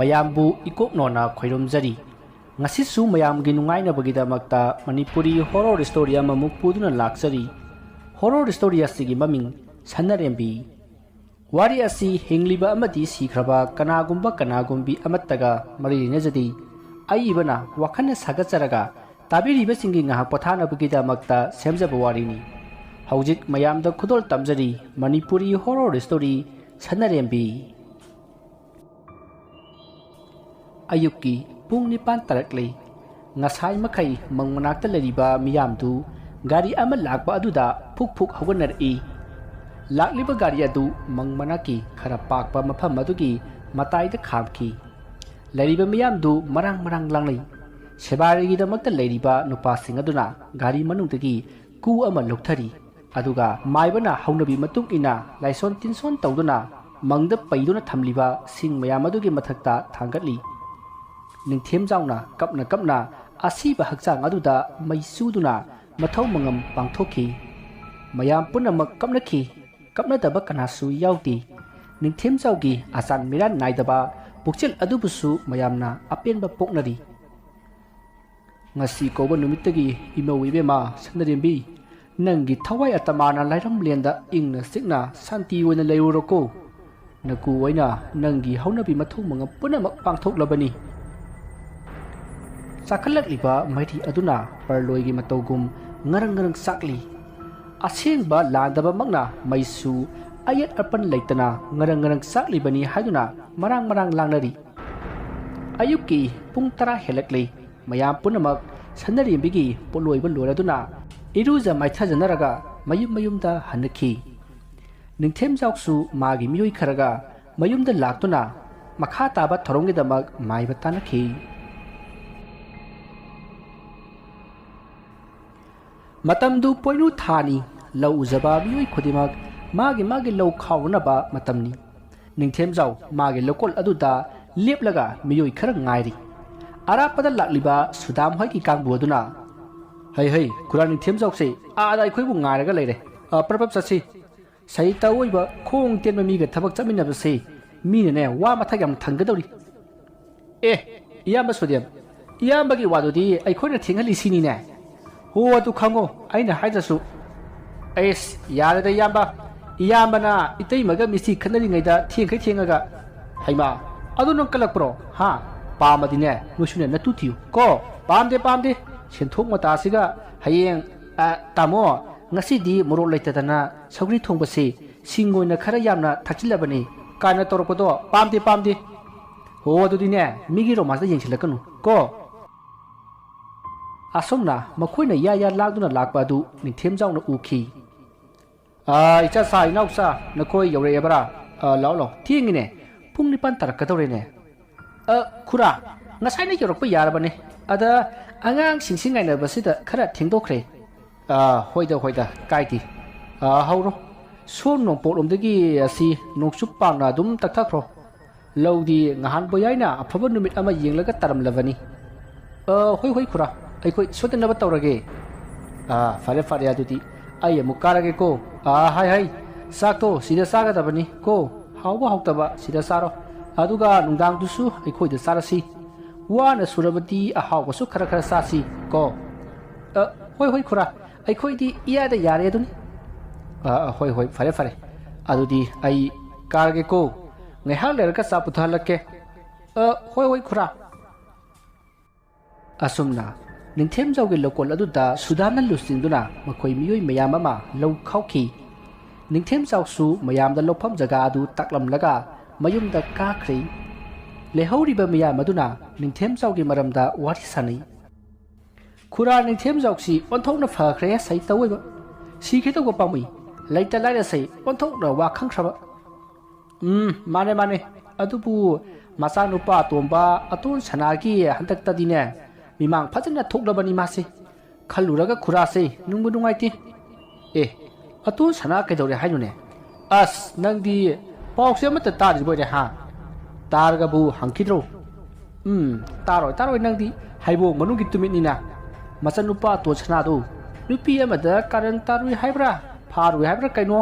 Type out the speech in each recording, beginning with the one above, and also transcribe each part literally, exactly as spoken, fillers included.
ꯃꯌꯥꯝꯕꯨ ꯏꯀꯣꯛꯅꯣꯅ ꯈꯣꯏꯔꯨꯝꯖꯔꯤ꯫ ꯉꯁꯤꯁꯨ ꯃꯌꯥꯝꯒꯤ ꯅꯨꯡꯉꯥꯏꯅꯕꯒꯤꯗꯃꯛꯇ ꯃꯅꯤꯄꯨꯔꯤ horror story ꯑꯃꯃꯨꯛ ꯄꯨꯗꯨꯅ ꯂꯥꯛꯆꯔꯤ꯫ Horror story ꯑꯁꯤꯒꯤ ꯃꯃꯤꯡ ꯁꯅꯔꯦꯝꯕꯤ꯫ ꯋꯥꯔꯤ ꯑꯁꯤ ꯍꯤꯡꯂꯤꯕ ꯑꯃꯗꯤ ꯁꯤꯈ꯭ꯔꯕ ꯀꯅꯥꯒꯨꯝꯕ ꯀꯅꯥꯒꯨꯝꯕꯤ ꯑꯃꯠꯇꯒ ꯃꯔꯤ ꯂꯩꯅꯖꯗꯦ꯫ ꯑꯏꯕꯅ ꯋꯥꯈꯜꯅ ꯁꯥꯒꯠꯆꯔꯒ ꯇꯥꯕꯤꯔꯤꯕꯁꯤꯡꯒꯤ ꯉꯥꯏꯍꯥꯛ ꯄꯣꯊꯥꯅꯕꯒꯤꯗꯃꯛꯇ ꯁꯦꯝꯖꯕ ꯋꯥꯔꯤꯅꯤ꯫ ꯍꯧꯖꯤꯛ ꯃꯌꯥꯝꯗ ꯈꯨꯗꯣꯜ ꯇꯝꯖꯔꯤ ꯃꯅꯤꯄꯨꯔꯤ horror story ꯁꯅꯔꯦꯝꯕꯤ꯫ ꯑꯌꯨꯛꯀꯤ ꯄꯨꯡ ꯅꯤꯄꯥꯟ ꯇꯥꯔꯛꯂꯦ꯫ ꯉꯁꯥꯏ ꯃꯈꯩ ꯃꯪ ꯃꯅꯥꯛꯇ ꯂꯩꯔꯤꯕ ꯃꯤꯌꯥꯝꯗꯨ ꯒꯥꯔꯤ ꯑꯃ ꯂꯥꯛꯄ ꯑꯗꯨꯗ ꯐꯨꯛ ꯐꯨꯛ ꯍꯧꯒꯠꯅꯔꯛꯏ꯫ ꯂꯥꯛꯂꯤꯕ ꯒꯥꯔꯤ ꯑꯗꯨ ꯃꯪ ꯃꯅꯥꯛꯀꯤ ꯈꯔ ꯄꯥꯛꯄ ꯃꯐꯝ ꯑꯗꯨꯒꯤ ꯃꯇꯥꯏꯗ ꯈꯥꯝꯈꯤ꯫ ꯂꯩꯔꯤꯕ ꯃꯤꯌꯥꯝꯗꯨ ꯃꯔꯥꯡ ꯃꯔꯥꯡ ꯂꯥꯡꯅꯩ꯫ ꯁꯦꯕꯥꯔꯤꯒꯤꯗꯃꯛꯇ ꯂꯩꯔꯤꯕ ꯅꯨꯄꯥꯁꯤꯡ ꯑꯗꯨꯅ ꯒꯥꯔꯤ ꯃꯅꯨꯡꯗꯒꯤ ꯀꯨ ꯑꯃ ꯂꯧꯊꯔꯤ꯫ ꯑꯗꯨꯒ ꯃꯥꯏꯕꯅ ꯍꯧꯅꯕꯤ ꯃꯇꯨꯡ ꯏꯟꯅ ꯂꯥꯏꯁꯣꯟ ꯇꯤꯟꯁꯣꯟ ꯇꯧꯗꯨꯅ ꯃꯪꯗ ꯄꯩꯗꯨꯅ ꯊꯝꯂꯤꯕ ꯁꯤꯡ ꯃꯌꯥꯝ ꯑꯗꯨꯒꯤ ꯃꯊꯛꯇ ꯊꯥꯡꯒꯠꯂꯤ꯫ ꯅꯤꯡꯊꯦꯝꯖꯥꯎꯅ ꯀꯞꯅ ꯀꯞꯅ ꯑꯁꯤꯕ ꯍꯛꯆꯥꯡ ꯑꯗꯨꯗ ꯃꯩ ꯆꯨꯗꯨꯅ ꯃꯊꯧ ꯃꯉꯝ ꯄꯥꯡꯊꯣꯛꯈꯤ꯫ ꯃꯌꯥꯝ ꯄꯨꯝꯅꯃꯛ ꯀꯞꯅꯈꯤ꯫ ꯀꯞꯅꯗꯕ ꯀꯅꯥꯁꯨ ꯌꯥꯎꯗꯦ꯫ ꯅꯤꯡꯊꯦꯝꯖꯥꯎꯒꯤ ꯑꯆꯥꯟ ꯃꯤꯔꯥꯟ ꯅꯥꯏꯗꯕ ꯄꯨꯛꯆꯦꯜ ꯑꯗꯨꯕꯨꯁꯨ ꯃꯌꯥꯝꯅ ꯑꯄꯦꯟꯕ ꯄꯣꯛꯅꯔꯤ꯫ ꯉꯁꯤ ꯀꯧꯕ ꯅꯨꯃꯤꯠꯇꯒꯤ ꯏꯃꯧ ꯏꯕꯦꯝꯃ ꯁꯅꯔꯦꯝꯕꯤ, ꯅꯪꯒꯤ ꯊꯋꯥꯏ ꯑꯇꯃꯥꯅ ꯂꯥꯏꯔꯝꯂꯦꯟꯗ ꯏꯪꯅ ꯆꯤꯛꯅ ꯁꯥꯟꯇꯤ ꯑꯣꯏꯅ ꯂꯩꯔꯨꯔꯣꯀꯣ꯫ ꯅꯀꯨ ꯑꯣꯏꯅ ꯅꯪꯒꯤ ꯍꯧꯅꯕꯤ ꯃꯊꯧ ꯃꯉꯝ ꯄꯨꯝꯅꯃꯛ ꯄꯥꯡꯊꯣꯛꯂꯕꯅꯤ꯫ ꯆꯥꯈꯠꯂꯛꯂꯤꯕ ꯃꯩꯔꯤ ꯑꯗꯨꯅ ꯄꯔꯂꯣꯏꯒꯤ ꯃꯇꯧꯒꯨꯝ ꯉꯔꯪ ꯉꯔꯪ ꯆꯥꯛꯂꯤ꯫ ꯑꯁꯦꯡꯕ ꯂꯥꯟꯗꯕꯃꯛꯅ ꯃꯩꯁꯨ ꯑꯌꯦꯠ ꯑꯄꯟ ꯂꯩꯇꯅ ꯉꯔꯪ ꯉꯔꯪ ꯆꯥꯛꯂꯤꯕꯅꯤ ꯍꯥꯏꯗꯨꯅ ꯃꯔꯥꯡ ꯃꯔꯥꯡ ꯂꯥꯡꯅꯔꯤ꯫ ꯑꯌꯨꯛꯀꯤ ꯄꯨꯡ ꯇꯔꯥ ꯍꯦꯜꯂꯛꯂꯤ꯫ ꯃꯌꯥꯝ ꯄꯨꯝꯅꯃꯛ ꯁꯅꯔꯦꯝꯕꯤꯒꯤ ꯄꯣꯠꯂꯣꯏꯕ ꯂꯣꯏꯔꯗꯨꯅ ꯏꯔꯨꯖ ꯃꯥꯏꯊꯖꯅꯔꯒ ꯃꯌꯨꯝ ꯃꯌꯨꯝꯗ ꯍꯟꯅꯈꯤ꯫ ꯅꯤꯡꯊꯦꯝꯖꯥꯎꯁꯨ ꯃꯥꯒꯤ ꯃꯤꯑꯣꯏ ꯈꯔꯒ ꯃꯌꯨꯝꯗ ꯂꯥꯛꯇꯨꯅ ꯃꯈꯥ ꯇꯥꯕ ꯊꯧꯔꯝꯒꯤꯗꯃꯛ ꯃꯥꯏꯕ ꯇꯥꯟꯅꯈꯤ꯫ ꯃꯇꯝꯗꯨ ꯄꯣꯏꯅꯨ ꯊꯥꯅꯤ꯫ ꯂꯧ ꯎꯖꯕ ꯃꯤꯑꯣꯏ ꯈꯨꯗꯤꯡꯃꯛ ꯃꯥꯒꯤ ꯃꯥꯒꯤ ꯂꯧ ꯈꯥꯎꯅꯅꯕ ꯃꯇꯝꯅꯤ꯫ ꯅꯤꯡꯊꯦꯝꯖꯥꯎ ꯃꯥꯒꯤ ꯂꯧꯀꯣꯜ ꯑꯗꯨꯗ ꯂꯦꯞꯂꯒ ꯃꯤꯑꯣꯏ ꯈꯔ ꯉꯥꯏꯔꯤ꯫ ꯑꯔꯥꯞꯄꯗ ꯂꯥꯛꯂꯤꯕ ꯁꯨꯗꯥꯝ ꯍꯣꯏꯒꯤ ꯀꯥꯡꯕꯨ ꯑꯗꯨꯅ, "ꯍꯩ ꯍꯩ, ꯈꯨꯔꯥ ꯅꯤꯡꯊꯦꯝꯖꯥꯎꯁꯦ ꯑꯥꯗ ꯑꯩꯈꯣꯏꯕꯨ ꯉꯥꯏꯔꯒ ꯂꯩꯔꯦ꯫ ꯑ, ꯄ꯭ꯔꯞ ꯄ꯭ꯔꯞ ꯆꯠꯁꯤ꯫ ꯁꯍꯤꯇ ꯑꯣꯏꯕ ꯈꯣꯡ ꯇꯦꯟꯕ ꯃꯤꯒ ꯊꯕꯛ ꯆꯠꯃꯤꯟꯅꯕꯁꯦ ꯃꯤꯅꯅꯦ ꯋꯥ ꯃꯊꯛ ꯌꯥꯝ ꯊꯪꯒꯗꯧꯔꯤ"꯫ ꯑꯦ, ꯏꯌꯥꯝꯕ ꯁꯨꯗꯦꯝ, ꯏꯌꯥꯝꯕꯒꯤ ꯋꯥꯗꯨꯗꯤ ꯑꯩꯈꯣꯏꯅ ꯊꯦꯡꯍꯜꯂꯤꯁꯤꯅꯤꯅꯦ꯫ ꯍꯣ, ꯑꯗꯨ ꯈꯪꯉꯣ, ꯑꯩꯅ ꯍꯥꯏꯗ꯭ꯔꯁꯨ꯫ ꯑꯩꯁ, ꯌꯥꯔꯦꯗ ꯏꯌꯥꯝꯕ, ꯏꯌꯥꯝꯕꯅ ꯏꯇꯩꯃꯒ ꯃꯤꯁꯇꯤ ꯈꯠꯅꯔꯤꯉꯩꯗ ꯊꯦꯡꯈꯩ ꯊꯦꯡꯉꯒ꯫ ꯍꯩꯃꯥ, ꯑꯗꯨ ꯅꯪ ꯀꯜꯂꯛꯄ꯭ꯔꯣ? ꯍꯥ? ꯄꯥꯝꯃꯗꯤꯅꯦ, ꯅꯣꯏꯁꯨꯅꯦ ꯅꯇꯨ ꯊꯤꯌꯨ ꯀꯣ꯫ ꯄꯥꯝꯗꯦ, ꯄꯥꯝꯗꯦ꯫ ꯁꯦꯟꯊꯣꯛ ꯃꯇꯥꯁꯤꯒ ꯍꯌꯦꯡ, ꯑ, ꯇꯥꯃꯣ, ꯉꯁꯤꯗꯤ ꯃꯣꯔꯣꯛ ꯂꯩꯇꯗꯅ ꯁꯧꯒ꯭ꯔꯤ ꯊꯣꯡꯕꯁꯤ ꯁꯤꯡ ꯑꯣꯏꯅ ꯈꯔ ꯌꯥꯝꯅ ꯊꯥꯛꯆꯤꯜꯂꯕꯅꯤ ꯀꯥꯏꯅ ꯇꯧꯔꯛꯄꯗꯣ ꯄꯥꯝꯗꯦ, ꯄꯥꯝꯗꯦ꯫ ꯍꯣ, ꯑꯗꯨꯗꯤꯅꯦ, ꯃꯤꯒꯤ ꯔꯣꯃꯥꯟꯁꯇ ꯌꯦꯡꯁꯤꯜꯂꯛꯀꯅꯨ ꯀꯣ꯫ ꯑꯁꯨꯝꯅ ꯃꯈꯣꯏꯅ ꯌꯥ ꯌꯥ ꯂꯥꯡꯗꯨꯅ ꯂꯥꯛꯄ ꯑꯗꯨ ꯅꯤꯡꯊꯦꯝꯖꯥꯎꯅ ꯎꯈꯤ꯫ "ꯑꯥ, ꯏꯆꯥꯁꯥ, ꯏꯅꯥꯎꯆꯥ, ꯅꯈꯣꯏ ꯌꯧꯔꯛꯑꯦꯕ꯭ꯔꯥ? ꯑꯥ, ꯂꯥꯛꯑꯣ, ꯂꯥꯛꯑꯣ, ꯊꯦꯡꯉꯤꯅꯦ, ꯄꯨꯡ ꯅꯤꯄꯥꯟ ꯇꯥꯔꯛꯀꯗꯧꯔꯦꯅꯦ꯫" "ꯑ, ꯈꯨꯔꯥ, ꯉꯁꯥꯏꯅ ꯌꯧꯔꯛꯄ ꯌꯥꯔꯕꯅꯦ, ꯑꯗ ꯑꯉꯥꯡꯁꯤꯡꯁꯤ ꯉꯥꯏꯅꯕꯁꯤꯗ ꯈꯔ ꯊꯦꯡꯗꯣꯛꯈ꯭ꯔꯦ꯫" "ꯑꯥ, ꯍꯣꯏꯗ, ꯍꯣꯏꯗ, ꯀꯥꯏꯗꯦ꯫ ꯑꯥ, ꯍꯧꯔꯣ, ꯁꯣꯝ ꯅꯣꯡꯄꯣꯛꯂꯣꯝꯗꯒꯤ ꯑꯁꯤ ꯅꯣꯡꯆꯨꯞ ꯄꯥꯡꯅ ꯑꯗꯨꯝ ꯇꯛꯊꯈ꯭ꯔꯣ꯫ ꯂꯧꯗꯤ ꯉꯍꯥꯟꯕꯣ ꯌꯥꯏꯅ ꯑꯐꯕ ꯅꯨꯃꯤꯠ ꯑꯃ ꯌꯦꯡꯂꯒ ꯇꯥꯔꯝꯂꯕꯅꯤ꯫" "ꯑ, ꯍꯣꯏ, ꯍꯣꯏ, ꯈꯨꯔꯥ, ꯑꯩꯈꯣꯏ ꯁꯣꯏꯗꯅꯕ ꯇꯧꯔꯒꯦ꯫" "ꯑ, ꯐꯔꯦ, ꯐꯔꯦ, ꯑꯗꯨꯗꯤ ꯑꯩ ꯑꯃꯨꯛ ꯀꯥꯔꯒꯦꯀꯣ꯫ ꯑ, ꯍꯥꯏ, ꯍꯥꯏ, ꯆꯥꯛꯇꯣ ꯁꯤꯗ ꯆꯥꯒꯗꯕꯅꯤ ꯀꯣ, ꯍꯥꯎꯕ ꯍꯥꯎꯇꯕ ꯁꯤꯗ ꯆꯥꯔꯣ, ꯑꯗꯨꯒ ꯅꯨꯡꯗꯥꯡꯗꯨꯁꯨ ꯑꯩꯈꯣꯏꯗ ꯆꯥꯔꯁꯤ꯫ ꯋꯥꯅ ꯁꯨꯔꯕꯗꯤ ꯑꯍꯥꯎꯕꯁꯨ ꯈꯔ ꯈꯔ ꯆꯥꯁꯤ ꯀꯣ꯫" "ꯑ, ꯍꯣꯏ, ꯍꯣꯏ, ꯈꯨꯔꯥ, ꯑꯩꯈꯣꯏꯗꯤ ꯏꯌꯥꯗ ꯌꯥꯔꯦ ꯑꯗꯨꯅꯤ꯫" "ꯑ, ꯍꯣꯏ, ꯍꯣꯏ, ꯐꯔꯦ, ꯐꯔꯦ, ꯑꯗꯨꯗꯤ ꯑꯩ ꯀꯥꯔꯒꯦꯀꯣ, ꯉꯥꯏꯍꯥꯛ ꯂꯩꯔꯒ ꯆꯥ ꯄꯨꯊꯍꯜꯂꯛꯀꯦ꯫" "ꯑ, ꯍꯣꯏ, ꯍꯣꯏ, ꯈꯨꯔꯥ꯫" ꯑꯁꯨꯝꯅ ꯅꯤꯡꯊꯦꯝꯖꯥꯎꯒꯤ ꯂꯧꯀꯣꯜ ꯑꯗꯨꯗ ꯁꯨꯗꯥꯝꯅ ꯂꯨꯆꯤꯡꯗꯨꯅ ꯃꯈꯣꯏ ꯃꯤꯑꯣꯏ ꯃꯌꯥꯝ ꯑꯃ ꯂꯧ ꯈꯥꯎꯈꯤ꯫ ꯅꯤꯡꯊꯦꯝꯖꯥꯎꯁꯨ ꯃꯌꯥꯝꯗ ꯂꯧꯐꯝ ꯖꯒꯥ ꯑꯗꯨ ꯇꯥꯛꯂꯝꯂꯒ ꯃꯌꯨꯝꯗ ꯀꯥꯈ꯭ꯔꯦ꯫ ꯂꯩꯍꯧꯔꯤꯕ ꯃꯤꯌꯥꯝ ꯑꯗꯨꯅ ꯅꯤꯡꯊꯦꯝꯖꯥꯎꯒꯤ ꯃꯔꯝꯗ ꯋꯥꯔꯤ ꯁꯥꯅꯩ꯫ "ꯈꯨꯔꯥ ꯅꯤꯡꯊꯦꯝꯖꯥꯎꯁꯤ ꯑꯣꯟꯊꯣꯛꯅ ꯐꯈ꯭ꯔꯦ ꯁꯩꯇꯧꯑꯣꯏꯕ꯫ ꯁꯤꯈꯤꯗꯧꯕ ꯄꯥꯝꯃꯨꯏ꯫ ꯂꯩꯇ ꯂꯥꯏꯔꯁꯤ ꯑꯣꯟꯊꯣꯛꯅ ꯋꯥ ꯈꯪꯈ꯭ꯔꯕ꯫" "ꯎꯝ, ꯃꯥꯅꯦ, ꯃꯥꯅꯦ꯫ ꯑꯗꯨꯕꯨ ꯃꯆꯥꯅꯨꯄꯥ ꯑꯇꯣꯝꯕ ꯑꯇꯣꯟ ꯁꯅꯥꯒꯤ ꯍꯟꯗꯛꯇꯗꯤꯅꯦ, ꯃꯤꯃꯥꯡ ꯐꯖꯅ ꯊꯣꯛꯂꯕꯅꯤ ꯃꯥꯁꯦ꯫ ꯈꯜꯂꯨꯔꯒ ꯈꯨꯔꯥꯁꯦ ꯅꯨꯡꯕꯨ ꯅꯨꯡꯉꯥꯏꯇꯦ꯫" "ꯑꯦ, ꯑꯇꯣꯟ ꯁꯅꯥ ꯀꯩꯗꯧꯔꯦ ꯍꯥꯏꯅꯣꯅꯦ?" "ꯑꯁ, ꯅꯪꯗꯤ ꯄꯥꯎꯁꯦ ꯑꯃꯠꯇ ꯇꯥꯗ꯭ꯔꯤꯕꯣꯏꯔꯦ ꯍꯥ? ꯇꯥꯔꯒꯕꯨ ꯍꯪꯈꯤꯗ꯭ꯔꯣ?" "ꯎꯝ, ꯇꯥꯔꯣꯏ, ꯇꯥꯔꯣꯏ, ꯅꯪꯗꯤ ꯍꯩꯕꯣꯡ ꯃꯅꯨꯡꯒꯤ ꯇꯨꯃꯤꯠꯅꯤꯅ꯫ ꯃꯆꯟꯅꯨꯄꯥ ꯑꯇꯣꯟ ꯁꯅꯥꯗꯣ ꯅꯨꯄꯤ ꯑꯃꯗ ꯀꯥꯔꯟ ꯇꯥꯔꯨꯏ ꯍꯥꯏꯕ꯭ꯔꯥ, ꯐꯥꯔꯨꯏ ꯍꯥꯏꯕ꯭ꯔꯥ ꯀꯩꯅꯣ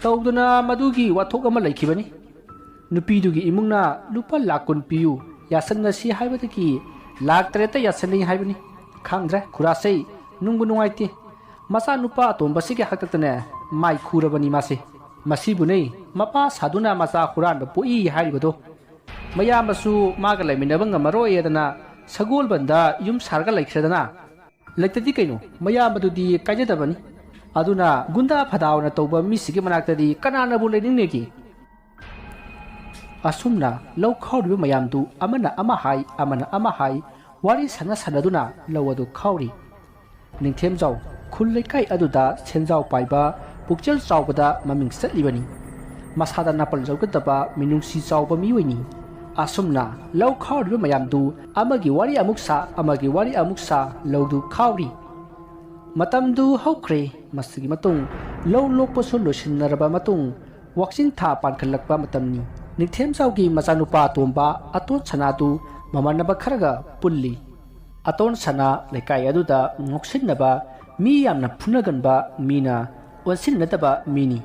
ꯇꯧꯗꯅ ꯃꯗꯨꯒꯤ ꯋꯥꯊꯣꯛ ꯑꯃ ꯂꯩꯈꯤꯕꯅꯤ꯫ ꯅꯨꯄꯤꯗꯨꯒꯤ ꯏꯃꯨꯡꯅ ꯂꯨꯄꯥ ꯂꯥꯛ ꯀꯨꯟ ꯄꯤꯌꯨ, ꯌꯥꯁꯟꯅꯁꯤ ꯍꯥꯏꯕꯗꯒꯤ ꯂꯥꯛ ꯇꯔꯦꯠꯇ ꯌꯥꯁꯟꯅꯩ ꯍꯥꯏꯕꯅꯤ꯫ ꯈꯪꯗ꯭ꯔꯦ, ꯈꯨꯔꯥꯁꯩ ꯅꯨꯡꯕꯨ ꯅꯨꯡꯉꯥꯏꯇꯦ꯫ ꯃꯆꯥꯅꯨꯄꯥ ꯑꯇꯣꯝꯕꯁꯤꯒꯤ ꯍꯥꯛꯇꯛꯇꯅꯦ ꯃꯥꯏ ꯈꯨꯔꯕꯅꯤ ꯃꯥꯁꯦ꯫ ꯃꯁꯤꯕꯨꯅꯦ ꯃꯄꯥ ꯁꯥꯗꯨꯅ ꯃꯆꯥ ꯍꯨꯔꯥꯟꯕ ꯄꯣꯛꯏ ꯍꯥꯏꯔꯤꯕꯗꯣ꯫ ꯃꯌꯥꯝꯕꯁꯨ ꯃꯥꯒ ꯂꯩꯃꯤꯟꯅꯕ ꯉꯝꯃꯔꯣꯏꯌꯦꯗꯅ ꯁꯒꯣꯜꯕꯟꯗ ꯌꯨꯝ ꯁꯥꯔꯒ ꯂꯩꯈ꯭ꯔꯦꯗꯅ꯫ ꯂꯩꯇꯗꯤ ꯀꯩꯅꯣ, ꯃꯌꯥꯝꯕꯗꯨꯗꯤ ꯀꯥꯏꯖꯗꯕꯅꯤ꯫ ꯑꯗꯨꯅ ꯒꯨꯟꯗꯥ ꯐꯗꯥ ꯑꯣꯏꯅ ꯇꯧꯕ ꯃꯤꯁꯤꯒꯤ ꯃꯅꯥꯛꯇꯗꯤ ꯀꯅꯥꯅꯕꯨ ꯂꯩꯅꯤꯡꯅꯦꯒꯦ? ꯑꯁꯨꯝꯅ ꯂꯧ ꯈꯥꯎꯔꯤꯕ ꯃꯌꯥꯝꯗꯨ ꯑꯃꯅ ꯑꯃ ꯍꯥꯏ, ꯑꯃꯅ ꯑꯃ ꯍꯥꯏ, ꯋꯥꯔꯤ ꯁꯥꯟꯅ ꯁꯥꯟꯅꯗꯨꯅ ꯂꯧ ꯑꯗꯨ ꯈꯥꯎꯔꯤ꯫ ꯅꯤꯡꯊꯦꯝꯖꯥꯎ ꯈꯨꯜ ꯂꯩꯀꯥꯏ ꯑꯗꯨꯗ ꯁꯦꯟꯖꯥꯎ ꯄꯥꯏꯕ, ꯄꯨꯛꯆꯦꯜ ꯆꯥꯎꯕꯗ ꯃꯃꯤꯡ ꯆꯠꯂꯤꯕꯅꯤ꯫ ꯃꯁꯥꯗ ꯅꯥꯄꯜ ꯌꯥꯎꯒꯗꯕ ꯃꯤꯅꯨꯡꯁꯤ ꯆꯥꯎꯕ ꯃꯤꯑꯣꯏꯅꯤ꯫ ꯑꯁꯨꯝꯅ ꯂꯧ ꯈꯥꯎꯔꯤꯕ ꯃꯌꯥꯝꯗꯨ ꯑꯃꯒꯤ ꯋꯥꯔꯤ ꯑꯃꯨꯛ ꯁꯥ, ꯑꯃꯒꯤ ꯋꯥꯔꯤ ꯑꯃꯨꯛ ꯁꯥ ꯂꯧꯗꯨ ꯈꯥꯎꯔꯤ꯫ ꯃꯇꯝꯗꯨ ꯍꯧꯈ꯭ꯔꯦ꯫ ꯃꯁꯤꯒꯤ ꯃꯇꯨꯡ ꯂꯧ ꯂꯣꯛꯄꯁꯨ ꯂꯣꯏꯁꯤꯟꯅꯔꯕ ꯃꯇꯨꯡ ꯋꯥꯛꯆꯤꯡ ꯊꯥ ꯄꯥꯟꯈꯠꯂꯛꯄ ꯃꯇꯝꯅꯤ꯫ ꯅꯤꯡꯊꯦꯝꯖꯥꯎꯒꯤ ꯃꯆꯥꯅꯨꯄꯥ ꯑꯇꯣꯝꯕ ꯑꯇꯣꯟ ꯁꯅꯥꯗꯨ ꯃꯃꯥꯟꯅꯕ ꯈꯔꯒ ꯄꯨꯜꯂꯤ꯫ ꯑꯇꯣꯟ ꯁꯅꯥ ꯂꯩꯀꯥꯏ ꯑꯗꯨꯗ ꯉꯥꯎꯁꯤꯟꯅꯕ, ꯃꯤ ꯌꯥꯝꯅ ꯐꯨꯅꯒꯟꯕ, ꯃꯤꯅ ꯑꯣꯟꯁꯤꯟꯅꯗꯕ ꯃꯤꯅꯤ꯫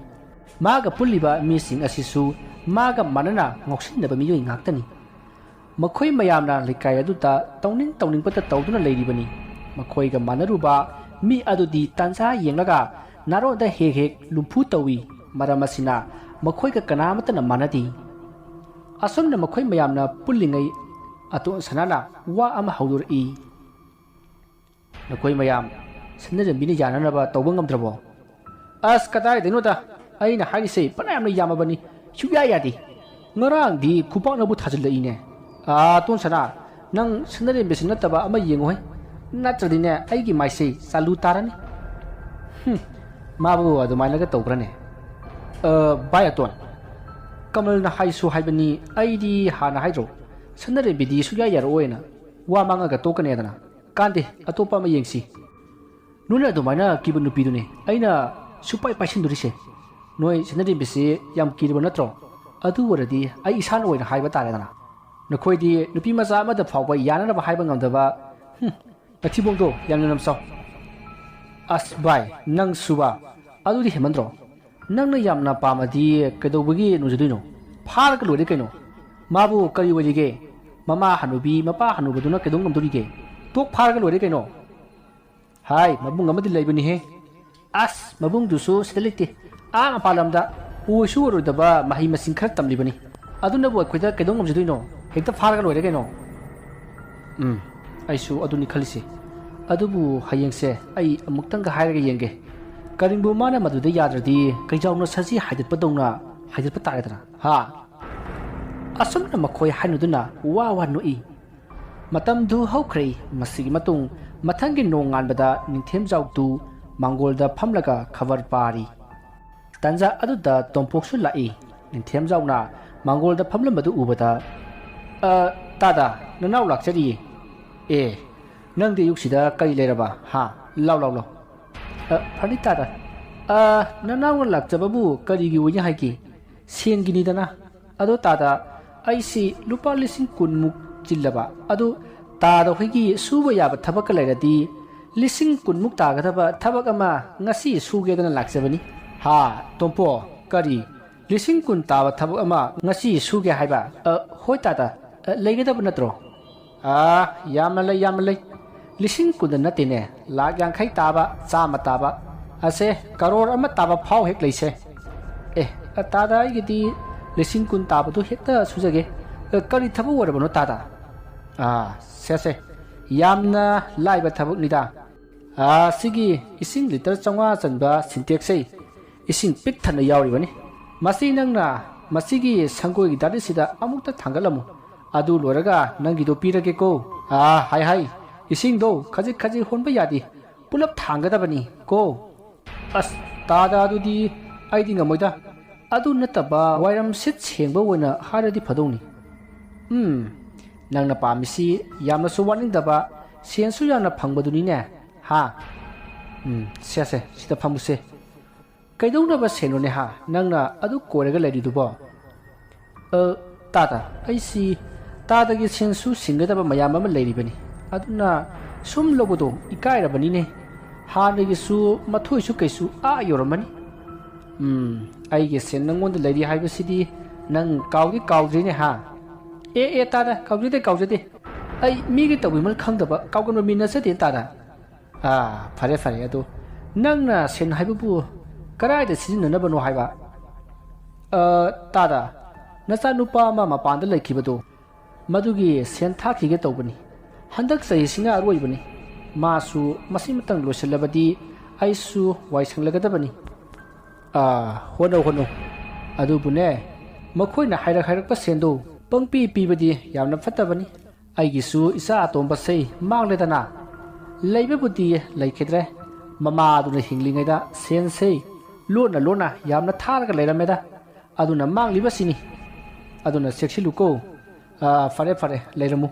ꯃꯥꯒ ꯄꯨꯜꯂꯤꯕ ꯃꯤꯁꯤꯡ ꯑꯁꯤꯁꯨ ꯃꯥꯒ ꯃꯥꯟꯅꯅ ꯉꯥꯎꯁꯤꯟꯅꯕ ꯃꯤꯑꯣꯏ ꯉꯥꯛꯇꯅꯤ꯫ ꯃꯈꯣꯏ ꯃꯌꯥꯝꯅ ꯂꯩꯀꯥꯏ ꯑꯗꯨꯗ ꯇꯧꯅꯤꯡ ꯇꯧꯅꯤꯡꯕꯇ ꯇꯧꯗꯨꯅ ꯂꯩꯔꯤꯕꯅꯤ꯫ ꯃꯈꯣꯏꯒ ꯃꯥꯟꯅꯔꯨꯕ ꯃꯤ ꯑꯗꯨꯗꯤ ꯇꯥꯟꯖꯥ ꯌꯦꯡꯂꯒ ꯅꯥꯔꯣꯟꯗ ꯍꯦꯛ ꯍꯦꯛ ꯂꯨꯝꯐꯨ ꯇꯧꯏ꯫ ꯃꯔꯝ ꯑꯁꯤꯅ ꯃꯈꯣꯏꯒ ꯀꯅꯥꯃꯠꯇꯅ ꯃꯥꯟꯅꯗꯦ꯫ ꯑꯁꯨꯝꯅ ꯃꯈꯣꯏ ꯃꯌꯥꯝꯅ ꯄꯨꯜꯂꯤꯉꯩ ꯑꯇꯣꯟ ꯁꯅꯥꯅ ꯋꯥ ꯑꯃ ꯍꯧꯗꯣꯔꯛꯏ꯫ "ꯅꯈꯣꯏ ꯃꯌꯥꯝ ꯁꯅꯔꯦꯝꯕꯤꯅ ꯌꯥꯅꯅꯕ ꯇꯧꯕ ꯉꯝꯗ꯭ꯔꯕꯣ?" "ꯑꯁ, ꯀꯗꯥꯏꯗꯩꯅꯣꯗ, ꯑꯩꯅ ꯍꯥꯏꯔꯤꯁꯦ ꯐꯅꯌꯥꯝꯅ ꯌꯥꯝꯃꯕꯅꯤ, ꯁꯨꯛꯌꯥ ꯌꯥꯗꯦ꯫ ꯉꯔꯥꯡꯗꯤ ꯈꯨꯄꯥꯛꯅꯕꯨ ꯊꯥꯖꯤꯜꯂꯛꯏꯅꯦ꯫ ꯑꯥ, ꯇꯣꯟ ꯁꯅꯥ, ꯅꯪ ꯁꯅꯔꯦꯝꯕꯤꯁꯤ ꯅꯠꯇꯕ ꯑꯃ ꯌꯦꯡꯉꯨꯍꯦ, ꯅꯠꯇ꯭ꯔꯗꯤꯅꯦ ꯑꯩꯒꯤ ꯃꯥꯏꯁꯦ ꯆꯥꯂꯨ ꯇꯥꯔꯅꯤ꯫" "ꯍꯨꯝ, ꯃꯥꯕꯨ ꯑꯗꯨꯃꯥꯏꯅꯒ ꯇꯧꯕ꯭ꯔꯅꯦ?" "ꯑ, ꯚꯥꯏ ꯑꯇꯣꯟ, ꯀꯃꯜꯅ ꯍꯥꯏꯁꯨ ꯍꯥꯏꯕꯅꯤ, ꯑꯩꯗꯤ ꯍꯥꯟꯅ ꯍꯥꯏꯗ꯭ꯔꯣ, ꯁꯅꯔꯦꯝꯕꯤꯗꯤ ꯁꯨꯛꯌꯥ ꯌꯥꯔꯛꯑꯣꯏꯅ, ꯋꯥ ꯃꯥꯡꯉꯒ ꯇꯣꯛꯀꯅꯦꯗꯅ꯫ ꯀꯥꯟꯗꯦ, ꯑꯇꯣꯞꯄ ꯑꯃ ꯌꯦꯡꯁꯤ꯫ ꯅꯣꯏꯅ ꯑꯗꯨꯃꯥꯏꯅ ꯀꯤꯕ ꯅꯨꯄꯤꯗꯨꯅꯦ ꯑꯩꯅ ꯁꯨꯄꯥꯏ ꯄꯥꯏꯁꯤꯟꯗꯣꯔꯤꯁꯦ꯫ ꯅꯣꯏ ꯁꯅꯔꯦꯝꯕꯤꯁꯤ ꯌꯥꯝ ꯀꯤꯔꯕ ꯅꯠꯇ꯭ꯔꯣ? ꯑꯗꯨ ꯑꯣꯏꯔꯗꯤ ꯑꯩ ꯏꯁꯥꯅ ꯑꯣꯏꯅ ꯍꯥꯏꯕ ꯇꯥꯔꯦꯗꯅ꯫ ꯅꯈꯣꯏꯗꯤ ꯅꯨꯄꯤ ꯃꯆꯥ ꯑꯃꯗ ꯐꯥꯎꯕ ꯌꯥꯅꯅꯕ ꯍꯥꯏꯕ ꯉꯝꯗꯕ, ꯍꯨꯝ, ꯃꯊꯤꯕꯣꯡꯗꯣ ꯌꯥꯝꯅ ꯅꯝꯆꯥꯎ꯫" "ꯑꯁ ꯚꯥꯏ, ꯅꯪꯁꯨꯕ, ꯑꯗꯨꯗꯤ ꯍꯦꯟꯃꯟꯗ꯭ꯔꯣ? ꯅꯪꯅ ꯌꯥꯝꯅ ꯄꯥꯝꯃꯗꯤ ꯀꯩꯗꯧꯕꯒꯤ ꯅꯨꯡꯖꯗꯣꯏꯅꯣ? ꯐꯥꯔꯒ ꯂꯣꯏꯔꯦ ꯀꯩꯅꯣ꯫ ꯃꯥꯕꯨ ꯀꯔꯤ ꯑꯣꯏꯔꯤꯒꯦ? ꯃꯃꯥ ꯍꯅꯨꯕꯤ, ꯃꯄꯥ ꯍꯅꯨꯕꯗꯨꯅ ꯀꯩꯗꯧ ꯉꯝꯗꯣꯔꯤꯒꯦ? ꯇꯣꯛ ꯐꯥꯔꯒ ꯂꯣꯏꯔꯦ ꯀꯩꯅꯣ꯫ ꯍꯥꯏ, ꯃꯕꯨꯡ ꯑꯃꯗꯤ ꯂꯩꯕꯅꯤꯍꯦ꯫ ꯑꯁ, ꯃꯕꯨꯡꯗꯨꯁꯨ ꯁꯤꯗ ꯂꯩꯇꯦ꯫ ꯑꯥ ꯃꯄꯥꯟ ꯂꯝꯗ ꯑꯣꯏꯁꯨ ꯑꯣꯏꯔꯣꯏꯗꯕ ꯃꯍꯩ ꯃꯁꯤꯡ ꯈꯔ ꯇꯝꯂꯤꯕꯅꯤ꯫ ꯑꯗꯨꯅꯕꯨ ꯑꯩꯈꯣꯏꯗ ꯀꯩꯗꯧ ꯉꯝꯖꯗꯣꯏꯅꯣ? ꯍꯦꯛꯇ ꯐꯥꯔꯒ ꯂꯣꯏꯔꯦ ꯀꯩꯅꯣ꯫ ꯎꯝ, ꯑꯩꯁꯨ ꯑꯗꯨꯅꯤ ꯈꯜꯂꯤꯁꯦ꯫ ꯑꯗꯨꯕꯨ ꯍꯌꯦꯡꯁꯦ ꯑꯩ ꯑꯃꯨꯛꯇꯪꯒ ꯍꯥꯏꯔꯒ ꯌꯦꯡꯒꯦ꯫ ꯀꯔꯤꯒꯨꯝꯕ ꯃꯥꯅ ꯃꯗꯨꯗ ꯌꯥꯗ꯭ꯔꯗꯤ ꯀꯩꯖꯥꯎꯅ ꯁꯖꯤ ꯍꯥꯏꯗꯠꯄꯗꯧꯅ ꯍꯥꯏꯗꯠꯄ ꯇꯥꯔꯦꯗꯅ꯫ ꯍꯥ? ꯑꯁꯨꯝꯅ ꯃꯈꯣꯏ ꯍꯥꯏꯅꯗꯨꯅ ꯋꯥ ꯋꯥ ꯅꯣꯛꯏ꯫ ꯃꯇꯝꯗꯨ ꯍꯧꯈ꯭ꯔꯦ꯫ ꯃꯁꯤꯒꯤ ꯃꯇꯨꯡ ꯃꯊꯪꯒꯤ ꯅꯣꯡꯉꯥꯟꯕꯗ ꯅꯤꯡꯊꯦꯝꯖꯥꯎꯗꯨ ꯃꯥꯡꯒꯣꯜꯗ ꯐꯝꯂꯒ ꯈꯕꯔ ꯄꯥꯔꯤ꯫ ꯇꯟꯖꯥ ꯑꯗꯨꯗ ꯇꯣꯝꯄꯣꯛꯁꯨ ꯂꯥꯛꯏ꯫ ꯅꯤꯡꯊꯦꯝꯖꯥꯎꯅ ꯃꯥꯡꯒꯣꯜꯗ ꯐꯝꯂꯝꯕꯗꯨ ꯎꯕꯗ, "ꯑ, ꯇꯥꯗ, ꯅꯅꯥꯎ ꯂꯥꯛꯆꯔꯤꯌꯦ꯫ ꯑꯦ, ꯅꯪꯗꯤ ꯑꯌꯨꯛꯁꯤꯗ ꯀꯔꯤ ꯂꯩꯔꯕ? ꯍꯥ? ꯂꯥꯎ, ꯂꯥꯎ, ꯂꯥꯎ꯫ ꯑ, ꯐꯅꯤ ꯇꯥꯗ꯫ ꯑ, ꯅꯅꯥꯎꯅ ꯂꯥꯛꯆꯕꯕꯨ ꯀꯔꯤꯒꯤ ꯑꯣꯏꯅꯤ ꯍꯥꯏꯒꯦ? ꯁꯦꯟꯒꯤꯅꯤꯗꯅ꯫ ꯑꯗꯣ ꯇꯥꯗ, ꯑꯩꯁꯤ ꯂꯨꯄꯥ ꯂꯤꯁꯤꯡ ꯀꯨꯟꯃꯨꯛ ꯆꯤꯜꯂꯕ꯫ ꯑꯗꯨ ꯇꯥꯗ ꯍꯣꯏꯒꯤ ꯁꯨꯕ ꯌꯥꯕ ꯊꯕꯛꯀ ꯂꯩꯔꯗꯤ ꯂꯤꯁꯤꯡ ꯀꯨꯟꯃꯨꯛ ꯇꯥꯒꯗꯕ ꯊꯕꯛ ꯑꯃ ꯉꯁꯤ ꯁꯨꯒꯦꯗꯅ ꯂꯥꯛꯆꯕꯅꯤ꯫" "ꯍꯥ, ꯇꯣꯝꯄꯣ, ꯀꯔꯤ? ꯂꯤꯁꯤꯡ ꯀꯨꯟ ꯇꯥꯕ ꯊꯕꯛ ꯑꯃ ꯉꯁꯤ ꯁꯨꯒꯦ ꯍꯥꯏꯕ?" "ꯑ, ꯍꯣꯏ ꯇꯥꯗ, ꯑ, ꯂꯩꯒꯗꯕ ꯅꯠꯇ꯭ꯔꯣ?" "ꯑꯥ, ꯌꯥꯝꯅ ꯂꯩ, ꯌꯥꯝꯅ ꯂꯩ꯫ ꯂꯤꯁꯤꯡ ꯀꯨꯟꯗ ꯅꯠꯇꯦꯅꯦ, ꯂꯥꯛ ꯌꯥꯡꯈꯩ ꯇꯥꯕ, ꯆꯥꯝꯃ ꯇꯥꯕ, ꯑꯁꯦ, ꯀꯔꯣꯔ ꯑꯃ ꯇꯥꯕ ꯐꯥꯎ ꯍꯦꯛ ꯂꯩꯁꯦ꯫" "ꯑꯦ, ꯑ, ꯇꯥꯗ, ꯑꯩꯒꯤꯗꯤ ꯂꯤꯁꯤꯡ ꯀꯨꯟ ꯇꯥꯕꯗꯨ ꯍꯦꯛꯇ ꯁꯨꯖꯒꯦ꯫ ꯑ, ꯀꯔꯤ ꯊꯕꯛ ꯑꯣꯏꯔꯕꯅꯣ ꯇꯥꯗ?" "ꯑꯥ, ꯁꯦ, ꯁꯦ, ꯌꯥꯝꯅ ꯂꯥꯏꯕ ꯊꯕꯛꯅꯤꯗ꯫ ꯑꯥ, ꯁꯤꯒꯤ ꯏꯁꯤꯡ ꯂꯤꯇꯔ ꯆꯥꯝꯃꯉꯥ ꯆꯟꯕ ꯁꯤꯟꯇꯦꯛꯁꯁꯦ ꯏꯁꯤꯡ ꯄꯤꯛ ꯊꯟꯅ ꯌꯥꯎꯔꯤꯕꯅꯤ꯫ ꯃꯁꯤ ꯅꯪꯅ ꯃꯁꯤꯒꯤ ꯁꯪꯒꯣꯏꯒꯤ ꯗꯥꯔꯤꯁꯤꯗ ꯑꯃꯨꯛꯇ ꯊꯥꯡꯒꯠꯂꯝꯃꯨ꯫ ꯑꯗꯨ ꯂꯣꯏꯔꯒ ꯅꯪꯒꯤꯗꯣ ꯄꯤꯔꯒꯦꯀꯣ꯫" "ꯑꯥ, ꯍꯥꯏ, ꯍꯥꯏ, ꯏꯁꯤꯡꯗꯣ ꯈꯖꯤꯛ ꯈꯖꯤꯛ ꯍꯣꯟꯕ ꯌꯥꯗꯦ, ꯄꯨꯂꯞ ꯊꯥꯡꯒꯗꯕꯅꯤ ꯀꯣ꯫" "ꯑꯁ, ꯇꯥꯗ, ꯑꯗꯨꯗꯤ ꯑꯩꯗꯤ ꯉꯝꯃꯣꯏꯗ꯫ ꯑꯗꯨ ꯅꯠꯇꯕ ꯋꯥꯏꯔꯝ ꯁꯤꯠ ꯁꯦꯡꯕ ꯑꯣꯏꯅ ꯍꯥꯏꯔꯗꯤ ꯐꯗꯧꯅꯤ꯫" "ꯎꯝ, ꯅꯪꯅ ꯄꯥꯝꯃꯤꯁꯤ ꯌꯥꯝꯅꯁꯨ ꯋꯥꯅꯤꯡꯗꯕ, ꯁꯦꯟꯁꯨ ꯌꯥꯝꯅ ꯐꯪꯕꯗꯨꯅꯤꯅꯦ, ꯍꯥ?" "ꯎꯝ, ꯁꯦ, ꯁꯦ, ꯁꯤꯗ ꯐꯝꯃꯨꯁꯦ꯫ ꯀꯩꯗꯧꯅꯕ ꯁꯦꯟꯅꯣꯅꯦ, ꯍꯥ, ꯅꯪꯅ ꯑꯗꯨ ꯀꯣꯏꯔꯒ ꯂꯩꯔꯤꯗꯨꯕꯣ?" "ꯑ, ꯇꯥꯗ, ꯑꯩꯁꯤ ꯇꯥꯗꯒꯤ ꯁꯦꯟꯁꯨ ꯁꯤꯡꯒꯗꯕ ꯃꯌꯥꯝ ꯑꯃ ꯂꯩꯔꯤꯕꯅꯤ꯫ ꯑꯗꯨꯅ ꯁꯨꯝ ꯂꯧꯕꯗꯣ ꯏꯀꯥꯏꯔꯕꯅꯤꯅꯦ꯫ ꯍꯥꯟꯅꯒꯤꯁꯨ ꯃꯊꯣꯏꯁꯨ ꯀꯩꯁꯨ ꯑꯥ ꯌꯧꯔꯝꯃꯅꯤ꯫" "ꯎꯝ, ꯑꯩꯒꯤ ꯁꯦꯟ ꯅꯪꯉꯣꯟꯗ ꯂꯩꯔꯤ ꯍꯥꯏꯕꯁꯤꯗꯤ ꯅꯪ ꯀꯥꯎꯗꯤ ꯀꯥꯎꯗ꯭ꯔꯤꯅꯦ, ꯍꯥ?" ꯑꯦ, ꯑꯦ, ꯇꯥꯗ, ꯀꯥꯎꯖꯗꯦ, ꯀꯥꯎꯖꯗꯦ꯫ ꯑꯩ ꯃꯤꯒꯤ ꯇꯧꯕꯤꯃꯜ ꯈꯪꯗꯕ, ꯀꯥꯎꯒꯟꯕ ꯃꯤ ꯅꯠꯆꯗꯦ, ꯇꯥꯗ꯫ ꯑꯥ, ꯐꯔꯦ, ꯐꯔꯦ꯫ ꯑꯗꯣ ꯅꯪꯅ ꯁꯦꯟ ꯍꯥꯏꯕꯕꯨ ꯀꯗꯥꯏꯗ ꯁꯤꯖꯤꯟꯅꯅꯕꯅꯣ ꯍꯥꯏꯕ? ꯑ, ꯇꯥꯗ, ꯅꯆꯥꯅꯨꯄꯥ ꯑꯃ ꯃꯄꯥꯟꯗ ꯂꯩꯈꯤꯕꯗꯣ, ꯃꯗꯨꯒꯤ ꯁꯦꯟ ꯊꯥꯈꯤꯒꯦ ꯇꯧꯕꯅꯤ꯫ ꯍꯟꯗꯛ ꯆꯍꯤꯁꯤꯅ ꯑꯔꯣꯏꯕꯅꯤ꯫ ꯃꯥꯁꯨ ꯃꯁꯤꯃꯇꯪ ꯂꯣꯏꯁꯤꯜꯂꯕꯗꯤ ꯑꯩꯁꯨ ꯋꯥꯏ ꯁꯪꯂꯒꯗꯕꯅꯤ꯫ ꯑꯥ, ꯍꯣꯠꯅꯧ, ꯍꯣꯠꯅꯧ꯫ ꯑꯗꯨꯕꯨꯅꯦ, ꯃꯈꯣꯏꯅ ꯍꯥꯏꯔꯛ ꯍꯥꯏꯔꯛꯄ ꯁꯦꯟꯗꯣ ꯄꯪꯄꯤ ꯄꯤꯕꯗꯤ ꯌꯥꯝꯅ ꯐꯠꯇꯕꯅꯤ꯫ ꯑꯩꯒꯤꯁꯨ ꯏꯆꯥ ꯑꯇꯣꯝꯕꯁꯦ ꯃꯥꯡꯂꯦꯗꯅ꯫ ꯂꯩꯕꯕꯨꯗꯤ ꯂꯩꯈꯤꯗ꯭ꯔꯦ꯫ ꯃꯃꯥꯗꯨꯅ ꯍꯤꯡꯂꯤꯉꯩꯗ ꯁꯦꯟꯁꯦ ꯂꯣꯟꯅ ꯂꯣꯟꯅ ꯌꯥꯝꯅ ꯊꯥꯔꯒ ꯂꯩꯔꯝꯃꯦꯗ꯫ ꯑꯗꯨꯅ ꯃꯥꯡꯂꯤꯕꯁꯤꯅꯤ꯫ ꯑꯗꯨꯅ ꯆꯦꯛꯁꯤꯜꯂꯨꯀꯣ꯫ ꯑꯥ, ꯐꯔꯦ, ꯐꯔꯦ, ꯂꯩꯔꯝꯃꯨ꯫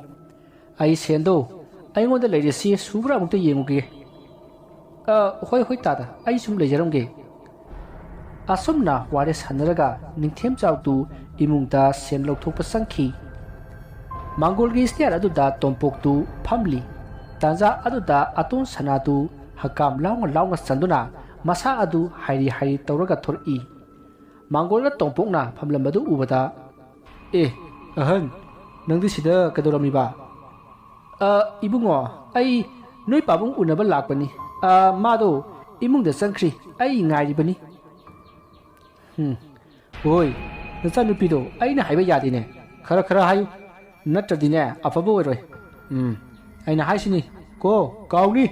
ꯑꯩ ꯁꯦꯟꯗꯣ ꯑꯩꯉꯣꯟꯗ ꯂꯩꯔꯤꯁꯤ ꯁꯨꯕ꯭ꯔꯥ ꯑꯃꯨꯛꯇ ꯌꯦꯡꯉꯨꯒꯦ꯫ ꯑ, ꯍꯣꯏ, ꯍꯣꯏ, ꯇꯥꯗ, ꯑꯩ ꯁꯨꯝ ꯂꯩꯖꯔꯝꯒꯦ꯫ ꯑꯁꯨꯝꯅ ꯋꯥꯔꯤ ꯁꯥꯟꯅꯔꯒ ꯅꯤꯡꯊꯦꯝꯖꯥꯎꯗꯨ ꯏꯃꯨꯡꯗ ꯁꯦꯟ ꯂꯧꯊꯣꯛꯄ ꯆꯪꯈꯤ꯫ ꯃꯥꯡꯒꯣꯜꯒꯤ ꯁ꯭ꯇꯦꯌꯔ ꯑꯗꯨꯗ ꯇꯣꯝꯄꯣꯛꯇꯨ ꯐꯝꯂꯤ꯫ ꯇꯥꯟꯖꯥ ꯑꯗꯨꯗ ꯑꯇꯣꯟ ꯁꯅꯥꯗꯨ ꯍꯀꯥꯝ ꯂꯥꯎꯅ ꯂꯥꯎꯅ ꯆꯟꯗꯨꯅ ꯃꯁꯥ ꯑꯗꯨ ꯍꯥꯏꯔꯤ ꯍꯥꯏꯔꯤ ꯇꯧꯔꯒ ꯊꯣꯔꯛꯏ꯫ ꯃꯥꯡꯒꯣꯜꯒ ꯇꯣꯝꯄꯣꯛꯅ ꯐꯝꯂꯝꯕꯗꯨ ꯎꯕꯗ, "ꯑꯦ, ꯑꯍꯟ, ꯅꯪꯗꯤ ꯁꯤꯗ ꯀꯩꯗꯧꯔꯝꯃꯤꯕ?" "ꯑ, ꯏꯕꯨꯡꯉꯣ, ꯑꯩ ꯅꯣꯏ ꯄꯥꯕꯨꯡ ꯎꯅꯕ ꯂꯥꯛꯄꯅꯤ꯫ ꯑ, ꯃꯥꯗꯣ ꯏꯃꯨꯡꯗ ꯆꯪꯈ꯭ꯔꯤ, ꯑꯩ ꯉꯥꯏꯔꯤꯕꯅꯤ꯫" "ꯎꯝ, ꯍꯣꯏ, ꯅꯆꯥꯅꯨꯄꯤꯗꯣ ꯑꯩꯅ ꯍꯥꯏꯕ ꯌꯥꯗꯦꯅꯦ꯫ ꯈꯔ ꯈꯔ ꯍꯥꯏꯌꯨ, ꯅꯠꯇ꯭ꯔꯗꯤꯅꯦ ꯑꯐꯕ ꯑꯣꯏꯔꯣꯏ꯫ ꯎꯝ, ꯑꯩꯅ ꯍꯥꯏꯁꯤꯅꯤ ꯀꯣ, ꯀꯥꯎꯅꯤ꯫"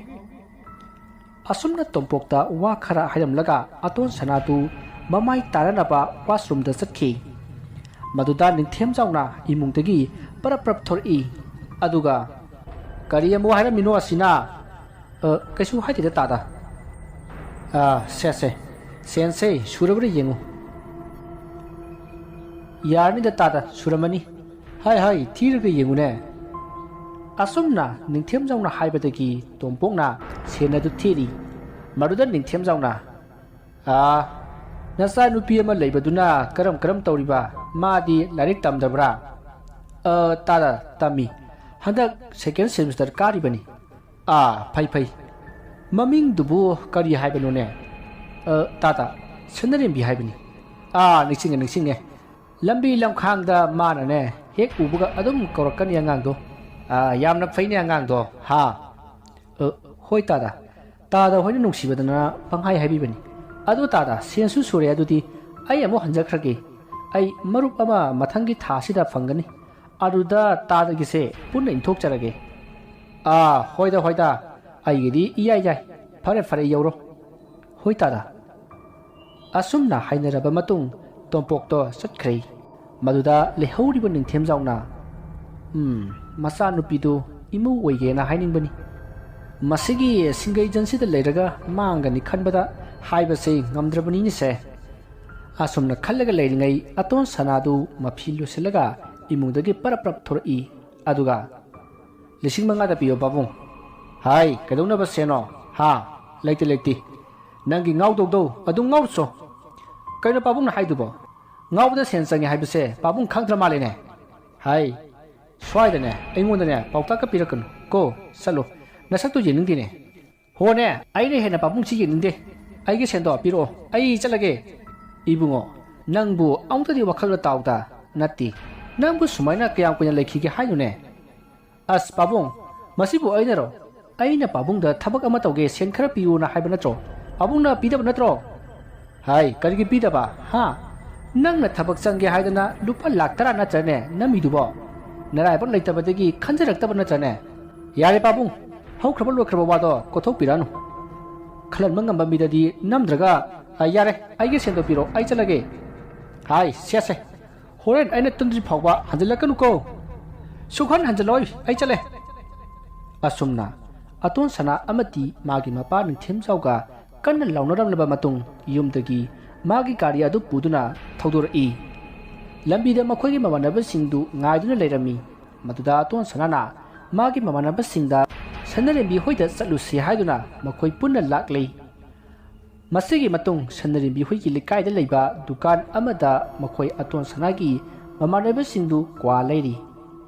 ꯑꯁꯨꯝꯅ ꯇꯣꯝꯄꯣꯛꯇ ꯋꯥ ꯈꯔ ꯍꯥꯏꯔꯝꯂꯒ ꯑꯇꯣꯟ ꯁꯅꯥꯗꯨ ꯃꯃꯥꯏ ꯇꯥꯅꯅꯕ ꯋꯥꯁꯔꯨꯝꯗ ꯆꯠꯈꯤ꯫ ꯃꯗꯨꯗ ꯅꯤꯡꯊꯦꯝꯖꯥꯎꯅ ꯏꯃꯨꯡꯗꯒꯤ ꯄꯔꯞ ꯄꯔꯞ ꯊꯣꯔꯛꯏ꯫ ꯑꯗꯨꯒ, "ꯀꯔꯤ ꯑꯃꯨꯛ ꯍꯥꯏꯔꯝꯃꯤꯅꯣ ꯑꯁꯤꯅ?" "ꯑ, ꯀꯩꯁꯨ ꯍꯥꯏꯗꯦꯗ, ꯇꯥꯗ꯫" "ꯑ, ꯁꯦ, ꯁꯦ, ꯁꯦꯟꯁꯦ ꯁꯨꯔꯕ꯭ꯔꯥ ꯌꯦꯡꯉꯨ꯫" "ꯌꯥꯔꯅꯤꯗ, ꯇꯥꯗ, ꯁꯨꯔꯝꯃꯅꯤ꯫" "ꯍꯥꯏ, ꯍꯥꯏ, ꯊꯤꯔꯒ ꯌꯦꯡꯉꯨꯅꯦ꯫" ꯑꯁꯨꯝꯅ ꯅꯤꯡꯊꯦꯝꯖꯥꯎꯅ ꯍꯥꯏꯕꯗꯒꯤ ꯇꯣꯝꯄꯣꯛꯅ ꯁꯦꯟ ꯑꯗꯨ ꯊꯤꯔꯤ꯫ ꯃꯗꯨꯗ ꯅꯤꯡꯊꯦꯝꯖꯥꯎꯅ, "ꯑꯥ, ꯅꯆꯥꯅꯨꯄꯤ ꯑꯃ ꯂꯩꯕꯗꯨꯅ ꯀꯔꯝ ꯀꯔꯝ ꯇꯧꯔꯤꯕ? ꯃꯥꯗꯤ ꯂꯥꯏꯔꯤꯛ ꯇꯝꯗꯕ꯭ꯔꯥ?" "ꯑ, ꯇꯥꯗ, ꯇꯝꯃꯤ꯫ ꯍꯟꯗꯛ ꯁꯦꯀꯦꯟ ꯁꯦꯃꯤꯁꯇꯔ ꯀꯥꯔꯤꯕꯅꯤ꯫" "ꯑꯥ, ꯐꯩ, ꯐꯩ꯫ ꯃꯃꯤꯡꯗꯨꯕꯨ ꯀꯔꯤ ꯍꯥꯏꯕꯅꯣꯅꯦ?" "ꯑ, ꯇꯥꯗ, ꯁꯅꯔꯦꯝꯕꯤ ꯍꯥꯏꯕꯅꯤ꯫" "ꯑꯥ, ꯅꯤꯡꯁꯤꯡꯉꯦ, ꯅꯤꯡꯁꯤꯡꯉꯦ꯫ ꯂꯝꯕꯤ ꯂꯝꯈꯥꯡꯗ ꯃꯥꯅꯅꯦ ꯍꯦꯛ ꯎꯕꯒ ꯑꯗꯨꯝ ꯀꯧꯔꯛꯀꯅꯤ ꯑꯉꯥꯡꯗꯣ꯫ "ꯑꯥ, ꯌꯥꯝꯅ ꯐꯩꯅꯦ ꯑꯉꯥꯡꯗꯣ, ꯍꯥ?" "ꯑ, ꯍꯣꯏ ꯇꯥꯗ, ꯇꯥꯗ ꯍꯣꯏꯅ ꯅꯨꯡꯁꯤꯕꯗꯅ ꯄꯪꯍꯥꯏ ꯍꯥꯏꯕꯤꯕꯅꯤ꯫ ꯑꯗꯣ ꯇꯥꯗ, ꯁꯦꯟꯁꯨ ꯁꯨꯔꯦ, ꯑꯗꯨꯗꯤ ꯑꯩ ꯑꯃꯨꯛ ꯍꯟꯖꯈ꯭ꯔꯒꯦ꯫ ꯑꯩ ꯃꯔꯨꯞ ꯑꯃ ꯃꯊꯪꯒꯤ ꯊꯥꯁꯤꯗ ꯐꯪꯒꯅꯤ, ꯑꯗꯨꯗ ꯇꯥꯗꯒꯤꯁꯦ ꯄꯨꯟꯅ ꯏꯟꯊꯣꯛꯆꯔꯒꯦ꯫" "ꯑꯥ, ꯍꯣꯏꯗ, ꯍꯣꯏꯗ, ꯑꯩꯒꯤꯗꯤ ꯏꯌꯥꯏ ꯌꯥꯏ꯫ ꯐꯔꯦ, ꯐꯔꯦ, ꯌꯧꯔꯣ꯫" "ꯍꯣꯏ ꯇꯥꯗ꯫" ꯑꯁꯨꯝꯅ ꯍꯥꯏꯅꯔꯕ ꯃꯇꯨꯡ ꯇꯣꯝꯄꯣꯛꯇꯣ ꯆꯠꯈ꯭ꯔꯦ꯫ ꯃꯗꯨꯗ ꯂꯩꯍꯧꯔꯤꯕ ꯅꯤꯡꯊꯦꯝꯖꯥꯎꯅ, "ꯎꯝ, ꯃꯆꯥꯅꯨꯄꯤꯗꯨ ꯏꯃꯧ ꯑꯣꯏꯒꯦꯅ ꯍꯥꯏꯅꯤꯡꯕꯅꯤ꯫ ꯃꯁꯤꯒꯤ ꯁꯤꯡꯒꯩꯖꯟꯁꯤꯗ ꯂꯩꯔꯒ ꯃꯥꯡꯒꯅꯤ ꯈꯟꯕꯗ ꯍꯥꯏꯕꯁꯦ ꯉꯝꯗ꯭ꯔꯕꯅꯤꯅꯦꯁꯦ꯫" ꯑꯁꯨꯝꯅ ꯈꯜꯂꯒ ꯂꯩꯔꯤꯉꯩ ꯑꯇꯣꯟ ꯁꯅꯥꯗꯨ ꯃꯐꯤ ꯂꯣꯏꯁꯤꯜꯂꯒ ꯏꯃꯨꯡꯗꯒꯤ ꯄꯔꯞ ꯄꯔꯞ ꯊꯣꯔꯛꯏ꯫ ꯑꯗꯨꯒ, "ꯂꯤꯁꯤꯡ ꯃꯉꯥꯗ ꯄꯤꯌꯣ ꯄꯥꯕꯨꯡ꯫" "ꯍꯥꯏ, ꯀꯩꯗꯧꯅꯕ ꯁꯦꯟꯅꯣ? ꯍꯥ? ꯂꯩꯇꯦ, ꯂꯩꯇꯦ꯫ ꯅꯪꯒꯤ ꯉꯥꯎꯗꯧꯗꯧ ꯑꯗꯨꯝ ꯉꯥꯎꯔꯨꯆꯣ꯫" "ꯀꯩꯅꯣ ꯄꯥꯕꯨꯡꯅ ꯍꯥꯏꯗꯨꯕꯣ? ꯉꯥꯎꯕꯗ ꯁꯦꯟ ꯆꯪꯉꯦ ꯍꯥꯏꯕꯁꯦ ꯄꯥꯕꯨꯡ ꯈꯪꯗ꯭ꯔ ꯃꯥꯜꯂꯦꯅꯦ?" "ꯍꯥꯏ, ꯁ꯭ꯋꯥꯏꯗꯅꯦ ꯑꯩꯉꯣꯟꯗꯅꯦ ꯄꯥꯎꯇꯥꯛꯀ ꯄꯤꯔꯛꯀꯅꯨ ꯀꯣ꯫ ꯆꯠꯂꯣ, ꯅꯁꯛꯇꯨ ꯌꯦꯡꯅꯤꯡꯗꯦꯅꯦ꯫" "ꯍꯣꯅꯦ, ꯑꯩꯅ ꯍꯦꯟꯅ ꯄꯥꯕꯨꯡꯁꯤ ꯌꯦꯡꯅꯤꯡꯗꯦ꯫ ꯑꯩꯒꯤ ꯁꯦꯟꯗꯣ ꯄꯤꯔꯛꯑꯣ, ꯑꯩ ꯆꯠꯂꯒꯦ꯫" "ꯏꯕꯨꯡꯉꯣ, ꯅꯪꯕꯨ ꯑꯃꯨꯛꯇꯗꯤ ꯋꯥꯈꯜꯗ ꯇꯥꯎꯗ꯫ ꯅꯠꯇꯦ, ꯅꯪꯕꯨ ꯁꯨꯃꯥꯏꯅ ꯀꯌꯥꯝ ꯀꯨꯏꯅ ꯂꯩꯈꯤꯒꯦ ꯍꯥꯏꯅꯣꯅꯦ?" "ꯑꯁ ꯄꯥꯕꯨꯡ, ꯃꯁꯤꯕꯨ ꯑꯩꯅꯔꯣ? ꯑꯩꯅ ꯄꯥꯕꯨꯡꯗ ꯊꯕꯛ ꯑꯃ ꯇꯧꯒꯦ, ꯁꯦꯟ ꯈꯔ ꯄꯤꯌꯨꯅ ꯍꯥꯏꯕ ꯅꯠꯇ꯭ꯔꯣ? ꯄꯥꯕꯨꯡꯅ ꯄꯤꯗꯕ ꯅꯠꯇ꯭ꯔꯣ?" "ꯍꯥꯏ, ꯀꯔꯤꯒꯤ ꯄꯤꯗꯕ? ꯍꯥ? ꯅꯪꯅ ꯊꯕꯛ ꯆꯪꯒꯦ ꯍꯥꯏꯗꯅ ꯂꯨꯄꯥ ꯂꯥꯛ ꯇꯔꯥ ꯅꯠꯇ꯭ꯔꯅꯦ ꯅꯝꯃꯤꯗꯨꯕꯣ? ꯅꯔꯥꯏꯕꯛ ꯂꯩꯇꯕꯗꯒꯤ ꯈꯟꯖꯔꯛꯇꯕ ꯅꯠꯇ꯭ꯔꯅꯦ?" "ꯌꯥꯔꯦ ꯄꯥꯕꯨꯡ, ꯍꯧꯈ꯭ꯔꯕ ꯂꯣꯏꯈ꯭ꯔꯕ ꯋꯥꯗꯣ ꯀꯣꯊꯣꯛꯄꯤꯔꯛꯑꯅꯨ꯫ ꯈꯜꯍꯟꯕ ꯉꯝꯕ ꯃꯤꯗꯗꯤ ꯅꯝꯗ꯭ꯔꯒ, ꯑ, ꯌꯥꯔꯦ, ꯑꯩꯒꯤ ꯁꯦꯟꯗꯣ ꯄꯤꯔꯣ, ꯑꯩ ꯆꯠꯂꯒꯦ꯫" "ꯍꯥꯏ, ꯁꯦꯁꯦ, ꯍꯣꯔꯦꯟ ꯑꯩꯅ ꯇꯨꯝꯗ꯭ꯔꯤ ꯐꯥꯎꯕ ꯍꯟꯖꯤꯜꯂꯛꯀꯅꯨꯀꯣ꯫" "ꯁꯨꯛꯍꯟ ꯍꯟꯖꯤꯜꯂꯛꯑꯣꯏ, ꯑꯩ ꯆꯠꯂꯦ꯫" ꯑꯁꯨꯝꯅ ꯑꯇꯣꯟ ꯁꯅꯥ ꯑꯃꯗꯤ ꯃꯥꯒꯤ ꯃꯄꯥ ꯅꯤꯡꯊꯦꯝꯖꯥꯎꯒ ꯀꯟꯅ ꯂꯥꯎꯅꯔꯝꯂꯕ ꯃꯇꯨꯡ, ꯌꯨꯝꯗꯒꯤ ꯃꯥꯒꯤ ꯒꯥꯔꯤ ꯑꯗꯨ ꯄꯨꯗꯨꯅ ꯊꯧꯗꯣꯔꯛꯏ꯫ ꯂꯝꯕꯤꯗ ꯃꯈꯣꯏꯒꯤ ꯃꯃꯥꯟꯅꯕꯁꯤꯡꯗꯨ ꯉꯥꯏꯗꯨꯅ ꯂꯩꯔꯝꯃꯤ꯫ ꯃꯗꯨꯗ ꯑꯇꯣꯟ ꯁꯅꯥꯅ ꯃꯥꯒꯤ ꯃꯃꯥꯟꯅꯕꯁꯤꯡꯗ ꯁꯅꯔꯦꯝꯕꯤ ꯍꯣꯏꯗ ꯆꯠꯂꯨꯁꯤ ꯍꯥꯏꯗꯨꯅ ꯃꯈꯣꯏ ꯄꯨꯟꯅ ꯂꯥꯛꯂꯤ꯫ ꯃꯁꯤꯒꯤ ꯃꯇꯨꯡ ꯁꯅꯔꯦꯝꯕꯤ ꯍꯣꯏꯒꯤ ꯂꯩꯀꯥꯏꯗ ꯂꯩꯕ ꯗꯨꯀꯥꯟ ꯑꯃꯗ ꯃꯈꯣꯏ ꯑꯇꯣꯟ ꯁꯅꯥꯒꯤ ꯃꯃꯥꯟꯅꯕꯁꯤꯡꯗꯨ ꯀ꯭ꯋꯥ ꯂꯩꯔꯤ꯫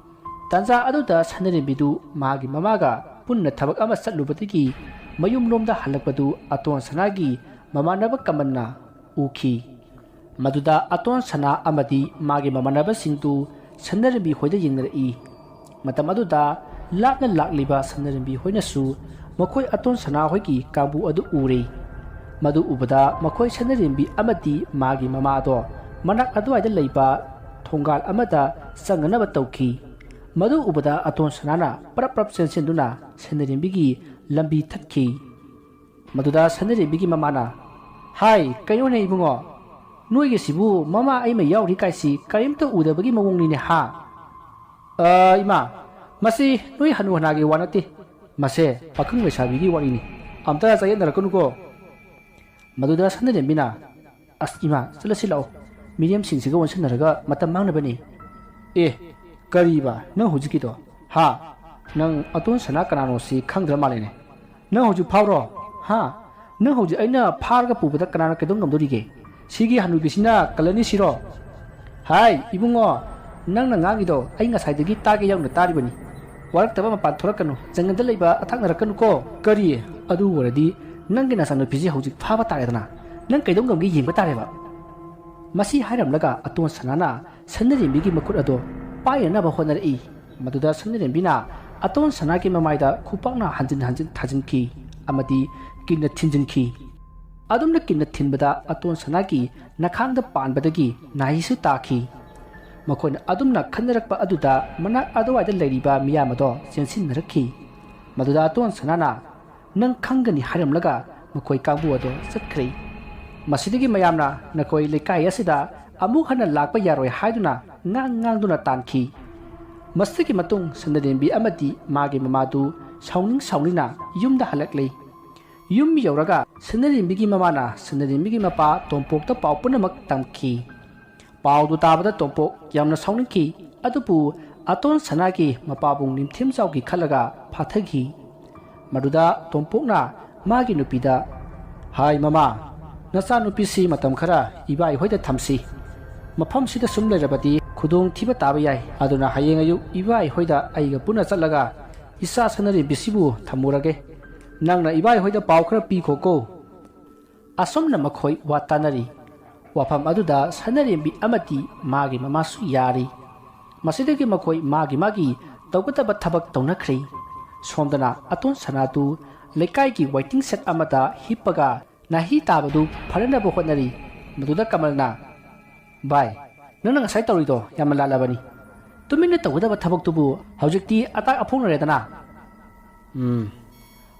ꯇꯥꯟꯖꯥ ꯑꯗꯨꯗ ꯁꯅꯔꯦꯝꯕꯤꯗꯨ ꯃꯥꯒꯤ ꯃꯃꯥꯒ ꯄꯨꯟꯅ ꯊꯕꯛ ꯑꯃ ꯆꯠꯂꯨꯕꯗꯒꯤ ꯃꯌꯨꯝꯂꯣꯝꯗ ꯍꯜꯂꯛꯄꯗꯨ ꯑꯇꯣꯟ ꯁꯅꯥꯒꯤ ꯃꯃꯥꯟꯅꯕ ꯀꯃꯟꯅ ꯎꯈꯤ꯫ ꯃꯗꯨꯗ ꯑꯇꯣꯟ ꯁꯅꯥ ꯑꯃꯗꯤ ꯃꯥꯒꯤ ꯃꯃꯥꯟꯅꯕꯁꯤꯡꯗꯨ ꯁꯅꯔꯦꯝꯕꯤ ꯍꯣꯏꯗ ꯌꯦꯡꯅꯔꯛꯏ꯫ ꯃꯇꯝ ꯑꯗꯨꯗ ꯂꯥꯞꯅ ꯂꯥꯛꯂꯤꯕ ꯁꯅꯔꯦꯝꯕꯤ ꯍꯣꯏꯅꯁꯨ ꯃꯈꯣꯏ ꯑꯇꯣꯟ ꯁꯅꯥ ꯍꯣꯏꯒꯤ ꯀꯥꯡꯕꯨ ꯑꯗꯨ ꯎꯔꯦ꯫ ꯃꯗꯨ ꯎꯕꯗ ꯃꯈꯣꯏ ꯁꯅꯔꯦꯝꯕꯤ ꯑꯃꯗꯤ ꯃꯥꯒꯤ ꯃꯃꯥꯗꯣ ꯃꯅꯥꯛ ꯑꯗꯨꯋꯥꯏꯗ ꯂꯩꯕ ꯊꯣꯡꯒꯥꯜ ꯑꯃꯗ ꯆꯪꯅꯅꯕ ꯇꯧꯈꯤ꯫ ꯃꯗꯨ ꯎꯕꯗ ꯑꯇꯣꯟ ꯁꯅꯥꯅ ꯄ꯭ꯔꯞ ꯄ꯭ꯔꯞ ꯆꯦꯟꯁꯤꯟꯗꯨꯅ ꯁꯅꯔꯦꯝꯕꯤꯒꯤ ꯂꯝꯕꯤ ꯊꯠꯈꯤ꯫ ꯃꯗꯨꯗ ꯁꯅꯔꯦꯝꯕꯤꯒꯤ ꯃꯃꯥꯅ, "ꯍꯥꯏ, ꯀꯩꯅꯣꯅꯦ ꯏꯕꯨꯡꯉꯣ, ꯅꯣꯏꯒꯤꯁꯤꯕꯨ ꯃꯃꯥ ꯑꯩꯃ ꯌꯥꯎꯔꯤ ꯀꯥꯏꯁꯤ ꯀꯔꯤꯝꯇ ꯎꯗꯕꯒꯤ ꯃꯑꯣꯡꯅꯤꯅꯦ ꯍꯥ?" "ꯑ, ꯏꯃꯥ, ꯃꯁꯤ ꯅꯣꯏ ꯍꯅꯨ ꯍꯅꯥꯒꯤ ꯋꯥ ꯅꯠꯇꯦ, ꯃꯁꯦ ꯄꯥꯈꯪ ꯂꯩꯁꯥꯕꯤꯒꯤ ꯋꯥꯔꯤꯅꯤ, ꯑꯝꯇ ꯆꯌꯦꯠꯅꯔꯛꯀꯅꯨꯀꯣ꯫" ꯃꯗꯨꯗ ꯁꯅꯔꯦꯝꯕꯤꯅ, "ꯑꯁ ꯏꯃꯥ, ꯆꯠꯂꯁꯤ ꯂꯥꯛꯑꯣ, ꯃꯤꯔꯦꯝꯁꯤꯡꯁꯤꯒ ꯑꯣꯟꯁꯤꯟꯅꯔꯒ ꯃꯇꯝ ꯃꯥꯡꯅꯕꯅꯤ꯫" "ꯑꯦ, ꯀꯔꯤꯕ ꯅꯪ ꯍꯧꯖꯤꯛꯀꯤꯗꯣ? ꯍꯥ? ꯅꯪ ꯑꯇꯣꯟ ꯁꯅꯥ ꯀꯅꯥꯅꯣꯁꯤ ꯈꯪꯗ꯭ꯔ ꯃꯥꯜꯂꯦꯅꯦ꯫ ꯅꯪ ꯍꯧꯖꯤꯛ ꯐꯥꯎꯔꯣ? ꯍꯥ? ꯅꯪ ꯍꯧꯖꯤꯛ ꯑꯩꯅ ꯐꯥꯔꯒ ꯄꯨꯕꯗ ꯀꯅꯥꯅ ꯀꯩꯗꯧ ꯉꯝꯗꯣꯔꯤꯒꯦ? ꯁꯤꯒꯤ ꯍꯅꯨꯕꯤꯁꯤꯅ ꯀꯜꯂꯅꯤ ꯁꯤꯔꯣ?" "ꯍꯥꯏ, ꯏꯕꯨꯡꯉꯣ, ꯅꯪꯅ ꯉꯥꯡꯉꯤꯗꯣ ꯑꯩ ꯉꯁꯥꯏꯗꯒꯤ ꯇꯥꯒꯦ ꯌꯥꯎꯅ ꯇꯥꯔꯤꯕꯅꯤ꯫ ꯋꯥꯔꯛꯇꯕ ꯃꯄꯥꯟ ꯊꯣꯛꯂꯛꯀꯅꯨ, ꯖꯪꯒꯜꯗ ꯂꯩꯕ ꯑꯊꯥꯛꯅꯔꯛꯀꯅꯨꯀꯣ꯫" "ꯀꯔꯤ? ꯑꯗꯨ ꯑꯣꯏꯔꯗꯤ ꯅꯪꯒꯤ ꯅꯆꯥꯅꯨꯄꯤꯁꯦ ꯍꯧꯖꯤꯛ ꯐꯥꯕ ꯇꯥꯔꯦꯗꯅ꯫ ꯅꯪ ꯀꯩꯗꯧ ꯉꯝꯒꯦ ꯌꯦꯡꯕ ꯇꯥꯔꯦꯕ꯫" ꯃꯁꯤ ꯍꯥꯏꯔꯝꯂꯒ ꯑꯇꯣꯟ ꯁꯅꯥꯅ ꯁꯅꯔꯦꯝꯕꯤꯒꯤ ꯃꯈꯨꯠ ꯑꯗꯣ ꯄꯥꯏꯅꯅꯕ ꯍꯣꯠꯅꯔꯛꯏ꯫ ꯃꯗꯨꯗ ꯁꯅꯔꯦꯝꯕꯤꯅ ꯑꯇꯣꯟ ꯁꯅꯥꯒꯤ ꯃꯃꯥꯏꯗ ꯈꯨꯄꯥꯛꯅ ꯍꯟꯖꯤꯟ ꯍꯟꯖꯤꯟ ꯊꯥꯖꯤꯟꯈꯤ ꯑꯃꯗꯤ ꯀꯤꯟꯅ ꯊꯤꯟꯖꯤꯟꯈꯤ꯫ ꯑꯗꯨꯝꯅ ꯀꯤꯟꯅ ꯊꯤꯟꯕꯗ ꯑꯇꯣꯟ ꯁꯅꯥꯒꯤ ꯅꯈꯥꯡꯗ ꯄꯥꯟꯕꯗꯒꯤ ꯅꯥꯍꯤꯁꯨ ꯇꯥꯈꯤ꯫ ꯃꯈꯣꯏꯅ ꯑꯗꯨꯝꯅ ꯈꯟꯅꯔꯛꯄ ꯑꯗꯨꯗ ꯃꯅꯥꯛ ꯑꯗꯨꯋꯥꯏꯗ ꯂꯩꯔꯤꯕ ꯃꯤꯌꯥꯝ ꯑꯗꯣ ꯆꯦꯟꯁꯤꯟꯅꯔꯛꯈꯤ꯫ ꯃꯗꯨꯗ ꯑꯇꯣꯟ ꯁꯅꯥꯅ, "ꯅꯪ ꯈꯪꯒꯅꯤ" ꯍꯥꯏꯔꯝꯂꯒ ꯃꯈꯣꯏ ꯀꯥꯡꯕꯨ ꯑꯗꯣ ꯆꯠꯈ꯭ꯔꯦ꯫ ꯃꯁꯤꯗꯒꯤ ꯃꯌꯥꯝꯅ ꯅꯈꯣꯏ ꯂꯩꯀꯥꯏ ꯑꯁꯤꯗ ꯑꯃꯨꯛ ꯍꯟꯅ ꯂꯥꯛꯄ ꯌꯥꯔꯣꯏ ꯍꯥꯏꯗꯨꯅ ꯉꯥꯡ ꯉꯥꯡꯗꯨꯅ ꯇꯥꯟꯈꯤ꯫ ꯃꯁꯤꯗꯒꯤ ꯃꯇꯨꯡ ꯁꯅꯔꯦꯝꯕꯤ ꯑꯃꯗꯤ ꯃꯥꯒꯤ ꯃꯃꯥꯗꯨ ꯁꯥꯎꯅꯤꯡ ꯁꯥꯎꯅꯤꯡꯅ ꯌꯨꯝꯗ ꯍꯜꯂꯛꯂꯦ꯫ ꯌꯨꯝ ꯌꯧꯔꯒ ꯁꯅꯔꯦꯝꯕꯤꯒꯤ ꯃꯃꯥꯅ ꯁꯅꯔꯦꯝꯕꯤꯒꯤ ꯃꯄꯥ ꯇꯣꯝꯄꯣꯛꯇ ꯄꯥꯎ ꯄꯨꯝꯅꯃꯛ ꯇꯝꯈꯤ꯫ ꯄꯥꯎꯗꯨ ꯇꯥꯕꯗ ꯇꯣꯝꯄꯣꯛ ꯌꯥꯝꯅ ꯁꯥꯎꯅꯤꯡꯈꯤ, ꯑꯗꯨꯕꯨ ꯑꯇꯣꯟ ꯁꯅꯥꯒꯤ ꯃꯄꯥꯕꯨꯡ ꯅꯤꯡꯊꯦꯝꯖꯥꯎꯒꯤ ꯈꯜꯂꯒ ꯐꯥꯊꯈꯤ꯫ ꯃꯗꯨꯗ ꯇꯣꯝꯄꯣꯛꯅ ꯃꯥꯒꯤ ꯅꯨꯄꯤꯗ, "ꯍꯥꯏ ꯃꯃꯥ, ꯅꯆꯥꯅꯨꯄꯤꯁꯤ ꯃꯇꯝ ꯈꯔ ꯏꯕꯥꯏ ꯍꯣꯏꯗ ꯊꯝꯁꯤ꯫ ꯃꯐꯝꯁꯤꯗ ꯁꯨꯝ ꯂꯩꯔꯕꯗꯤ ꯈꯨꯗꯣꯡ ꯊꯤꯕ ꯇꯥꯕ ꯌꯥꯏ꯫ ꯑꯗꯨꯅ ꯍꯌꯦꯡ ꯑꯌꯨꯛ ꯏꯕꯥꯏ ꯍꯣꯏꯗ ꯑꯩꯒ ꯄꯨꯟꯅ ꯆꯠꯂꯒ ꯏꯆꯥ ꯁꯅꯔꯦꯝꯕꯤꯁꯤꯕꯨ ꯊꯝꯃꯨꯔꯒꯦ꯫ ꯅꯪꯅ ꯏꯕꯥꯏ ꯍꯣꯏꯗ ꯄꯥꯎ ꯈꯔ ꯄꯤꯈꯣꯀꯣ꯫" ꯑꯁꯨꯝꯅ ꯃꯈꯣꯏ ꯋꯥ ꯇꯥꯅꯔꯤ꯫ ꯋꯥꯐꯝ ꯑꯗꯨꯗ ꯁꯅꯔꯦꯝꯕꯤ ꯑꯃꯗꯤ ꯃꯥꯒꯤ ꯃꯃꯥꯁꯨ ꯌꯥꯔꯤ꯫ ꯃꯁꯤꯗꯒꯤ ꯃꯈꯣꯏ ꯃꯥꯒꯤ ꯃꯥꯒꯤ ꯇꯧꯒꯗꯕ ꯊꯕꯛ ꯇꯧꯅꯈ꯭ꯔꯦ꯫ ꯁꯣꯝꯗꯅ ꯑꯇꯣꯟ ꯁꯅꯥꯗꯨ ꯂꯩꯀꯥꯏꯒꯤ waiting shed ꯑꯃꯗ ꯍꯤꯞꯄꯒ ꯅꯥꯍꯤ ꯇꯥꯕꯗꯨ ꯐꯅꯅꯕ ꯍꯣꯠꯅꯔꯤ꯫ ꯃꯗꯨꯗ ꯀꯃꯜꯅ, "ꯚꯥꯏ, ꯅꯪꯅ ꯉꯁꯥꯏ ꯇꯧꯔꯤꯗꯣ ꯌꯥꯝꯅ ꯂꯥꯜꯂꯕꯅꯤ꯫ ꯇꯨꯃꯤꯟꯅ ꯇꯧꯒꯗꯕ ꯊꯕꯛꯇꯨꯕꯨ ꯍꯧꯖꯤꯛꯇꯤ ꯑꯇꯥꯛ ꯑꯐꯣꯡꯅꯔꯦꯗꯅ꯫" "ꯎꯝ,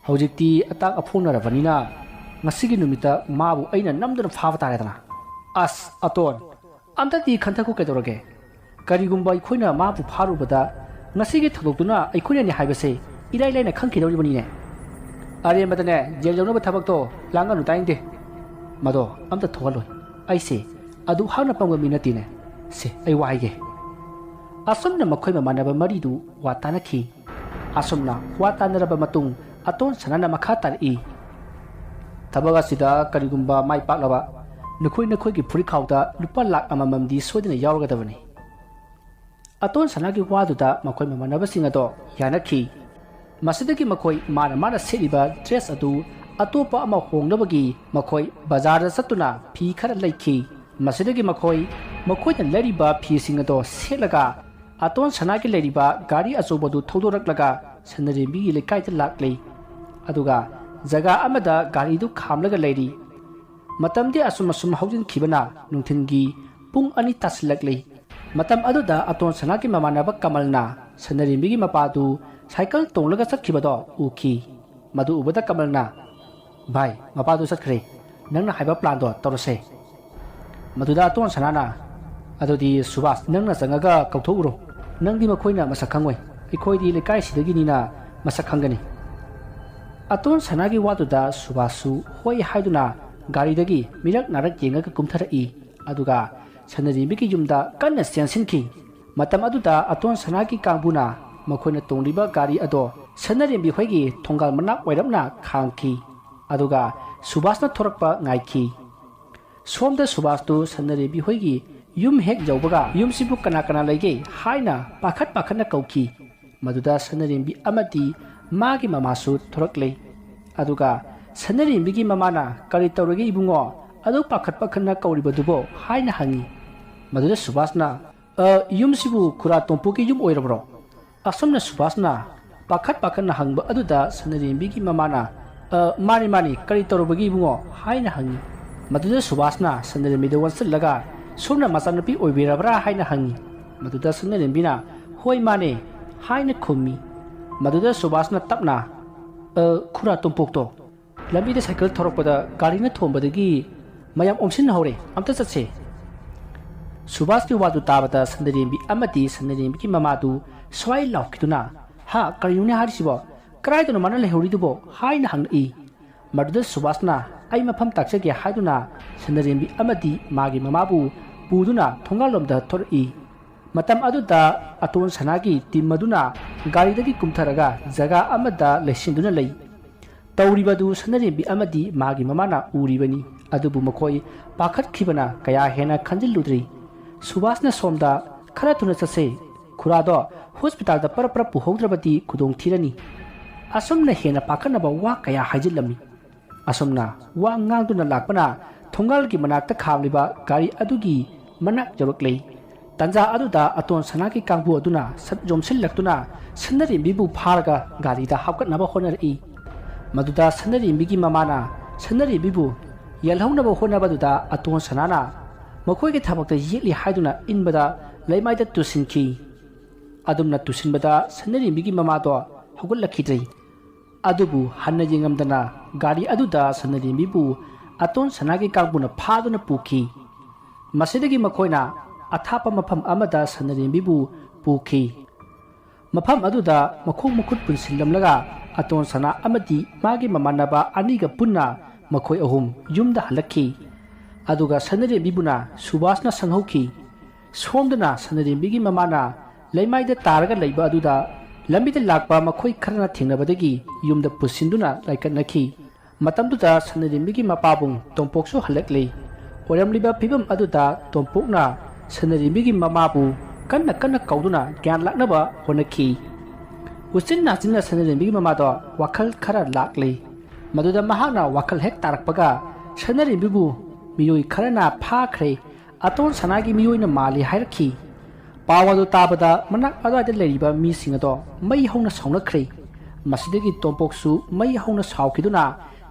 ꯍꯧꯖꯤꯛꯇꯤ ꯑꯇꯥꯛ ꯑꯐꯣꯡꯅꯔꯕꯅꯤꯅ ꯉꯁꯤꯒꯤ ꯅꯨꯃꯤꯠꯇ ꯃꯥꯕꯨ ꯑꯩꯅ ꯅꯝꯗꯨꯅ ꯐꯥꯕ ꯇꯥꯔꯦꯗꯅ꯫" "ꯑꯁ, ꯑꯇꯣꯟ, ꯑꯝꯇꯗꯤ ꯈꯟꯊꯈꯣ ꯀꯩꯗꯧꯔꯒꯦ? ꯀꯔꯤꯒꯨꯝꯕ ꯑꯩꯈꯣꯏꯅ ꯃꯥꯕꯨ ꯐꯥꯔꯨꯕꯗ ꯉꯁꯤꯒꯤ ꯊꯧꯗꯣꯛꯇꯨꯅ ꯑꯩꯈꯣꯏꯅꯅꯤ ꯍꯥꯏꯕꯁꯦ ꯏꯔꯥꯏ ꯂꯥꯏꯅ ꯈꯪꯈꯤꯗꯧꯔꯤꯕꯅꯤꯅꯦ꯫ ꯑꯔꯦꯝꯕꯗꯅꯦ ꯖꯦꯜ ꯌꯧꯅꯕ ꯊꯕꯛꯇꯣ ꯂꯥꯡꯒꯅꯨ ꯇꯥꯅꯤꯡꯗꯦ꯫ ꯃꯗꯣ ꯑꯝꯇ ꯊꯣꯛꯍꯜꯂꯣꯏ꯫ ꯑꯩꯁꯦ ꯑꯗꯨ ꯍꯥꯛꯅ ꯄꯪꯕ ꯃꯤ ꯅꯠꯇꯦꯅꯦ꯫ ꯁꯦ, ꯑꯩ ꯋꯥ ꯍꯥꯏꯒꯦ꯫" ꯑꯁꯨꯝꯅ ꯃꯈꯣꯏ ꯃꯃꯥꯟꯅꯕ ꯃꯔꯤꯗꯨ ꯋꯥ ꯇꯥꯅꯈꯤ꯫ ꯑꯁꯨꯝꯅ ꯋꯥ ꯇꯥꯅꯔꯕ ꯃꯇꯨꯡ ꯑꯇꯣꯟ ꯁꯅꯥꯅ ꯃꯈꯥ ꯇꯥꯔꯛꯏ, "ꯊꯕꯛ ꯑꯁꯤꯗ ꯀꯔꯤꯒꯨꯝꯕ ꯃꯥꯏ ꯄꯥꯛꯂꯕ ꯅꯈꯣꯏ ꯅꯈꯣꯏꯒꯤ ꯐꯨꯔꯤꯠꯈꯥꯎꯗ ꯂꯨꯄꯥ ꯂꯥꯛ ꯑꯃꯃꯝꯗꯤ ꯁꯣꯏꯗꯅ ꯌꯥꯎꯔꯒꯗꯕꯅꯤ꯫" ꯑꯇꯣꯟ ꯁꯅꯥꯒꯤ ꯋꯥꯗꯨꯗ ꯃꯈꯣꯏ ꯃꯃꯥꯟꯅꯕꯁꯤꯡ ꯑꯗꯣ ꯌꯥꯅꯈꯤ꯫ ꯃꯁꯤꯗꯒꯤ ꯃꯈꯣꯏ ꯃꯥꯅ ꯃꯥꯅ ꯁꯦꯠꯂꯤꯕ dress ꯑꯗꯨ ꯑꯇꯣꯞꯄ ꯑꯃ ꯍꯣꯡꯅꯕꯒꯤ ꯃꯈꯣꯏ ꯕꯖꯥꯔꯗ ꯆꯠꯇꯨꯅ ꯐꯤ ꯈꯔ ꯂꯩꯈꯤ꯫ ꯃꯁꯤꯗꯒꯤ ꯃꯈꯣꯏ ꯃꯈꯣꯏꯅ ꯂꯩꯔꯤꯕ ꯐꯤꯁꯤꯡ ꯑꯗꯣ ꯁꯦꯠꯂꯒ ꯑꯇꯣꯟ ꯁꯅꯥꯒꯤ ꯂꯩꯔꯤꯕ ꯒꯥꯔꯤ ꯑꯆꯧꯕꯗꯨ ꯊꯧꯗꯣꯔꯛꯂꯒ ꯁꯅꯔꯦꯝꯕꯤꯒꯤ ꯂꯩꯀꯥꯏꯗ ꯂꯥꯛꯂꯤ꯫ ꯑꯗꯨꯒ ꯖꯒꯥ ꯑꯃꯗ ꯒꯥꯔꯤꯗꯨ ꯈꯥꯝꯂꯒ ꯂꯩꯔꯤ꯫ ꯃꯇꯝꯗꯤ ꯑꯁꯨꯝ ꯑꯁꯨꯝ ꯍꯧꯖꯤꯟꯈꯤꯕꯅ ꯅꯨꯡꯊꯤꯜꯒꯤ ꯄꯨꯡ ꯑꯅꯤ ꯇꯥꯁꯤꯜꯂꯛꯂꯤ꯫ ꯃꯇꯝ ꯑꯗꯨꯗ ꯑꯇꯣꯟ ꯁꯅꯥꯒꯤ ꯃꯃꯥꯟꯅꯕ ꯀꯃꯜꯅ ꯁꯅꯔꯦꯝꯕꯤꯒꯤ ꯃꯄꯥꯗꯨ ꯁꯥꯏꯀꯜ ꯇꯣꯡꯂꯒ ꯆꯠꯈꯤꯕꯗꯣ ꯎꯈꯤ꯫ ꯃꯗꯨ ꯎꯕꯗ ꯀꯃꯜꯅ, "ꯚꯥꯏ, ꯃꯄꯥꯗꯨ ꯆꯠꯈ꯭ꯔꯦ꯫ ꯅꯪꯅ ꯍꯥꯏꯕ planꯗꯣ ꯇꯧꯔꯁꯦ꯫" ꯃꯗꯨꯗ ꯑꯇꯣꯟ ꯁꯅꯥꯅ, "ꯑꯗꯨꯗꯤ ꯁꯨꯕꯥꯁ, ꯅꯪꯅ ꯆꯪꯉꯒ ꯀꯧꯊꯣꯛꯎꯔꯣ꯫ ꯅꯪꯗꯤ ꯃꯈꯣꯏꯅ ꯃꯁꯛ ꯈꯪꯉꯣꯏ꯫ ꯑꯩꯈꯣꯏꯗꯤ ꯂꯩꯀꯥꯏꯁꯤꯗꯒꯤꯅꯤꯅ ꯃꯁꯛ ꯈꯪꯒꯅꯤ꯫" ꯑꯇꯣꯟ ꯁꯅꯥꯒꯤ ꯋꯥꯗꯨꯗ ꯁꯨꯕꯥꯁꯁꯨ ꯍꯣꯏ ꯍꯥꯏꯗꯨꯅ ꯒꯥꯔꯤꯗꯒꯤ ꯃꯤꯔꯛ ꯅꯥꯔꯛ ꯌꯦꯡꯉꯒ ꯀꯨꯝꯊꯔꯛꯏ꯫ ꯑꯗꯨꯒ ꯁꯅꯔꯦꯝꯕꯤꯒꯤ ꯌꯨꯝꯗ ꯀꯟꯅ ꯆꯦꯟꯁꯤꯟꯈꯤ꯫ ꯃꯇꯝ ꯑꯗꯨꯗ ꯑꯇꯣꯟ ꯁꯅꯥꯒꯤ ꯀꯥꯡꯕꯨꯅ ꯃꯈꯣꯏꯅ ꯇꯣꯡꯂꯤꯕ ꯒꯥꯔꯤ ꯑꯗꯣ ꯁꯅꯔꯦꯝꯕꯤ ꯍꯣꯏꯒꯤ ꯊꯣꯡꯒꯥꯜ ꯃꯅꯥꯛ ꯑꯣꯏꯔꯞꯅ ꯈꯥꯝꯈꯤ꯫ ꯑꯗꯨꯒ ꯁꯨꯕꯥꯁꯅ ꯊꯣꯔꯛꯄ ꯉꯥꯏꯈꯤ꯫ ꯁꯣꯝꯗ ꯁꯨꯕꯥꯁꯇꯨ ꯁꯅꯔꯦꯝꯕꯤ ꯍꯣꯏꯒꯤ ꯌꯨꯝ ꯍꯦꯛ ꯌꯧꯕꯒ, "ꯌꯨꯝꯁꯤꯕꯨ ꯀꯅꯥ ꯀꯅꯥ ꯂꯩꯒꯦ?" ꯍꯥꯏꯅ ꯄꯥꯈꯠ ꯄꯥꯈꯠꯅ ꯀꯧꯈꯤ꯫ ꯃꯗꯨꯗ ꯁꯅꯔꯦꯝꯕꯤ ꯑꯃꯗꯤ ꯃꯥꯒꯤ ꯃꯃꯥꯁꯨ ꯊꯣꯔꯛꯂꯦ꯫ ꯑꯗꯨꯒ ꯁꯅꯔꯦꯝꯕꯤꯒꯤ ꯃꯃꯥꯅ, "ꯀꯔꯤ ꯇꯧꯔꯒꯦ ꯏꯕꯨꯡꯉꯣ? ꯑꯗꯨ ꯄꯥꯈꯠ ꯄꯥꯈꯠꯅ ꯀꯧꯔꯤꯕꯗꯨꯕꯣ?" ꯍꯥꯏꯅ ꯍꯪꯉꯤ꯫ ꯃꯗꯨꯗ ꯁꯨꯕꯥꯁꯅ, ꯑ, ꯌꯨꯝꯁꯤꯕꯨ ꯈꯨꯔꯥ ꯇꯣꯝꯄꯣꯛꯀꯤ ꯌꯨꯝ ꯑꯣꯏꯔꯕ꯭ꯔꯣ? ꯑꯁꯨꯝꯅ ꯁꯨꯕꯥꯁꯅ ꯄꯥꯈꯠ ꯄꯥꯈꯠꯅ ꯍꯪꯕ ꯑꯗꯨꯗ ꯁꯅꯔꯦꯝꯕꯤꯒꯤ ꯃꯃꯥꯅ, "ꯑ, ꯃꯥꯅꯤ, ꯃꯥꯅꯤ, ꯀꯔꯤ ꯇꯧꯔꯨꯕꯒꯤ ꯏꯕꯨꯡꯉꯣ?" ꯍꯥꯏꯅ ꯍꯪꯉꯤ꯫ ꯃꯗꯨꯗ ꯁꯨꯕꯥꯁꯅ ꯁꯅꯔꯦꯝꯕꯤꯗ ꯑꯣꯟꯁꯤꯜꯂꯒ, "ꯁꯣꯝꯅ ꯃꯆꯥꯅꯨꯄꯤ ꯑꯣꯏꯕꯤꯔꯕ꯭ꯔꯥ?" ꯍꯥꯏꯅ ꯍꯪꯉꯤ꯫ ꯃꯗꯨꯗ ꯁꯅꯔꯦꯝꯕꯤꯅ, "ꯍꯣꯏ, ꯃꯥꯅꯦ" ꯍꯥꯏꯅ ꯈꯨꯝꯃꯤ꯫ ꯃꯗꯨꯗ ꯁꯨꯕꯥꯁꯅ ꯇꯞꯅ, "ꯑ, ꯈꯨꯔꯥ ꯇꯣꯝꯄꯣꯛꯇꯣ ꯂꯝꯕꯤꯗ ꯁꯥꯏꯀꯜ ꯊꯧꯔꯛꯄꯗ ꯒꯥꯔꯤꯅ ꯊꯣꯝꯕꯗꯒꯤ ꯃꯌꯥꯝ ꯑꯣꯝꯁꯤꯟꯍꯧꯔꯦ, ꯑꯝꯇ ꯆꯠꯁꯦ꯫" ꯁꯨꯕꯥꯁꯀꯤ ꯋꯥꯗꯨ ꯇꯥꯕꯗ ꯁꯅꯔꯦꯝꯕꯤ ꯑꯃꯗꯤ ꯁꯅꯔꯦꯝꯕꯤꯒꯤ ꯃꯃꯥꯗꯨ ꯁ꯭ꯋꯥꯏ ꯂꯥꯎꯈꯤꯗꯨꯅ, "ꯍꯥ, ꯀꯔꯤꯅꯣꯅꯦ ꯍꯥꯏꯔꯤꯁꯤꯕꯣ? ꯀꯗꯥꯏꯗꯅꯣ ꯃꯥꯅ ꯂꯩꯍꯧꯔꯤꯗꯨꯕꯣ?" ꯍꯥꯏꯅ ꯍꯪꯂꯛꯏ꯫ ꯃꯗꯨꯗ ꯁꯨꯕꯥꯁꯅ, "ꯑꯩ ꯃꯐꯝ ꯇꯥꯛꯆꯒꯦ" ꯍꯥꯏꯗꯨꯅ ꯁꯅꯔꯦꯝꯕꯤ ꯑꯃꯗꯤ ꯃꯥꯒꯤ ꯃꯃꯥꯕꯨ ꯄꯨꯗꯨꯅ ꯊꯣꯡꯒꯥꯜꯂꯣꯝꯗ ꯊꯣꯔꯛꯏ꯫ ꯃꯇꯝ ꯑꯗꯨꯗ ꯑꯇꯣꯟ ꯁꯅꯥꯒꯤ ꯇꯤꯝ ꯑꯗꯨꯅ ꯒꯥꯔꯤꯗꯒꯤ ꯀꯨꯝꯊꯔꯒ ꯖꯒꯥ ꯑꯃꯗ ꯂꯩꯁꯤꯟꯗꯨꯅ ꯂꯩ꯫ ꯇꯧꯔꯤꯕꯗꯨ ꯁꯅꯔꯦꯝꯕꯤ ꯑꯃꯗꯤ ꯃꯥꯒꯤ ꯃꯃꯥꯅ ꯎꯔꯤꯕꯅꯤ꯫ ꯑꯗꯨꯕꯨ ꯃꯈꯣꯏ ꯄꯥꯈꯠꯈꯤꯕꯅ ꯀꯌꯥ ꯍꯦꯟꯅ ꯈꯟꯖꯤꯜꯂꯨꯗ꯭ꯔꯤ꯫ ꯁꯨꯕꯥꯁꯅ ꯁꯣꯝꯗ, "ꯈꯔ ꯊꯨꯅ ꯆꯠꯁꯦ, ꯈꯨꯔꯥꯗꯣ ꯍꯣꯁꯄꯤꯇꯥꯜꯗ ꯄꯔꯞ ꯄꯔꯞ ꯄꯨꯍꯧꯗ꯭ꯔꯕꯗꯤ ꯈꯨꯗꯣꯡ ꯊꯤꯔꯅꯤ꯫" ꯑꯁꯨꯝꯅ ꯍꯦꯟꯅ ꯄꯥꯈꯠꯅꯕ ꯋꯥ ꯀꯌꯥ ꯍꯥꯏꯖꯤꯜꯂꯝꯃꯤ꯫ ꯑꯁꯨꯝꯅ ꯋꯥ ꯉꯥꯡꯗꯨꯅ ꯂꯥꯛꯄꯅ ꯊꯣꯡꯒꯥꯜꯒꯤ ꯃꯅꯥꯛꯇ ꯈꯥꯝꯂꯤꯕ ꯒꯥꯔꯤ ꯑꯗꯨꯒꯤ ꯃꯅꯥꯛ ꯌꯧꯔꯛꯂꯦ꯫ ꯇꯥꯟꯖꯥ ꯑꯗꯨꯗ ꯑꯇꯣꯟ ꯁꯅꯥꯒꯤ ꯀꯥꯡꯕꯨ ꯑꯗꯨꯅ ꯁꯠ ꯌꯣꯝꯁꯤꯜꯂꯛꯇꯨꯅ ꯁꯅꯔꯦꯝꯕꯤꯕꯨ ꯐꯥꯔꯒ ꯒꯥꯔꯤꯗ ꯍꯥꯞꯀꯠꯅꯕ ꯍꯣꯠꯅꯔꯛꯏ꯫ ꯃꯗꯨꯗ ꯁꯅꯔꯦꯝꯕꯤꯒꯤ ꯃꯃꯥꯅ ꯁꯅꯔꯦꯝꯕꯤꯕꯨ ꯌꯦꯜꯍꯧꯅꯕ ꯍꯣꯠꯅꯕꯗꯨꯗ ꯑꯇꯣꯟ ꯁꯅꯥꯅ ꯃꯈꯣꯏꯒꯤ ꯊꯕꯛꯇ ꯌꯦꯠꯂꯤ ꯍꯥꯏꯗꯨꯅ ꯏꯟꯕꯗ ꯂꯩꯃꯥꯏꯗ ꯇꯨꯁꯤꯟꯈꯤ꯫ ꯑꯗꯨꯝꯅ ꯇꯨꯁꯤꯟꯕꯗ ꯁꯅꯔꯦꯝꯕꯤꯒꯤ ꯃꯃꯥꯗꯣ ꯍꯧꯒꯠꯂꯛꯈꯤꯗ꯭ꯔꯦ꯫ ꯑꯗꯨꯕꯨ ꯍꯟꯅ ꯌꯦꯡꯉꯝꯗꯅ ꯒꯥꯔꯤ ꯑꯗꯨꯗ ꯁꯅꯔꯦꯝꯕꯤꯕꯨ ꯑꯇꯣꯟ ꯁꯅꯥꯒꯤ ꯀꯥꯡꯕꯨꯅ ꯐꯥꯗꯨꯅ ꯄꯨꯈꯤ꯫ ꯃꯁꯤꯗꯒꯤ ꯃꯈꯣꯏꯅ ꯑꯊꯥꯞꯄ ꯃꯐꯝ ꯑꯃꯗ ꯁꯅꯔꯦꯝꯕꯤꯕꯨ ꯄꯨꯈꯤ꯫ ꯃꯐꯝ ꯑꯗꯨꯗ ꯃꯈꯣꯡ ꯃꯈꯨꯠ ꯄꯨꯟꯁꯤꯜꯂꯝꯂꯒ ꯑꯇꯣꯟ ꯁꯅꯥ ꯑꯃꯗꯤ ꯃꯥꯒꯤ ꯃꯃꯥꯟꯅꯕ ꯑꯅꯤꯒ ꯄꯨꯟꯅ ꯃꯈꯣꯏ ꯑꯍꯨꯝ ꯌꯨꯝꯗ ꯍꯜꯂꯛꯈꯤ꯫ ꯑꯗꯨꯒ ꯁꯅꯔꯦꯝꯕꯤꯕꯨꯅ ꯁꯨꯕꯥꯁꯅ ꯁꯪꯍꯧꯈꯤ꯫ ꯁꯣꯝꯗꯅ ꯁꯅꯔꯦꯝꯕꯤꯒꯤ ꯃꯃꯥꯅ ꯂꯩꯃꯥꯏꯗ ꯇꯥꯔꯒ ꯂꯩꯕ ꯑꯗꯨꯗ ꯂꯝꯕꯤꯗ ꯂꯥꯛꯄ ꯃꯈꯣꯏ ꯈꯔꯅ ꯊꯦꯡꯅꯕꯗꯒꯤ ꯌꯨꯝꯗ ꯄꯨꯁꯤꯟꯗꯨꯅ ꯂꯥꯏꯀꯠꯅꯈꯤ꯫ ꯃꯇꯝꯗꯨꯗ ꯁꯅꯔꯦꯝꯕꯤꯒꯤ ꯃꯄꯥꯕꯨꯡ ꯇꯣꯝꯄꯣꯛꯁꯨ ꯍꯜꯂꯛꯂꯤ꯫ ꯑꯣꯏꯔꯝꯂꯤꯕ ꯐꯤꯕꯝ ꯑꯗꯨꯗ ꯇꯣꯝꯄꯣꯛꯅ ꯁꯅꯔꯦꯝꯕꯤꯒꯤ ꯃꯃꯥꯕꯨ ꯀꯟꯅ ꯀꯟꯅ ꯀꯧꯗꯨꯅ ꯒ꯭ꯌꯥꯟ ꯂꯥꯛꯅꯕ ꯍꯣꯠꯅꯈꯤ꯫ ꯎꯆꯤꯟ ꯅꯥꯆꯤꯟꯅ ꯁꯅꯔꯦꯝꯕꯤꯒꯤ ꯃꯃꯥꯗꯣ ꯋꯥꯈꯜ ꯈꯔ ꯂꯥꯛꯂꯤ꯫ ꯃꯗꯨꯗ ꯃꯍꯥꯛꯅ ꯋꯥꯈꯜ ꯍꯦꯛ ꯇꯥꯔꯛꯄꯒ ꯁꯅꯔꯦꯝꯕꯤꯕꯨ ꯃꯤꯑꯣꯏ ꯈꯔꯅ ꯐꯥꯈ꯭ꯔꯦ, ꯑꯇꯣꯟ ꯁꯅꯥꯒꯤ ꯃꯤꯑꯣꯏꯅ ꯃꯥꯜꯂꯤ ꯍꯥꯏꯔꯛꯈꯤ꯫ ꯄꯥꯎ ꯑꯗꯨ ꯇꯥꯕꯗ ꯃꯅꯥꯛ ꯑꯗꯨꯋꯥꯏꯗ ꯂꯩꯔꯤꯕ ꯃꯤꯁꯤꯡ ꯑꯗꯣ ꯃꯩ ꯍꯧꯅ ꯁꯥꯎꯅꯈ꯭ꯔꯦ꯫ ꯃꯁꯤꯗꯒꯤ ꯇꯣꯝꯄꯣꯛꯁꯨ ꯃꯩ ꯍꯧꯅ ꯁꯥꯎꯈꯤꯗꯨꯅ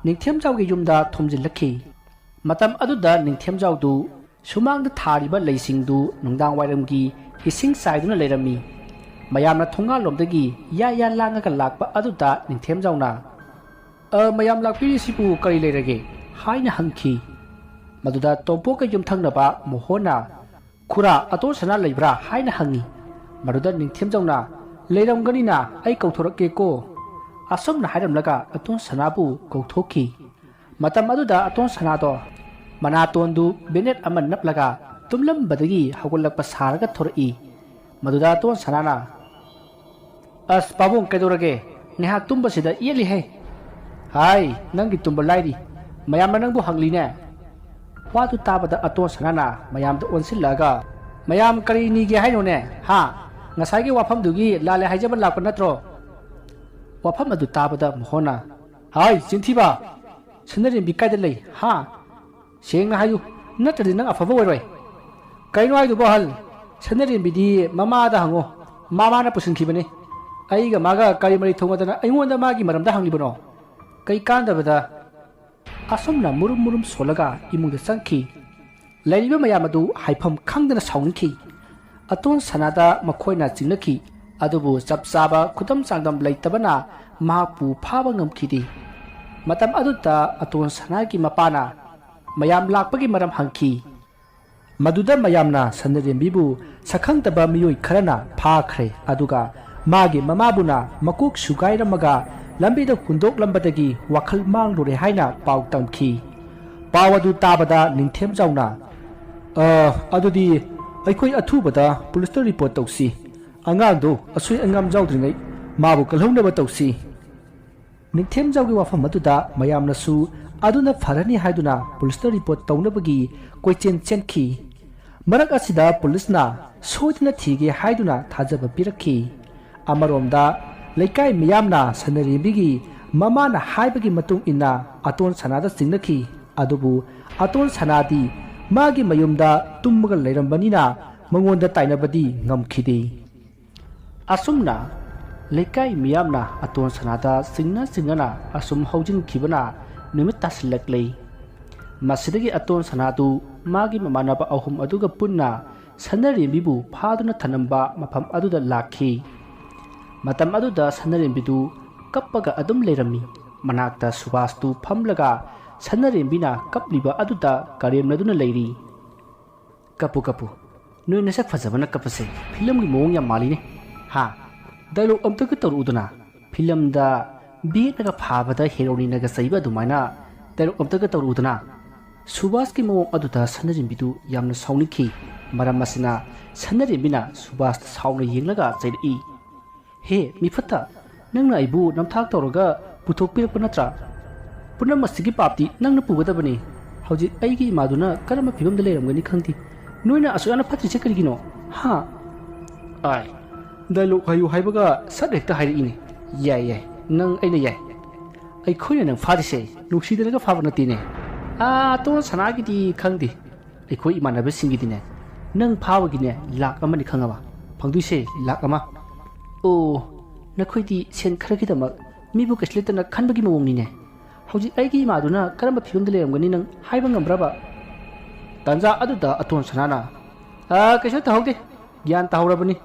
ꯅꯤꯡꯊꯦꯝꯖꯥꯎꯒꯤ ꯌꯨꯝꯗ ꯊꯣꯝꯖꯤꯜꯂꯛꯈꯤ꯫ ꯃꯇꯝ ꯑꯗꯨꯗ ꯅꯤꯡꯊꯦꯝꯖꯥꯎꯗꯨ ꯁꯨꯃꯥꯡꯗ ꯊꯥꯔꯤꯕ ꯂꯩꯁꯤꯡꯗꯨ ꯅꯨꯡꯗꯥꯡ ꯋꯥꯏꯔꯝꯒꯤ ꯏꯁꯤꯡ ꯆꯥꯏꯗꯨꯅ ꯂꯩꯔꯝꯃꯤ꯫ ꯃꯌꯥꯝꯅ ꯊꯣꯡꯒꯥꯜꯂꯣꯝꯗꯒꯤ ꯌꯥ ꯌꯥ ꯂꯥꯡꯉꯒ ꯂꯥꯛꯄ ꯑꯗꯨꯗ ꯅꯤꯡꯊꯦꯝꯖꯥꯎꯅ, "ꯑ, ꯃꯌꯥꯝ ꯂꯥꯛꯄꯤꯔꯤꯁꯤꯕꯨ ꯀꯔꯤ ꯂꯩꯔꯒꯦ?" ꯍꯥꯏꯅ ꯍꯪꯈꯤ꯫ ꯃꯗꯨꯗ ꯇꯣꯝꯄꯣꯛꯀ ꯌꯨꯝꯊꯪꯅꯕ ꯃꯣꯍꯣꯟꯅ, "ꯈꯨꯔꯥ, ꯑꯇꯣꯟ ꯁꯅꯥ ꯂꯩꯕ꯭ꯔꯥ?" ꯍꯥꯏꯅ ꯍꯪꯉꯤ꯫ ꯃꯗꯨꯗ ꯅꯤꯡꯊꯦꯝꯖꯥꯎꯅ, "ꯂꯩꯔꯝꯒꯅꯤꯅ, ꯑꯩ ꯀꯧꯊꯣꯔꯛꯀꯦꯀꯣ"꯫ ꯑꯁꯨꯝꯅ ꯍꯥꯏꯔꯝꯂꯒ ꯑꯇꯣꯟ ꯁꯅꯥꯕꯨ ꯀꯧꯊꯣꯛꯈꯤ꯫ ꯃꯇꯝ ꯑꯗꯨꯗ ꯑꯇꯣꯟ ꯁꯅꯥꯗꯣ ꯃꯅꯥꯇꯣꯟꯗꯨ ꯕꯦꯅꯦꯠ ꯑꯃ ꯅꯞꯂꯒ ꯇꯨꯝꯂꯝꯕꯗꯒꯤ ꯍꯧꯒꯠꯂꯛꯄ ꯁꯥꯔꯒ ꯊꯣꯔꯛꯏ꯫ ꯃꯗꯨꯗ ꯑꯇꯣꯟ ꯁꯅꯥꯅ, "ꯑꯁ ꯄꯥꯕꯨꯡ, ꯀꯩꯗꯧꯔꯒꯦ? ꯉꯥꯏꯍꯥꯛ ꯇꯨꯝꯕꯁꯤꯗ ꯏꯌꯦꯠꯂꯤꯍꯦ꯫" "ꯍꯥꯏ, ꯅꯪꯒꯤ ꯇꯨꯝꯕ ꯂꯥꯏꯔꯤ, ꯃꯌꯥꯝꯅ ꯅꯪꯕꯨ ꯍꯪꯂꯤꯅꯦ꯫" ꯋꯥꯗꯨ ꯇꯥꯕꯗ ꯑꯇꯣꯟ ꯁꯅꯥꯅ ꯃꯌꯥꯝꯗ ꯑꯣꯟꯁꯤꯜꯂꯛꯑꯒ, "ꯃꯌꯥꯝ ꯀꯔꯤ ꯅꯤꯒꯦ ꯍꯥꯏꯅꯣꯅꯦ? ꯍꯥ? ꯉꯁꯥꯏꯒꯤ ꯋꯥꯐꯝꯗꯨꯒꯤ ꯂꯥꯜꯂꯦ ꯍꯥꯏꯖꯕ ꯂꯥꯛꯄ ꯅꯠꯇ꯭ꯔꯣ?" ꯋꯥꯐꯝ ꯑꯗꯨ ꯇꯥꯕꯗ ꯃꯣꯍꯣꯟꯅ, "ꯍꯥꯏ, ꯆꯤꯟꯊꯤꯕ! ꯁꯅꯔꯦꯝꯕꯤ ꯀꯥꯏꯗ ꯂꯩ? ꯍꯥ? ꯁꯦꯡꯅ ꯍꯥꯏꯌꯨ, ꯅꯠꯇ꯭ꯔꯗꯤ ꯅꯪ ꯑꯐꯕ ꯑꯣꯏꯔꯣꯏ꯫" "ꯀꯩꯅꯣ ꯍꯥꯏꯗꯨꯕꯣ, ꯑꯍꯜ? ꯁꯅꯔꯦꯝꯕꯤꯗꯤ ꯃꯃꯥꯗ ꯍꯪꯉꯣ, ꯃꯃꯥꯅ ꯄꯨꯁꯤꯟꯈꯤꯕꯅꯤ꯫ ꯑꯩꯒ ꯃꯥꯒ ꯀꯔꯤ ꯃꯔꯤ ꯊꯣꯡꯉꯗꯅ ꯑꯩꯉꯣꯟꯗ ꯃꯥꯒꯤ ꯃꯔꯝꯗ ꯍꯪꯂꯤꯕꯅꯣ? ꯀꯩ ꯀꯥꯟꯗꯕꯗ꯫" ꯑꯁꯨꯝꯅ ꯃꯨꯔꯨꯝ ꯃꯨꯔꯨꯝ ꯁꯣꯜꯂꯒ ꯏꯃꯨꯡꯗ ꯆꯪꯈꯤ꯫ ꯂꯩꯔꯤꯕ ꯃꯌꯥꯝ ꯑꯗꯨ ꯍꯥꯏꯐꯝ ꯈꯪꯗꯅ ꯁꯥꯎꯅꯤꯡꯈꯤ꯫ ꯑꯇꯣꯟ ꯁꯅꯥꯗ ꯃꯈꯣꯏꯅ ꯆꯤꯡꯅꯈꯤ, ꯑꯗꯨꯕꯨ ꯆꯞ ꯆꯥꯕ ꯈꯨꯗꯝ ꯆꯥꯡꯗꯝ ꯂꯩꯇꯕꯅ ꯃꯍꯥꯛꯄꯨ ꯐꯥꯕ ꯉꯝꯈꯤꯗꯦ꯫ ꯃꯇꯝ ꯑꯗꯨꯗ ꯑꯇꯣꯟ ꯁꯅꯥꯒꯤ ꯃꯄꯥꯅ ꯃꯌꯥꯝ ꯂꯥꯛꯄꯒꯤ ꯃꯔꯝ ꯍꯪꯈꯤ꯫ ꯃꯗꯨꯗ ꯃꯌꯥꯝꯅ ꯁꯅꯔꯦꯝꯕꯤꯕꯨ ꯁꯛꯈꯪꯗꯕ ꯃꯤꯑꯣꯏ ꯈꯔꯅ ꯐꯥꯈ꯭ꯔꯦ, ꯑꯗꯨꯒ ꯃꯥꯒꯤ ꯃꯃꯥꯕꯨꯅ ꯃꯀꯣꯛ ꯁꯨꯒꯥꯏꯔꯝꯃꯒ ꯂꯝꯕꯤꯗ ꯍꯨꯟꯗꯣꯛꯂꯝꯕꯗꯒꯤ ꯋꯥꯈꯜ ꯃꯥꯡꯂꯨꯔꯦ ꯍꯥꯏꯅ ꯄꯥꯎ ꯇꯝꯈꯤ꯫ ꯄꯥꯎ ꯑꯗꯨ ꯇꯥꯕꯗ ꯅꯤꯡꯊꯦꯝꯖꯥꯎꯅ, "ꯑ, ꯑꯗꯨꯗꯤ ꯑꯩꯈꯣꯏ ꯑꯊꯨꯕꯗ ꯄꯨꯂꯤꯁꯇ ꯔꯤꯄꯣꯔꯠ ꯇꯧꯁꯤ꯫ ꯑꯉꯥꯡꯗꯣ ꯑꯁꯣꯏ ꯑꯉꯥꯝ ꯌꯥꯎꯗ꯭ꯔꯤꯉꯩ ꯃꯥꯕꯨ ꯀꯜꯍꯧꯅꯕ ꯇꯧꯁꯤ꯫" ꯅꯤꯡꯊꯦꯝꯖꯥꯎꯒꯤ ꯋꯥꯐꯝ ꯑꯗꯨꯗ ꯃꯌꯥꯝꯅꯁꯨ ꯑꯗꯨꯅ ꯐꯔꯅꯤ ꯍꯥꯏꯗꯨꯅ ꯄꯨꯂꯤꯁꯇ ꯔꯤꯄꯣꯔꯠ ꯇꯧꯅꯕꯒꯤ ꯀꯣꯏꯆꯦꯟ ꯆꯦꯟꯈꯤ꯫ ꯃꯔꯛ ꯑꯁꯤꯗ ꯄꯨꯂꯤꯁꯅ ꯁꯣꯏꯗꯅ ꯊꯤꯒꯦ ꯍꯥꯏꯗꯨꯅ ꯊꯥꯖꯕ ꯄꯤꯔꯛꯈꯤ꯫ ꯑꯃꯔꯣꯝꯗ ꯂꯩꯀꯥꯏ ꯃꯤꯌꯥꯝꯅ ꯁꯅꯔꯦꯝꯕꯤꯒꯤ ꯃꯃꯥꯅ ꯍꯥꯏꯕꯒꯤ ꯃꯇꯨꯡ ꯏꯟꯅ ꯑꯇꯣꯟ ꯁꯅꯥꯗ ꯆꯤꯡꯅꯈꯤ꯫ ꯑꯗꯨꯕꯨ ꯑꯇꯣꯟ ꯁꯅꯥꯗꯤ ꯃꯥꯒꯤ ꯃꯌꯨꯝꯗ ꯇꯨꯝꯃꯒ ꯂꯩꯔꯝꯕꯅꯤꯅ ꯃꯉꯣꯟꯗ ꯇꯥꯏꯅꯕꯗꯤ ꯉꯝꯈꯤꯗꯦ꯫ ꯑꯁꯨꯝꯅ ꯂꯩꯀꯥꯏ ꯃꯤꯌꯥꯝꯅ ꯑꯇꯣꯟ ꯁꯅꯥꯗ ꯆꯤꯡꯅ ꯆꯤꯡꯅꯅ ꯑꯁꯨꯝ ꯍꯧꯖꯤꯟꯈꯤꯕꯅ ꯅꯨꯃꯤꯠ ꯇꯥꯁꯤꯜꯂꯛꯂꯦ꯫ ꯃꯁꯤꯗꯒꯤ ꯑꯇꯣꯟ ꯁꯅꯥꯗꯨ ꯃꯥꯒꯤ ꯃꯃꯥꯟꯅꯕ ꯑꯍꯨꯝ ꯑꯗꯨꯒ ꯄꯨꯟꯅ ꯁꯅꯔꯦꯝꯕꯤꯕꯨ ꯐꯥꯗꯨꯅ ꯊꯅꯝꯕ ꯃꯐꯝ ꯑꯗꯨꯗ ꯂꯥꯛꯈꯤ꯫ ꯃꯇꯝ ꯑꯗꯨꯗ ꯁꯅꯔꯦꯝꯕꯤꯗꯨ ꯀꯞꯄꯒ ꯑꯗꯨꯝ ꯂꯩꯔꯝꯃꯤ꯫ ꯃꯅꯥꯛꯇ ꯁꯨꯕꯥꯁꯇꯨ ꯐꯝꯂꯒ ꯁꯅꯔꯦꯝꯕꯤꯅ ꯀꯞꯂꯤꯕ ꯑꯗꯨꯗ ꯀꯔꯦꯝꯅꯗꯨꯅ ꯂꯩꯔꯤ꯫ "ꯀꯞꯄꯨ, ꯀꯞꯄꯨ꯫ ꯅꯣꯏ ꯅꯁꯛ ꯐꯖꯕꯅ ꯀꯞꯄꯁꯦ ꯐꯤꯂꯝꯒꯤ ꯃꯑꯣꯡ ꯌꯥꯝ ꯃꯥꯜꯂꯤꯅꯦ꯫ ꯍꯥ? ꯗꯥꯏꯂꯣꯛ ꯑꯝꯇꯒ ꯇꯧꯔꯛꯎꯗꯅ꯫ ꯐꯤꯂꯝꯗ ꯕꯦꯠꯅꯒ ꯐꯥꯕꯗ ꯍꯦꯔꯣꯅꯤꯅꯒ ꯆꯩꯕ ꯑꯗꯨꯃꯥꯏꯅ ꯗꯥꯏꯂꯣꯛ ꯑꯝꯇꯒ ꯇꯧꯔꯛꯎꯗꯅ꯫" ꯁꯨꯕꯥꯁꯀꯤ ꯃꯑꯣꯡ ꯑꯗꯨꯗ ꯁꯅꯔꯦꯝꯕꯤꯗꯨ ꯌꯥꯝꯅ ꯁꯥꯎꯅꯤꯡꯈꯤ꯫ ꯃꯔꯝ ꯑꯁꯤꯅ ꯁꯅꯔꯦꯝꯕꯤꯅ ꯁꯨꯕꯥꯁꯇ ꯁꯥꯎꯅ ꯌꯦꯡꯂꯒ ꯆꯩꯔꯛꯏ꯫ "ꯍꯦ, ꯃꯤꯐꯠꯇ, ꯅꯪꯅ ꯑꯩꯕꯨ ꯅꯝꯊꯥꯛ ꯇꯧꯔꯒ ꯄꯨꯊꯣꯛꯄꯤꯔꯛꯄ ꯅꯠꯇ꯭ꯔꯥ? ꯄꯨꯝꯅꯃꯛꯁꯤꯒꯤ ꯄꯥꯞꯇꯤ ꯅꯪꯅ ꯄꯨꯒꯗꯕꯅꯤ꯫ ꯍꯧꯖꯤꯛ ꯑꯩꯒꯤ ꯏꯃꯥꯗꯨꯅ ꯀꯔꯝꯕ ꯐꯤꯕꯝꯗ ꯂꯩꯔꯝꯒꯅꯤ ꯈꯪꯗꯦ꯫ ꯅꯣꯏꯅ ꯑꯁꯨꯛ ꯌꯥꯝꯅ ꯐꯠꯇ꯭ꯔꯤꯁꯦ ꯀꯔꯤꯒꯤꯅꯣ? ꯍꯥ?" "ꯑꯥꯏ, ꯗꯥꯏꯂꯣꯛ ꯍꯥꯏꯌꯨ ꯍꯥꯏꯕꯒ ꯁꯠ ꯍꯦꯛꯇ ꯍꯥꯏꯔꯛꯏꯅꯦ꯫ ꯌꯥꯏ, ꯌꯥꯏ, ꯅꯪ ꯑꯩꯅ ꯌꯥꯏ꯫ ꯑꯩꯈꯣꯏꯅ ꯅꯪ ꯐꯥꯔꯤꯁꯦ ꯅꯨꯡꯁꯤꯗꯅꯒ ꯐꯥꯕ ꯅꯠꯇꯦꯅꯦ꯫ ꯑꯥ, ꯑꯇꯣꯟ ꯁꯅꯥꯒꯤꯗꯤ ꯈꯪꯗꯦ꯫ ꯑꯩꯈꯣꯏ ꯏꯃꯥꯟꯅꯕꯁꯤꯡꯒꯤꯗꯤꯅꯦ, ꯅꯪ ꯐꯥꯕꯒꯤꯅꯦ ꯂꯥꯛ ꯑꯃꯅꯤ ꯈꯪꯉꯕ? ꯐꯪꯗꯣꯏꯁꯦ ꯂꯥꯛ ꯑꯃ꯫ ꯑꯣ, ꯅꯈꯣꯏꯗꯤ ꯁꯦꯟ ꯈꯔꯒꯤꯗꯃꯛ ꯃꯤꯕꯨ ꯀꯩꯁꯨ ꯂꯩꯇꯅ ꯈꯟꯕꯒꯤ ꯃꯑꯣꯡꯅꯤꯅꯦ꯫ ꯍꯧꯖꯤꯛ ꯑꯩꯒꯤ ꯏꯃꯥꯗꯨꯅ ꯀꯔꯝꯕ ꯐꯤꯕꯝꯗ ꯂꯩꯔꯝꯒꯅꯤ ꯅꯪ ꯍꯥꯏꯕ ꯉꯝꯕ꯭ꯔꯕ?" ꯇꯥꯟꯖꯥ ꯑꯗꯨꯗ ꯑꯇꯣꯟ ꯁꯅꯥꯅ, "ꯑꯥ, ꯀꯩꯁꯨ ꯇꯧꯍꯧꯗꯦ꯫ ꯒ꯭ꯌꯥꯟ ꯇꯥꯍꯧꯔꯕꯅꯤ꯫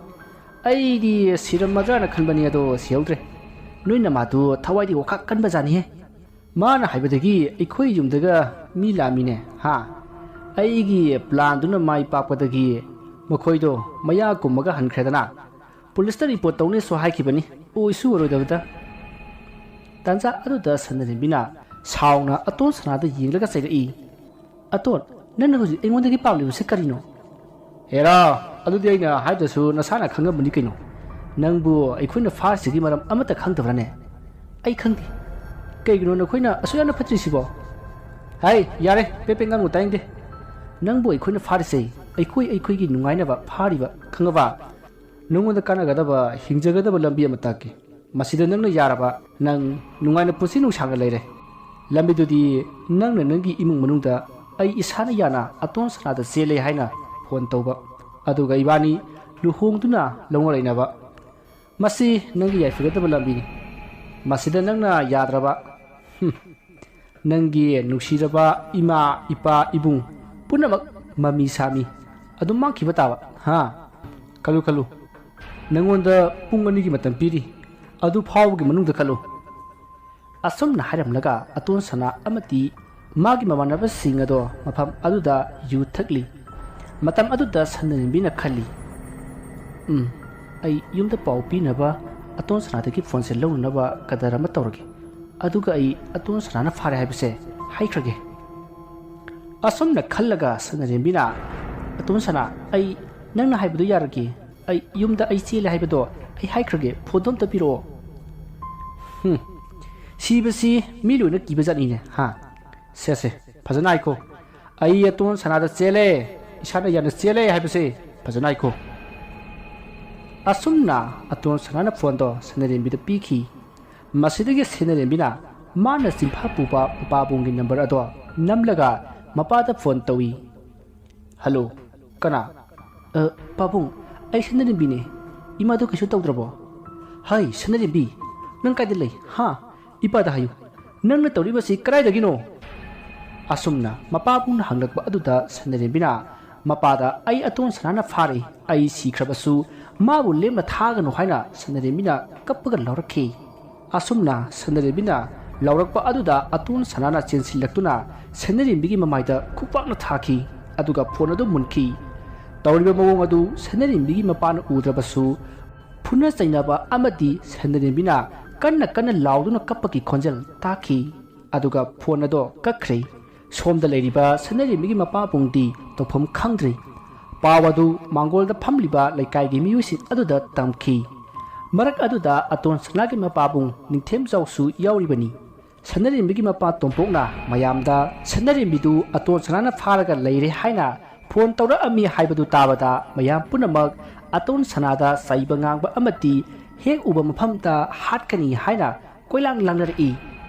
ꯑꯩꯗꯤ ꯁꯤꯔꯝꯃꯗ꯭ꯔꯥꯅ ꯈꯟꯕꯅꯤ, ꯑꯗꯣ ꯁꯤꯍꯧꯗ꯭ꯔꯦ꯫ ꯅꯣꯏ ꯅꯃꯥꯗꯨ ꯊꯋꯥꯏꯗꯤ ꯋꯥꯈꯛ ꯀꯟꯕꯖꯥꯠꯅꯤꯍꯦ꯫ ꯃꯥꯅ ꯍꯥꯏꯕꯗꯒꯤ ꯑꯩꯈꯣꯏ ꯌꯨꯝꯗꯒ ꯃꯤ ꯂꯥꯛꯑꯝꯃꯤꯅꯦ, ꯍꯥ? ꯑꯩꯒꯤ ꯄ꯭ꯂꯥꯟꯗꯨꯅ ꯃꯥꯏ ꯄꯥꯛꯄꯗꯒꯤ ꯃꯈꯣꯏꯗꯣ ꯃꯌꯥ ꯀꯨꯝꯃꯒ ꯍꯟꯈ꯭ꯔꯦꯗꯅ꯫ ꯄꯨꯂꯤꯁꯇ ꯔꯤꯄꯣꯔꯠ ꯇꯧꯅꯦꯁꯨ ꯍꯥꯏꯈꯤꯕꯅꯤ, ꯑꯣꯏꯁꯨ ꯑꯣꯏꯔꯣꯏꯗꯕꯗ꯫" ꯇꯥꯟꯖꯥ ꯑꯗꯨꯗ ꯁꯅꯔꯦꯝꯕꯤꯅ ꯁꯥꯎꯅ ꯑꯇꯣꯟ ꯁꯅꯥꯗ ꯌꯦꯡꯂꯒ ꯆꯩꯔꯛꯏ꯫ "ꯑꯇꯣꯟ, ꯅꯪꯅ ꯍꯧꯖꯤꯛ ꯑꯩꯉꯣꯟꯗꯒꯤ ꯄꯥꯝꯂꯤꯕꯁꯦ ꯀꯔꯤꯅꯣ?" "ꯍꯦꯔꯥ, ꯑꯗꯨꯗꯤ ꯑꯩꯅ ꯍꯥꯏꯗ꯭ꯔꯁꯨ ꯅꯁꯥꯅ ꯈꯪꯉꯝꯕꯅꯤ ꯀꯩꯅꯣ꯫ ꯅꯪꯕꯨ ꯑꯩꯈꯣꯏꯅ ꯐꯥꯔꯤꯁꯤꯒꯤ ꯃꯔꯝ ꯑꯃꯠꯇ ꯈꯪꯗꯕ꯭ꯔꯥꯅꯦ?" "ꯑꯩ ꯈꯪꯗꯦ꯫ ꯀꯩꯒꯤꯅꯣ ꯅꯈꯣꯏꯅ ꯑꯁꯨꯛ ꯌꯥꯝꯅ ꯐꯠꯇ꯭ꯔꯤꯁꯤꯕꯣ?" "ꯍꯥꯏ, ꯌꯥꯔꯦ, ꯄꯦ ꯄꯦ ꯉꯥꯡꯉꯨ ꯇꯥꯅꯤꯡꯗꯦ꯫ ꯅꯪꯕꯨ ꯑꯩꯈꯣꯏꯅ ꯐꯥꯔꯤꯁꯦ ꯑꯩꯈꯣꯏ ꯑꯩꯈꯣꯏꯒꯤ ꯅꯨꯡꯉꯥꯏꯅꯕ ꯐꯥꯔꯤꯕ, ꯈꯪꯉꯕ? ꯅꯉꯣꯟꯗ ꯀꯥꯟꯅꯒꯗꯕ ꯍꯤꯡꯖꯒꯗꯕ ꯂꯝꯕꯤ ꯑꯃ ꯇꯥꯛꯀꯦ꯫ ꯃꯁꯤꯗ ꯅꯪꯅ ꯌꯥꯔꯕ, ꯅꯪ ꯅꯨꯡꯉꯥꯏꯅ ꯄꯨꯟꯁꯤ ꯅꯨꯡꯁꯥꯡꯅ ꯂꯩꯔꯦ꯫ ꯂꯝꯕꯤꯗꯨꯗꯤ ꯅꯪꯅ ꯅꯪꯒꯤ ꯏꯃꯨꯡ ꯃꯅꯨꯡꯗ ꯑꯩ ꯏꯁꯥꯅ ꯌꯥꯅ ꯑꯇꯣꯟ ꯁꯅꯥꯗ ꯆꯦꯜꯂꯦ ꯍꯥꯏꯅ ꯐꯣꯟ ꯇꯧꯕ, ꯑꯗꯨꯒ ꯏꯕꯥꯅꯤ ꯂꯨꯍꯣꯡꯗꯨꯅ ꯂꯧꯅ ꯂꯩꯅꯕ꯫ ꯃꯁꯤ ꯅꯪꯒꯤ ꯌꯥꯏꯐꯒꯗꯕ ꯂꯝꯕꯤꯅꯤ꯫ ꯃꯁꯤꯗ ꯅꯪꯅ ꯌꯥꯗ꯭ꯔꯕ, ꯍꯨꯝ, ꯅꯪꯒꯤ ꯅꯨꯡꯁꯤꯔꯕ ꯏꯃꯥ, ꯏꯄꯥ, ꯏꯕꯨꯡ ꯄꯨꯝꯅꯃꯛ ꯃꯃꯤ ꯁꯥꯃꯤ ꯑꯗꯨꯝ ꯃꯥꯡꯈꯤꯕ ꯇꯥꯕ꯫ ꯍꯥ? ꯈꯜꯂꯨ, ꯈꯜꯂꯨ꯫ ꯅꯪꯉꯣꯟꯗ ꯄꯨꯡ ꯑꯅꯤꯒꯤ ꯃꯇꯝ ꯄꯤꯔꯤ꯫ ꯑꯗꯨ ꯐꯥꯎꯕꯒꯤ ꯃꯅꯨꯡꯗ ꯈꯜꯂꯨ꯫ ꯑꯁꯨꯝꯅ ꯍꯥꯏꯔꯝꯂꯒ ꯑꯇꯣꯟ ꯁꯅꯥ ꯑꯃꯗꯤ ꯃꯥꯒꯤ ꯃꯃꯥꯟꯅꯕꯁꯤꯡ ꯑꯗꯣ ꯃꯐꯝ ꯑꯗꯨꯗ ꯌꯨ ꯊꯛꯂꯤ꯫ ꯃꯇꯝ ꯑꯗꯨꯗ ꯁꯅꯥꯔꯦꯝꯕꯤꯅ ꯈꯜꯂꯤ, "ꯎꯝ, ꯑꯩ ꯌꯨꯝꯗ ꯄꯥꯎ ꯄꯤꯅꯕ ꯑꯇꯣꯟ ꯁꯅꯥꯗꯒꯤ ꯐꯣꯟꯁꯦ ꯂꯧꯅꯅꯕ ꯀꯗꯔ ꯑꯃ ꯇꯧꯔꯒꯦ꯫ ꯑꯗꯨꯒ ꯑꯩ ꯑꯇꯣꯟ ꯁꯅꯥꯅ ꯐꯥꯔꯦ ꯍꯥꯏꯕꯁꯦ ꯍꯥꯏꯈ꯭ꯔꯒꯦ"꯫ ꯑꯁꯨꯝꯅ ꯈꯜꯂꯒ ꯁꯅꯥꯔꯦꯝꯕꯤꯅ, "ꯑꯇꯣꯟ ꯁꯅꯥ, ꯑꯩ ꯅꯪꯅ ꯍꯥꯏꯕꯗꯨ ꯌꯥꯔꯒꯦ꯫ ꯑꯩ ꯌꯨꯝꯗ ꯑꯩ ꯆꯦꯜꯂꯦ ꯍꯥꯏꯕꯗꯣ ꯑꯩ ꯍꯥꯏꯈ꯭ꯔꯒꯦ꯫ ꯐꯣꯟꯗꯣ ꯑꯝꯇ ꯄꯤꯔꯛꯑꯣ"꯫ ꯍꯨꯝ, ꯁꯤꯕꯁꯤ ꯃꯤ ꯂꯣꯏꯅ ꯀꯤꯕ ꯖꯥꯠꯅꯤꯅꯦ, ꯍꯥ? ꯁꯦ, ꯁꯦ, ꯐꯖꯅ ꯍꯥꯏꯈꯣ꯫ "ꯑꯩ ꯑꯇꯣꯟ ꯁꯅꯥꯗ ꯆꯦꯜꯂꯦ, ꯏꯁꯥꯅ ꯌꯥꯅ ꯆꯦꯜꯂꯦ" ꯍꯥꯏꯕꯁꯦ ꯐꯖꯅ ꯍꯥꯏꯈꯣ꯫ ꯑꯁꯨꯝꯅ ꯑꯇꯣꯟ ꯁꯅꯥꯅ ꯐꯣꯟꯗꯣ ꯁꯅꯥꯔꯦꯝꯕꯤꯗ ꯄꯤꯈꯤ꯫ ꯃꯁꯤꯗꯒꯤ ꯁꯅꯥꯔꯦꯝꯕꯤꯅ ꯃꯥꯅ ꯆꯤꯟꯐꯥ ꯄꯨꯕ ꯃꯄꯥꯕꯨꯡꯒꯤ ꯅꯝꯕꯔ ꯑꯗꯣ ꯅꯝꯂꯒ ꯃꯄꯥꯗ ꯐꯣꯟ ꯇꯧꯏ꯫ "ꯍꯜꯂꯣ, ꯀꯅꯥ?" "ꯑ, ꯄꯥꯕꯨꯡ, ꯑꯩ ꯁꯅꯥꯔꯦꯝꯕꯤꯅꯦ꯫ ꯏꯃꯥꯗꯣ ꯀꯩꯁꯨ ꯇꯧꯗ꯭ꯔꯕꯣ?" "ꯍꯥꯏ, ꯁꯅꯥꯔꯦꯝꯕꯤ, ꯅꯪ ꯀꯥꯏꯗ ꯂꯩ? ꯍꯥ? ꯏꯄꯥꯗ ꯍꯥꯏꯌꯨ, ꯅꯪꯅ ꯇꯧꯔꯤꯕꯁꯤ ꯀꯗꯥꯏꯗꯒꯤꯅꯣ?" ꯑꯁꯨꯝꯅ ꯃꯄꯥꯕꯨꯡꯅ ꯍꯪꯂꯛꯄ ꯑꯗꯨꯗ ꯁꯅꯥꯔꯦꯝꯕꯤꯅ ꯃꯄꯥꯗ, "ꯑꯩ ꯑꯇꯣꯟ ꯁꯅꯥꯅ ꯐꯥꯔꯦ, ꯑꯩ ꯁꯤꯈ꯭ꯔꯕꯁꯨ ꯃꯥꯕꯨ ꯂꯦꯝꯅ ꯊꯥꯒꯅꯨ" ꯍꯥꯏꯅ ꯁꯅꯥꯔꯦꯝꯕꯤꯅ ꯀꯞꯄꯒ ꯂꯥꯎꯔꯛꯈꯤ꯫ ꯑꯁꯨꯝꯅ ꯁꯅꯥꯔꯦꯝꯕꯤꯅ ꯂꯥꯎꯔꯛꯄ ꯑꯗꯨꯗ ꯑꯇꯣꯟ ꯁꯅꯥꯅ ꯆꯦꯟꯁꯤꯜꯂꯛꯇꯨꯅ ꯁꯅꯥꯔꯦꯝꯕꯤꯒꯤ ꯃꯃꯥꯏꯗ ꯈꯨꯄꯥꯛꯅ ꯊꯥꯈꯤ, ꯑꯗꯨꯒ ꯐꯣꯟ ꯑꯗꯨ ꯃꯨꯟꯈꯤ꯫ ꯇꯧꯔꯤꯕ ꯃꯑꯣꯡ ꯑꯗꯨ ꯁꯅꯥꯔꯦꯝꯕꯤꯒꯤ ꯃꯄꯥꯅ ꯎꯗ꯭ꯔꯕꯁꯨ, ꯐꯨꯅ ꯆꯩꯅꯕ ꯑꯃꯗꯤ ꯁꯅꯥꯔꯦꯝꯕꯤꯅ ꯀꯟꯅ ꯀꯟꯅ ꯂꯥꯎꯗꯨꯅ ꯀꯞꯄꯒꯤ ꯈꯣꯟꯖꯦꯜ ꯇꯥꯈꯤ꯫ ꯑꯗꯨꯒ ꯐꯣꯟ ꯑꯗꯣ ꯀꯛꯈ꯭ꯔꯦ꯫ ꯁꯣꯝꯗ ꯂꯩꯔꯤꯕ ꯁꯅꯥꯔꯦꯝꯕꯤꯒꯤ ꯃꯄꯥꯕꯨꯡꯗꯤ ꯇꯧꯐꯝ ꯈꯪꯗ꯭ꯔꯦ꯫ ꯄꯥꯎ ꯑꯗꯨ ꯃꯥꯡꯒꯣꯜꯗ ꯐꯝꯂꯤꯕ ꯂꯩꯀꯥꯏꯒꯤ ꯃꯤꯑꯣꯏꯁꯤꯡ ꯑꯗꯨꯗ ꯇꯝꯈꯤ꯫ ꯃꯔꯛ ꯑꯗꯨꯗ ꯑꯇꯣꯟ ꯁꯅꯥꯒꯤ ꯃꯄꯥꯕꯨꯡ ꯅꯤꯡꯊꯦꯝꯖꯥꯎꯁꯨ ꯌꯥꯎꯔꯤꯕꯅꯤ꯫ ꯁꯅꯥꯔꯦꯝꯕꯤꯒꯤ ꯃꯄꯥ ꯇꯣꯝꯄꯣꯛꯅ ꯃꯌꯥꯝꯗ ꯁꯅꯥꯔꯦꯝꯕꯤꯗꯨ ꯑꯇꯣꯟ ꯁꯅꯥꯅ ꯐꯥꯔꯒ ꯂꯩꯔꯦ ꯍꯥꯏꯅ ꯐꯣꯟ ꯇꯧꯔꯛꯑꯝꯃꯤ ꯍꯥꯏꯕꯗꯨ ꯇꯥꯕꯗ, ꯃꯌꯥꯝ ꯄꯨꯝꯅꯃꯛ ꯑꯇꯣꯟ ꯁꯅꯥꯗ ꯆꯩꯕ ꯉꯥꯡꯕ ꯑꯃꯗꯤ ꯍꯦꯛ ꯎꯕ ꯃꯐꯝꯗ ꯍꯥꯠꯀꯅꯤ ꯍꯥꯏꯅ ꯀꯣꯏꯂꯥꯡ ꯂꯥꯡꯅꯔꯛꯏ꯫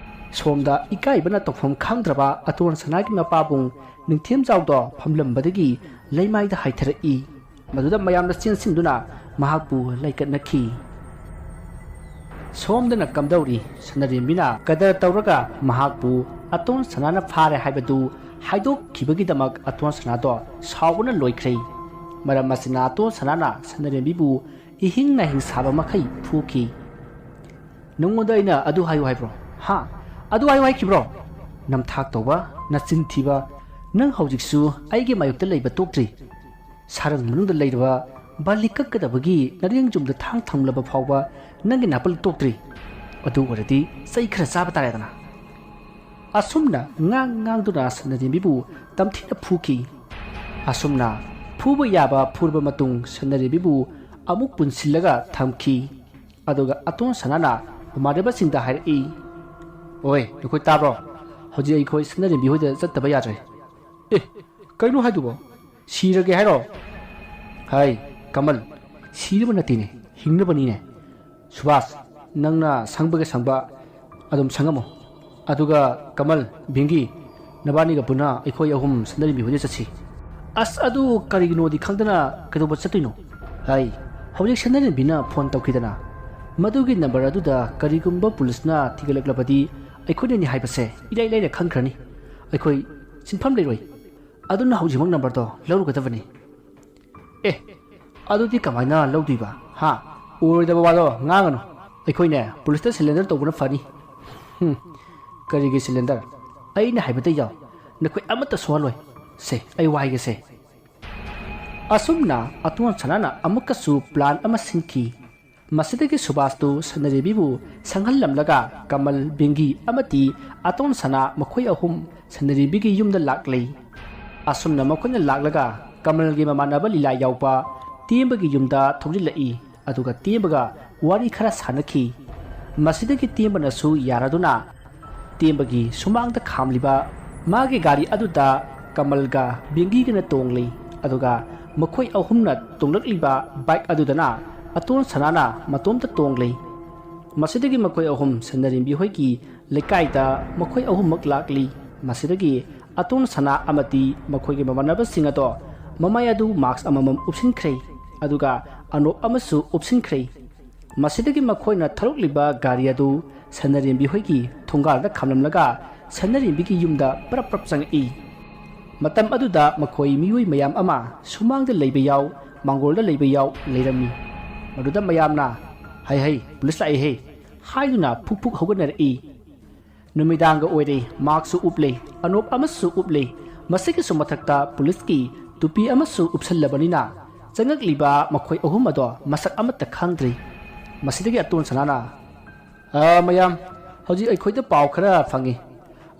ꯁꯣꯝꯗ ꯏꯀꯥꯏꯕꯅ ꯇꯧꯐꯝ ꯈꯪꯗ꯭ꯔꯕ ꯑꯇꯣꯟ ꯁꯅꯥꯒꯤ ꯃꯄꯥꯕꯨꯡ ꯅꯤꯡꯊꯦꯝꯖꯥꯎꯗꯣ ꯐꯝꯂꯝꯕꯗꯒꯤ ꯂꯩꯃꯥꯏꯗ ꯍꯥꯏꯊꯔꯛꯏ꯫ ꯃꯗꯨꯗ ꯃꯌꯥꯝꯅ ꯆꯦꯟꯁꯤꯟꯗꯨꯅ ꯃꯍꯥꯛꯄꯨ ꯂꯩꯀꯠꯅꯈꯤ꯫ ꯁꯣꯝꯗꯅ ꯀꯝꯗꯧꯔꯤ? ꯁꯅꯔꯦꯝꯕꯤꯅ ꯀꯗꯔ ꯇꯧꯔꯒ ꯃꯍꯥꯛꯄꯨ ꯑꯇꯣꯟ ꯁꯅꯥꯅ ꯐꯥꯔꯦ ꯍꯥꯏꯕꯗꯨ ꯍꯥꯏꯗꯣꯛꯈꯤꯕꯒꯤꯗꯃꯛ ꯑꯇꯣꯟ ꯁꯅꯥꯗꯣ ꯁꯥꯎꯕꯅ ꯂꯣꯏꯈ꯭ꯔꯦ꯫ ꯃꯔꯝ ꯑꯁꯤꯅ ꯑꯇꯣꯟ ꯁꯅꯥꯅ ꯁꯅꯔꯦꯝꯕꯤꯕꯨ ꯏꯍꯤꯡ ꯅꯥꯍꯤꯡ ꯁꯥꯕ ꯃꯈꯩ ꯐꯨꯈꯤ꯫ "ꯅꯉꯣꯟꯗ ꯑꯩꯅ ꯑꯗꯨ ꯍꯥꯏꯌꯨ ꯍꯥꯏꯕ꯭ꯔꯣ? ꯍꯥ? ꯑꯗꯨ ꯍꯥꯏꯌꯨ ꯍꯥꯏꯈꯤꯕ꯭ꯔꯣ? ꯅꯝꯊꯥꯛ ꯇꯧꯕ, ꯅꯆꯤꯟ ꯊꯤꯕ! ꯅꯪ ꯍꯧꯖꯤꯛꯁꯨ ꯑꯩꯒꯤ ꯃꯥꯌꯣꯛꯇ ꯂꯩꯕ ꯇꯣꯛꯇ꯭ꯔꯤ꯫ ꯁꯥꯔꯪ ꯃꯅꯨꯡꯗ ꯂꯩꯔꯕ ꯕꯥꯂꯤ ꯀꯛꯀꯗꯕꯒꯤ ꯅꯔꯦꯡ ꯌꯨꯝꯗ ꯊꯥꯡ ꯊꯝꯂꯕ ꯐꯥꯎꯕ ꯅꯪꯒꯤ ꯅꯥꯄꯜ ꯇꯣꯛꯇ꯭ꯔꯤ꯫ ꯑꯗꯨ ꯑꯣꯏꯔꯗꯤ ꯆꯩ ꯈꯔ ꯆꯥꯕ ꯇꯥꯔꯦꯗꯅ꯫" ꯑꯁꯨꯝꯅ ꯉꯥꯡ ꯉꯥꯡꯗꯨꯅ ꯁꯅꯔꯦꯝꯕꯤꯕꯨ ꯇꯝꯊꯤꯅ ꯐꯨꯈꯤ꯫ ꯑꯁꯨꯝꯅ ꯐꯨꯕ ꯌꯥꯕ ꯐꯨꯔꯕ ꯃꯇꯨꯡ ꯁꯅꯔꯦꯝꯕꯤꯕꯨ ꯑꯃꯨꯛ ꯄꯨꯟꯁꯤꯜꯂꯒ ꯊꯝꯈꯤ꯫ ꯑꯗꯨꯒ ꯑꯇꯣꯟ ꯁꯅꯥꯅ ꯃꯃꯥꯟꯅꯕꯁꯤꯡꯗ ꯍꯥꯏꯔꯛꯏ, "ꯑꯣꯏ, ꯅꯈꯣꯏ ꯇꯥꯕ꯭ꯔꯣ? ꯍꯧꯖꯤꯛ ꯑꯩꯈꯣꯏ ꯁꯅꯔꯦꯝꯕꯤ ꯍꯣꯏꯗ ꯆꯠꯇꯕ ꯌꯥꯗ꯭ꯔꯦ꯫" "ꯑꯦ, ꯀꯩꯅꯣ ꯍꯥꯏꯗꯨꯕꯣ? ꯁꯤꯔꯒꯦ ꯍꯥꯏꯔꯣ?" "ꯍꯥꯏ, ꯀꯃꯜ, ꯁꯤꯅꯕ ꯅꯠꯇꯦꯅꯦ, ꯍꯤꯡꯅꯕꯅꯤꯅꯦ꯫ ꯁꯨꯕꯥꯁ, ꯅꯪꯅ ꯁꯪꯕꯒ ꯁꯪꯕ ꯑꯗꯨꯝ ꯁꯪꯉꯝꯃꯣ꯫ ꯑꯗꯨꯒ ꯀꯃꯜ, ꯚꯤꯡꯒꯤ, ꯅꯕꯥꯅꯤꯒ ꯄꯨꯟꯅ ꯑꯩꯈꯣꯏ ꯑꯍꯨꯝ ꯁꯅꯔꯦꯝꯕꯤ ꯍꯣꯏꯗ ꯆꯠꯁꯤ꯫" "ꯑꯁ, ꯑꯗꯨ ꯀꯔꯤꯒꯤꯅꯣꯗꯤ ꯈꯪꯗꯅ ꯀꯩꯗꯧꯕ ꯆꯠꯇꯣꯏꯅꯣ?" "ꯍꯥꯏ, ꯍꯧꯖꯤꯛ ꯁꯅꯔꯦꯝꯕꯤꯅ ꯐꯣꯟ ꯇꯧꯈꯤꯗꯅ, ꯃꯗꯨꯒꯤ ꯅꯝꯕꯔ ꯑꯗꯨꯗ ꯀꯔꯤꯒꯨꯝꯕ ꯄꯨꯂꯤꯁꯅ ꯊꯤꯒꯠꯂꯛꯂꯕꯗꯤ ꯑꯩꯈꯣꯏꯅꯅꯤ ꯍꯥꯏꯕꯁꯦ ꯏꯔꯥꯏ ꯂꯥꯏꯅ ꯈꯪꯈ꯭ꯔꯅꯤ꯫ ꯑꯩꯈꯣꯏ ꯁꯤꯟꯐꯝ ꯂꯩꯔꯣꯏ꯫ ꯑꯗꯨꯅ ꯍꯧꯖꯤꯛꯃꯛ ꯅꯝꯕꯔꯗꯣ ꯂꯧꯔꯨꯒꯗꯕꯅꯤ꯫" "ꯑꯦ, ꯑꯗꯨꯗꯤ ꯀꯃꯥꯏꯅ ꯂꯧꯗꯣꯏꯕ? ꯍꯥ? ꯑꯣꯏꯔꯣꯏꯗꯕ ꯋꯥꯗꯣ ꯉꯥꯡꯒꯅꯨ꯫ ꯑꯩꯈꯣꯏꯅꯦ, ꯄꯨꯂꯤꯁꯇ ꯁꯔꯦꯟꯗꯔ ꯇꯧꯕꯅ ꯐꯅꯤ꯫" "ꯍꯨꯝ, ꯀꯔꯤꯒꯤ ꯁꯔꯦꯟꯗꯔ? ꯑꯩꯅ ꯍꯥꯏꯕꯗ ꯌꯥꯎ꯫ ꯅꯈꯣꯏ ꯑꯃꯠꯇ ꯁꯣꯛꯍꯜꯂꯣꯏ꯫ ꯁꯦ, ꯑꯩ ꯋꯥ ꯍꯥꯏꯒꯦꯁꯦ꯫" ꯑꯁꯨꯝꯅ ꯑꯇꯣꯟ ꯁꯅꯥꯅ ꯑꯃꯨꯛꯀꯁꯨ ꯄ꯭ꯂꯥꯟ ꯑꯃ ꯁꯤꯟꯈꯤ꯫ ꯃꯁꯤꯗꯒꯤ ꯁꯨꯕꯥꯁꯇꯨ ꯁꯅꯔꯦꯝꯕꯤꯕꯨ ꯁꯪꯍꯜꯂꯝꯂꯒ ꯀꯃꯜ, ꯕꯤꯡꯒꯤ ꯑꯃꯗꯤ ꯑꯇꯣꯟ ꯁꯅꯥ ꯃꯈꯣꯏ ꯑꯍꯨꯝ ꯁꯅꯔꯦꯝꯕꯤꯒꯤ ꯌꯨꯝꯗ ꯂꯥꯛꯂꯤ꯫ ꯑꯁꯨꯝꯅ ꯃꯈꯣꯏꯅ ꯂꯥꯛꯂꯒ ꯀꯃꯜꯒꯤ ꯃꯃꯥꯟꯅꯕ ꯂꯤꯂꯥ ꯌꯥꯎꯕ ꯇꯦꯝꯕꯒꯤ ꯌꯨꯝꯗ ꯊꯧꯖꯤꯜꯂꯛꯏ꯫ ꯑꯗꯨꯒ ꯇꯦꯝꯕꯒ ꯋꯥꯔꯤ ꯈꯔ ꯁꯥꯟꯅꯈꯤ꯫ ꯃꯁꯤꯗꯒꯤ ꯇꯦꯝꯕꯅꯁꯨ ꯌꯥꯔꯗꯨꯅ ꯇꯦꯝꯕꯒꯤ ꯁꯨꯃꯥꯡꯗ ꯈꯥꯝꯂꯤꯕ ꯃꯥꯒꯤ ꯒꯥꯔꯤ ꯑꯗꯨꯗ ꯀꯃꯜꯒ ꯕꯤꯡꯒꯤꯒꯅ ꯇꯣꯡꯂꯤ꯫ ꯑꯗꯨꯒ ꯃꯈꯣꯏ ꯑꯍꯨꯝꯅ ꯇꯣꯡꯂꯛꯂꯤꯕ ꯕꯥꯏꯛ ꯑꯗꯨꯗꯅ ꯑꯇꯣꯟ ꯁꯅꯥꯅ ꯃꯇꯣꯝꯇ ꯇꯣꯡꯂꯤ꯫ ꯃꯁꯤꯗꯒꯤ ꯃꯈꯣꯏ ꯑꯍꯨꯝ ꯁꯟꯅꯔꯦꯝꯕꯤ ꯍꯣꯏꯒꯤ ꯂꯩꯀꯥꯏꯗ ꯃꯈꯣꯏ ꯑꯍꯨꯝꯃꯛ ꯂꯥꯛꯂꯤ꯫ ꯃꯁꯤꯗꯒꯤ ꯑꯇꯣꯟ ꯁꯅꯥ ꯑꯃꯗꯤ ꯃꯈꯣꯏꯒꯤ ꯃꯃꯥꯟꯅꯕꯁꯤꯡ ꯑꯗꯣ ꯃꯃꯥꯏ ꯑꯗꯨ ꯃꯥꯛꯁ ꯑꯃꯃꯝ ꯎꯞꯁꯤꯟꯈ꯭ꯔꯦ, ꯑꯗꯨꯒ ꯑꯅꯣꯞ ꯑꯃꯁꯨ ꯎꯞꯁꯤꯟꯈ꯭ꯔꯦ꯫ ꯃꯁꯤꯗꯒꯤ ꯃꯈꯣꯏꯅ ꯊꯧꯔꯛꯂꯤꯕ ꯒꯥꯔꯤ ꯑꯗꯨ ꯁꯅꯔꯦꯝꯕꯤ ꯍꯣꯏꯒꯤ ꯊꯣꯡꯒꯥꯜꯗ ꯈꯥꯝꯂꯝꯂꯒ ꯁꯅꯔꯦꯝꯕꯤꯒꯤ ꯌꯨꯝꯗ ꯄꯔꯞ ꯄꯔꯞ ꯆꯪꯉꯛꯏ꯫ ꯃꯇꯝ ꯑꯗꯨꯗ ꯃꯈꯣꯏ ꯃꯤꯑꯣꯏ ꯃꯌꯥꯝ ꯑꯃ ꯁꯨꯃꯥꯡꯗ ꯂꯩꯕ ꯌꯥꯎ, ꯃꯥꯡꯒꯣꯜꯗ ꯂꯩꯕ ꯌꯥꯎ ꯂꯩꯔꯝꯃꯤ꯫ ꯃꯗꯨꯗ ꯃꯌꯥꯝꯅ "ꯍꯩ ꯍꯩ, ꯄꯨꯂꯤꯁ ꯂꯥꯛꯏ ꯍꯩ" ꯍꯥꯏꯗꯨꯅ ꯐꯨꯛ ꯐꯨꯛ ꯍꯧꯒꯠꯅꯔꯛꯏ꯫ ꯅꯨꯃꯤꯗꯥꯡꯒ ꯑꯣꯏꯔꯦ, ꯃꯥꯛꯁꯁꯨ ꯎꯞꯂꯦ, ꯑꯅꯣꯞ ꯑꯃꯁꯨ ꯎꯞꯂꯦ꯫ ꯃꯁꯤꯒꯤꯁꯨ ꯃꯊꯛꯇ ꯄꯨꯂꯤꯁꯀꯤ ꯇꯨꯄꯤ ꯑꯃꯁꯨ ꯎꯞꯁꯜꯂꯕꯅꯤꯅ ꯆꯪꯉꯛꯂꯤꯕ ꯃꯈꯣꯏ ꯑꯍꯨꯝ ꯑꯗꯣ ꯃꯁꯛ ꯑꯃꯠꯇ ꯈꯪꯗ꯭ꯔꯦ꯫ ꯃꯁꯤꯗꯒꯤ ꯑꯇꯣꯟ ꯁꯅꯥꯅ, "ꯑ, ꯃꯌꯥꯝ, ꯍꯧꯖꯤꯛ ꯑꯩꯈꯣꯏꯗ ꯄꯥꯎ ꯈꯔ ꯐꯪꯉꯤ꯫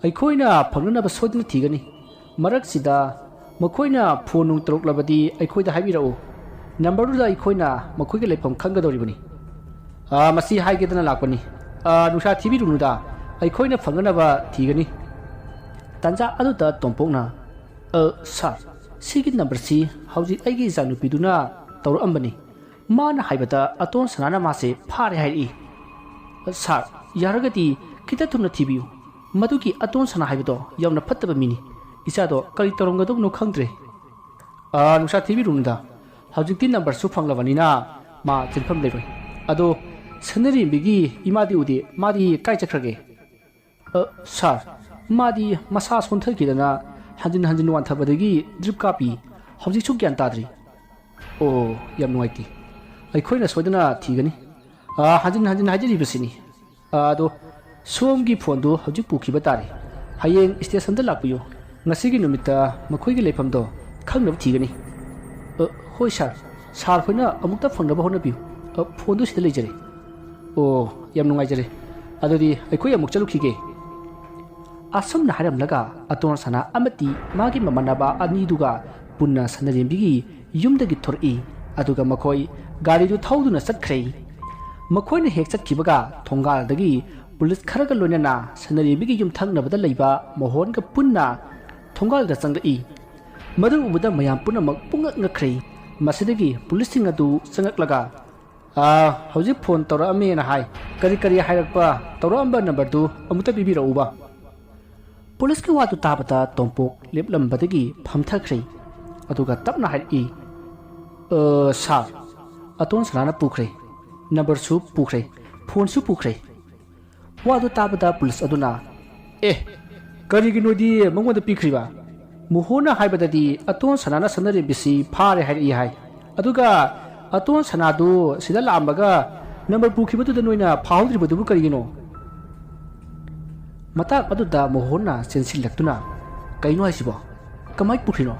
ꯑꯩꯈꯣꯏꯅ ꯐꯪꯅꯅꯕ ꯁꯣꯏꯗꯅ ꯊꯤꯒꯅꯤ꯫ ꯃꯔꯛꯁꯤꯗ ꯃꯈꯣꯏꯅ ꯐꯣꯟ ꯅꯨꯡ ꯇꯧꯔꯛꯂꯕꯗꯤ ꯑꯩꯈꯣꯏꯗ ꯍꯥꯏꯕꯤꯔꯛꯎ꯫ ꯅꯝꯕꯔꯗꯨꯗ ꯑꯩꯈꯣꯏꯅ ꯃꯈꯣꯏꯒꯤ ꯂꯩꯐꯝ ꯈꯪꯒꯗꯧꯔꯤꯕꯅꯤ꯫ ꯑ, ꯃꯁꯤ ꯍꯥꯏꯒꯦꯗꯅ ꯂꯥꯛꯄꯅꯤ꯫ ꯑ, ꯅꯨꯡꯁꯥ ꯊꯤꯕꯤꯔꯨꯅꯨꯗ, ꯑꯩꯈꯣꯏꯅ ꯐꯪꯅꯅꯕ ꯊꯤꯒꯅꯤ꯫" ꯇꯥꯟꯖꯥ ꯑꯗꯨꯗ ꯇꯣꯝꯄꯣꯛꯅ, "ꯑ, ꯁꯥꯔ, ꯁꯤꯒꯤ ꯅꯝꯕꯔꯁꯤ ꯍꯧꯖꯤꯛ ꯑꯩꯒꯤ ꯏꯆꯥꯅꯨꯄꯤꯗꯨꯅ ꯇꯧꯔꯛꯑꯝꯕꯅꯤ꯫ ꯃꯥꯅ ꯍꯥꯏꯕꯗ ꯑꯇꯣꯟ ꯁꯅꯥꯅ ꯃꯥꯁꯦ ꯐꯥꯔꯦ ꯍꯥꯏꯔꯛꯏ꯫ ꯁꯥꯔ, ꯌꯥꯔꯒꯗꯤ ꯈꯤꯇ ꯊꯨꯅ ꯊꯤꯕꯤꯌꯨ꯫ ꯃꯗꯨꯒꯤ ꯑꯇꯣꯟ ꯁꯅꯥ ꯍꯥꯏꯕꯗꯣ ꯌꯥꯝꯅ ꯐꯠꯇꯕ ꯃꯤꯅꯤ꯫ ꯏꯆꯥꯗꯣ ꯀꯔꯤ ꯇꯧꯔꯝꯒꯗꯧꯕꯅꯣ ꯈꯪꯗ꯭ꯔꯦ꯫" "ꯑ, ꯅꯨꯡꯁꯥ ꯊꯤꯕꯤꯔꯨꯅꯨꯗ꯫ ꯍꯧꯖꯤꯛꯇꯤ ꯅꯝꯕꯔꯁꯨ ꯐꯪꯂꯕꯅꯤꯅ ꯃꯥ ꯆꯦꯟꯐꯝ ꯂꯩꯔꯣꯏ꯫ ꯑꯗꯣ ꯁꯅꯔꯦꯝꯕꯤꯒꯤ ꯏꯃꯥꯗꯤ ꯎꯗꯦ, ꯃꯥꯗꯤ ꯀꯥꯏ ꯆꯠꯈ꯭ꯔꯒꯦ?" "ꯑ, ꯁꯥꯔ, ꯃꯥꯗꯤ ꯃꯁꯥ ꯁꯣꯟꯊꯈꯤꯗꯅ ꯍꯟꯖꯤꯟ ꯍꯟꯖꯤꯟ ꯋꯥꯟꯊꯕꯗꯒꯤ ꯗ꯭ꯔꯤꯞ ꯀꯥꯞꯄꯤ꯫ ꯍꯧꯖꯤꯛꯁꯨ ꯒ꯭ꯌꯥꯟ ꯇꯥꯗ꯭ꯔꯤ꯫" "ꯑꯣ, ꯌꯥꯝ ꯅꯨꯡꯉꯥꯏꯇꯦ꯫ ꯑꯩꯈꯣꯏꯅ ꯁꯣꯏꯗꯅ ꯊꯤꯒꯅꯤ꯫ ꯑ, ꯍꯟꯖꯤꯟ ꯍꯟꯖꯤꯟ ꯍꯥꯏꯖꯔꯤꯕꯁꯤꯅꯤ꯫ ꯑ, ꯑꯗꯣ ꯁꯣꯝꯒꯤ ꯐꯣꯟꯗꯨ ꯍꯧꯖꯤꯛ ꯄꯨꯈꯤꯕ ꯇꯥꯔꯦ꯫ ꯍꯌꯦꯡ ꯁ꯭ꯇꯦꯁꯟꯗ ꯂꯥꯛꯄꯤꯌꯨ꯫ ꯉꯁꯤꯒꯤ ꯅꯨꯃꯤꯠꯇ ꯃꯈꯣꯏꯒꯤ ꯂꯩꯐꯝꯗꯣ ꯈꯪꯅꯕ ꯊꯤꯒꯅꯤ꯫" "ꯑ, ꯍꯣꯏ ꯁꯥꯔ꯫ ꯁꯥꯔ ꯍꯣꯏꯅ ꯑꯃꯨꯛꯇ ꯐꯪꯅꯕ ꯍꯣꯠꯅꯕꯤꯌꯨ꯫ ꯑ, ꯐꯣꯟꯗꯨ ꯁꯤꯗ ꯂꯩꯖꯔꯦ꯫" "ꯑꯣ, ꯌꯥꯝ ꯅꯨꯡꯉꯥꯏꯖꯔꯦ꯫ ꯑꯗꯨꯗꯤ ꯑꯩꯈꯣꯏ ꯑꯃꯨꯛ ꯆꯠꯂꯨꯈꯤꯒꯦ꯫" ꯑꯁꯨꯝꯅ ꯍꯥꯏꯔꯝꯂꯒ ꯑꯇꯣꯟ ꯁꯅꯥ ꯑꯃꯗꯤ ꯃꯥꯒꯤ ꯃꯃꯥꯟꯅꯕ ꯑꯅꯤꯗꯨꯒ ꯄꯨꯟꯅ ꯁꯅꯔꯦꯝꯕꯤꯒꯤ ꯌꯨꯝꯗꯒꯤ ꯊꯣꯔꯛꯏ꯫ ꯑꯗꯨꯒ ꯃꯈꯣꯏ ꯒꯥꯔꯤꯗꯨ ꯊꯧꯗꯨꯅ ꯆꯠꯈ꯭ꯔꯦ꯫ ꯃꯈꯣꯏꯅ ꯍꯦꯛ ꯆꯠꯈꯤꯕꯒ ꯊꯣꯡꯒꯥꯜꯗꯒꯤ ꯄꯨꯂꯤꯁ ꯈꯔꯒ ꯂꯣꯏꯅꯅ ꯁꯅꯔꯦꯝꯕꯤꯒꯤ ꯌꯨꯝ ꯊꯪꯅꯕꯗ ꯂꯩꯕ ꯃꯣꯍꯣꯟꯒ ꯄꯨꯟꯅ ꯊꯣꯡꯒꯥꯜꯗ ꯆꯪꯂꯛꯏ꯫ ꯃꯗꯨ ꯎꯕꯗ ꯃꯌꯥꯝ ꯄꯨꯝꯅꯃꯛ ꯄꯨꯡꯉꯛ ꯉꯛꯈ꯭ꯔꯦ꯫ ꯃꯁꯤꯗꯒꯤ ꯄꯨꯂꯤꯁꯁꯤꯡ ꯑꯗꯨ ꯆꯪꯂꯛꯂꯒ, "ꯑꯥ, ꯍꯧꯖꯤꯛ ꯐꯣꯟ ꯇꯧꯔꯛꯑꯝꯃꯦꯅ ꯍꯥꯏ꯫ ꯀꯔꯤ ꯀꯔꯤ ꯍꯥꯏꯔꯛꯄ? ꯇꯧꯔꯛꯑꯝꯕ ꯅꯝꯕꯔꯗꯨ ꯑꯃꯨꯛꯇ ꯄꯤꯕꯤꯔꯛꯎꯕ꯫" ꯄꯨꯂꯤꯁꯀꯤ ꯋꯥꯗꯨ ꯇꯥꯕꯗ ꯇꯣꯝꯄꯣꯛ ꯂꯦꯞꯂꯝꯕꯗꯒꯤ ꯐꯝꯊꯈ꯭ꯔꯦ꯫ ꯑꯗꯨꯒ ꯇꯞꯅ ꯍꯥꯏꯔꯛꯏ, "ꯑ, ꯁꯥꯔ, ꯑꯇꯣꯟ ꯁꯅꯥꯅ ꯄꯨꯈ꯭ꯔꯦ, ꯅꯝꯕꯔꯁꯨ ꯄꯨꯈ꯭ꯔꯦ, ꯐꯣꯟꯁꯨ ꯄꯨꯈ꯭ꯔꯦ꯫" ꯋꯥꯗꯨ ꯇꯥꯕꯗ ꯄꯨꯂꯤꯁ ꯑꯗꯨꯅ, "ꯑꯦ, ꯀꯔꯤꯒꯤꯅꯣꯗꯤ ꯃꯉꯣꯟꯗ ꯄꯤꯈ꯭ꯔꯤꯕ? ꯃꯣꯍꯣꯟꯅ ꯍꯥꯏꯕꯗꯗꯤ ꯑꯇꯣꯟ ꯁꯅꯥꯅ ꯁꯅꯥꯔꯦꯝꯕꯤꯁꯤ ꯐꯥꯔꯦ ꯍꯥꯏꯔꯛꯏ ꯍꯥꯏ꯫ ꯑꯗꯨꯒ ꯑꯇꯣꯟ ꯁꯅꯥꯗꯨ ꯁꯤꯗ ꯂꯥꯛꯑꯝꯃꯒ ꯅꯝꯕꯔ ꯄꯨꯈꯤꯕꯗꯨꯗ ꯅꯣꯏꯅ ꯐꯥꯍꯧꯗ꯭ꯔꯤꯕꯗꯨꯕꯨ ꯀꯔꯤꯒꯤꯅꯣ?" ꯃꯇꯥꯡ ꯑꯗꯨꯗ ꯃꯣꯍꯣꯟꯅ ꯆꯦꯟꯁꯤꯜꯂꯛꯇꯨꯅ, "ꯀꯩꯅꯣ ꯍꯥꯏꯁꯤꯕꯣ? ꯀꯃꯥꯏ ꯄꯨꯈ꯭ꯔꯤꯅꯣ?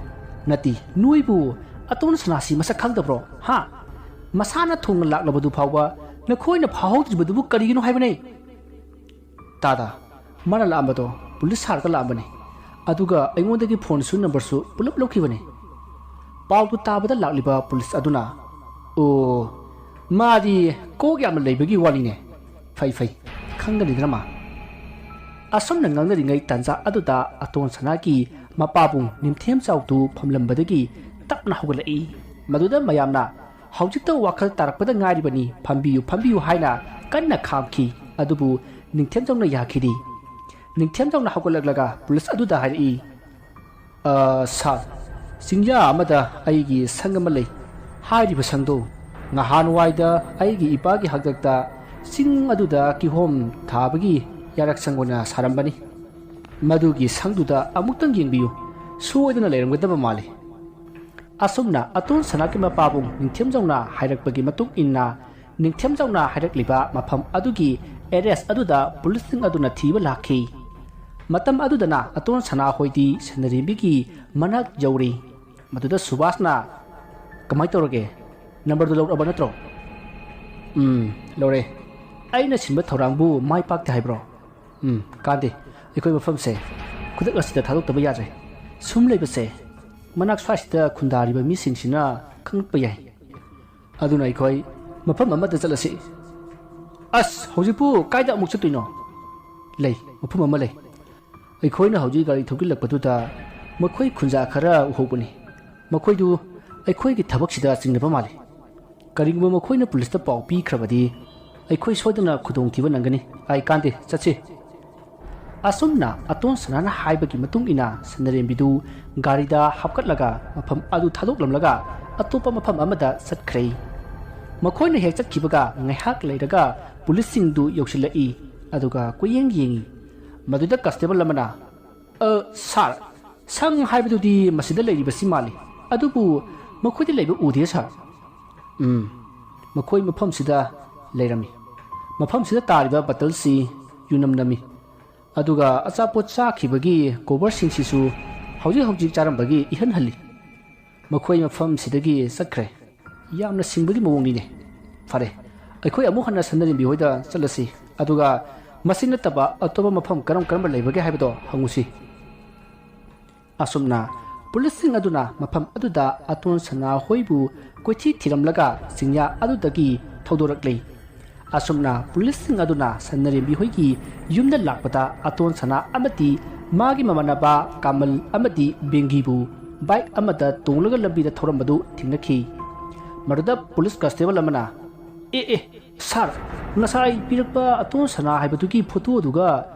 ꯅꯠꯇꯦ, ꯅꯣꯏꯕꯨ ꯑꯇꯣꯟ ꯁꯅꯥꯁꯤ ꯃꯁꯛ ꯈꯪꯗꯕ꯭ꯔꯣ? ꯍꯥ? ꯃꯁꯥꯅ ꯊꯣꯡꯅ ꯂꯥꯛꯂꯕꯗꯨ ꯐꯥꯎꯕ ꯅꯈꯣꯏꯅ ꯐꯥꯍꯧꯗ꯭ꯔꯤꯕꯗꯨꯕꯨ ꯀꯔꯤꯒꯤꯅꯣ ꯍꯥꯏꯕꯅꯦ?" "ꯇꯥꯗ, ꯃꯥꯅ ꯂꯥꯛꯑꯝꯕꯗꯣ ꯄꯨꯂꯤꯁ ꯁꯥꯔꯒ ꯂꯥꯛꯑꯝꯕꯅꯤ꯫ ꯑꯗꯨꯒ ꯑꯩꯉꯣꯟꯗꯒꯤ ꯐꯣꯟꯁꯨ ꯅꯝꯕꯔꯁꯨ ꯄꯨꯂꯞ ꯂꯧꯈꯤꯕꯅꯤ꯫" ꯄꯥꯎꯗꯨ ꯇꯥꯕꯗ ꯂꯥꯛꯂꯤꯕ ꯄꯨꯂꯤꯁ ꯑꯗꯨꯅ, "ꯑꯣ, ꯃꯥꯗꯤ ꯀꯣꯛ ꯌꯥꯝꯅ ꯂꯩꯕꯒꯤ ꯋꯥꯅꯤꯅꯦ꯫ ꯐꯩ, ꯐꯩ, ꯈꯪꯒꯅꯤꯗꯅ ꯃꯥ꯫" ꯑꯁꯨꯝꯅ ꯉꯥꯡꯅꯔꯤꯉꯩ ꯇꯥꯟꯖꯥ ꯑꯗꯨꯗ ꯑꯇꯣꯟ ꯁꯅꯥꯒꯤ ꯃꯄꯥꯕꯨꯡ ꯅꯤꯡꯊꯦꯝꯖꯥꯎꯗꯨ ꯐꯝꯂꯝꯕꯗꯒꯤ ꯇꯞꯅ ꯍꯧꯒꯠꯂꯛꯏ꯫ ꯃꯗꯨꯗ ꯃꯌꯥꯝꯅ, "ꯍꯧꯖꯤꯛꯇ ꯋꯥꯈꯜ ꯇꯥꯔꯛꯄꯗ ꯉꯥꯏꯔꯤꯕꯅꯤ, ꯐꯝꯕꯤꯌꯨ, ꯐꯝꯕꯤꯌꯨ" ꯍꯥꯏꯅ ꯀꯟꯅ ꯈꯥꯝꯈꯤ꯫ ꯑꯗꯨꯕꯨ ꯅꯤꯡꯊꯦꯝꯖꯥꯎꯅ ꯌꯥꯈꯤꯗꯦ꯫ ꯅꯤꯡꯊꯦꯝꯖꯥꯎꯅ ꯍꯧꯒꯠꯂꯛꯂꯒ ꯄꯨꯂꯤꯁ ꯑꯗꯨꯗ ꯍꯥꯏꯔꯛꯏ, "ꯑ, ꯁꯥꯔ, ꯆꯤꯡꯌꯥ ꯑꯃꯗ ꯑꯩꯒꯤ ꯁꯪ ꯑꯃ ꯂꯩ꯫ ꯍꯥꯏꯔꯤꯕ ꯁꯪꯗꯣ ꯉꯍꯥꯟꯋꯥꯏꯗ ꯑꯩꯒꯤ ꯏꯄꯥꯒꯤ ꯍꯥꯛꯇꯛꯇ ꯆꯤꯡ ꯑꯗꯨꯗ ꯀꯤꯍꯣꯝ ꯊꯥꯕꯒꯤ ꯌꯥꯔꯛ ꯁꯪ ꯑꯣꯏꯅ ꯁꯥꯔꯝꯕꯅꯤ꯫ ꯃꯗꯨꯒꯤ ꯁꯪꯗꯨꯗ ꯑꯃꯨꯛꯇꯪ ꯌꯦꯡꯕꯤꯌꯨ, ꯁꯣꯏꯗꯅ ꯂꯩꯔꯝꯒꯗꯕ ꯃꯥꯜꯂꯤ꯫" ꯑꯁꯨꯝꯅ ꯑꯇꯣꯟ ꯁꯅꯥꯒꯤ ꯃꯄꯥꯕꯨꯡ ꯅꯤꯡꯊꯦꯝꯖꯥꯎꯅ ꯍꯥꯏꯔꯛꯄꯒꯤ ꯃꯇꯨꯡ ꯏꯟꯅ ꯅꯤꯡꯊꯦꯝꯖꯥꯎꯅ ꯍꯥꯏꯔꯛꯂꯤꯕ ꯃꯐꯝ ꯑꯗꯨꯒꯤ ꯑꯦꯗ꯭ꯔꯦꯁ ꯑꯗꯨꯗ ꯄꯨꯂꯤꯁꯁꯤꯡ ꯑꯗꯨꯅ ꯊꯤꯕ ꯂꯥꯛꯈꯤ꯫ ꯃꯇꯝ ꯑꯗꯨꯗꯅ ꯑꯇꯣꯟ ꯁꯅꯥ ꯍꯣꯏꯗꯤ ꯁꯅꯔꯦꯝꯕꯤꯒꯤ ꯃꯅꯥꯛ ꯌꯧꯔꯤ꯫ ꯃꯗꯨꯗ ꯁꯨꯕꯥꯁꯅ, "ꯀꯃꯥꯏ ꯇꯧꯔꯒꯦ? ꯅꯝꯕꯔꯗꯨ ꯂꯧꯔꯛꯑꯕ ꯅꯠꯇ꯭ꯔꯣ?" "ꯎꯝ, ꯂꯧꯔꯦ꯫ ꯑꯩꯅ ꯁꯤꯟꯕ ꯊꯧꯔꯥꯡꯕꯨ ꯃꯥꯏ ꯄꯥꯛꯇꯦ ꯍꯥꯏꯕ꯭ꯔꯣ?" "ꯎꯝ, ꯀꯥꯟꯗꯦ꯫ ꯑꯩꯈꯣꯏ ꯃꯐꯝꯁꯦ ꯈꯨꯗꯛ ꯑꯁꯤꯗ ꯊꯥꯗꯣꯛꯇꯕ ꯌꯥꯗ꯭ꯔꯦ꯫ ꯁꯨꯝ ꯂꯩꯕꯁꯦ ꯃꯅꯥꯛ ꯁ꯭ꯋꯥꯏꯁꯤꯗ ꯈꯨꯟꯗꯥꯔꯤꯕ ꯃꯤꯁꯤꯡꯁꯤꯅ ꯈꯪꯂꯛꯄ ꯌꯥꯏ꯫ ꯑꯗꯨꯅ ꯑꯩꯈꯣꯏ ꯃꯐꯝ ꯑꯃꯗ ꯆꯠꯂꯁꯤ꯫" "ꯑꯁ, ꯍꯧꯖꯤꯛꯄꯨ ꯀꯥꯏꯗ ꯑꯃꯨꯛ ꯆꯠꯇꯣꯏꯅꯣ?" "ꯂꯩ, ꯃꯐꯝ ꯑꯃ ꯂꯩ꯫ ꯑꯩꯈꯣꯏꯅ ꯍꯧꯖꯤꯛ ꯒꯥꯔꯤ ꯊꯧꯖꯤꯜꯂꯛꯄꯗꯨꯗ ꯃꯈꯣꯏ ꯈꯨꯟꯖꯥ ꯈꯔ ꯎꯍꯧꯕꯅꯤ꯫ ꯃꯈꯣꯏꯗꯨ ꯑꯩꯈꯣꯏꯒꯤ ꯊꯕꯛꯁꯤꯗ ꯆꯤꯡꯅꯕ ꯃꯥꯜꯂꯤ꯫ ꯀꯔꯤꯒꯨꯝꯕ ꯃꯈꯣꯏꯅ ꯄꯨꯂꯤꯁꯇ ꯄꯥꯎ ꯄꯤꯈ꯭ꯔꯕꯗꯤ ꯑꯩꯈꯣꯏ ꯁꯣꯏꯗꯅ ꯈꯨꯗꯣꯡꯊꯤꯕ ꯅꯪꯒꯅꯤ꯫ ꯑꯩ ꯀꯥꯟꯗꯦ, ꯆꯠꯁꯤ꯫" ꯑꯁꯨꯝꯅ ꯑꯇꯣꯟ ꯁꯅꯥꯅ ꯍꯥꯏꯕꯒꯤ ꯃꯇꯨꯡ ꯏꯟꯅ ꯁꯅꯥꯔꯦꯝꯕꯤꯗꯨ ꯒꯥꯔꯤꯗ ꯍꯥꯞꯀꯠꯂꯒ ꯃꯐꯝ ꯑꯗꯨ ꯊꯥꯗꯣꯛꯂꯝꯂꯒ ꯑꯇꯣꯞꯄ ꯃꯐꯝ ꯑꯃꯗ ꯆꯠꯈ꯭ꯔꯦ꯫ ꯃꯈꯣꯏꯅ ꯍꯦꯛ ꯆꯠꯈꯤꯕꯒ ꯉꯥꯏꯍꯥꯛ ꯂꯩꯔꯒ ꯄꯨꯂꯤꯁꯁꯤꯡꯗꯨ ꯌꯧꯁꯤꯜꯂꯛꯏ꯫ ꯑꯗꯨꯒ ꯀꯣꯏꯌꯦꯡ ꯌꯦꯡꯉꯤ꯫ ꯃꯗꯨꯗ ꯀꯟꯁꯇꯦꯕꯜ ꯑꯃꯅ, "ꯑ, ꯁꯥꯔ, ꯁꯪ ꯍꯥꯏꯕꯗꯨꯗꯤ ꯃꯁꯤꯗ ꯂꯩꯔꯤꯕꯁꯤ ꯃꯥꯜꯂꯤ, ꯑꯗꯨꯕꯨ ꯃꯈꯣꯏꯗ ꯂꯩꯕ ꯎꯗꯦ, ꯁꯥꯔ꯫" "ꯎꯝ, ꯃꯈꯣꯏ ꯃꯐꯝꯁꯤꯗ ꯂꯩꯔꯝꯃꯤ꯫ ꯃꯐꯝꯁꯤꯗ ꯇꯥꯔꯤꯕ ꯕꯇꯜꯁꯤ ꯌꯨꯅꯝ ꯅꯝꯃꯤ꯫ ꯑꯗꯨꯒ ꯑꯆꯥꯄꯣꯠ ꯆꯥꯈꯤꯕꯒꯤ ꯀꯣꯕꯔꯁꯤꯡꯁꯤꯁꯨ ꯍꯧꯖꯤꯛ ꯍꯧꯖꯤꯛ ꯆꯥꯔꯝꯕꯒꯤ ꯏꯍꯟ ꯍꯜꯂꯤ꯫ ꯃꯈꯣꯏ ꯃꯐꯝꯁꯤꯗꯒꯤ ꯆꯠꯈ꯭ꯔꯦ꯫ ꯌꯥꯝꯅ ꯁꯤꯡꯕꯒꯤ ꯃꯑꯣꯡꯅꯤꯅꯦ꯫ ꯐꯔꯦ, ꯑꯩꯈꯣꯏ ꯑꯃꯨꯛ ꯍꯟꯅ ꯁꯅꯥꯔꯦꯝꯕꯤ ꯍꯣꯏꯗ ꯆꯠꯂꯁꯤ, ꯑꯗꯨꯒ ꯃꯁꯤ ꯅꯠꯇꯕ ꯑꯇꯣꯞꯄ ꯃꯐꯝ ꯀꯔꯝ ꯀꯔꯝꯕ ꯂꯩꯕꯒꯦ ꯍꯥꯏꯕꯗꯣ ꯍꯪꯉꯨꯁꯤ꯫" ꯑꯁꯨꯝꯅ ꯄꯨꯂꯤꯁꯁꯤꯡ ꯑꯗꯨꯅ ꯃꯐꯝ ꯑꯗꯨꯗ ꯑꯇꯣꯟ ꯁꯅꯥ ꯍꯣꯏꯕꯨ ꯀꯣꯏꯊꯤ ꯊꯤꯔꯝꯂꯒ ꯆꯤꯡꯌꯥ ꯑꯗꯨꯗꯒꯤ ꯊꯧꯗꯣꯔꯛꯂꯤ꯫ ꯑꯁꯨꯝꯅ ꯄꯨꯂꯤꯁꯁꯤꯡ ꯑꯗꯨꯅ ꯁꯅꯥꯔꯦꯝꯕꯤ ꯍꯣꯏꯒꯤ ꯌꯨꯝꯗ ꯂꯥꯛꯄꯗ ꯑꯇꯣꯟ ꯁꯅꯥ ꯑꯃꯗꯤ ꯃꯥꯒꯤ ꯃꯃꯥꯟꯅꯕ ꯀꯃꯜ ꯑꯃꯗꯤ ꯕꯦꯡꯒꯤꯕꯨ ꯕꯥꯏꯛ ꯑꯃꯗ ꯇꯣꯡꯂꯒ ꯂꯝꯕꯤꯗ ꯊꯧꯔꯝꯕꯗꯨ ꯊꯦꯡꯅꯈꯤ꯫ ꯃꯗꯨꯗ ꯄꯨꯂꯤꯁ ꯀꯟꯁꯇꯦꯕꯜ ꯑꯃꯅ, "ꯑꯦ, ꯑꯦ, ꯁꯥꯔ, ꯉꯁꯥꯏ ꯄꯤꯔꯛꯄ ꯑꯇꯣꯟ ꯁꯅꯥ ꯍꯥꯏꯕꯗꯨꯒꯤ ꯐꯣꯇꯣꯗꯨꯒ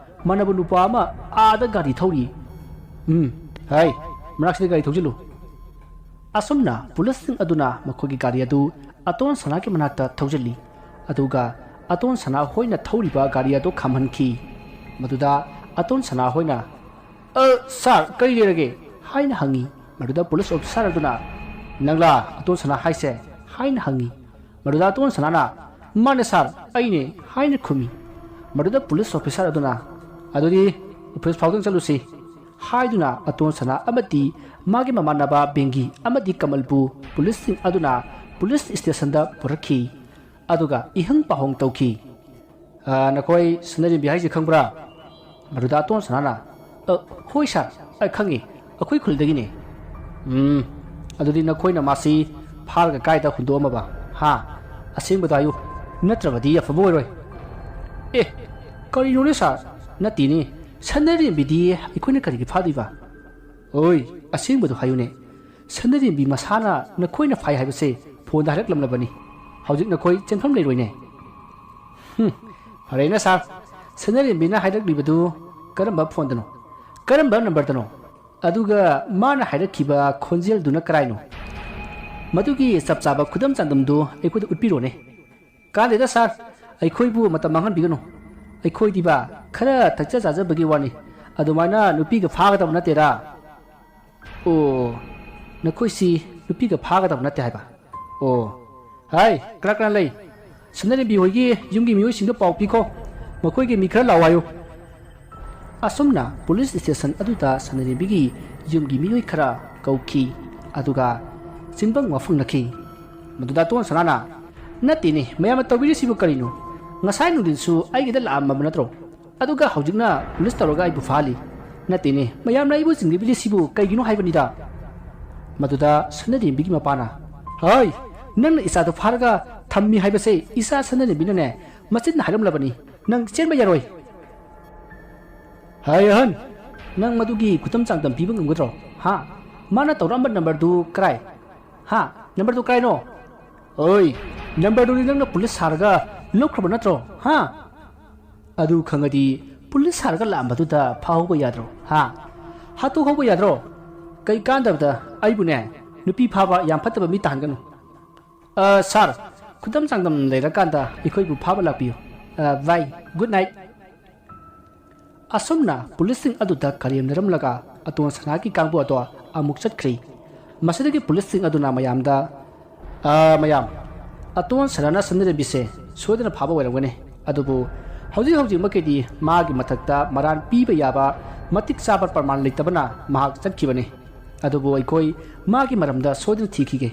ꯃꯥꯟꯅꯕ ꯅꯨꯄꯥ ꯑꯃ ꯑꯥꯗ ꯒꯥꯔꯤ ꯊꯧꯔꯤ꯫" "ꯎꯝ, ꯍꯥꯏ, ꯃꯅꯥꯛꯁꯤꯗ ꯒꯥꯔꯤ ꯊꯧꯖꯤꯜꯂꯨ꯫" ꯑꯁꯨꯝꯅ ꯄꯨꯂꯤꯁꯁꯤꯡ ꯑꯗꯨꯅ ꯃꯈꯣꯏꯒꯤ ꯒꯥꯔꯤ ꯑꯗꯨ ꯑꯇꯣꯟ ꯁꯅꯥꯒꯤ ꯃꯅꯥꯛꯇ ꯊꯧꯖꯤꯜꯂꯤ꯫ ꯑꯗꯨꯒ ꯑꯇꯣꯟ ꯁꯅꯥ ꯍꯣꯏꯅ ꯊꯧꯔꯤꯕ ꯒꯥꯔꯤ ꯑꯗꯨ ꯈꯥꯝꯍꯟꯈꯤ꯫ ꯃꯗꯨꯗ ꯑꯇꯣꯟ ꯁꯅꯥ ꯍꯣꯏꯅ, "ꯑ, ꯁꯥꯔ, ꯀꯔꯤ ꯂꯩꯔꯒꯦ?" ꯍꯥꯏꯅ ꯍꯪꯉꯤ꯫ ꯃꯗꯨꯗ ꯄꯨꯂꯤꯁ ꯑꯣꯐꯤꯁꯥꯔ ꯑꯗꯨꯅ, "ꯅꯪꯂꯥ ꯑꯇꯣꯟ ꯁꯅꯥ ꯍꯥꯏꯁꯦ?" ꯍꯥꯏꯅ ꯍꯪꯉꯤ꯫ ꯃꯗꯨꯗ ꯑꯇꯣꯟ ꯁꯅꯥꯅ, "ꯃꯥꯅꯦ ꯁꯥꯔ, ꯑꯩꯅꯦ," ꯍꯥꯏꯅ ꯈꯨꯝꯃꯤ꯫ ꯃꯗꯨꯗ ꯄꯨꯂꯤꯁ ꯑꯣꯐꯤꯁꯥꯔ ꯑꯗꯨꯅ, "ꯑꯗꯨꯗꯤ ꯑꯣꯐꯤꯁ ꯐꯥꯎꯗꯪ ꯆꯠꯂꯨꯁꯤ," ꯍꯥꯏꯗꯨꯅ ꯑꯇꯣꯟ ꯁꯅꯥ ꯑꯃꯗꯤ ꯃꯥꯒꯤ ꯃꯃꯥꯟꯅꯕ ꯕꯦꯡꯒꯤ ꯑꯃꯗꯤ ꯀꯃꯜꯕꯨ ꯄꯨꯂꯤꯁꯁꯤꯡ ꯑꯗꯨꯅ ꯄꯨꯂꯤꯁ ꯁ꯭ꯇꯦꯁꯟꯗ ꯄꯨꯔꯛꯈꯤ꯫ ꯑꯗꯨꯒ ꯏꯍꯪ ꯄꯥꯎꯍꯪ ꯇꯧꯈꯤ꯫ "ꯑ, ꯅꯈꯣꯏ ꯁꯅꯥꯔꯦꯝꯕꯤ ꯍꯥꯏꯁꯤ ꯈꯪꯕ꯭ꯔꯥ?" ꯃꯗꯨꯗ ꯑꯇꯣꯟ ꯁꯅꯥꯅ, "ꯑ, ꯍꯣꯏ ꯁꯥꯔ, ꯑꯩ ꯈꯪꯉꯤ, ꯑꯩꯈꯣꯏ ꯈꯨꯜꯗꯒꯤꯅꯦ꯫" "ꯎꯝ, ꯑꯗꯨꯗꯤ ꯅꯈꯣꯏꯅ ꯃꯥꯁꯤ ꯐꯥꯔꯒ ꯀꯥꯏꯗ ꯍꯨꯟꯗꯣꯛꯑꯝꯃꯕ? ꯍꯥ? ꯑꯁꯦꯡꯕꯗꯣ ꯍꯥꯏꯌꯨ, ꯅꯠꯇ꯭ꯔꯕꯗꯤ ꯑꯐꯕ ꯑꯣꯏꯔꯣꯏ꯫" "ꯑꯦ, ꯀꯔꯤꯅꯣꯅꯦ ꯁꯥꯔ? ꯅꯠꯇꯦꯅꯦ, ꯁꯅꯥꯔꯦꯝꯕꯤꯗꯤ ꯑꯩꯈꯣꯏꯅ ꯀꯔꯤꯒꯤ ꯐꯥꯗꯣꯏꯕ?" "ꯑꯣꯏ, ꯑꯁꯦꯡꯕꯗꯣ ꯍꯥꯏꯌꯨꯅꯦ꯫ ꯁꯅꯥꯔꯦꯝꯕꯤ ꯃꯁꯥꯅ ꯅꯈꯣꯏꯅ ꯐꯥꯏ ꯍꯥꯏꯕꯁꯦ ꯐꯣꯟꯗ ꯍꯥꯏꯔꯛꯂꯝꯂꯕꯅꯤ꯫ ꯍꯧꯖꯤꯛ ꯅꯈꯣꯏ ꯆꯦꯟꯐꯝ ꯂꯩꯔꯣꯏꯅꯦ꯫" "ꯍꯨꯝ, ꯐꯔꯦꯅꯦ ꯁꯥꯔ, ꯁꯅꯥꯔꯦꯝꯕꯤꯅ ꯍꯥꯏꯔꯛꯂꯤꯕꯗꯨ ꯀꯔꯝꯕ ꯐꯣꯟꯗꯅꯣ? ꯀꯔꯝꯕ ꯅꯝꯕꯔꯗꯅꯣ? ꯑꯗꯨꯒ ꯃꯥꯅ ꯍꯥꯏꯔꯛꯈꯤꯕ ꯈꯣꯟꯖꯦꯜꯗꯨꯅ ꯀꯔꯥꯏꯅꯣ? ꯃꯗꯨꯒꯤ ꯆꯞ ꯆꯥꯕ ꯈꯨꯗꯝ ꯆꯥꯡꯗꯝꯗꯨ ꯑꯩꯈꯣꯏꯗ ꯎꯠꯄꯤꯔꯣꯅꯦ꯫ ꯀꯥꯟꯗꯦꯗ ꯁꯥꯔ, ꯑꯩꯈꯣꯏꯕꯨ ꯃꯇꯝ ꯃꯥꯡꯍꯟꯕꯤꯒꯅꯨ꯫ ꯑꯩꯈꯣꯏꯗꯤꯕ ꯈꯔ ꯊꯛꯆ ꯆꯥꯖꯕꯒꯤ ꯋꯥꯅꯤ, ꯑꯗꯨꯃꯥꯏꯅ ꯅꯨꯄꯤꯒ ꯐꯥꯒꯗꯕ ꯅꯠꯇꯦꯗ꯫ ꯑꯣ, ꯅꯈꯣꯏꯁꯤ ꯅꯨꯄꯤꯒ ꯐꯥꯒꯗꯕ ꯅꯠꯇꯦ ꯍꯥꯏꯕ? ꯑꯣ, ꯍꯥꯏ, ꯀꯅꯥ ꯀꯅꯥ ꯂꯩ? ꯁꯅꯥꯔꯦꯝꯕꯤ ꯍꯣꯏꯒꯤ ꯌꯨꯝꯒꯤ ꯃꯤꯑꯣꯏꯁꯤꯡꯗ ꯄꯥꯎ ꯄꯤꯈꯣ, ꯃꯈꯣꯏꯒꯤ ꯃꯤ ꯈꯔ ꯂꯥꯛꯑꯣ ꯍꯥꯏꯌꯨ꯫ ꯑꯁꯨꯝꯅ ꯄꯨꯂꯤꯁ ꯁ꯭ꯇꯦꯁꯟ ꯑꯗꯨꯗ ꯁꯅꯥꯔꯦꯝꯕꯤꯒꯤ ꯌꯨꯝꯒꯤ ꯃꯤꯑꯣꯏ ꯈꯔ ꯀꯧꯈꯤ, ꯑꯗꯨꯒ ꯆꯤꯟꯕꯪ ꯋꯥꯐꯪꯅꯈꯤ꯫ ꯃꯗꯨꯗ ꯑꯇꯣꯟ ꯁꯅꯥꯅ, "ꯅꯠꯇꯦꯅꯦ, ꯃꯌꯥꯝꯅ ꯇꯧꯕꯤꯔꯤꯁꯤꯕꯨ ꯀꯔꯤꯅꯣ? ꯉꯁꯥꯏ ꯅꯨꯡꯊꯤꯜꯁꯨ ꯑꯩꯒꯤꯗ ꯂꯥꯛꯑꯝꯃꯕ ꯅꯠꯇ꯭ꯔꯣ? ꯑꯗꯨꯒ ꯍꯧꯖꯤꯛꯅ ꯄꯨꯂꯤꯁ ꯇꯧꯔꯒ ꯑꯩꯕꯨ ꯐꯥꯍꯜꯂꯤ꯫ ꯅꯠꯇꯦꯅꯦ, ꯃꯌꯥꯝꯅ ꯑꯩꯕꯨ ꯆꯤꯡꯅꯕꯤꯔꯤꯁꯤꯕꯨ ꯀꯩꯒꯤꯅꯣ ꯍꯥꯏꯕꯅꯤꯗ?" ꯃꯗꯨꯗ ꯁꯅꯥꯔꯦꯝꯕꯤꯒꯤ ꯃꯄꯥꯅ, "ꯍꯣꯏ, ꯅꯪꯅ ꯏꯆꯥꯗꯨ ꯐꯥꯔꯒ ꯊꯝꯃꯤ ꯍꯥꯏꯕꯁꯦ ꯏꯆꯥ ꯁꯅꯥꯔꯦꯝꯕꯤꯅꯅꯦ ꯃꯆꯤꯟꯅ ꯍꯥꯏꯔꯝꯂꯕꯅꯤ꯫ ꯅꯪ ꯆꯦꯟꯕ ꯌꯥꯔꯣꯏ꯫" "ꯍꯥꯏ ꯑꯍꯟ, ꯅꯪ ꯃꯗꯨꯒꯤ ꯈꯨꯗꯝ ꯆꯥꯡꯗꯝ ꯄꯤꯕ ꯉꯝꯒꯗ꯭ꯔꯣ? ꯍꯥ? ꯃꯥꯅ ꯇꯧꯔꯛꯑꯝꯕ ꯅꯝꯕꯔꯗꯨ ꯀꯔꯥꯏ? ꯍꯥ? ꯅꯝꯕꯔꯗꯨ ꯀꯔꯥꯏꯅꯣ?" "ꯑꯣꯏ, ꯅꯝꯕꯔꯗꯨꯗꯤ ꯅꯪꯅ ꯄꯨꯂꯤꯁ ꯁꯥꯔꯒ ꯂꯧꯈ꯭ꯔꯕ ꯅꯠꯇ꯭ꯔꯣ? ꯍꯥ? ꯑꯗꯨ ꯈꯪꯉꯗꯤ ꯄꯨꯂꯤꯁ ꯁꯥꯔꯒ ꯂꯥꯛꯑꯝꯕꯗꯨꯗ ꯐꯥꯍꯧꯕ ꯌꯥꯗ꯭ꯔꯣ? ꯍꯥ? ꯍꯥꯠꯇꯣꯛꯍꯧꯕ ꯌꯥꯗ꯭ꯔꯣ? ꯀꯩ ꯀꯥꯟꯗꯕꯗ ꯑꯩꯕꯨꯅꯦ ꯅꯨꯄꯤ ꯐꯥꯕ ꯌꯥꯝ ꯐꯠꯇꯕ ꯃꯤ ꯇꯥꯍꯟꯒꯅꯨ꯫" "ꯑ, ꯁꯥꯔ, ꯈꯨꯗꯝ ꯆꯥꯡꯗꯝ ꯂꯩꯔꯀꯥꯟꯗ ꯑꯩꯈꯣꯏꯕꯨ ꯐꯥꯕ ꯂꯥꯛꯄꯤꯌꯨ꯫ ꯑ, ꯕꯥꯏ, ꯒꯨꯗ ꯅꯥꯏꯠ꯫" ꯑꯁꯨꯝꯅ ꯄꯨꯂꯤꯁꯁꯤꯡ ꯑꯗꯨꯗ ꯀꯔꯦꯝꯅꯔꯝꯂꯒ ꯑꯇꯣꯟ ꯁꯅꯥꯒꯤ ꯀꯥꯡꯕꯨ ꯑꯗꯣ ꯑꯃꯨꯛ ꯆꯠꯈ꯭ꯔꯤ꯫ ꯃꯁꯤꯗꯒꯤ ꯄꯨꯂꯤꯁꯁꯤꯡ ꯑꯗꯨꯅ ꯃꯌꯥꯝꯗ, "ꯑ, ꯃꯌꯥꯝ, ꯑꯇꯣꯟ ꯁꯅꯥꯅ ꯁꯅꯥꯔꯦꯝꯕꯤꯁꯦ ꯁꯣꯏꯗꯅ ꯐꯥꯕ ꯑꯣꯏꯔꯝꯒꯅꯤ꯫ ꯑꯗꯨꯕꯨ ꯍꯧꯖꯤꯛ ꯍꯧꯖꯤꯛꯃꯛꯀꯤꯗꯤ ꯃꯥꯒꯤ ꯃꯊꯛꯇ ꯃꯔꯥꯟ ꯄꯤꯕ ꯌꯥꯕ ꯃꯇꯤꯛ ꯆꯥꯕ ꯄ꯭ꯔꯃꯥꯟ ꯂꯩꯇꯕꯅ ꯃꯍꯥꯛ ꯆꯠꯈꯤꯕꯅꯤ꯫ ꯑꯗꯨꯕꯨ ꯑꯩꯈꯣꯏ ꯃꯥꯒꯤ ꯃꯔꯝꯗ ꯁꯣꯏꯗꯅ ꯊꯤꯈꯤꯒꯦ꯫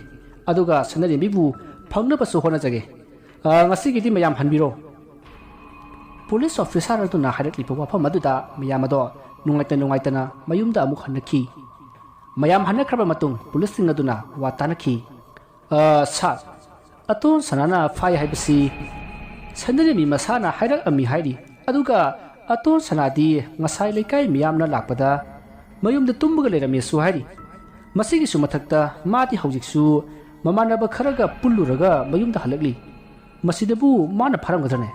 ꯑꯗꯨꯒ ꯁꯅꯥꯔꯦꯝꯕꯤꯕꯨ ꯐꯪꯅꯕꯁꯨ ꯍꯣꯠꯅꯖꯒꯦ꯫ ꯑ, ꯉꯁꯤꯒꯤꯗꯤ ꯃꯌꯥꯝ ꯍꯟꯕꯤꯔꯣ꯫" ꯄꯨꯂꯤꯁ ꯑꯣꯐꯤꯁꯥꯔ ꯑꯗꯨꯅ ꯍꯥꯏꯔꯛꯂꯤꯕ ꯋꯥꯐꯝ ꯑꯗꯨꯗ ꯃꯌꯥꯝ ꯑꯗꯣ ꯅꯨꯡꯉꯥꯏꯇ ꯅꯨꯡꯉꯥꯏꯇꯅ ꯃꯌꯨꯝꯗ ꯑꯃꯨꯛ ꯍꯟꯅꯈꯤ꯫ ꯃꯌꯥꯝ ꯍꯟꯅꯈ꯭ꯔꯕ ꯃꯇꯨꯡ ꯄꯨꯂꯤꯁꯁꯤꯡ ꯑꯗꯨꯅ ꯋꯥ ꯇꯥꯅꯈꯤ꯫ "ꯑ, ꯁꯥꯔ, ꯑꯇꯣꯟ ꯁꯅꯥꯅ ꯐꯥꯏ ꯍꯥꯏꯕꯁꯤ ꯁꯅꯥꯔꯦꯝꯕꯤ ꯃꯁꯥꯅ ꯍꯥꯏꯔꯛꯑꯝꯃꯤ ꯍꯥꯏꯔꯤ꯫ ꯑꯗꯨꯒ ꯑꯇꯣꯟ ꯁꯅꯥꯗꯤ ꯉꯁꯥꯏ ꯂꯩꯀꯥꯏ ꯃꯤꯌꯥꯝꯅ ꯂꯥꯛꯄꯗ ꯃꯌꯨꯝꯗ ꯇꯨꯝꯃꯒ ꯂꯩꯔꯝꯃꯦꯁꯨ ꯍꯥꯏꯔꯤ꯫ ꯃꯁꯤꯒꯤꯁꯨ ꯃꯊꯛꯇ ꯃꯥꯗꯤ ꯍꯧꯖꯤꯛꯁꯨ ꯃꯃꯥꯟꯅꯕ ꯈꯔꯒ ꯄꯨꯜꯂꯨꯔꯒ ꯃꯌꯨꯝꯗ ꯍꯜꯂꯛꯂꯤ꯫ ꯃꯁꯤꯗꯕꯨ ꯃꯥꯅ ꯐꯥꯔꯝꯒꯗ꯭ꯔꯅꯦ?"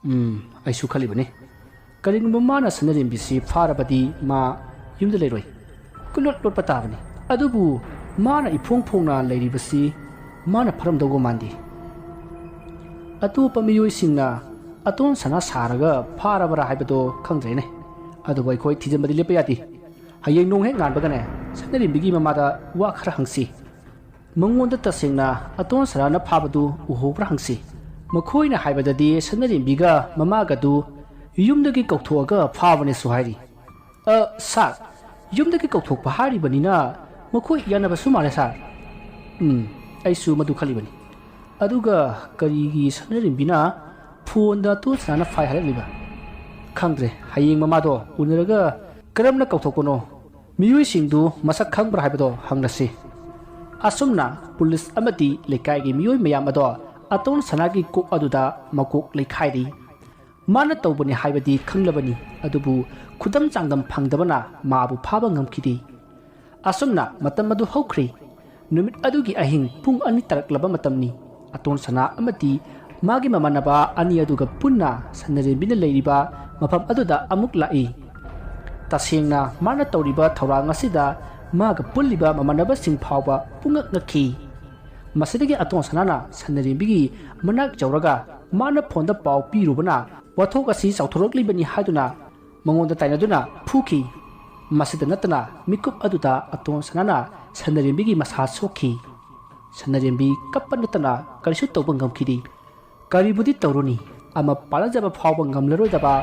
"ꯎꯝ, ꯑꯩꯁꯨ ꯈꯜꯂꯤꯕꯅꯤ꯫ ꯀꯔꯤꯒꯨꯝꯕ ꯃꯥꯅ ꯁꯅꯔꯦꯝꯕꯤꯁꯤ ꯐꯥꯔꯕꯗꯤ ꯃꯥ ꯌꯨꯝꯗ ꯂꯩꯔꯣꯏ, ꯀꯨꯂꯣꯠ ꯂꯣꯠꯄ ꯇꯥꯕꯅꯤ꯫ ꯑꯗꯨꯕꯨ ꯃꯥꯅ ꯏꯐꯣꯡ ꯐꯣꯡꯅ ꯂꯩꯔꯤꯕꯁꯤ ꯃꯥꯅ ꯐꯔꯝꯗꯧꯕ ꯃꯥꯟꯗꯦ꯫ ꯑꯇꯣꯞꯄ ꯃꯤꯑꯣꯏꯁꯤꯡꯅ ꯑꯇꯣꯟ ꯁꯅꯥ ꯁꯥꯔꯒ ꯐꯥꯔꯕ꯭ꯔꯥ ꯍꯥꯏꯕꯗꯣ ꯈꯪꯗ꯭ꯔꯦꯅꯦ꯫ ꯑꯗꯨꯕꯨ ꯑꯩꯈꯣꯏ ꯊꯤꯖꯤꯟꯕꯗꯤ ꯂꯦꯞꯄ ꯌꯥꯗꯦ꯫ ꯍꯌꯦꯡ ꯅꯣꯡ ꯍꯦꯛ ꯉꯥꯟꯕꯒꯅꯦ, ꯁꯅꯔꯦꯝꯕꯤꯒꯤ ꯃꯃꯥꯗ ꯋꯥ ꯈꯔ ꯍꯪꯁꯤ꯫ ꯃꯉꯣꯟꯗ ꯇꯁꯦꯡꯅ ꯑꯇꯣꯟ ꯁꯅꯥꯅ ꯐꯥꯕꯗꯨ ꯎꯍꯧꯕ꯭ꯔꯥ ꯍꯪꯁꯤ꯫ ꯃꯈꯣꯏꯅ ꯍꯥꯏꯕꯗꯗꯤ ꯁꯅꯔꯦꯝꯕꯤꯒ ꯃꯃꯥꯒꯗꯨ ꯌꯨꯝꯗꯒꯤ ꯀꯧꯊꯣꯛꯑꯒ ꯐꯥꯕꯅꯦꯁꯨ ꯍꯥꯏꯔꯤ꯫ ꯑ, ꯁꯥꯔ, ꯌꯨꯝꯗꯒꯤ ꯀꯧꯊꯣꯛꯄ ꯍꯥꯏꯔꯤꯕꯅꯤꯅ ꯃꯈꯣꯏ ꯌꯥꯅꯕꯁꯨ ꯃꯥꯜꯂꯦ, ꯁꯥꯔ꯫ ꯎꯝ, ꯑꯩꯁꯨ ꯃꯗꯨ ꯈꯜꯂꯤꯕꯅꯤ꯫ ꯑꯗꯨꯒ ꯀꯔꯤꯒꯤ ꯁꯅꯔꯦꯝꯕꯤꯅ ꯐꯣꯟꯗ ꯇꯣꯟ ꯁꯅꯥꯅ ꯐꯥꯏ ꯍꯥꯏꯔꯛꯂꯤꯕ? ꯈꯪꯗ꯭ꯔꯦ, ꯍꯌꯦꯡ ꯃꯃꯥꯗꯣ ꯎꯅꯔꯒ ꯀꯔꯝꯅ ꯀꯧꯊꯣꯛꯄꯅꯣ, ꯃꯤꯑꯣꯏꯁꯤꯡꯗꯨ ꯃꯁꯛ ꯈꯪꯕ꯭ꯔꯥ ꯍꯥꯏꯕꯗꯣ ꯍꯪꯂꯁꯤ꯫ ꯑꯁꯨꯝꯅ ꯄꯨꯂꯤꯁ ꯑꯃꯗꯤ ꯂꯩꯀꯥꯏꯒꯤ ꯃꯤꯑꯣꯏ ꯃꯌꯥꯝ ꯑꯗꯣ ꯑꯇꯣꯟ ꯁꯅꯥꯒꯤ ꯀꯣꯛ ꯑꯗꯨꯗ ꯃꯀꯣꯛ ꯂꯩꯈꯥꯏꯔꯤ꯫ ꯃꯥꯅ ꯇꯧꯕꯅꯤ ꯍꯥꯏꯕꯗꯤ ꯈꯪꯂꯕꯅꯤ, ꯑꯗꯨꯕꯨ ꯈꯨꯗꯝ ꯆꯥꯡꯗꯝ ꯐꯪꯗꯕꯅ ꯃꯥꯕꯨ ꯐꯥꯕ ꯉꯝꯈꯤꯗꯦ꯫ ꯑꯁꯨꯝꯅ ꯃꯇꯝ ꯑꯗꯨ ꯍꯧꯈ꯭ꯔꯦ꯫ ꯅꯨꯃꯤꯠ ꯑꯗꯨꯒꯤ ꯑꯍꯤꯡ ꯄꯨꯡ ꯑꯅꯤ ꯇꯥꯔꯛꯂꯕ ꯃꯇꯝꯅꯤ꯫ ꯑꯇꯣꯟ ꯁꯅꯥ ꯑꯃꯗꯤ ꯃꯥꯒꯤ ꯃꯃꯥꯟꯅꯕ ꯑꯅꯤ ꯑꯗꯨꯒ ꯄꯨꯟꯅ ꯁꯅꯔꯦꯝꯕꯤꯅ ꯂꯩꯔꯤꯕ ꯃꯐꯝ ꯑꯗꯨꯗ ꯑꯃꯨꯛ ꯂꯥꯛꯏ꯫ ꯇꯁꯦꯡꯅ ꯃꯥꯅ ꯇꯧꯔꯤꯕ ꯊꯧꯔꯥꯡ ꯑꯁꯤꯗ ꯃꯥꯒ ꯄꯨꯜꯂꯤꯕ ꯃꯃꯥꯟꯅꯕꯁꯤꯡ ꯐꯥꯎꯕ ꯄꯨꯡꯉꯛ ꯉꯛꯈꯤ꯫ ꯃꯁꯤꯗꯒꯤ ꯑꯇꯣꯟ ꯁꯅꯥꯅ ꯁꯅꯔꯦꯝꯕꯤꯒꯤ ꯃꯅꯥꯛ ꯌꯧꯔꯒ ꯃꯥꯅ ꯐꯣꯟꯗ ꯄꯥꯎ ꯄꯤꯔꯨꯕꯅ ꯋꯥꯊꯣꯛ ꯑꯁꯤ ꯆꯥꯎꯊꯣꯔꯛꯂꯤꯕꯅꯤ ꯍꯥꯏꯗꯨꯅ ꯃꯉꯣꯟꯗ ꯇꯥꯏꯅꯗꯨꯅ ꯐꯨꯈꯤ꯫ ꯃꯁꯤꯗ ꯅꯠꯇꯅ ꯃꯤꯀꯨꯞ ꯑꯗꯨꯗ ꯑꯇꯣꯟ ꯁꯅꯥꯅ ꯁꯅꯔꯦꯝꯕꯤꯒꯤ ꯃꯁꯥ ꯁꯣꯛꯈꯤ꯫ ꯁꯅꯔꯦꯝꯕꯤ ꯀꯞꯄ ꯅꯠꯇꯅ ꯀꯔꯤꯁꯨ ꯇꯧꯕ ꯉꯝꯈꯤꯗꯦ꯫ ꯀꯔꯤꯕꯨꯗꯤ ꯇꯧꯔꯨꯅꯤ, ꯑꯃ ꯄꯥꯜꯂꯖꯕ ꯐꯥꯎꯕ ꯉꯝꯂꯔꯣꯏꯗꯕ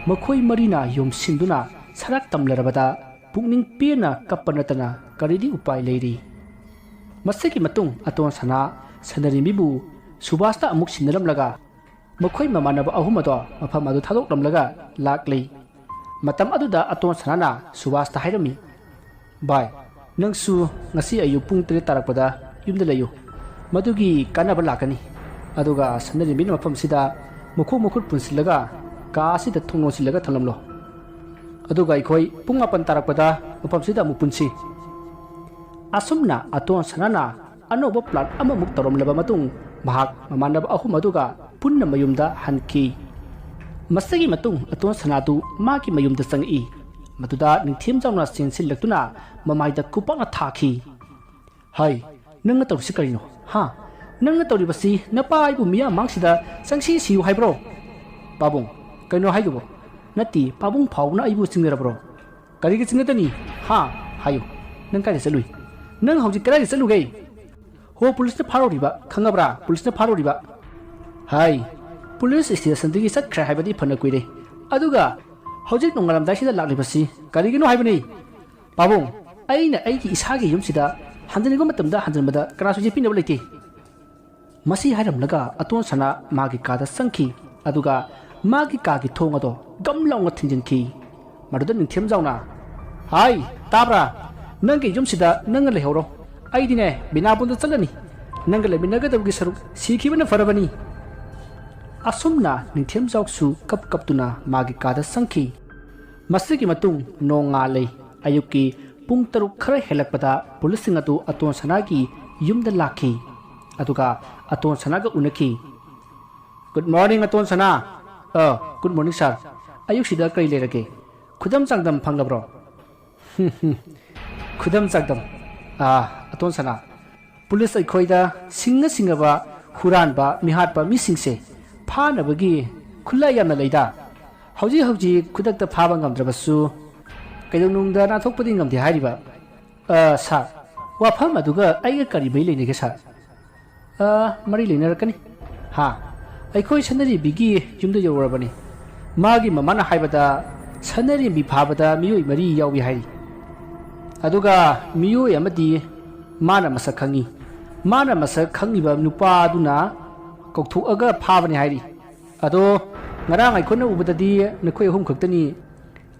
ꯃꯈꯣꯏ ꯃꯔꯤꯅ ꯌꯣꯝꯁꯤꯟꯗꯨꯅ ꯁꯔꯥꯛ ꯇꯝꯂꯔꯕꯗ ꯄꯨꯛꯅꯤꯡ ꯄꯦꯟꯅ ꯀꯞꯄ ꯅꯠꯇꯅ ꯀꯔꯤꯗꯤ ꯎꯄꯥꯏ ꯂꯩꯔꯤ? ꯃꯁꯤꯒꯤ ꯃꯇꯨꯡ ꯑꯇꯣꯟ ꯁꯅꯥ ꯁꯅꯔꯦꯝꯕꯤꯕꯨ ꯁꯨꯕꯥꯁꯇ ꯑꯃꯨꯛ ꯁꯤꯟꯅꯔꯝꯂꯒ ꯃꯈꯣꯏ ꯃꯃꯥꯟꯅꯕ ꯑꯍꯨꯝ ꯑꯗꯣ ꯃꯐꯝ ꯑꯗꯨ ꯊꯥꯗꯣꯛꯂꯝꯂꯒ ꯂꯥꯛꯂꯤ꯫ ꯃꯇꯝ ꯑꯗꯨꯗ ꯑꯇꯣꯟ ꯁꯅꯥꯅ ꯁꯨꯕꯥꯁꯇ ꯍꯥꯏꯔꯝꯃꯤ, "ꯚꯥꯏ, ꯅꯪꯁꯨ ꯉꯁꯤ ꯑꯌꯨꯛ ꯄꯨꯡ ꯇꯔꯦꯠ ꯇꯥꯔꯛꯄꯗ ꯌꯨꯝꯗ ꯂꯩꯌꯨ꯫ ꯃꯗꯨꯒꯤ ꯀꯥꯟꯅꯕ ꯂꯥꯛꯀꯅꯤ꯫ ꯑꯗꯨꯒ ꯁꯅꯔꯦꯝꯕꯤꯅ ꯃꯐꯝꯁꯤꯗ ꯃꯈꯣꯡ ꯃꯈꯨꯠ ꯄꯨꯟꯁꯤꯜꯂꯒ ꯀꯥ ꯑꯁꯤꯗ ꯊꯣꯡ ꯂꯣꯟꯁꯤꯜꯂꯒ ꯊꯝꯂꯝꯂꯣ꯫ ꯑꯗꯨꯒ ꯑꯩꯈꯣꯏ ꯄꯨꯡ ꯃꯥꯄꯟ ꯇꯥꯔꯛꯄꯗ ꯃꯐꯝꯁꯤꯗ ꯑꯃꯨꯛ ꯄꯨꯟꯁꯤ꯫" ꯑꯁꯨꯝꯅ ꯑꯇꯣꯟ ꯁꯅꯥꯅ ꯑꯅꯧꯕ ꯄ꯭ꯂꯥꯟ ꯑꯃꯃꯨꯛ ꯇꯧꯔꯝꯂꯕ ꯃꯇꯨꯡ ꯃꯍꯥꯛ ꯃꯃꯥꯟꯅꯕ ꯑꯍꯨꯝ ꯑꯗꯨꯒ ꯄꯨꯟꯅ ꯃꯌꯨꯝꯗ ꯍꯟꯈꯤ꯫ ꯃꯁꯤꯒꯤ ꯃꯇꯨꯡ ꯑꯇꯣꯟ ꯁꯅꯥꯗꯨ ꯃꯥꯒꯤ ꯃꯌꯨꯝꯗ ꯆꯪꯉꯛꯏ꯫ ꯃꯗꯨꯗ ꯅꯤꯡꯊꯦꯝꯖꯥꯎꯅ ꯆꯦꯟꯁꯤꯜꯂꯛꯇꯨꯅ ꯃꯃꯥꯏꯗ ꯈꯨꯄꯥꯛꯅ ꯊꯥꯈꯤ꯫ "ꯍꯥꯏ, ꯅꯪꯅ ꯇꯧꯔꯤꯁꯤ ꯀꯔꯤꯅꯣ? ꯍꯥ? ꯅꯪꯅ ꯇꯧꯔꯤꯕꯁꯤ ꯅꯄꯥ ꯑꯩꯕꯨ ꯃꯤꯌꯥꯝ ꯃꯥꯡꯁꯤꯗ ꯆꯪꯁꯤ ꯁꯤꯌꯨ ꯍꯥꯏꯕ꯭ꯔꯣ?" "ꯄꯥꯕꯨꯡ, ꯀꯩꯅꯣ ꯍꯥꯏꯗꯨꯕꯣ? ꯅꯠꯇꯦ, ꯄꯥꯕꯨꯡ ꯐꯥꯎꯕꯅ ꯑꯩꯕꯨ ꯆꯤꯡꯅꯔꯕ꯭ꯔꯣ?" "ꯀꯔꯤꯒꯤ ꯆꯤꯡꯅꯗꯅꯤ? ꯍꯥ? ꯍꯥꯏꯌꯨ, ꯅꯪ ꯀꯥꯏꯗ ꯆꯠꯂꯨꯏ? ꯅꯪ ꯍꯧꯖꯤꯛ ꯀꯗꯥꯏꯗ ꯆꯠꯂꯨꯒꯦ?" "ꯍꯣ, ꯄꯨꯂꯤꯁꯅ ꯐꯥꯔꯨꯔꯤꯕ, ꯈꯪꯉꯕ꯭ꯔꯥ? ꯄꯨꯂꯤꯁꯅ ꯐꯥꯔꯨꯔꯤꯕ꯫" "ꯍꯥꯏ, ꯄꯨꯂꯤꯁ ꯁ꯭ꯇꯦꯁꯟꯗꯒꯤ ꯆꯠꯈ꯭ꯔꯦ ꯍꯥꯏꯕꯗꯤ ꯐꯅ ꯀꯨꯏꯔꯦ꯫ ꯑꯗꯨꯒ ꯍꯧꯖꯤꯛ ꯅꯣꯡꯉꯥꯜꯂꯝꯗꯥꯏꯁꯤꯗ ꯂꯥꯛꯂꯤꯕꯁꯤ ꯀꯔꯤꯒꯤꯅꯣ ꯍꯥꯏꯕꯅꯤ?" "ꯄꯥꯕꯨꯡ, ꯑꯩꯅ ꯑꯩꯒꯤ ꯏꯁꯥꯒꯤ ꯌꯨꯝꯁꯤꯗ ꯍꯟꯖꯤꯟꯅꯤꯡꯕ ꯃꯇꯝꯗ ꯍꯟꯖꯤꯟꯕꯗ ꯀꯅꯥꯁꯨ ꯌꯦꯠꯄꯤꯅꯕ ꯂꯩꯇꯦ꯫" ꯃꯁꯤ ꯍꯥꯏꯔꯝꯂꯒ ꯑꯇꯣꯟ ꯁꯅꯥ ꯃꯥꯒꯤ ꯀꯥꯗ ꯆꯪꯈꯤ꯫ ꯑꯗꯨꯒ ꯃꯥꯒꯤ ꯀꯥꯒꯤ ꯊꯣꯡ ꯑꯗꯣ ꯒꯝ ꯂꯥꯎꯅ ꯊꯤꯡꯖꯤꯟꯈꯤ꯫ ꯃꯗꯨꯗ ꯅꯤꯡꯊꯦꯝꯖꯥꯎꯅ, "ꯍꯥꯏ, ꯇꯥꯕ꯭ꯔꯥ? ꯅꯪꯒꯤ ꯌꯨꯝꯁꯤꯗ ꯅꯪꯅ ꯂꯩꯍꯧꯔꯣ꯫ ꯑꯩꯗꯤꯅꯦ, ꯕꯤꯅꯥꯕꯨꯟꯗ ꯆꯠꯂꯅꯤ꯫ ꯅꯪꯒ ꯂꯩꯃꯤꯟꯅꯒꯗꯕꯒꯤ ꯁꯔꯨꯛ ꯁꯤꯈꯤꯕꯅ ꯐꯔꯕꯅꯤ꯫" ꯑꯁꯨꯝꯅ ꯅꯤꯡꯊꯦꯝꯖꯥꯎꯁꯨ ꯀꯞ ꯀꯞꯇꯨꯅ ꯃꯥꯒꯤ ꯀꯥꯗ ꯆꯪꯈꯤ꯫ ꯃꯁꯤꯒꯤ ꯃꯇꯨꯡ ꯅꯣꯡꯉꯥꯜꯂꯦ꯫ ꯑꯌꯨꯛꯀꯤ ꯄꯨꯡ ꯇꯔꯨꯛ ꯈꯔ ꯍꯦꯜꯂꯛꯄꯗ ꯄꯨꯂꯤꯁꯁꯤꯡ ꯑꯗꯨ ꯑꯇꯣꯟ ꯁꯅꯥꯒꯤ ꯌꯨꯝꯗ ꯂꯥꯛꯈꯤ꯫ ꯑꯗꯨꯒ ꯑꯇꯣꯟ ꯁꯅꯥꯒ ꯎꯅꯈꯤ꯫ "Good morning, ꯑꯇꯣꯟ ꯁꯅꯥ꯫" "ꯑ, good morning, sir꯫ ꯑꯌꯨꯛꯁꯤꯗ ꯀꯔꯤ ꯂꯩꯔꯒꯦ? ꯈꯨꯗꯝ ꯆꯥꯡꯗꯝ ꯐꯪꯂꯕ꯭ꯔꯣ?" "ꯈꯨꯗꯝ ꯆꯥꯡꯗꯝ? ꯑꯥ, ꯑꯇꯣꯟ ꯁꯅꯥ, ꯄꯨꯂꯤꯁ ꯑꯩꯈꯣꯏꯗ ꯁꯤꯡꯉ ꯁꯤꯡꯉꯕ ꯍꯨꯔꯥꯟꯕ, ꯃꯤꯍꯥꯠꯄ ꯃꯤꯁꯤꯡꯁꯦ ꯐꯥꯅꯕꯒꯤ ꯈꯨꯠꯂꯥꯏ ꯌꯥꯝꯅ ꯂꯩꯗ꯫ ꯍꯧꯖꯤꯛ ꯍꯧꯖꯤꯛ ꯈꯨꯗꯛꯇ ꯐꯥꯕ ꯉꯝꯗ꯭ꯔꯕꯁꯨ ꯀꯩꯗꯧꯅꯨꯡꯗ ꯅꯥꯟꯊꯣꯛꯄꯗꯤ ꯉꯝꯗꯦ ꯍꯥꯏꯔꯤꯕ꯫" "ꯑ, ꯁꯥꯔ, ꯋꯥꯐꯝ ꯑꯗꯨꯒ ꯑꯩꯒ ꯀꯔꯤ ꯃꯔꯤ ꯂꯩꯅꯒꯦ, ꯁꯥꯔ?" "ꯑ, ꯃꯔꯤ ꯂꯩꯅꯔꯛꯀꯅꯤ꯫" "ꯍꯥ?" "ꯑꯩꯈꯣꯏ ꯁꯅꯔꯦꯝꯕꯤꯒꯤ ꯌꯨꯝꯗ ꯌꯧꯔꯕꯅꯤ꯫ ꯃꯥꯒꯤ ꯃꯃꯥꯅ ꯍꯥꯏꯕꯗ ꯁꯅꯔꯦꯝꯕꯤ ꯐꯥꯕꯗ ꯃꯤꯑꯣꯏ ꯃꯔꯤ ꯌꯥꯎꯏ ꯍꯥꯏꯔꯤ꯫ ꯑꯗꯨꯒ ꯃꯤꯑꯣꯏ ꯑꯃꯗꯤ ꯃꯥꯅ ꯃꯁꯛ ꯈꯪꯏ꯫ ꯃꯥꯅ ꯃꯁꯛ ꯈꯪꯂꯤꯕ ꯅꯨꯄꯥꯗꯨꯅ ꯀꯧꯊꯣꯛꯑꯒ ꯐꯥꯕꯅꯤ ꯍꯥꯏꯔꯤ꯫ ꯑꯗꯣ ꯉꯔꯥꯡ ꯑꯩꯈꯣꯏꯅ ꯎꯕꯗꯗꯤ ꯅꯈꯣꯏ ꯑꯍꯨꯝ ꯈꯛꯇꯅꯤ꯫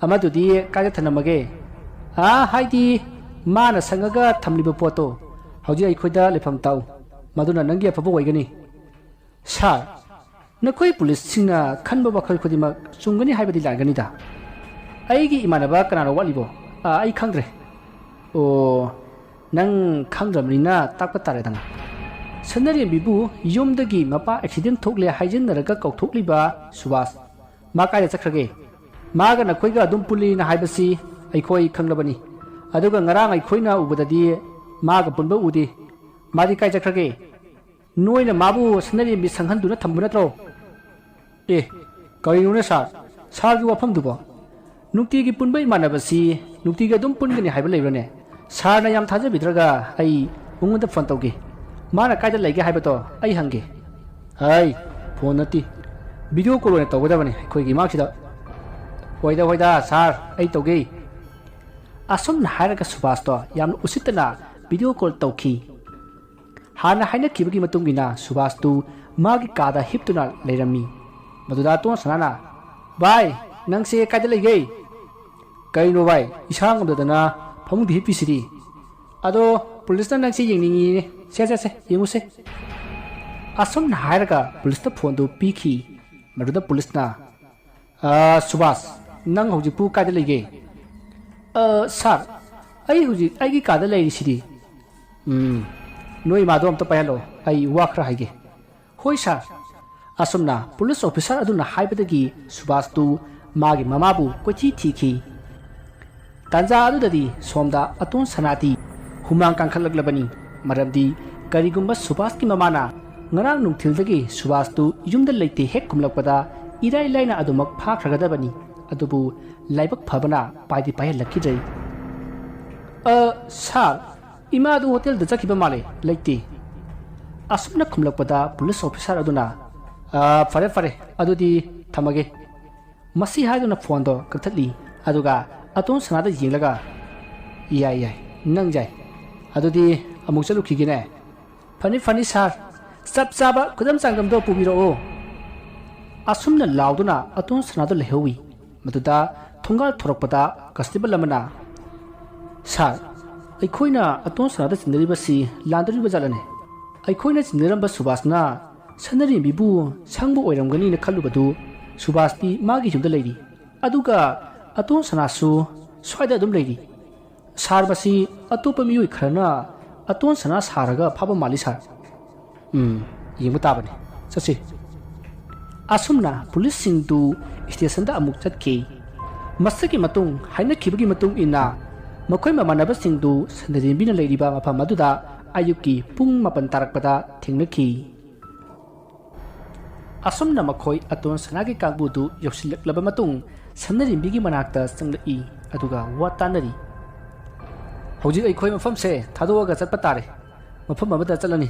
ꯑꯃꯗꯨꯗꯤ ꯀꯥꯏꯗ ꯊꯅꯝꯃꯒꯦ?" "ꯑꯥ, ꯍꯥꯏꯗꯤ ꯃꯥꯅ ꯁꯪꯉꯒ ꯊꯝꯂꯤꯕ ꯄꯣꯠꯇꯣ ꯍꯧꯖꯤꯛ ꯑꯩꯈꯣꯏꯗ ꯂꯩꯐꯝ ꯇꯥꯛꯎ꯫ ꯃꯗꯨꯅ ꯅꯪꯒꯤ ꯑꯐꯕ ꯑꯣꯏꯒꯅꯤ꯫" "ꯁꯥꯔ, ꯅꯈꯣꯏ ꯄꯨꯂꯤꯁꯁꯤꯡꯅ ꯈꯟꯕ ꯋꯥꯈꯜ ꯈꯨꯗꯤꯡꯃꯛ ꯆꯨꯝꯒꯅꯤ ꯍꯥꯏꯕꯗꯤ ꯂꯥꯟꯒꯅꯤꯗ꯫ ꯑꯩꯒꯤ ꯏꯃꯥꯟꯅꯕ ꯀꯅꯥꯅꯣ ꯋꯥꯠꯂꯤꯕꯣ? ꯑꯥ, ꯑꯩ ꯈꯪꯗ꯭ꯔꯦ꯫" "ꯑꯣ, ꯅꯪ ꯈꯪꯗ꯭ꯔꯕꯅꯤꯅ ꯇꯥꯛꯄ ꯇꯥꯔꯦꯗꯅ꯫ ꯁꯅꯔꯦꯝꯕꯤꯕꯨ ꯌꯨꯝꯗꯒꯤ ꯃꯄꯥ ꯑꯦꯛꯁꯤꯗꯦꯟ ꯊꯣꯛꯂꯦ ꯍꯥꯏꯖꯤꯟꯅꯔꯒ ꯀꯧꯊꯣꯛꯂꯤꯕ ꯁꯨꯕꯥꯁ, ꯃꯥ ꯀꯥꯏꯗ ꯆꯠꯈ꯭ꯔꯒꯦ? ꯃꯥꯒ ꯅꯈꯣꯏꯒ ꯑꯗꯨꯝ ꯄꯨꯜꯂꯤꯅ ꯍꯥꯏꯕꯁꯤ ꯑꯩꯈꯣꯏ ꯈꯪꯂꯕꯅꯤ꯫ ꯑꯗꯨꯒ ꯉꯔꯥꯡ ꯑꯩꯈꯣꯏꯅ ꯎꯕꯗꯗꯤ ꯃꯥꯒ ꯄꯨꯟꯕ ꯎꯗꯦ꯫ ꯃꯥꯗꯤ ꯀꯥꯏ ꯆꯠꯈ꯭ꯔꯒꯦ? ꯅꯣꯏꯅ ꯃꯥꯕꯨ ꯁꯅꯔꯦꯝꯕꯤ ꯁꯪꯍꯟꯗꯨꯅ ꯊꯝꯕ ꯅꯠꯇ꯭ꯔꯣ? ꯑꯦ, ꯀꯔꯤꯅꯣꯅꯦ ꯁꯥꯔ? ꯁꯥꯔꯒꯤ ꯋꯥꯐꯝꯗꯨꯕꯣ? ꯅꯨꯡꯇꯤꯒꯤ ꯄꯨꯟꯕ ꯏꯃꯥꯟꯅꯕꯁꯤ ꯅꯨꯡꯇꯤꯒꯤ ꯑꯗꯨꯝ ꯄꯨꯟꯒꯅꯤ ꯍꯥꯏꯕ ꯂꯩꯕ꯭ꯔꯅꯦ? ꯁꯥꯔꯅ ꯌꯥꯝ ꯊꯥꯖꯕꯤꯗ꯭ꯔꯒ ꯑꯩ ꯃꯉꯣꯟꯗ ꯐꯣꯟ ꯇꯧꯒꯦ꯫ ꯃꯥꯅ ꯀꯥꯏꯗ ꯂꯩꯒꯦ ꯍꯥꯏꯕꯗꯣ ꯑꯩ ꯍꯪꯒꯦ꯫ ꯍꯩ, ꯐꯣꯟ ꯅꯠꯇꯦ, ꯚꯤꯗꯤꯑꯣ ꯀꯣꯜ ꯑꯣꯏꯅ ꯇꯧꯒꯗꯕꯅꯤ ꯑꯩꯈꯣꯏꯒꯤ ꯏꯃꯥꯡꯁꯤꯗ꯫ ꯍꯣꯏꯗ, ꯍꯣꯏꯗ, ꯁꯥꯔ, ꯑꯩ ꯇꯧꯒꯦ꯫ ꯑꯁꯨꯝꯅ ꯍꯥꯏꯔꯒ ꯁꯨꯕꯥꯁꯇꯣ ꯌꯥꯝꯅ ꯎꯁꯤꯠꯇꯅ ꯚꯤꯗꯤꯑꯣ ꯀꯣꯜ ꯇꯧꯈꯤ꯫ ꯍꯥꯟꯅ ꯍꯥꯏꯅꯈꯤꯕꯒꯤ ꯃꯇꯨꯡ ꯏꯟꯅ ꯁꯨꯕꯥꯁꯇꯨ ꯃꯥꯒꯤ ꯀꯥꯗ ꯍꯤꯞꯇꯨꯅ ꯂꯩꯔꯝꯃꯤ꯫ ꯃꯗꯨꯗ ꯑꯇꯣꯟ ꯁꯅꯥꯅ, "ꯚꯥꯏ, ꯅꯪꯁꯦ ꯀꯥꯏꯗ ꯂꯩꯒꯦ?" "ꯀꯩꯅꯣ ꯚꯥꯏ, ꯏꯁꯥ ꯉꯝꯗꯗꯅ ꯐꯃꯨꯡꯗ ꯍꯤꯞꯄꯤꯁꯤꯗꯤ꯫ ꯑꯗꯣ ꯄꯨꯂꯤꯁꯅ ꯅꯪꯁꯦ ꯌꯦꯡꯅꯤꯡꯉꯤꯅꯦ꯫ ꯁꯦ, ꯁꯦ, ꯁꯦ, ꯌꯦꯡꯉꯨꯁꯦ꯫" ꯑꯁꯨꯝꯅ ꯍꯥꯏꯔꯒ ꯄꯨꯂꯤꯁꯇ ꯐꯣꯟꯗꯨ ꯄꯤꯈꯤ꯫ ꯃꯗꯨꯗ ꯄꯨꯂꯤꯁꯅ, "ꯑ, ꯁꯨꯕꯥꯁ, ꯅꯪ ꯍꯧꯖꯤꯛꯄꯨ ꯀꯥꯏꯗ ꯂꯩꯒꯦ?" "ꯑ, ꯁꯥꯔ, ꯑꯩ ꯍꯧꯖꯤꯛ ꯑꯩꯒꯤ ꯀꯥꯗ ꯂꯩꯔꯤꯁꯤꯗꯤ꯫" "ꯎꯝ, ꯅꯣꯏ ꯏꯃꯥꯗꯣ ꯑꯝꯇ ꯄꯥꯏꯍꯜꯂꯣ, ꯑꯩ ꯋꯥ ꯈꯔ ꯍꯥꯏꯒꯦ꯫" "ꯍꯣꯏ ꯁꯥꯔ꯫" ꯑꯁꯨꯝꯅ ꯄꯨꯂꯤꯁ ꯑꯣꯐꯤꯁꯥꯔ ꯑꯗꯨꯅ ꯍꯥꯏꯕꯗꯒꯤ ꯁꯨꯕꯥꯁꯇꯨ ꯃꯥꯒꯤ ꯃꯃꯥꯕꯨ ꯀꯣꯏꯊꯤ ꯊꯤꯈꯤ꯫ ꯇꯥꯟꯖꯥ ꯑꯗꯨꯗꯗꯤ ꯁꯣꯝꯗ ꯑꯇꯣꯟ ꯁꯅꯥꯗꯤ ꯍꯨꯃꯥꯡ ꯀꯥꯡꯈꯠꯂꯛꯂꯕꯅꯤ꯫ ꯃꯔꯝꯗꯤ ꯀꯔꯤꯒꯨꯝꯕ ꯁꯨꯕꯥꯁꯀꯤ ꯃꯃꯥꯅ ꯉꯔꯥꯡ ꯅꯨꯡꯊꯤꯜꯗꯒꯤ ꯁꯨꯕꯥꯁꯇꯨ ꯌꯨꯝꯗ ꯂꯩꯇꯦ ꯍꯦꯛ ꯈꯨꯝꯂꯛꯄꯗ ꯏꯔꯥꯏ ꯂꯥꯏꯅ ꯑꯗꯨꯃꯛ ꯐꯥꯈ꯭ꯔꯒꯗꯕꯅꯤ꯫ ꯑꯗꯨꯕꯨ ꯂꯥꯏꯕꯛ ꯐꯕꯅ ꯄꯥꯏꯗꯤ ꯄꯥꯏꯍꯜꯂꯛꯈꯤꯗ꯭ꯔꯦ꯫ "ꯑ, ꯁꯥꯔ, ꯏꯃꯥꯗꯨ ꯍꯣꯇꯦꯜꯗ ꯆꯠꯈꯤꯕ ꯃꯥꯜꯂꯦ, ꯂꯩꯇꯦ꯫" ꯑꯁꯨꯝꯅ ꯈꯨꯝꯂꯛꯄꯗ ꯄꯨꯂꯤꯁ ꯑꯣꯐꯤꯁꯥꯔ ꯑꯗꯨꯅ, "ꯑ, ꯐꯔꯦ, ꯐꯔꯦ, ꯑꯗꯨꯗꯤ ꯊꯝꯃꯒꯦ꯫" ꯃꯁꯤ ꯍꯥꯏꯗꯨꯅ ꯐꯣꯟꯗꯣ ꯀꯛꯊꯠꯂꯤ꯫ ꯑꯗꯨꯒ ꯑꯇꯣꯟ ꯁꯅꯥꯗ ꯌꯦꯡꯂꯒ, "ꯌꯥꯏ, ꯌꯥꯏ, ꯅꯪ ꯌꯥꯏ꯫ ꯑꯗꯨꯗꯤ ꯑꯃꯨꯛ ꯆꯠꯂꯨꯈꯤꯒꯦꯅꯦ꯫" "ꯐꯅꯤ, ꯐꯅꯤ ꯁꯥꯔ, ꯆꯞ ꯆꯥꯕ ꯈꯨꯗꯝ ꯆꯥꯡꯗꯝꯗꯣ ꯄꯨꯕꯤꯔꯛꯑꯣ꯫" ꯑꯁꯨꯝꯅ ꯂꯥꯎꯗꯨꯅ ꯑꯇꯣꯟ ꯁꯅꯥꯗ ꯂꯩꯍꯧꯏ꯫ ꯃꯗꯨꯗ ꯊꯣꯡꯒꯥꯜ ꯊꯣꯔꯛꯄꯗ ꯀꯟꯁꯇꯦꯕꯜ ꯑꯃꯅ, "ꯁꯥꯔ, ꯑꯩꯈꯣꯏꯅ ꯑꯇꯣꯟ ꯁꯅꯥꯗ ꯆꯤꯡꯅꯔꯤꯕꯁꯤ ꯂꯥꯟꯗꯧꯔꯤꯕ ꯖꯥꯠꯂꯅꯦ? ꯑꯩꯈꯣꯏꯅ ꯆꯤꯡꯅꯔꯝꯕ ꯁꯨꯕꯥꯁꯅ ꯁꯅꯔꯦꯝꯕꯤꯕꯨ ꯁꯪꯕ ꯑꯣꯏꯔꯝꯒꯅꯤꯅ ꯈꯜꯂꯨꯕꯗꯨ ꯁꯨꯕꯥꯁꯇꯤ ꯃꯥꯒꯤ ꯌꯨꯝꯗ ꯂꯩꯔꯤ꯫ ꯑꯗꯨꯒ ꯑꯇꯣꯟ ꯁꯅꯥꯁꯨ ꯁ꯭ꯋꯥꯏꯗ ꯑꯗꯨꯝ ꯂꯩꯔꯤ꯫ ꯁꯥꯔ, ꯃꯁꯤ ꯑꯇꯣꯞꯄ ꯃꯤꯑꯣꯏ ꯈꯔꯅ ꯑꯇꯣꯟ ꯁꯅꯥ ꯁꯥꯔꯒ ꯐꯥꯕ ꯃꯥꯜꯂꯤ ꯁꯥꯔ꯫" "ꯎꯝ, ꯌꯦꯡꯕ ꯇꯥꯕꯅꯤ꯫ ꯆꯠꯁꯤ꯫" ꯑꯁꯨꯝꯅ ꯄꯨꯂꯤꯁꯁꯤꯡꯗꯨ ꯁ꯭ꯇꯦꯁꯟꯗ ꯑꯃꯨꯛ ꯆꯠꯈꯤ꯫ ꯃꯁꯤꯒꯤ ꯃꯇꯨꯡ ꯍꯥꯏꯅꯈꯤꯕꯒꯤ ꯃꯇꯨꯡ ꯏꯟꯅ ꯃꯈꯣꯏ ꯃꯃꯥꯟꯅꯕꯁꯤꯡꯗꯨ ꯁꯅꯔꯦꯝꯕꯤꯅ ꯂꯩꯔꯤꯕ ꯃꯐꯝ ꯑꯗꯨꯗ ꯑꯌꯨꯛꯀꯤ ꯄꯨꯡ ꯃꯥꯄꯟ ꯇꯥꯔꯛꯄꯗ ꯊꯦꯡꯅꯈꯤ꯫ ꯑꯁꯨꯝꯅ ꯃꯈꯣꯏ ꯑꯇꯣꯟ ꯁꯅꯥꯒꯤ ꯀꯥꯡꯕꯨꯗꯨ ꯌꯧꯁꯤꯜꯂꯛꯂꯕ ꯃꯇꯨꯡ ꯁꯅꯔꯦꯝꯕꯤꯒꯤ ꯃꯅꯥꯛꯇ ꯆꯪꯂꯛꯏ꯫ ꯑꯗꯨꯒ ꯋꯥ ꯇꯥꯅꯔꯤ꯫ "ꯍꯧꯖꯤꯛ ꯑꯩꯈꯣꯏ ꯃꯐꯝꯁꯦ ꯊꯥꯗꯣꯛꯑꯒ ꯆꯠꯄ ꯇꯥꯔꯦ꯫ ꯃꯐꯝ ꯑꯃꯗ ꯆꯠꯂꯅꯤ꯫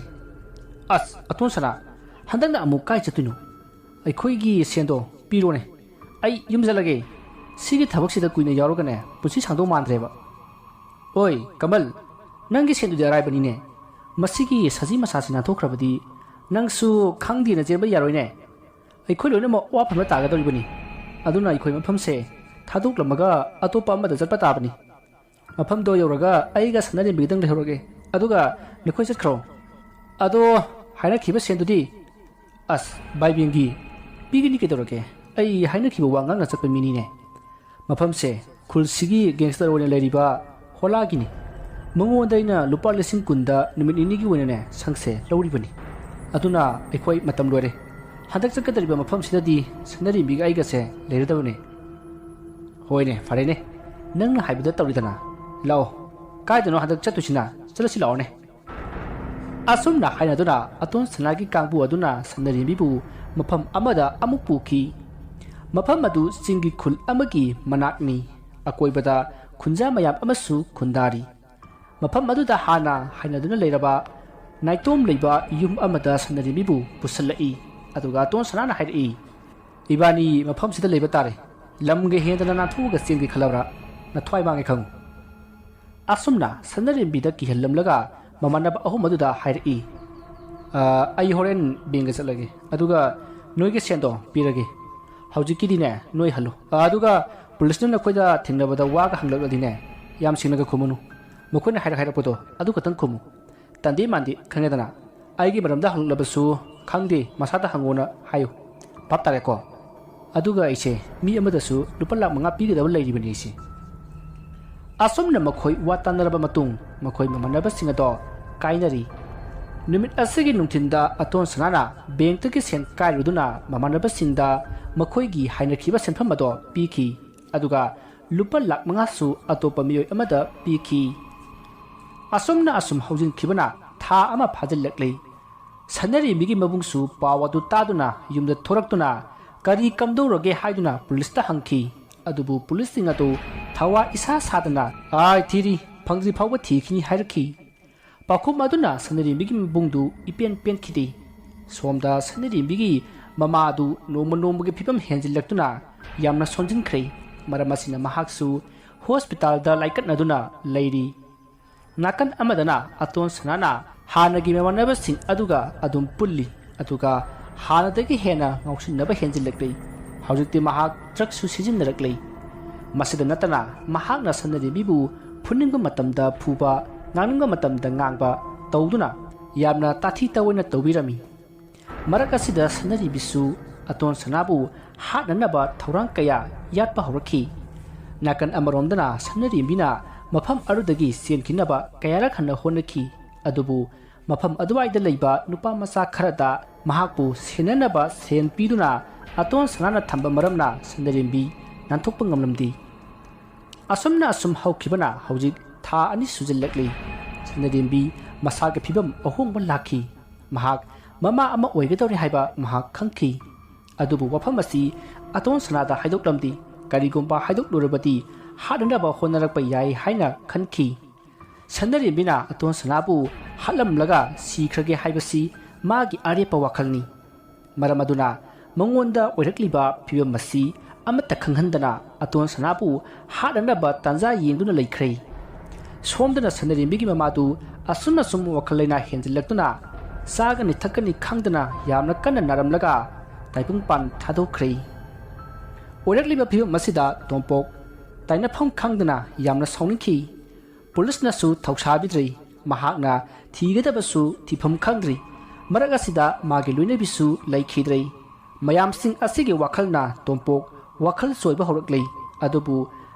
ꯑꯁ, ꯑꯇꯣꯟ ꯁꯅꯥ, ꯍꯟꯗꯛꯅ ꯑꯃꯨꯛ ꯀꯥꯏ ꯆꯠꯇꯣꯏꯅꯣ? ꯑꯩꯈꯣꯏꯒꯤ ꯁꯦꯟꯗꯣ ꯄꯤꯔꯣꯅꯦ꯫ ꯑꯩ ꯌꯨꯝ ꯆꯠꯂꯒꯦ꯫ ꯁꯤꯒꯤ ꯊꯕꯛꯁꯤꯗ ꯀꯨꯏꯅ ꯌꯥꯎꯔꯒꯅꯦ, ꯄꯨꯟꯁꯤ ꯁꯥꯡꯗꯧ ꯃꯥꯟꯗ꯭ꯔꯦꯕ꯫ ꯑꯣꯏ, ꯀꯃꯜ, ꯅꯪꯒꯤ ꯁꯦꯟꯗꯨꯗꯤ ꯑꯔꯥꯏꯕꯅꯤꯅꯦ꯫ ꯃꯁꯤꯒꯤ ꯁꯖꯤ ꯃꯁꯥꯁꯤ ꯅꯥꯟꯊꯣꯛꯈ꯭ꯔꯕꯗꯤ ꯅꯪꯁꯨ ꯈꯪꯗꯦꯅ ꯆꯦꯟꯕ ꯌꯥꯔꯣꯏꯅꯦ꯫ ꯑꯩꯈꯣꯏ ꯂꯣꯏꯅꯃꯛ ꯋꯥꯐꯝꯗ ꯇꯥꯒꯗꯧꯔꯤꯕꯅꯤ꯫ ꯑꯗꯨꯅ ꯑꯩꯈꯣꯏ ꯃꯐꯝꯁꯦ ꯊꯥꯗꯣꯛꯂꯝꯃꯒ ꯑꯇꯣꯞꯄ ꯑꯃꯗ ꯆꯠꯄ ꯇꯥꯕꯅꯤ꯫ ꯃꯐꯝꯗꯣ ꯌꯧꯔꯒ ꯑꯩꯒ ꯁꯅꯔꯦꯝꯕꯤꯒꯗꯪ ꯂꯩꯍꯧꯔꯒꯦ꯫ ꯑꯗꯨꯒ ꯅꯈꯣꯏ ꯆꯠꯈ꯭ꯔꯣ꯫ ꯑꯗꯣ ꯍꯥꯏꯅꯈꯤꯕ ꯁꯦꯟꯗꯨꯗꯤ?" "ꯑꯁ, ꯚꯥꯏ ꯕꯦꯡꯒꯤ, ꯄꯤꯒꯅꯤ ꯀꯩꯗꯧꯔꯒꯦ? ꯑꯩ ꯍꯥꯏꯅꯈꯤꯕ ꯋꯥ ꯉꯥꯛꯅ ꯆꯠꯄ ꯃꯤꯅꯤꯅꯦ꯫ ꯃꯐꯝꯁꯦ ꯈꯨꯜꯁꯤꯒꯤ ꯒꯦꯡꯁꯇꯔ ꯑꯣꯏꯅ ꯂꯩꯔꯤꯕ ꯍꯣꯂꯥꯒꯤꯅꯤ꯫ ꯃꯉꯣꯟꯗ ꯑꯩꯅ ꯂꯨꯄꯥ ꯂꯤꯁꯤꯡ ꯀꯨꯟꯗ ꯅꯨꯃꯤꯠ ꯅꯤꯅꯤꯒꯤ ꯑꯣꯏꯅꯅꯦ ꯁꯪꯁꯦ ꯂꯧꯔꯤꯕꯅꯤ꯫ ꯑꯗꯨꯅ ꯑꯩꯈꯣꯏ ꯃꯇꯝ ꯂꯣꯏꯔꯦ꯫ ꯍꯟꯗꯛ ꯆꯠꯀꯗꯧꯔꯤꯕ ꯃꯐꯝꯁꯤꯗꯗꯤ ꯁꯅꯔꯦꯝꯕꯤꯒ ꯑꯩꯒꯁꯦ ꯂꯩꯔꯗꯕꯅꯦ꯫" "ꯍꯣꯏꯅꯦ, ꯐꯔꯦꯅꯦ, ꯅꯪꯅ ꯍꯥꯏꯕꯗ ꯇꯧꯔꯤꯗꯅ꯫ ꯂꯥꯛꯑꯣ, ꯀꯥꯏꯗꯅꯣ ꯍꯟꯗꯛ ꯆꯠꯇꯣꯏꯁꯤꯅ? ꯆꯠꯂꯁꯤ ꯂꯥꯛꯑꯣꯅꯦ꯫" ꯑꯁꯨꯝꯅ ꯍꯥꯏꯅꯗꯨꯅ ꯑꯇꯣꯟ ꯁꯅꯥꯒꯤ ꯀꯥꯡꯕꯨ ꯑꯗꯨꯅ ꯁꯅꯔꯦꯝꯕꯤꯕꯨ ꯃꯐꯝ ꯑꯃꯗ ꯑꯃꯨꯛ ꯄꯨꯈꯤ꯫ ꯃꯐꯝ ꯑꯗꯨ ꯆꯤꯡꯒꯤ ꯈꯨꯜ ꯑꯃꯒꯤ ꯃꯅꯥꯛꯅꯤ꯫ ꯑꯀꯣꯏꯕꯗ ꯈꯨꯟꯖꯥ ꯃꯌꯥꯝ ꯑꯃꯁꯨ ꯈꯨꯟꯗꯥꯔꯤ꯫ ꯃꯐꯝ ꯑꯗꯨꯗ ꯍꯥꯟꯅ ꯍꯥꯏꯅꯗꯨꯅ ꯂꯩꯔꯕ ꯅꯥꯏꯇꯣꯝ ꯂꯩꯕ ꯌꯨꯝ ꯑꯃꯗ ꯁꯅꯔꯦꯝꯕꯤꯕꯨ ꯄꯨꯁꯜꯂꯛꯏ꯫ ꯑꯗꯨꯒ ꯑꯇꯣꯟ ꯁꯅꯥꯅ ꯍꯥꯏꯔꯛꯏ, "ꯏꯕꯥꯅꯤ ꯃꯐꯝꯁꯤꯗ ꯂꯩꯕ ꯇꯥꯔꯦ꯫ ꯂꯝꯒ ꯍꯦꯟꯗꯅ ꯅꯥꯟꯊꯣꯛꯑꯒ ꯆꯦꯟꯒꯦ ꯈꯜꯂꯕ꯭ꯔꯥ? ꯅꯊ꯭ꯋꯥꯏ ꯃꯥꯡꯉꯦ ꯈꯪꯉꯨ꯫" ꯑꯁꯨꯝꯅ ꯁꯅꯔꯦꯝꯕꯤꯗ ꯀꯤꯍꯜꯂꯝꯂꯒ ꯃꯃꯥꯟꯅꯕ ꯑꯍꯨꯝ ꯑꯗꯨꯗ ꯍꯥꯏꯔꯛꯏ, "ꯑ, ꯑꯩ ꯍꯣꯔꯦꯟ ꯕꯦꯡꯒ ꯆꯠꯂꯒꯦ, ꯑꯗꯨꯒ ꯅꯣꯏꯒꯤ ꯁꯦꯟꯗꯣ ꯄꯤꯔꯒꯦ꯫ ꯍꯧꯖꯤꯛꯀꯤꯗꯤꯅꯦ, ꯅꯣꯏ ꯍꯜꯂꯨ꯫ ꯑ, ꯑꯗꯨꯒ ꯄꯨꯂꯤꯁꯅ ꯅꯈꯣꯏꯗ ꯊꯦꯡꯅꯕꯗ ꯋꯥꯒ ꯍꯪꯂꯛꯂꯗꯤꯅꯦ, ꯌꯥꯝ ꯁꯦꯡꯅꯒ ꯈꯨꯝꯃꯨꯅꯨ꯫ ꯃꯈꯣꯏꯅ ꯍꯥꯏꯔꯛ ꯍꯥꯏꯔꯛꯄꯗꯣ ꯑꯗꯨ ꯈꯛꯇꯪ ꯈꯨꯝꯃꯨ꯫ ꯇꯟꯗꯦ ꯃꯥꯟꯗꯦ, ꯈꯪꯉꯦꯗꯅ꯫ ꯑꯩꯒꯤ ꯃꯔꯝꯗ ꯍꯪꯂꯛꯂꯕꯁꯨ ꯈꯪꯗꯦ, ꯃꯁꯥꯗ ꯍꯪꯉꯣꯅ ꯍꯥꯏꯌꯨ꯫ ꯚꯥꯞ ꯇꯥꯔꯦꯀꯣ? ꯑꯗꯨꯒ ꯑꯩꯁꯦ ꯃꯤ ꯑꯃꯗꯁꯨ ꯂꯨꯄꯥ ꯂꯥꯈ ꯃꯉꯥ ꯄꯤꯒꯗꯕ ꯂꯩꯔꯤꯕꯅꯤ ꯑꯩꯁꯦ꯫" ꯑꯁꯨꯝꯅ ꯃꯈꯣꯏ ꯋꯥ ꯇꯥꯅꯔꯕ ꯃꯇꯨꯡ ꯃꯈꯣꯏ ꯃꯃꯥꯟꯅꯕꯁꯤꯡ ꯑꯗꯣ ꯀꯥꯏꯅꯔꯤ꯫ ꯅꯨꯃꯤꯠ ꯑꯁꯤꯒꯤ ꯅꯨꯡꯊꯤꯟꯗ ꯑꯇꯣꯟ ꯁꯅꯥꯅ ꯕꯦꯡꯛꯇꯒꯤ ꯁꯦꯟ ꯀꯥꯏꯔꯨꯗꯨꯅ ꯃꯃꯥꯟꯅꯕꯁꯤꯡꯗ ꯃꯈꯣꯏꯒꯤ ꯍꯥꯏꯅꯈꯤꯕ ꯁꯦꯟꯐꯝ ꯑꯗꯣ ꯄꯤꯈꯤ꯫ ꯑꯗꯨꯒ ꯂꯨꯄꯥ ꯂꯥꯈ ꯃꯉꯥꯁꯨ ꯑꯇꯣꯞꯄ ꯃꯤꯑꯣꯏ ꯑꯃꯗ ꯄꯤꯈꯤ꯫ ꯑꯁꯨꯝꯅ ꯑꯁꯨꯝ ꯍꯧꯖꯤꯟꯈꯤꯕꯅ ꯊꯥ ꯑꯃ ꯐꯥꯖꯤꯜꯂꯛꯂꯤ꯫ ꯁꯅꯔꯦꯝꯕꯤꯒꯤ ꯃꯕꯨꯡꯁꯨ ꯄꯥꯎ ꯑꯗꯨ ꯇꯥꯗꯨꯅ ꯌꯨꯝꯗ ꯊꯣꯔꯛꯇꯨꯅ ꯀꯔꯤ ꯀꯝꯗꯧꯔꯒꯦ ꯍꯥꯏꯗꯨꯅ ꯄꯨꯂꯤꯁꯇ ꯍꯪꯈꯤ꯫ ꯑꯗꯨꯕꯨ ꯄꯨꯂꯤꯁꯁꯤꯡ ꯑꯗꯨ ꯊꯋꯥ ꯏꯁꯥ ꯁꯥꯗꯅ "ꯑꯥꯏ ꯊꯤꯔꯤ, ꯐꯪꯗ꯭ꯔꯤ ꯐꯥꯎꯕ ꯊꯤꯈꯤꯅꯤ" ꯍꯥꯏꯔꯛꯈꯤ꯫ ꯄꯥꯎꯈꯨꯝ ꯑꯗꯨꯅ ꯁꯅꯔꯦꯝꯕꯤꯒꯤ ꯃꯕꯨꯡꯗꯨ ꯏꯄꯦꯟ ꯄꯦꯟꯈꯤꯗꯦ꯫ ꯁꯣꯝꯗ ꯁꯅꯔꯦꯝꯕꯤꯒꯤ ꯃꯃꯥ ꯑꯗꯨ ꯅꯣꯡꯃ ꯅꯣꯡꯃꯒꯤ ꯐꯤꯕꯝ ꯍꯦꯟꯖꯤꯜꯂꯛꯇꯨꯅ ꯌꯥꯝꯅ ꯁꯣꯟꯖꯤꯟꯈ꯭ꯔꯦ꯫ ꯃꯔꯝ ꯑꯁꯤꯅ ꯃꯍꯥꯛꯁꯨ ꯍꯣꯁꯄꯤꯇꯥꯜꯗ ꯂꯥꯏꯀꯠꯅꯗꯨꯅ ꯂꯩꯔꯤ꯫ ꯅꯥꯀꯟ ꯑꯃꯗꯅ ꯑꯇꯣꯟ ꯁꯅꯥꯅ ꯍꯥꯟꯅꯒꯤ ꯃꯃꯥꯟꯅꯕꯁꯤꯡ ꯑꯗꯨꯒ ꯑꯗꯨꯝ ꯄꯨꯜꯂꯤ, ꯑꯗꯨꯒ ꯍꯥꯟꯅꯗꯒꯤ ꯍꯦꯟꯅ ꯉꯥꯎꯁꯤꯟꯅꯕ ꯍꯦꯟꯖꯤꯜꯂꯛꯂꯤ꯫ ꯍꯧꯖꯤꯛꯇꯤ ꯃꯍꯥꯛ ꯗ꯭ꯔꯒꯁꯨ ꯁꯤꯖꯤꯟꯅꯔꯛꯂꯤ꯫ ꯃꯁꯤꯗ ꯅꯠꯇꯅ ꯃꯍꯥꯛꯅ ꯁꯅꯔꯦꯝꯕꯤꯕꯨ ꯐꯨꯅꯤꯡꯕ ꯃꯇꯝꯗ ꯐꯨꯕ, ꯉꯥꯡꯅꯤꯡꯕ ꯃꯇꯝꯗ ꯉꯥꯡꯕ ꯇꯧꯗꯨꯅ ꯌꯥꯝꯅ ꯇꯥꯊꯤ ꯇꯥꯑꯣꯏꯅ ꯇꯧꯕꯤꯔꯝꯃꯤ꯫ ꯃꯔꯛ ꯑꯁꯤꯗ ꯁꯅꯔꯦꯝꯕꯤꯁꯨ ꯑꯇꯣꯟ ꯁꯅꯥꯕꯨ ꯍꯥꯠꯅꯅꯕ ꯊꯧꯔꯥꯡ ꯀꯌꯥ ꯌꯥꯠꯄ ꯍꯧꯔꯛꯈꯤ꯫ ꯅꯥꯀꯟ ꯑꯃꯔꯣꯝꯗꯅ ꯁꯅꯔꯦꯝꯕꯤꯅ ꯃꯐꯝ ꯑꯗꯨꯗꯒꯤ ꯆꯦꯟꯈꯤꯅꯕ ꯀꯌꯥꯔꯛ ꯍꯟꯅ ꯍꯣꯠꯅꯈꯤ꯫ ꯑꯗꯨꯕꯨ ꯃꯐꯝ ꯑꯗꯨꯋꯥꯏꯗ ꯂꯩꯕ ꯅꯨꯄꯥ ꯃꯆꯥ ꯈꯔꯗ ꯃꯍꯥꯛꯄꯨ ꯁꯦꯟꯅꯅꯕ ꯁꯦꯟ ꯄꯤꯗꯨꯅ ꯑꯇꯣꯟ ꯁꯅꯥꯅ ꯊꯝꯕ ꯃꯔꯝꯅ ꯁꯅꯔꯦꯝꯕꯤ ꯅꯥꯟꯊꯣꯛꯄ ꯉꯝꯂꯝꯗꯦ꯫ ꯑꯁꯨꯝꯅ ꯑꯁꯨꯝ ꯍꯧꯈꯤꯕꯅ ꯍꯧꯖꯤꯛ ꯊꯥ ꯑꯅꯤ ꯁꯨꯖꯤꯜꯂꯛꯂꯤ꯫ ꯁꯅꯔꯦꯝꯕꯤ ꯃꯁꯥꯒꯤ ꯐꯤꯕꯝ ꯑꯍꯣꯡꯕ ꯂꯥꯛꯈꯤ꯫ ꯃꯍꯥꯛ ꯃꯃꯥ ꯑꯃ ꯑꯣꯏꯒꯗꯧꯔꯦ ꯍꯥꯏꯕ ꯃꯍꯥꯛ ꯈꯪꯈꯤ꯫ ꯑꯗꯨꯕꯨ ꯋꯥꯐꯝ ꯑꯁꯤ ꯑꯇꯣꯟ ꯁꯅꯥꯗ ꯍꯥꯏꯗꯣꯛꯂꯝꯗꯦ꯫ ꯀꯔꯤꯒꯨꯝꯕ ꯍꯥꯏꯗꯣꯛꯂꯨꯔꯕꯗꯤ ꯍꯥꯠꯅꯅꯕ ꯍꯣꯠꯅꯔꯛꯄ ꯌꯥꯏ ꯍꯥꯏꯅ ꯈꯟꯈꯤ꯫ ꯁꯅꯔꯦꯝꯕꯤꯅ ꯑꯇꯣꯟ ꯁꯅꯥꯕꯨ ꯍꯥꯠꯂꯝꯂꯒ ꯁꯤꯈ꯭ꯔꯒꯦ ꯍꯥꯏꯕꯁꯤ ꯃꯥꯒꯤ ꯑꯔꯦꯞꯄ ꯋꯥꯈꯜꯅꯤ꯫ ꯃꯔꯝ ꯑꯗꯨꯅ ꯃꯉꯣꯟꯗ ꯑꯣꯏꯔꯛꯂꯤꯕ ꯐꯤꯕꯝ ꯑꯁꯤ ꯑꯃꯠꯇ ꯈꯪꯍꯟꯗꯅ ꯑꯇꯣꯟ ꯁꯅꯥꯕꯨ ꯍꯥꯠꯅꯅꯕ ꯇꯥꯟꯖꯥ ꯌꯦꯡꯗꯨꯅ ꯂꯩꯈ꯭ꯔꯦ꯫ ꯁꯣꯝꯗꯅ ꯁꯅꯔꯦꯝꯕꯤꯒꯤ ꯃꯃꯥꯗꯨ ꯑꯁꯨꯝ ꯑꯁꯨꯝ ꯋꯥꯈꯜ ꯂꯩꯅꯥ ꯍꯦꯟꯖꯤꯜꯂꯛꯇꯨꯅ ꯆꯥꯒꯅꯤ ꯊꯛꯀꯅꯤ ꯈꯪꯗꯅ ꯌꯥꯝꯅ ꯀꯟꯅ ꯅꯥꯔꯝꯂꯒ ꯇꯥꯏꯕꯪꯄꯥꯟ ꯊꯥꯗꯣꯛꯈ꯭ꯔꯦ꯫ ꯑꯣꯏꯔꯛꯂꯤꯕ ꯐꯤꯕꯝ ꯑꯁꯤꯗ ꯇꯣꯝꯄꯣꯛ ꯇꯥꯏꯅꯐꯝ ꯈꯪꯗꯅ ꯌꯥꯝꯅ ꯁꯥꯎꯅꯤꯡꯈꯤ꯫ ꯄꯨꯂꯤꯁꯅꯁꯨ ꯊꯧꯁꯥꯕꯤꯗ꯭ꯔꯤ꯫ ꯃꯍꯥꯛꯅ ꯊꯤꯒꯗꯕꯁꯨ ꯊꯤꯐꯝ ꯈꯪꯗ꯭ꯔꯤ꯫ ꯃꯔꯛ ꯑꯁꯤꯗ ꯃꯥꯒꯤ ꯂꯣꯏꯅꯕꯤꯁꯨ ꯂꯩꯈꯤꯗ꯭ꯔꯦ꯫ ꯃꯌꯥꯝꯁꯤꯡ ꯑꯁꯤꯒꯤ ꯋꯥꯈꯜꯅ ꯇꯣꯝꯄꯣꯛ ꯋꯥꯈꯜ ꯆꯣꯏꯕ ꯍꯧꯔꯛꯂꯤ꯫ ꯑꯗꯨꯕꯨ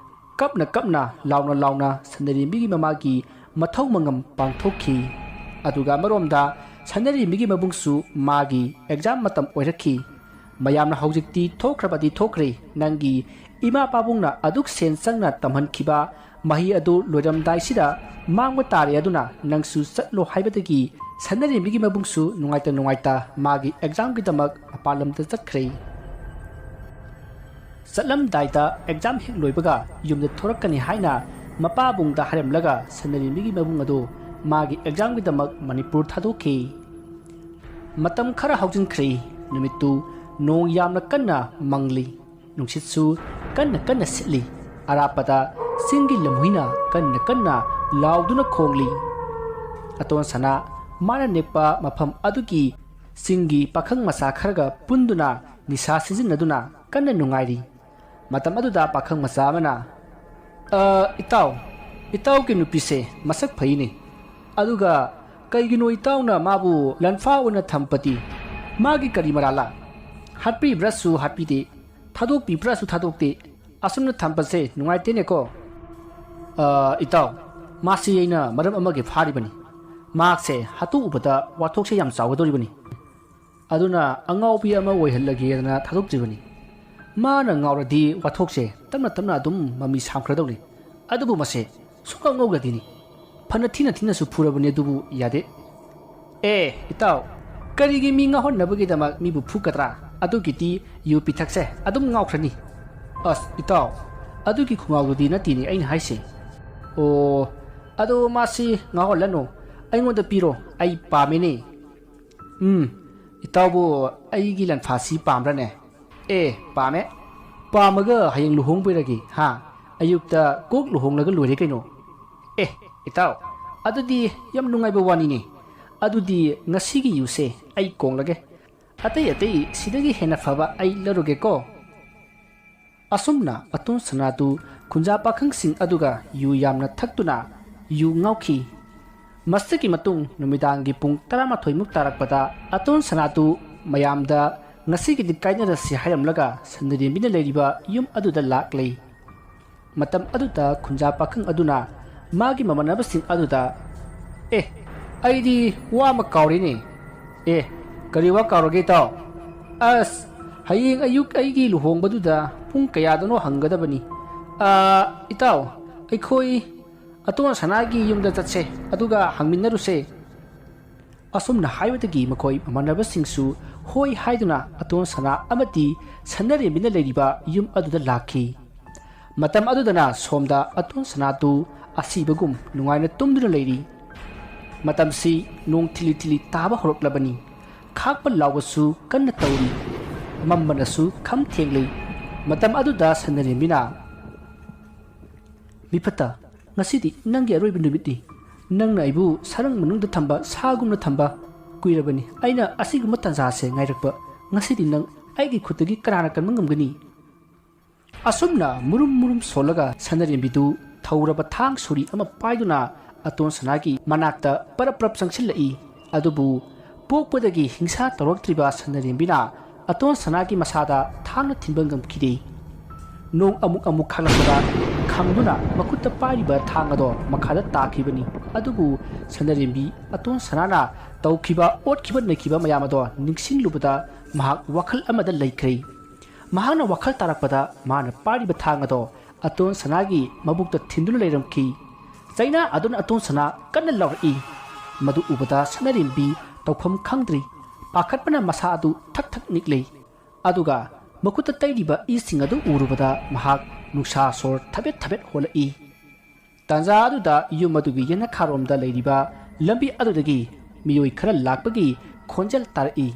ꯀꯞꯅ ꯀꯞꯅ, ꯂꯥꯎꯅ ꯂꯥꯎꯅ ꯁꯟꯅꯔꯦꯝꯕꯤꯒꯤ ꯃꯃꯥꯒꯤ ꯃꯊꯧ ꯃꯉꯝ ꯄꯥꯡꯊꯣꯛꯈꯤ꯫ ꯑꯗꯨꯒ ꯑꯃꯔꯣꯝꯗ ꯁꯅꯔꯤꯃꯤꯒꯤ ꯃꯕꯨꯡꯁꯨ ꯃꯥꯒꯤ ꯑꯦꯛꯖꯥꯝ ꯃꯇꯝ ꯑꯣꯏꯔꯛꯈꯤ꯫ "ꯃꯌꯥꯝꯅ ꯍꯧꯖꯤꯛꯇꯤ ꯊꯣꯛꯈ꯭ꯔꯕꯗꯤ ꯊꯣꯛꯈ꯭ꯔꯦ, ꯅꯪꯒꯤ ꯏꯃꯥ ꯄꯥꯕꯨꯡꯅ ꯑꯗꯨꯛ ꯁꯦꯟ ꯆꯪꯅ ꯇꯝꯍꯟꯈꯤꯕ ꯃꯍꯩ ꯑꯗꯨ ꯂꯣꯏꯔꯝꯗꯥꯏꯁꯤꯗ ꯃꯥꯡꯕ ꯇꯥꯔꯦ, ꯑꯗꯨꯅ ꯅꯪꯁꯨ ꯆꯠꯂꯣ" ꯍꯥꯏꯕꯗꯒꯤ ꯁꯅꯔꯦꯝꯕꯤꯒꯤ ꯃꯕꯨꯡꯁꯨ ꯅꯨꯡꯉꯥꯏꯇ ꯅꯨꯡꯉꯥꯏꯇ ꯃꯥꯒꯤ ꯑꯦꯛꯖꯥꯝꯒꯤꯗꯃꯛ ꯃꯄꯥꯟ ꯂꯝꯗ ꯆꯠꯈ꯭ꯔꯦ꯫ ꯆꯠꯂꯝꯗꯥꯏꯗ ꯑꯦꯛꯖꯥꯝ ꯍꯦꯛ ꯂꯣꯏꯕꯒ ꯌꯨꯝꯗ ꯊꯣꯔꯛꯀꯅꯤ ꯍꯥꯏꯅ ꯃꯄꯥꯕꯨꯡꯗ ꯍꯥꯏꯔꯝꯂꯒ ꯁꯅꯔꯦꯝꯕꯤꯒꯤ ꯃꯕꯨꯡ ꯑꯗꯨ ꯃꯥꯒꯤ ꯑꯦꯛꯖꯥꯝꯒꯤꯗꯃꯛ ꯃꯅꯤꯄꯨꯔ ꯊꯥꯗꯣꯛꯈꯤ꯫ ꯃꯇꯝ ꯈꯔ ꯍꯧꯖꯤꯟꯈ꯭ꯔꯦ꯫ ꯅꯨꯃꯤꯠꯇꯨ ꯅꯣꯡ ꯌꯥꯝꯅ ꯀꯟꯅ ꯃꯪꯂꯤ꯫ ꯅꯨꯡꯁꯤꯠꯁꯨ ꯀꯟꯅ ꯀꯟꯅ ꯁꯤꯠꯂꯤ꯫ ꯑꯔꯥꯞꯄꯗ ꯆꯤꯡꯒꯤ ꯂꯝꯍꯨꯏꯅ ꯀꯟꯅ ꯀꯟꯅ ꯂꯥꯎꯗꯨꯅ ꯈꯣꯡꯂꯤ꯫ ꯑꯇꯣꯟ ꯁꯅꯥ ꯃꯥꯅ ꯅꯦꯛꯄ ꯃꯐꯝ ꯑꯗꯨꯒꯤ ꯆꯤꯡꯒꯤ ꯄꯥꯈꯪ ꯃꯆꯥ ꯈꯔꯒ ꯄꯨꯟꯗꯨꯅ ꯅꯤꯁꯥ ꯁꯤꯖꯤꯟꯅꯗꯨꯅ ꯀꯟꯅ ꯅꯨꯡꯉꯥꯏꯔꯤ꯫ ꯃꯇꯝ ꯑꯗꯨꯗ ꯄꯥꯈꯪ ꯃꯆꯥ ꯑꯃꯅ, "ꯑ, ꯏꯇꯥꯎ, ꯏꯇꯥꯎꯒꯤ ꯅꯨꯄꯤꯁꯦ ꯃꯁꯛ ꯐꯩꯅꯦ꯫ ꯑꯗꯨꯒ ꯀꯩꯒꯤꯅꯣ ꯏꯇꯥꯎꯅ ꯃꯥꯕꯨ ꯂꯟꯐꯥ ꯑꯣꯏꯅ ꯊꯝꯕꯗꯤ? ꯃꯥꯒꯤ ꯀꯔꯤ ꯃꯔꯥꯜꯂ? ꯍꯥꯠꯄꯤꯕ꯭ꯔꯥꯁꯨ ꯍꯥꯠꯄꯤꯗꯦ, ꯊꯥꯗꯣꯛꯄꯤꯕ꯭ꯔꯥꯁꯨ ꯊꯥꯗꯣꯛꯇꯦ꯫ ꯑꯁꯨꯝꯅ ꯊꯝꯕꯁꯦ ꯅꯨꯡꯉꯥꯏꯇꯦꯅꯦꯀꯣ꯫" "ꯑ, ꯏꯇꯥꯎ, ꯃꯥꯁꯤ ꯑꯩꯅ ꯃꯔꯝ ꯑꯃꯒꯤ ꯐꯥꯔꯤꯕꯅꯤ꯫ ꯃꯍꯥꯛꯁꯦ ꯍꯥꯠꯇꯣꯛꯎꯕꯗ ꯋꯥꯊꯣꯛꯁꯦ ꯌꯥꯝ ꯆꯥꯎꯒꯗꯧꯔꯤꯕꯅꯤ꯫ ꯑꯗꯨꯅ ꯑꯉꯥꯎꯕꯤ ꯑꯃ ꯑꯣꯏꯍꯜꯂꯒꯦꯗꯅ ꯊꯥꯗꯣꯛꯇ꯭ꯔꯤꯕꯅꯤ꯫ ꯃꯥꯅ ꯉꯥꯎꯔꯗꯤ ꯋꯥꯊꯣꯛꯁꯦ ꯇꯞꯅ ꯇꯞꯅ ꯑꯗꯨꯝ ꯃꯃꯤ ꯁꯥꯝꯈ꯭ꯔꯗꯧꯅꯤ꯫ ꯑꯗꯨꯕꯨ ꯃꯁꯦ ꯁꯨꯡꯉꯥꯎ ꯉꯧꯒꯗꯤꯅꯤ꯫ ꯐꯅ ꯊꯤꯅ ꯊꯤꯅꯁꯨ ꯐꯨꯔꯕꯅꯤ, ꯑꯗꯨꯕꯨ ꯌꯥꯗꯦ꯫" "ꯑꯦ, ꯏꯇꯥꯎ, ꯀꯔꯤꯒꯤ ꯃꯤ ꯉꯥꯎꯍꯟꯅꯕꯒꯤꯗꯃꯛ ꯃꯤꯕꯨ ꯐꯨꯒꯗ꯭ꯔꯥ? ꯑꯗꯨꯒꯤꯗꯤ ꯌꯨ ꯄꯤꯊꯛꯁꯦ ꯑꯗꯨꯝ ꯉꯥꯎꯈ꯭ꯔꯅꯤ꯫" "ꯑꯁ, ꯏꯇꯥꯎ, ꯑꯗꯨꯒꯤ ꯈꯣꯡꯒꯥꯎꯗꯨꯗꯤ ꯅꯠꯇꯦꯅꯦ ꯑꯩꯅ ꯍꯥꯏꯁꯦ꯫" "ꯑꯣ, ꯑꯗꯣ ꯃꯥꯁꯤ ꯉꯥꯎꯍꯜꯂꯅꯨ, ꯑꯩꯉꯣꯟꯗ ꯄꯤꯔꯣ, ꯑꯩ ꯄꯥꯝꯃꯦꯅꯦ꯫" "ꯎꯝ, ꯏꯇꯥꯎꯕꯨ ꯑꯩꯒꯤ ꯂꯟꯐꯥꯁꯤ ꯄꯥꯝꯕ꯭ꯔꯅꯦ?" "ꯑꯦ, ꯄꯥꯝꯃꯦ꯫ ꯄꯥꯝꯃꯒ ꯍꯌꯦꯡ ꯂꯨꯍꯣꯡꯕꯤꯔꯒꯦ, ꯍꯥ? ꯑꯌꯨꯛꯇ ꯀꯣꯛ ꯂꯨꯍꯣꯡꯂꯒ ꯂꯣꯏꯔꯦ ꯀꯩꯅꯣ꯫" "ꯑꯦ, ꯏꯇꯥꯎ, ꯑꯗꯨꯗꯤ ꯌꯥꯝ ꯅꯨꯡꯉꯥꯏꯕ ꯋꯥꯅꯤꯅꯦ꯫ ꯑꯗꯨꯗꯤ ꯉꯁꯤꯒꯤ ꯌꯨꯁꯦ ꯑꯩ ꯀꯣꯡꯂꯒꯦ꯫ ꯑꯇꯩ ꯑꯇꯩ ꯁꯤꯗꯒꯤ ꯍꯦꯟꯅ ꯐꯕ ꯑꯩ ꯂꯧꯔꯒꯦꯀꯣ꯫" ꯑꯁꯨꯝꯅ ꯑꯇꯣꯟ ꯁꯅꯥꯗꯨ ꯈꯨꯟꯖꯥ ꯄꯥꯈꯪꯁꯤꯡ ꯑꯗꯨꯒ ꯌꯨ ꯌꯥꯝꯅ ꯊꯛꯇꯨꯅ ꯌꯨ ꯉꯥꯎꯈꯤ꯫ ꯃꯁꯤꯒꯤ ꯃꯇꯨꯡ ꯅꯨꯃꯤꯗꯥꯡꯒꯤ ꯄꯨꯡ ꯇꯔꯥꯃꯥꯊꯣꯏ ꯃꯨꯛ ꯇꯥꯔꯛꯄꯗ ꯑꯇꯣꯟ ꯁꯅꯥꯗꯨ ꯃꯌꯥꯝꯗ ꯉꯁꯤꯒꯤꯗꯤ ꯀꯥꯏꯅꯔꯁꯤ ꯍꯥꯏꯔꯝꯂꯒ ꯁꯟꯗ꯭ꯔꯦꯝꯕꯤꯅ ꯂꯩꯔꯤꯕ ꯌꯨꯝ ꯑꯗꯨꯗ ꯂꯥꯛꯂꯦ꯫ ꯃꯇꯝ ꯑꯗꯨꯗ ꯈꯨꯟꯖꯥ ꯄꯥꯈꯪ ꯑꯗꯨꯅ ꯃꯥꯒꯤ ꯃꯃꯥꯟꯅꯕꯁꯤꯡ ꯑꯗꯨꯗ, "ꯑꯦ, ꯑꯩꯗꯤ ꯋꯥ ꯑꯃ ꯀꯥꯎꯔꯦꯅꯦ꯫ ꯑꯦ, ꯀꯔꯤ ꯋꯥ ꯀꯥꯎꯔꯒꯦ ꯏꯇꯥꯎ? ꯑꯁ, ꯍꯌꯦꯡ ꯑꯌꯨꯛ ꯑꯩꯒꯤ ꯂꯨꯍꯣꯡꯕꯗꯨꯗ ꯄꯨꯡ ꯀꯌꯥꯗꯅꯣ ꯍꯪꯒꯗꯕꯅꯤ꯫ ꯑꯥ, ꯏꯇꯥꯎ, ꯑꯩꯈꯣꯏ ꯑꯇꯣꯟ ꯁꯅꯥꯒꯤ ꯌꯨꯝꯗ ꯆꯠꯁꯦ, ꯑꯗꯨꯒ ꯍꯪꯃꯤꯟꯅꯔꯨꯁꯦ꯫ ꯑꯁꯨꯝꯅ ꯍꯥꯏꯕꯗꯒꯤ ꯃꯈꯣꯏ ꯃꯃꯥꯟꯅꯕꯁꯤꯡꯁꯨ ꯍꯣꯏ ꯍꯥꯏꯗꯨꯅ ꯑꯇꯣꯟ ꯁꯅꯥ ꯑꯃꯗꯤ ꯁꯅꯔꯦꯝꯕꯤꯅ ꯂꯩꯔꯤꯕ ꯌꯨꯝ ꯑꯗꯨꯗ ꯂꯥꯛꯈꯤ꯫ ꯃꯇꯝ ꯑꯗꯨꯗꯅ ꯁꯣꯝꯗ ꯑꯇꯣꯟ ꯁꯅꯥꯗꯨ ꯑꯁꯤꯕꯒꯨꯝ ꯅꯨꯡꯉꯥꯏꯅ ꯇꯨꯝꯗꯨꯅ ꯂꯩꯔꯤ꯫ ꯃꯇꯝꯁꯤ ꯅꯣꯡ ꯊꯤꯂꯤ ꯊꯤꯂꯤ ꯇꯥꯕ ꯍꯧꯔꯛꯂꯕꯅꯤ꯫ ꯈꯥꯛꯄ ꯂꯥꯎꯕꯁꯨ ꯀꯟꯅ ꯇꯧꯔꯤ꯫ ꯃꯝꯕꯅꯁꯨ ꯈꯝ ꯊꯦꯡꯂꯤ꯫ ꯃꯇꯝ ꯑꯗꯨꯗ ꯁꯅꯔꯦꯝꯕꯤꯅ, "ꯃꯤꯐꯠꯇ, ꯉꯁꯤꯗꯤ ꯅꯪꯒꯤ ꯑꯔꯣꯏꯕ ꯅꯨꯃꯤꯠꯅꯤ꯫ ꯅꯪꯅ ꯑꯩꯕꯨ ꯁꯔꯪ ꯃꯅꯨꯡꯗ ꯊꯝꯕ ꯁꯥꯒꯨꯝꯅ ꯊꯝꯕ ꯀꯨꯏꯔꯕꯅꯤ꯫ ꯑꯩꯅ ꯑꯁꯤꯒꯨꯝꯕ ꯇꯥꯟꯖꯥꯁꯦ ꯉꯥꯏꯔꯛꯄ꯫ ꯉꯁꯤꯗꯤ ꯅꯪ ꯑꯩꯒꯤ ꯈꯨꯠꯇꯒꯤ ꯀꯅꯥꯅ ꯀꯟꯕ ꯉꯝꯒꯅꯤ?" ꯑꯁꯨꯝꯅ ꯃꯨꯔꯨꯝ ꯃꯨꯔꯨꯝ ꯁꯣꯜꯂꯒ ꯁꯅꯔꯦꯝꯕꯤꯗꯨ ꯊꯧꯔꯕ ꯊꯥꯡ ꯁꯣꯔꯤ ꯑꯃ ꯄꯥꯏꯗꯨꯅ ꯑꯇꯣꯟ ꯁꯅꯥꯒꯤ ꯃꯅꯥꯛꯇ ꯄꯔꯞ ꯄꯔꯞ ꯆꯪꯁꯤꯜꯂꯛꯏ꯫ ꯑꯗꯨꯕꯨ ꯄꯣꯛꯄꯗꯒꯤ ꯍꯤꯡꯁꯥ ꯇꯧꯔꯛꯇ꯭ꯔꯤꯕ ꯁꯅꯔꯦꯝꯕꯤꯅ ꯑꯇꯣꯟ ꯁꯅꯥꯒꯤ ꯃꯁꯥꯗ ꯊꯥꯡꯅ ꯊꯤꯟꯕ ꯉꯝꯈꯤꯗꯦ꯫ ꯅꯣꯡ ꯑꯃꯨꯛ ꯑꯃꯨꯛ ꯈꯥꯛꯂꯛꯄꯗ ꯈꯪꯗꯨꯅ ꯃꯈꯨꯠꯇ ꯄꯥꯏꯔꯤꯕ ꯊꯥꯡ ꯑꯗꯣ ꯃꯈꯥꯗ ꯇꯥꯈꯤꯕꯅꯤ꯫ ꯑꯗꯨꯕꯨ ꯁꯅꯔꯦꯝꯕꯤ ꯑꯇꯣꯟ ꯁꯅꯥꯅ ꯇꯧꯈꯤꯕ ꯑꯣꯠꯈꯤꯕ ꯅꯩꯈꯤꯕ ꯃꯌꯥꯝ ꯑꯗꯣ ꯅꯤꯡꯁꯤꯡꯂꯨꯕꯗ ꯃꯍꯥꯛ ꯋꯥꯈꯜ ꯑꯃꯗ ꯂꯩꯈ꯭ꯔꯦ꯫ ꯃꯍꯥꯛꯅ ꯋꯥꯈꯜ ꯇꯥꯔꯛꯄꯗ ꯃꯥꯅ ꯄꯥꯏꯔꯤꯕ ꯊꯥꯡ ꯑꯗꯣ ꯑꯇꯣꯟ ꯁꯅꯥꯒꯤ ꯃꯕꯨꯛꯇ ꯊꯤꯟꯗꯨꯅ ꯂꯩꯔꯝꯈꯤ꯫ ꯆꯩꯅꯥ ꯑꯗꯨꯅ ꯑꯇꯣꯟ ꯁꯅꯥ ꯀꯟꯅ ꯂꯥꯎꯔꯛꯏ꯫ ꯃꯗꯨ ꯎꯕꯗ ꯁꯅꯔꯦꯝꯕꯤ ꯇꯧꯐꯝ ꯈꯪꯗ꯭ꯔꯤ꯫ ꯄꯥꯈꯠꯄꯅ ꯃꯁꯥ ꯑꯗꯨ ꯊꯛ ꯊꯛ ꯅꯤꯛꯂꯤ꯫ ꯑꯗꯨꯒ ꯃꯈꯨꯠꯇ ꯇꯩꯔꯤꯕ ꯏꯁꯤꯡ ꯑꯗꯨ ꯎꯔꯨꯕꯗ ꯃꯍꯥꯛ ꯅꯨꯡꯁꯥ ꯁꯣꯔ ꯊꯕꯦꯠ ꯊꯕꯦꯠ ꯍꯣꯜꯂꯛꯏ꯫ ꯇꯥꯟꯖꯥ ꯑꯗꯨꯗ ꯌꯨꯝ ꯑꯗꯨꯒꯤ ꯌꯦꯅꯈꯥꯔꯣꯝꯗ ꯂꯩꯔꯤꯕ ꯂꯝꯕꯤ ꯑꯗꯨꯗꯒꯤ ꯃꯤꯑꯣꯏ ꯈꯔ ꯂꯥꯛꯄꯒꯤ ꯈꯣꯟꯖꯦꯜ ꯇꯥꯔꯛꯏ꯫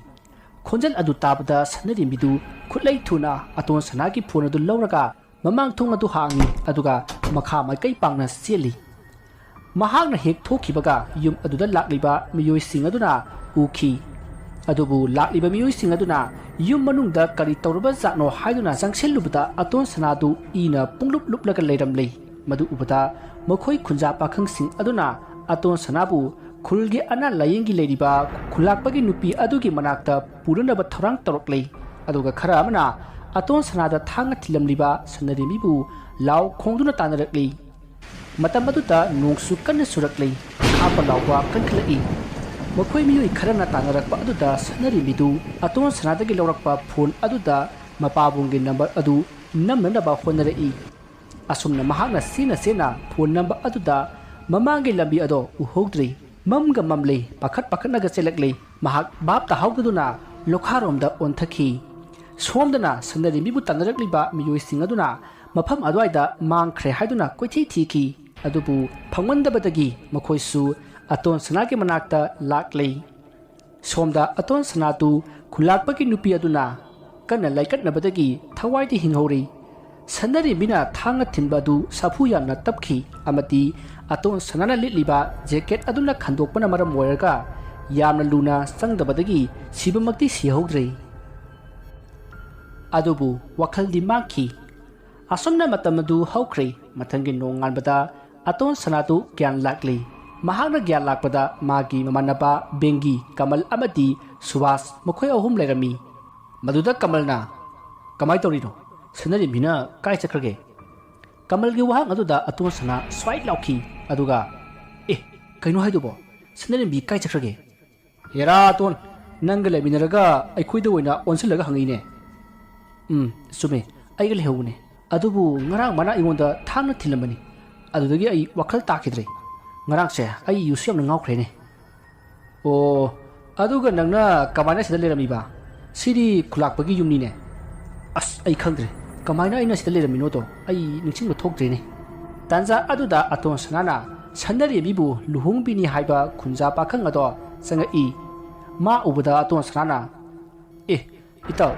ꯈꯣꯟꯖꯦꯜ ꯑꯗꯨ ꯇꯥꯕꯗ ꯁꯅꯔꯦꯝꯕꯤꯗꯨ ꯈꯨꯠꯂꯩ ꯊꯨꯅ ꯑꯇꯣꯟ ꯁꯅꯥꯒꯤ ꯐꯣꯟ ꯑꯗꯨ ꯂꯧꯔꯒ ꯃꯃꯥꯡ ꯊꯣꯡ ꯑꯗꯨ ꯍꯥꯡꯉꯤ, ꯑꯗꯨꯒ ꯃꯈꯥ ꯃꯥꯏꯀꯩ ꯄꯥꯡꯅ ꯆꯦꯜꯂꯤ꯫ ꯃꯍꯥꯛꯅ ꯍꯦꯛ ꯊꯣꯛꯈꯤꯕꯒ ꯌꯨꯝ ꯑꯗꯨꯗ ꯂꯥꯛꯂꯤꯕ ꯃꯤꯑꯣꯏꯁꯤꯡ ꯑꯗꯨꯅ ꯎꯈꯤ꯫ ꯑꯗꯨꯕꯨ ꯂꯥꯛꯂꯤꯕ ꯃꯤꯑꯣꯏꯁꯤꯡ ꯑꯗꯨꯅ ꯌꯨꯝ ꯃꯅꯨꯡꯗ ꯀꯔꯤ ꯇꯧꯔꯕ ꯖꯥꯠꯅꯣ ꯍꯥꯏꯗꯨꯅ ꯆꯪꯁꯤꯜꯂꯨꯕꯗ ꯑꯇꯣꯟ ꯁꯅꯥꯗꯨ ꯏꯅ ꯄꯨꯡꯂꯨꯞ ꯂꯨꯞꯂꯒ ꯂꯩꯔꯝꯂꯦ꯫ ꯃꯗꯨ ꯎꯕꯗ ꯃꯈꯣꯏ ꯈꯨꯟꯖꯥ ꯄꯥꯈꯪꯁꯤꯡ ꯑꯗꯨꯅ ꯑꯇꯣꯟ ꯁꯅꯥꯕꯨ ꯈꯨꯜꯒꯤ ꯑꯅꯥ ꯂꯥꯌꯦꯡꯒꯤ ꯂꯩꯔꯤꯕ ꯈꯨꯂꯥꯛꯄꯒꯤ ꯅꯨꯄꯤ ꯑꯗꯨꯒꯤ ꯃꯅꯥꯛꯇ ꯄꯨꯅꯅꯕ ꯊꯧꯔꯥꯡ ꯇꯧꯔꯛꯂꯦ꯫ ꯑꯗꯨꯒ ꯈꯔ ꯑꯃꯅ ꯑꯇꯣꯟ ꯁꯅꯥꯗ ꯊꯥꯡꯅ ꯊꯤꯜꯂꯝꯂꯤꯕ ꯁꯅꯔꯦꯝꯕꯤꯕꯨ ꯂꯥꯎ ꯈꯣꯡꯗꯨꯅ ꯇꯥꯟꯅꯔꯛꯂꯤ꯫ ꯃꯇꯝ ꯑꯗꯨꯗ ꯅꯣꯡꯁꯨ ꯀꯟꯅ ꯆꯨꯔꯛꯂꯤ꯫ ꯍꯥꯞꯄ ꯂꯥꯎꯕ ꯀꯟꯈꯠꯂꯛꯏ꯫ ꯃꯈꯣꯏ ꯃꯤꯑꯣꯏ ꯈꯔꯅ ꯇꯥꯟꯅꯔꯛꯄ ꯑꯗꯨꯗ ꯁꯅꯔꯤꯃꯤꯗꯨ ꯑꯇꯣꯟ ꯁꯅꯥꯗꯒꯤ ꯂꯧꯔꯛꯄ ꯐꯣꯟ ꯑꯗꯨꯗ ꯃꯄꯥꯕꯨꯡꯒꯤ ꯅꯝꯕꯔ ꯑꯗꯨ ꯅꯝꯅꯅꯕ ꯍꯣꯠꯅꯔꯛꯏ꯫ ꯑꯁꯨꯝꯅ ꯃꯍꯥꯛꯅ ꯆꯦꯟꯅ ꯆꯦꯟꯅ ꯐꯣꯟ ꯅꯝꯕꯔ ꯑꯗꯨꯗ ꯃꯃꯥꯡꯒꯤ ꯂꯝꯕꯤ ꯑꯗꯣ ꯎꯍꯧꯗ꯭ꯔꯦ꯫ ꯃꯝꯒ ꯃꯝꯂꯦ, ꯄꯥꯈꯠ ꯄꯥꯈꯠꯅꯒ ꯆꯦꯜꯂꯛꯂꯦ꯫ ꯃꯍꯥꯛ ꯚꯥꯞ ꯇꯥꯍꯧꯗꯗꯨꯅ ꯂꯣꯈꯥꯔꯣꯝꯗ ꯑꯣꯟꯊꯈꯤ꯫ ꯁꯣꯝꯗꯅ ꯁꯟꯅꯔꯤꯃꯤꯕꯨ ꯇꯥꯟꯅꯔꯛꯂꯤꯕ ꯃꯤꯑꯣꯏꯁꯤꯡ ꯑꯗꯨꯅ ꯃꯐꯝ ꯑꯗꯨꯋꯥꯏꯗ ꯃꯥꯡꯈ꯭ꯔꯦ ꯍꯥꯏꯗꯨꯅ ꯀꯣꯏꯊꯤ ꯊꯤꯈꯤ꯫ ꯑꯗꯨꯕꯨ ꯐꯪꯃꯟꯗꯕꯗꯒꯤ ꯃꯈꯣꯏꯁꯨ ꯑꯇꯣꯟ ꯁꯅꯥꯒꯤ ꯃꯅꯥꯛꯇ ꯂꯥꯛꯂꯦ꯫ ꯁꯣꯝꯗ ꯑꯇꯣꯟ ꯁꯅꯥꯗꯨ ꯈꯨꯂꯥꯛꯄꯒꯤ ꯅꯨꯄꯤ ꯑꯗꯨꯅ ꯀꯟꯅ ꯂꯥꯏꯀꯠꯅꯕꯗꯒꯤ ꯊꯋꯥꯏꯗꯤ ꯍꯤꯡꯍꯧꯔꯤ꯫ ꯁꯟꯅꯔꯤꯕꯤꯅ ꯊꯥꯡꯅ ꯊꯤꯟꯕ ꯑꯗꯨ ꯁꯥꯐꯨ ꯌꯥꯝꯅ ꯇꯞꯈꯤ ꯑꯃꯗꯤ ꯑꯇꯣꯟ ꯁꯅꯥꯅ ꯂꯤꯠꯂꯤꯕ ꯖꯦꯀꯦꯠ ꯑꯗꯨꯅ ꯈꯟꯗꯣꯛꯄꯅ ꯃꯔꯝ ꯑꯣꯏꯔꯒ ꯌꯥꯝꯅ ꯂꯨꯅ ꯆꯪꯗꯕꯗꯒꯤ ꯁꯤꯕꯃꯛꯇꯤ ꯁꯤꯍꯧꯗ꯭ꯔꯦ꯫ ꯑꯗꯨꯕꯨ ꯋꯥꯈꯜꯗꯤ ꯃꯥꯡꯈꯤ꯫ ꯑꯁꯨꯝꯅ ꯃꯇꯝ ꯑꯗꯨ ꯍꯧꯈ꯭ꯔꯦ꯫ ꯃꯊꯪꯒꯤ ꯅꯣꯡꯉꯥꯟꯕꯗ ꯑꯇꯣꯟ ꯁꯅꯥꯗꯨ ꯒ꯭ꯌꯥꯟ ꯂꯥꯛꯂꯤ꯫ ꯃꯍꯥꯛꯅ ꯒ꯭ꯌꯥꯟ ꯂꯥꯛꯄꯗ ꯃꯥꯒꯤ ꯃꯃꯥꯟꯅꯕ ꯕꯦꯡꯒꯤ, ꯀꯃꯜ ꯑꯃꯗꯤ ꯁꯨꯕꯥꯁ ꯃꯈꯣꯏ ꯑꯍꯨꯝ ꯂꯩꯔꯝꯃꯤ꯫ ꯃꯗꯨꯗ ꯀꯃꯜꯅ, "ꯀꯃꯥꯏ ꯇꯧꯔꯤꯅꯣ? ꯁꯅꯔꯤꯃꯤꯅ ꯀꯥꯏ ꯆꯠꯈ꯭ꯔꯒꯦ?" ꯀꯃꯜꯒꯤ ꯋꯥꯍꯪ ꯑꯗꯨꯗ ꯑꯇꯣꯟ ꯁꯅꯥ ꯁ꯭ꯋꯥꯏꯠ ꯂꯥꯎꯈꯤ꯫ ꯑꯗꯨꯒ, "ꯑꯦ, ꯀꯩꯅꯣ ꯍꯥꯏꯗꯨꯕꯣ? ꯁꯅꯔꯤꯃꯤ ꯀꯥꯏ ꯆꯠꯈ꯭ꯔꯒꯦ?" "ꯍꯦꯔꯥ ꯑꯇꯣꯟ, ꯅꯪꯒ ꯂꯩꯃꯤꯟꯅꯔꯒ ꯑꯩꯈꯣꯏꯗ ꯑꯣꯏꯅ ꯑꯣꯟꯁꯤꯜꯂꯒ ꯍꯪꯉꯤꯅꯦ?" "ꯎꯝ, ꯆꯨꯝꯃꯦ, ꯑꯩꯒ ꯂꯩꯍꯧꯕꯅꯦ꯫ ꯑꯗꯨꯕꯨ ꯉꯔꯥꯡ ꯃꯥꯅ ꯑꯩꯉꯣꯟꯗ ꯊꯥꯡꯅ ꯊꯤꯜꯂꯝꯕꯅꯤ꯫ ꯑꯗꯨꯗꯒꯤ ꯑꯩ ꯋꯥꯈꯜ ꯇꯥꯈꯤꯗ꯭ꯔꯦ꯫ ꯉꯔꯥꯡꯁꯦ ꯑꯩ ꯌꯨꯁꯨ ꯌꯥꯝꯅ ꯉꯥꯎꯈ꯭ꯔꯦꯅꯦ꯫" "ꯑꯣ, ꯑꯗꯨꯒ ꯅꯪꯅ ꯀꯃꯥꯏꯅ ꯁꯤꯗ ꯂꯩꯔꯝꯃꯤꯕ? ꯁꯤꯗꯤ ꯈꯨꯂꯥꯛꯄꯒꯤ ꯌꯨꯝꯅꯤꯅꯦ꯫" "ꯑꯁ, ꯑꯩ ꯈꯪꯗ꯭ꯔꯦ꯫ ꯀꯃꯥꯏꯅ ꯑꯩꯅ ꯁꯤꯗ ꯂꯩꯔꯝꯃꯤꯅꯣꯗꯣ ꯑꯩ ꯅꯤꯡꯁꯤꯡꯕ ꯊꯣꯛꯇ꯭ꯔꯦꯅꯦ꯫" ꯇꯥꯟꯖꯥ ꯑꯗꯨꯗ ꯑꯇꯣꯟ ꯁꯅꯥꯅ ꯁꯟꯅꯔꯦꯝꯕꯤꯕꯨ ꯂꯨꯍꯣꯡꯕꯤꯅꯤ ꯍꯥꯏꯕ ꯈꯨꯟꯖꯥ ꯄꯥꯈꯪ ꯑꯗꯣ ꯆꯪꯉꯛꯏ꯫ ꯃꯥ ꯎꯕꯗ ꯑꯇꯣꯟ ꯁꯅꯥꯅ, "ꯑꯦ, ꯏꯇꯥꯎ,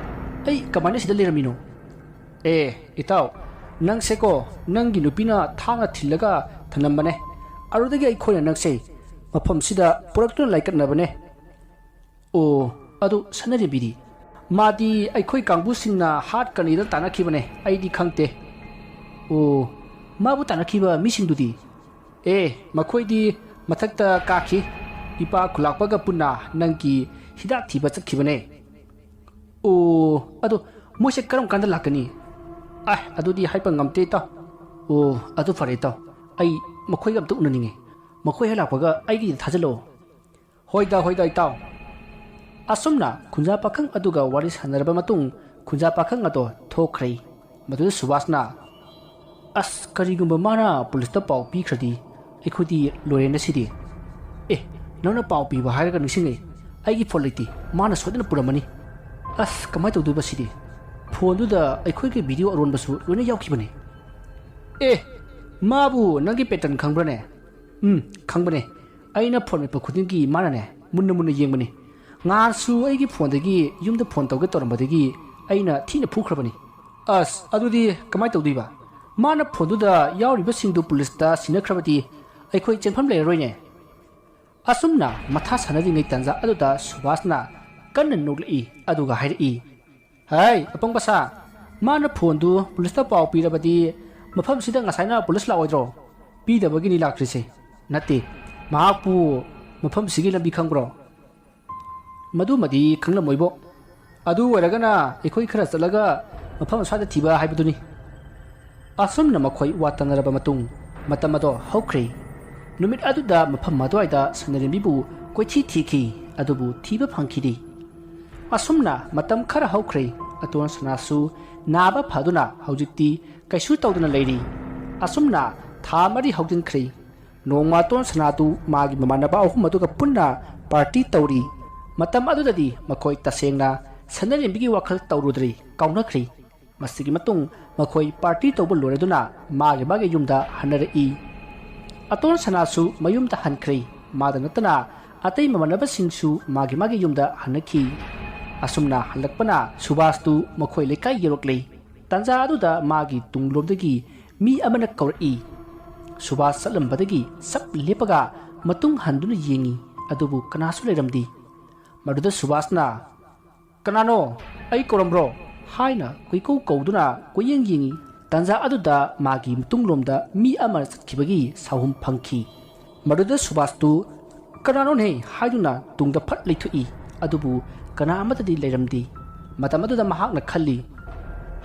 ꯑꯩ ꯀꯃꯥꯏꯅ ꯁꯤꯗ ꯂꯩꯔꯝꯃꯤꯅꯣ?" "ꯑꯦ, ꯏꯇꯥꯎ, ꯅꯪꯁꯦꯀꯣ, ꯅꯪꯒꯤ ꯅꯨꯄꯤꯅ ꯊꯥꯡꯅ ꯊꯤꯜꯂꯒ ꯊꯅꯝꯕꯅꯦ꯫ ꯑꯗꯨꯗꯒꯤ ꯑꯩꯈꯣꯏꯅ ꯅꯪꯁꯦ ꯃꯐꯝꯁꯤꯗ ꯄꯨꯔꯛꯇꯨꯅ ꯂꯥꯏꯀꯠꯅꯕꯅꯦ꯫" "ꯑꯣ, ꯑꯗꯨ ꯁꯅꯔꯦꯝꯕꯤꯗꯤ?" "ꯃꯥꯗꯤ ꯑꯩꯈꯣꯏ ꯀꯥꯡꯕꯨꯁꯤꯡꯅ ꯍꯥꯠꯀꯅꯤꯗ ꯇꯥꯟꯅꯈꯤꯕꯅꯦ, ꯑꯩꯗꯤ ꯈꯪꯗꯦ꯫" "ꯑꯣ, ꯃꯥꯕꯨ ꯇꯥꯟꯅꯈꯤꯕ ꯃꯤꯁꯤꯡꯗꯨꯗꯤ?" "ꯑꯦ, ꯃꯈꯣꯏꯗꯤ ꯃꯊꯛꯇ ꯀꯥꯈꯤ꯫ ꯏꯄꯥ ꯈꯨꯂꯥꯛꯄꯒ ꯄꯨꯟꯅ ꯅꯪꯒꯤ ꯍꯤꯗꯥꯛ ꯊꯤꯕ ꯆꯠꯈꯤꯕꯅꯦ꯫" "ꯑꯣ, ꯑꯗꯣ ꯃꯣꯏꯁꯦ ꯀꯔꯝ ꯀꯥꯟꯗ ꯂꯥꯛꯀꯅꯤ?" "ꯑꯥꯏ, ꯑꯗꯨꯗꯤ ꯍꯥꯏꯕ ꯉꯝꯗꯦ, ꯏꯇꯥꯎ꯫" "ꯑꯣ, ꯑꯗꯨ ꯐꯔꯦ, ꯏꯇꯥꯎ꯫ ꯑꯩ ꯃꯈꯣꯏꯒ ꯑꯝꯇ ꯎꯅꯅꯤꯡꯉꯤ꯫" ꯃꯈꯣꯏ ꯍꯦꯛ ꯂꯥꯛꯄꯒ ꯑꯩꯒꯤꯗ ꯊꯥꯖꯤꯜꯂꯛꯑꯣ꯫ "ꯍꯣꯏꯗ, ꯍꯣꯏꯗ, ꯏꯇꯥꯎ"꯫ ꯑꯁꯨꯝꯅ ꯈꯨꯟꯖꯥ ꯄꯥꯈꯪ ꯑꯗꯨꯒ ꯋꯥꯔꯤ ꯁꯥꯟꯅꯔꯕ ꯃꯇꯨꯡ, ꯈꯨꯟꯖꯥ ꯄꯥꯈꯪ ꯑꯗꯣ ꯊꯣꯛꯈ꯭ꯔꯦ꯫ ꯃꯗꯨꯗ ꯁꯨꯕꯥꯁꯅ, "ꯑꯁ, ꯀꯔꯤꯒꯨꯝꯕ ꯃꯥꯅ ꯄꯨꯂꯤꯁꯇ ꯄꯥꯎ ꯄꯤꯈ꯭ꯔꯗꯤ ꯑꯩꯈꯣꯏꯗꯤ ꯂꯣꯏꯔꯦ ꯉꯁꯤꯗꯤ꯫ ꯑꯦ, ꯅꯪꯅ ꯄꯥꯎ ꯄꯤꯕ ꯍꯥꯏꯔꯒ ꯅꯤꯡꯁꯤꯡꯉꯦ, ꯑꯩꯒꯤ ꯐꯣꯟ ꯂꯩꯇꯦ, ꯃꯥꯅ ꯁꯣꯏꯗꯅ ꯄꯨꯔꯝꯃꯅꯤ꯫ ꯑꯁ, ꯀꯃꯥꯏꯅ ꯇꯧꯗꯣꯏꯕ ꯁꯤꯗꯤ? ꯐꯣꯟꯗꯨꯗ ꯑꯩꯈꯣꯏꯒꯤ ꯚꯤꯗꯤꯑꯣ ꯑꯔꯣꯟꯕꯁꯨ ꯂꯣꯏꯅ ꯌꯥꯎꯈꯤꯕꯅꯦ꯫ ꯑꯦ, ꯃꯥꯕꯨ ꯅꯪꯒꯤ ꯄꯦꯇꯔꯟ ꯈꯪꯕ꯭ꯔꯅꯦ?" "ꯎꯝ, ꯈꯪꯕꯅꯦ꯫ ꯑꯩꯅ ꯐꯣꯟ ꯃꯦꯠꯄ ꯈꯨꯗꯤꯡꯒꯤ ꯃꯥꯅꯅꯦ ꯃꯨꯟꯅ ꯃꯨꯟꯅ ꯌꯦꯡꯕꯅꯤ꯫ ꯉꯥꯟꯁꯨ ꯑꯩꯒꯤ ꯐꯣꯟꯗꯒꯤ ꯌꯨꯝꯗ ꯐꯣꯟ ꯇꯧꯒꯦ ꯇꯧꯔꯝꯕꯗꯒꯤ ꯑꯩꯅ ꯊꯤꯅ ꯐꯨꯈ꯭ꯔꯕꯅꯤ꯫" "ꯑꯁ, ꯑꯗꯨꯗꯤ ꯀꯃꯥꯏꯅ ꯇꯧꯗꯣꯏꯕ? ꯃꯥꯅ ꯐꯣꯟꯗꯨꯗ ꯌꯥꯎꯔꯤꯕꯁꯤꯡꯗꯨ ꯄꯨꯂꯤꯁꯇ ꯁꯤꯟꯅꯈ꯭ꯔꯕꯗꯤ ꯑꯩꯈꯣꯏ ꯆꯦꯟꯐꯝ ꯂꯩꯔꯔꯣꯏꯅꯦ꯫" ꯑꯁꯨꯝꯅ ꯃꯊꯥ ꯁꯥꯟꯅꯔꯤꯉꯩ ꯇꯥꯟꯖꯥ ꯑꯗꯨꯗ ꯁꯨꯕꯥꯁꯅ ꯀꯟꯅ ꯅꯣꯛꯂꯛꯏ, ꯑꯗꯨꯒ ꯍꯥꯏꯔꯛꯏ, "ꯍꯥꯏ, ꯑꯄꯪꯕ ꯁꯥ, ꯃꯥꯅ ꯐꯣꯟꯗꯨ ꯄꯨꯂꯤꯁꯇ ꯄꯥꯎ ꯄꯤꯔꯕꯗꯤ ꯃꯐꯝꯁꯤꯗ ꯉꯁꯥꯏꯅ ꯄꯨꯂꯤꯁ ꯂꯥꯛꯑꯣꯏꯗ꯭ꯔꯣ? ꯄꯤꯗꯕꯒꯤꯅꯤ ꯂꯥꯛꯇ꯭ꯔꯤꯁꯦ꯫ ꯅꯠꯇꯦ, ꯃꯍꯥꯛꯄꯨ ꯃꯐꯝꯁꯤꯒꯤ ꯂꯝꯕꯤ ꯈꯪꯕ꯭ꯔꯣ?" "ꯃꯗꯨꯃꯗꯤ ꯈꯪꯂꯝꯃꯣꯏꯕꯣ꯫ ꯑꯗꯨ ꯑꯣꯏꯔꯒꯅ ꯑꯩꯈꯣꯏ ꯈꯔ ꯆꯠꯂꯒ ꯃꯐꯝ ꯑꯁ꯭ꯋꯥꯏꯗ ꯊꯤꯕ ꯍꯥꯏꯕꯗꯨꯅꯤ꯫" ꯑꯁꯨꯝꯅ ꯃꯈꯣꯏ ꯋꯥ ꯇꯥꯅꯔꯕ ꯃꯇꯨꯡ, ꯃꯇꯝ ꯑꯗꯣ ꯍꯧꯈ꯭ꯔꯦ꯫ ꯅꯨꯃꯤꯠ ꯑꯗꯨꯗ ꯃꯐꯝ ꯑꯗꯨꯋꯥꯏꯗ ꯁꯅꯥꯔꯦꯝꯕꯤꯕꯨ ꯀꯣꯏꯊꯤ ꯊꯤꯈꯤ, ꯑꯗꯨꯕꯨ ꯊꯤꯕ ꯐꯪꯈꯤꯗꯦ꯫ ꯑꯁꯨꯝꯅ ꯃꯇꯝ ꯈꯔ ꯍꯧꯈ꯭ꯔꯦ꯫ ꯑꯇꯣꯟ ꯁꯅꯥꯁꯨ ꯅꯥꯕ ꯐꯗꯨꯅ ꯍꯧꯖꯤꯛꯇꯤ ꯀꯩꯁꯨ ꯇꯧꯗꯅ ꯂꯩꯔꯤ꯫ ꯑꯁꯨꯝꯅ ꯊꯥ ꯃꯔꯤ ꯍꯧꯖꯤꯟꯈ꯭ꯔꯦ꯫ ꯅꯣꯡꯃ ꯑꯇꯣꯟ ꯁꯅꯥꯗꯨ ꯃꯥꯒꯤ ꯃꯃꯥꯟꯅꯕ ꯑꯍꯨꯝ ꯑꯗꯨꯒ ꯄꯨꯟꯅ ꯄꯥꯔꯇꯤ ꯇꯧꯔꯤ꯫ ꯃꯇꯝ ꯑꯗꯨꯗꯗꯤ ꯃꯈꯣꯏ ꯇꯁꯦꯡꯅ ꯁꯅꯥꯔꯦꯝꯕꯤꯒꯤ ꯋꯥꯈꯜ ꯇꯧꯔꯨꯗ꯭ꯔꯤ, ꯀꯥꯎꯅꯈ꯭ꯔꯤ꯫ ꯃꯁꯤꯒꯤ ꯃꯇꯨꯡ ꯃꯈꯣꯏ ꯄꯥꯔꯇꯤ ꯇꯧꯕ ꯂꯣꯏꯔꯗꯨꯅ ꯃꯥꯒꯤ ꯃꯥꯒꯤ ꯌꯨꯝꯗ ꯍꯟꯅꯔꯛꯏ꯫ ꯑꯇꯣꯟ ꯁꯅꯥꯁꯨ ꯃꯌꯨꯝꯗ ꯍꯟꯈ꯭ꯔꯦ꯫ ꯃꯥꯗ ꯅꯠꯇꯅ ꯑꯇꯩ ꯃꯃꯥꯟꯅꯕꯁꯤꯡꯁꯨ ꯃꯥꯒꯤ ꯃꯥꯒꯤ ꯌꯨꯝꯗ ꯍꯟꯅꯈꯤ꯫ ꯑꯁꯨꯝꯅ ꯍꯜꯂꯛꯄꯅ ꯁꯨꯕꯥꯁꯇꯨ ꯃꯈꯣꯏ ꯂꯩꯀꯥꯏ ꯌꯧꯔꯛꯂꯦ꯫ ꯇꯥꯟꯖꯥ ꯑꯗꯨꯗ ꯃꯥꯒꯤ ꯇꯨꯡꯂꯣꯝꯗꯒꯤ ꯃꯤ ꯑꯃꯅ ꯀꯧꯔꯛꯏ꯫ ꯁꯨꯕꯥꯁ ꯆꯠꯂꯝꯕꯗꯒꯤ ꯆꯞ ꯂꯦꯞꯄꯒ ꯃꯇꯨꯡ ꯍꯟꯗꯨꯅ ꯌꯦꯡꯉꯤ, ꯑꯗꯨꯕꯨ ꯀꯅꯥꯁꯨ ꯂꯩꯔꯝꯗꯦ꯫ ꯃꯗꯨꯗ ꯁꯨꯕꯥꯁꯅ, "ꯀꯅꯥꯅꯣ? ꯑꯩ ꯀꯧꯔꯝꯕ꯭ꯔꯣ?" ꯍꯥꯏꯅ ꯀꯣꯏꯀꯧ ꯀꯧꯗꯨꯅ ꯀꯣꯏꯌꯦꯡ ꯌꯦꯡꯉꯤ꯫ ꯇꯥꯟꯖꯥ ꯑꯗꯨꯗ ꯃꯥꯒꯤ ꯃꯇꯨꯡꯂꯣꯝꯗ ꯃꯤ ꯑꯃ ꯆꯠꯈꯤꯕꯒꯤ ꯁꯥꯍꯨꯝ ꯐꯪꯈꯤ꯫ ꯃꯗꯨꯗ ꯁꯨꯕꯥꯁꯇꯨ "ꯀꯅꯥꯅꯣꯅꯦ?" ꯍꯥꯏꯗꯨꯅ ꯇꯨꯡꯗ ꯐꯠ ꯂꯩꯊꯣꯛꯏ꯫ ꯑꯗꯨꯕꯨ ꯀꯅꯥ ꯑꯃꯠꯇꯗꯤ ꯂꯩꯔꯝꯗꯦ꯫ ꯃꯇꯝ ꯑꯗꯨꯗ ꯃꯍꯥꯛꯅ ꯈꯜꯂꯤ,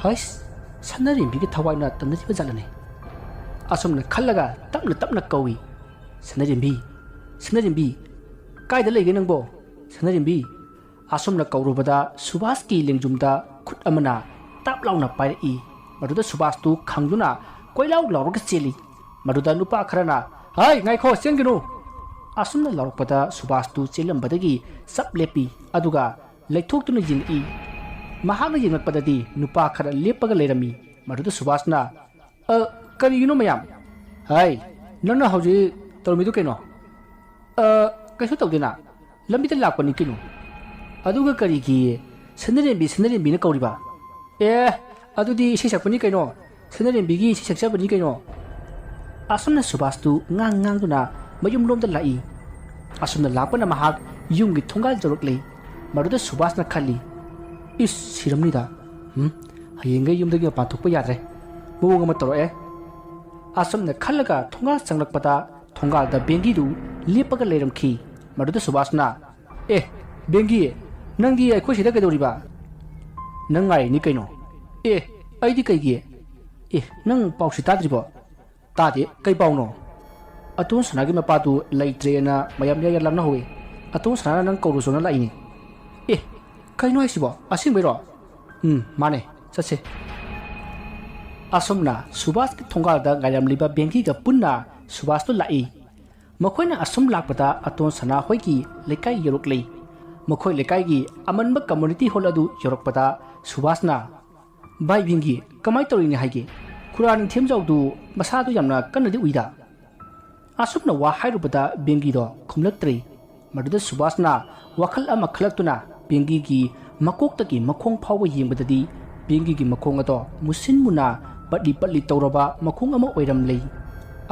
"ꯍꯩꯁ, ꯁꯅꯥꯔꯦꯝꯕꯤꯒꯤ ꯊꯋꯥꯏꯅ ꯇꯝꯅꯔꯤꯕ ꯖꯥꯠꯂꯅꯦ?" ꯑꯁꯨꯝꯅ ꯈꯜꯂꯒ ꯇꯞꯅ ꯇꯞꯅ ꯀꯧꯏ꯫ "ꯁꯅꯔꯦꯝꯕꯤ, ꯁꯅꯔꯦꯝꯕꯤ, ꯀꯥꯏꯗ ꯂꯩꯒꯦ ꯅꯪꯕꯣ? ꯁꯅꯔꯦꯝꯕꯤ!" ꯑꯁꯨꯝꯅ ꯀꯧꯔꯨꯕꯗ ꯁꯨꯕꯥꯁꯀꯤ ꯂꯦꯡꯖꯨꯝꯗ ꯈꯨꯠ ꯑꯃꯅ ꯇꯥꯞ ꯂꯥꯎꯅ ꯄꯥꯏꯔꯛꯏ꯫ ꯃꯗꯨꯗ ꯁꯨꯕꯥꯁꯇꯨ ꯈꯪꯗꯨꯅ ꯀꯣꯏꯂꯥꯎ ꯂꯥꯎꯔꯒ ꯆꯦꯜꯂꯤ꯫ ꯃꯗꯨꯗ ꯅꯨꯄꯥ ꯈꯔꯅ, "ꯍꯩ, ꯉꯥꯏꯈꯣ, ꯆꯦꯟꯒꯅꯨ!" ꯑꯁꯨꯝꯅ ꯂꯥꯎꯔꯛꯄꯗ ꯁꯨꯕꯥꯁꯇꯨ ꯆꯦꯜꯂꯝꯕꯗꯒꯤ ꯆꯞ ꯂꯦꯞꯄꯤ꯫ ꯑꯗꯨꯒ ꯂꯩꯊꯣꯛꯇꯨꯅ ꯌꯦꯡꯉꯛꯏ꯫ ꯃꯍꯥꯛꯅ ꯌꯦꯡꯂꯛꯄꯗꯗꯤ ꯅꯨꯄꯥ ꯈꯔ ꯂꯦꯞꯄꯒ ꯂꯩꯔꯝꯃꯤ꯫ ꯃꯗꯨꯗ ꯁꯨꯕꯥꯁꯅ, "ꯑ, ꯀꯔꯤꯒꯤꯅꯣ ꯃꯌꯥꯝ? ꯍꯥꯏ, ꯅꯪꯅ ꯍꯧꯖꯤꯛ ꯇꯧꯔꯝꯃꯤꯗꯨ ꯀꯩꯅꯣ?" "ꯑ, ꯀꯩꯁꯨ ꯇꯧꯗꯦꯅ, ꯂꯝꯕꯤꯗ ꯂꯥꯛꯄꯅꯤ ꯀꯩꯅꯣ꯫ ꯑꯗꯨꯒ ꯀꯔꯤꯒꯤ ꯁꯅꯔꯦꯝꯕꯤ, ꯁꯅꯔꯦꯝꯕꯤꯅ ꯀꯧꯔꯤꯕ? ꯑꯦ, ꯑꯗꯨꯗꯤ ꯏꯁꯩ ꯁꯛꯄꯅꯤ ꯀꯩꯅꯣ, ꯁꯅꯔꯦꯝꯕꯤꯒꯤ ꯏꯁꯩ ꯁꯛꯆꯕꯅꯤ ꯀꯩꯅꯣ꯫" ꯑꯁꯨꯝꯅ ꯁꯨꯕꯥꯁꯇꯨ ꯉꯥꯡ ꯉꯥꯡꯗꯨꯅ ꯃꯌꯨꯝꯂꯣꯝꯗ ꯂꯥꯛꯏ꯫ ꯑꯁꯨꯝꯅ ꯂꯥꯛꯄꯅ ꯃꯍꯥꯛ ꯌꯨꯝꯒꯤ ꯊꯣꯡꯒꯥꯜ ꯌꯧꯔꯛꯂꯦ꯫ ꯃꯗꯨꯗ ꯁꯨꯕꯥꯁꯅ ꯈꯜꯂꯤ, "ꯏꯁ, ꯁꯤꯔꯝꯅꯤꯗ꯫ ꯎꯝ, ꯍꯌꯦꯡꯒꯩ ꯌꯨꯝꯗꯒꯤ ꯃꯄꯥꯟ ꯊꯣꯛꯄ ꯌꯥꯗ꯭ꯔꯦ꯫ ꯃꯑꯣꯡ ꯑꯃ ꯇꯧꯔꯛꯑꯦ꯫" ꯑꯁꯨꯝꯅ ꯈꯜꯂꯒ ꯊꯣꯡꯒꯥꯜ ꯆꯪꯂꯛꯄꯗ ꯊꯣꯡꯒꯥꯜꯗ ꯕꯦꯡꯒꯤꯗꯨ ꯂꯦꯞꯄꯒ ꯂꯩꯔꯝꯈꯤ꯫ ꯃꯗꯨꯗ ꯁꯨꯕꯥꯁꯅ, "ꯑꯦ, ꯕꯦꯡꯒꯤ, ꯅꯪꯗꯤ ꯑꯩꯈꯣꯏ ꯁꯤꯗ ꯀꯩꯗꯧꯔꯤꯕ?" "ꯅꯪ ꯉꯥꯏꯔꯤꯅꯤ ꯀꯩꯅꯣ꯫" "ꯑꯦ, ꯑꯩꯗꯤ ꯀꯩꯒꯤ?" "ꯑꯦ, ꯅꯪ ꯄꯥꯎꯁꯤ ꯇꯥꯗ꯭ꯔꯤꯕꯣ?" "ꯇꯥꯗꯦ, ꯀꯩ ꯄꯥꯎꯅꯣ?" "ꯑꯇꯣꯟ ꯁꯅꯥꯒꯤ ꯃꯄꯥꯗꯨ ꯂꯩꯇ꯭ꯔꯦꯅ ꯃꯌꯥꯝ ꯌꯥꯏ ꯌꯥꯏ ꯂꯥꯡꯅꯍꯧꯋꯤ꯫ ꯑꯇꯣꯟ ꯁꯅꯥꯅ ꯅꯪ ꯀꯧꯔꯨꯁꯣꯅ ꯂꯥꯛꯏꯅꯤ꯫" "ꯑꯦ, ꯀꯩꯅꯣ ꯍꯥꯏꯁꯤꯕꯣ? ꯑꯁꯦꯡꯕꯩꯔꯣ?" "ꯎꯝ, ꯃꯥꯅꯦ, ꯆꯠꯁꯦ꯫" ꯑꯁꯨꯝꯅ ꯁꯨꯕꯥꯁꯀꯤ ꯊꯣꯡꯒꯥꯜꯗ ꯉꯥꯏꯔꯝꯂꯤꯕ ꯕꯦꯡꯒꯤꯒ ꯄꯨꯟꯅ ꯁꯨꯕꯥꯁꯇꯨ ꯂꯥꯛꯏ꯫ ꯃꯈꯣꯏꯅ ꯑꯁꯨꯝ ꯂꯥꯛꯄꯗ ꯑꯇꯣꯟ ꯁꯅꯥ ꯍꯣꯏꯒꯤ ꯂꯩꯀꯥꯏ ꯌꯧꯔꯛꯂꯦ꯫ ꯃꯈꯣꯏ ꯂꯩꯀꯥꯏꯒꯤ ꯑꯃꯟꯕ ꯀꯝꯃꯨꯅꯤꯇꯤ ꯍꯣꯜ ꯑꯗꯨ ꯌꯧꯔꯛꯄꯗ ꯁꯨꯕꯥꯁꯅ, "ꯚꯥꯏ ꯕꯦꯡꯒꯤ, ꯀꯃꯥꯏ ꯇꯧꯔꯤꯅꯤ ꯍꯥꯏꯒꯦ? ꯈꯨꯔꯥ ꯅꯤꯡꯊꯦꯝꯖꯥꯎꯗꯨ ꯃꯁꯥꯗꯨ ꯌꯥꯝꯅ ꯀꯟꯅꯗꯤ ꯎꯏꯗ?" ꯑꯁꯨꯝꯅ ꯋꯥ ꯍꯥꯏꯔꯨꯕꯗ ꯕꯦꯡꯒꯤꯗꯣ ꯈꯨꯝꯂꯛꯇ꯭ꯔꯦ꯫ ꯃꯗꯨꯗ ꯁꯨꯕꯥꯁꯅ ꯋꯥꯈꯜ ꯑꯃ ꯈꯜꯂꯛꯇꯨꯅ ꯕꯦꯡꯒꯤꯒꯤ ꯃꯀꯣꯛꯇꯒꯤ ꯃꯈꯣꯡ ꯐꯥꯎꯕ ꯌꯦꯡꯕꯗꯗꯤ ꯕꯦꯡꯒꯤꯒꯤ ꯃꯈꯣꯡ ꯑꯗꯣ ꯃꯨꯁꯤꯟ ꯃꯨꯅꯥ ꯄꯠꯂꯤ ꯄꯠꯂꯤ ꯇꯧꯔꯕ ꯃꯈꯣꯡ ꯑꯃ ꯑꯣꯏꯔꯝꯂꯦ꯫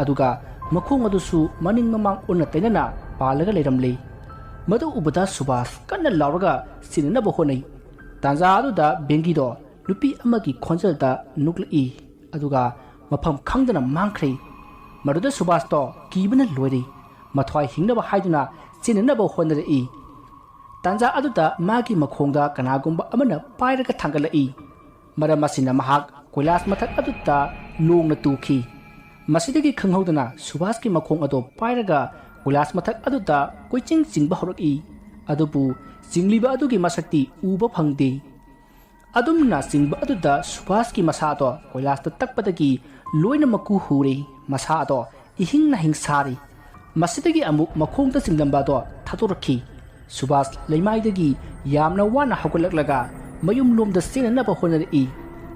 ꯑꯗꯨꯒ ꯃꯈꯣꯡ ꯑꯗꯨꯁꯨ ꯃꯅꯤꯡ ꯃꯃꯥꯡ ꯑꯣꯟꯅ ꯇꯩꯅꯅ ꯄꯥꯜꯂꯒ ꯂꯩꯔꯝꯂꯦ꯫ ꯃꯗꯨ ꯎꯕꯗ ꯁꯨꯕꯥꯁ ꯀꯟꯅ ꯂꯥꯎꯔꯒ ꯆꯦꯟꯅꯅꯕ ꯍꯣꯠꯅꯩ꯫ ꯇꯥꯟꯖꯥ ꯑꯗꯨꯗ ꯕꯦꯡꯒꯤꯗꯣ ꯅꯨꯄꯤ ꯑꯃꯒꯤ ꯈꯣꯟꯖꯦꯜꯗ ꯅꯣꯛꯂꯛꯏ꯫ ꯑꯗꯨꯒ ꯃꯐꯝ ꯈꯪꯗꯅ ꯃꯥꯡꯈ꯭ꯔꯦ꯫ ꯃꯗꯨꯗ ꯁꯨꯕꯥꯁꯇꯣ ꯀꯤꯕꯅ ꯂꯣꯏꯔꯦ꯫ ꯃꯊ꯭ꯋꯥꯏ ꯍꯤꯡꯅꯕ ꯍꯥꯏꯗꯨꯅ ꯆꯦꯟꯅꯅꯕ ꯍꯣꯠꯅꯔꯛꯏ꯫ ꯇꯥꯟꯖꯥ ꯑꯗꯨꯗ ꯃꯥꯒꯤ ꯃꯈꯣꯡꯗ ꯀꯅꯥꯒꯨꯝꯕ ꯑꯃꯅ ꯄꯥꯏꯔꯒ ꯊꯥꯡꯒꯠꯂꯛꯏ꯫ ꯃꯔꯝ ꯑꯁꯤꯅ ꯃꯍꯥꯛ ꯀꯣꯏꯂꯥꯁ ꯃꯊꯛ ꯑꯗꯨꯗ ꯂꯣꯡꯅ ꯇꯨꯈꯤ꯫ ꯃꯁꯤꯗꯒꯤ ꯈꯪꯍꯧꯗꯅ ꯁꯨꯕꯥꯁꯀꯤ ꯃꯈꯣꯡ ꯑꯗꯨ ꯄꯥꯏꯔꯒ ꯀꯣꯏꯂꯥꯁ ꯃꯊꯛ ꯑꯗꯨꯗ ꯀꯣꯏꯆꯤꯡ ꯆꯤꯡꯕ ꯍꯧꯔꯛꯏ꯫ ꯑꯗꯨꯕꯨ ꯆꯤꯡꯂꯤꯕ ꯑꯗꯨꯒꯤ ꯃꯁꯛꯇꯤ ꯎꯕ ꯐꯪꯗꯦ꯫ ꯑꯗꯨꯝꯅ ꯆꯤꯡꯕ ꯑꯗꯨꯗ ꯁꯨꯕꯥꯁꯀꯤ ꯃꯁꯥꯗꯣ ꯀꯣꯏꯂꯥꯁꯇ ꯇꯛꯄꯗꯒꯤ ꯂꯣꯏꯅ ꯃꯀꯨ ꯍꯨꯔꯦ꯫ ꯃꯁꯥ ꯑꯗꯣ ꯏꯍꯤꯡ ꯅꯥꯍꯤꯡ ꯁꯥꯔꯤ꯫ ꯃꯁꯤꯗꯒꯤ ꯑꯃꯨꯛ ꯃꯈꯣꯡꯗ ꯆꯤꯡꯂꯝꯕ ꯑꯗꯣ ꯊꯥꯗꯣꯔꯛꯈꯤ꯫ ꯁꯨꯕꯥꯁ ꯂꯩꯃꯥꯏꯗꯒꯤ ꯌꯥꯝꯅ ꯋꯥꯅ ꯍꯧꯒꯠꯂꯛꯂꯒ ꯃꯌꯨꯝꯂꯣꯝꯗ ꯆꯦꯟꯅꯅꯕ ꯍꯣꯠꯅꯔꯛꯏ꯫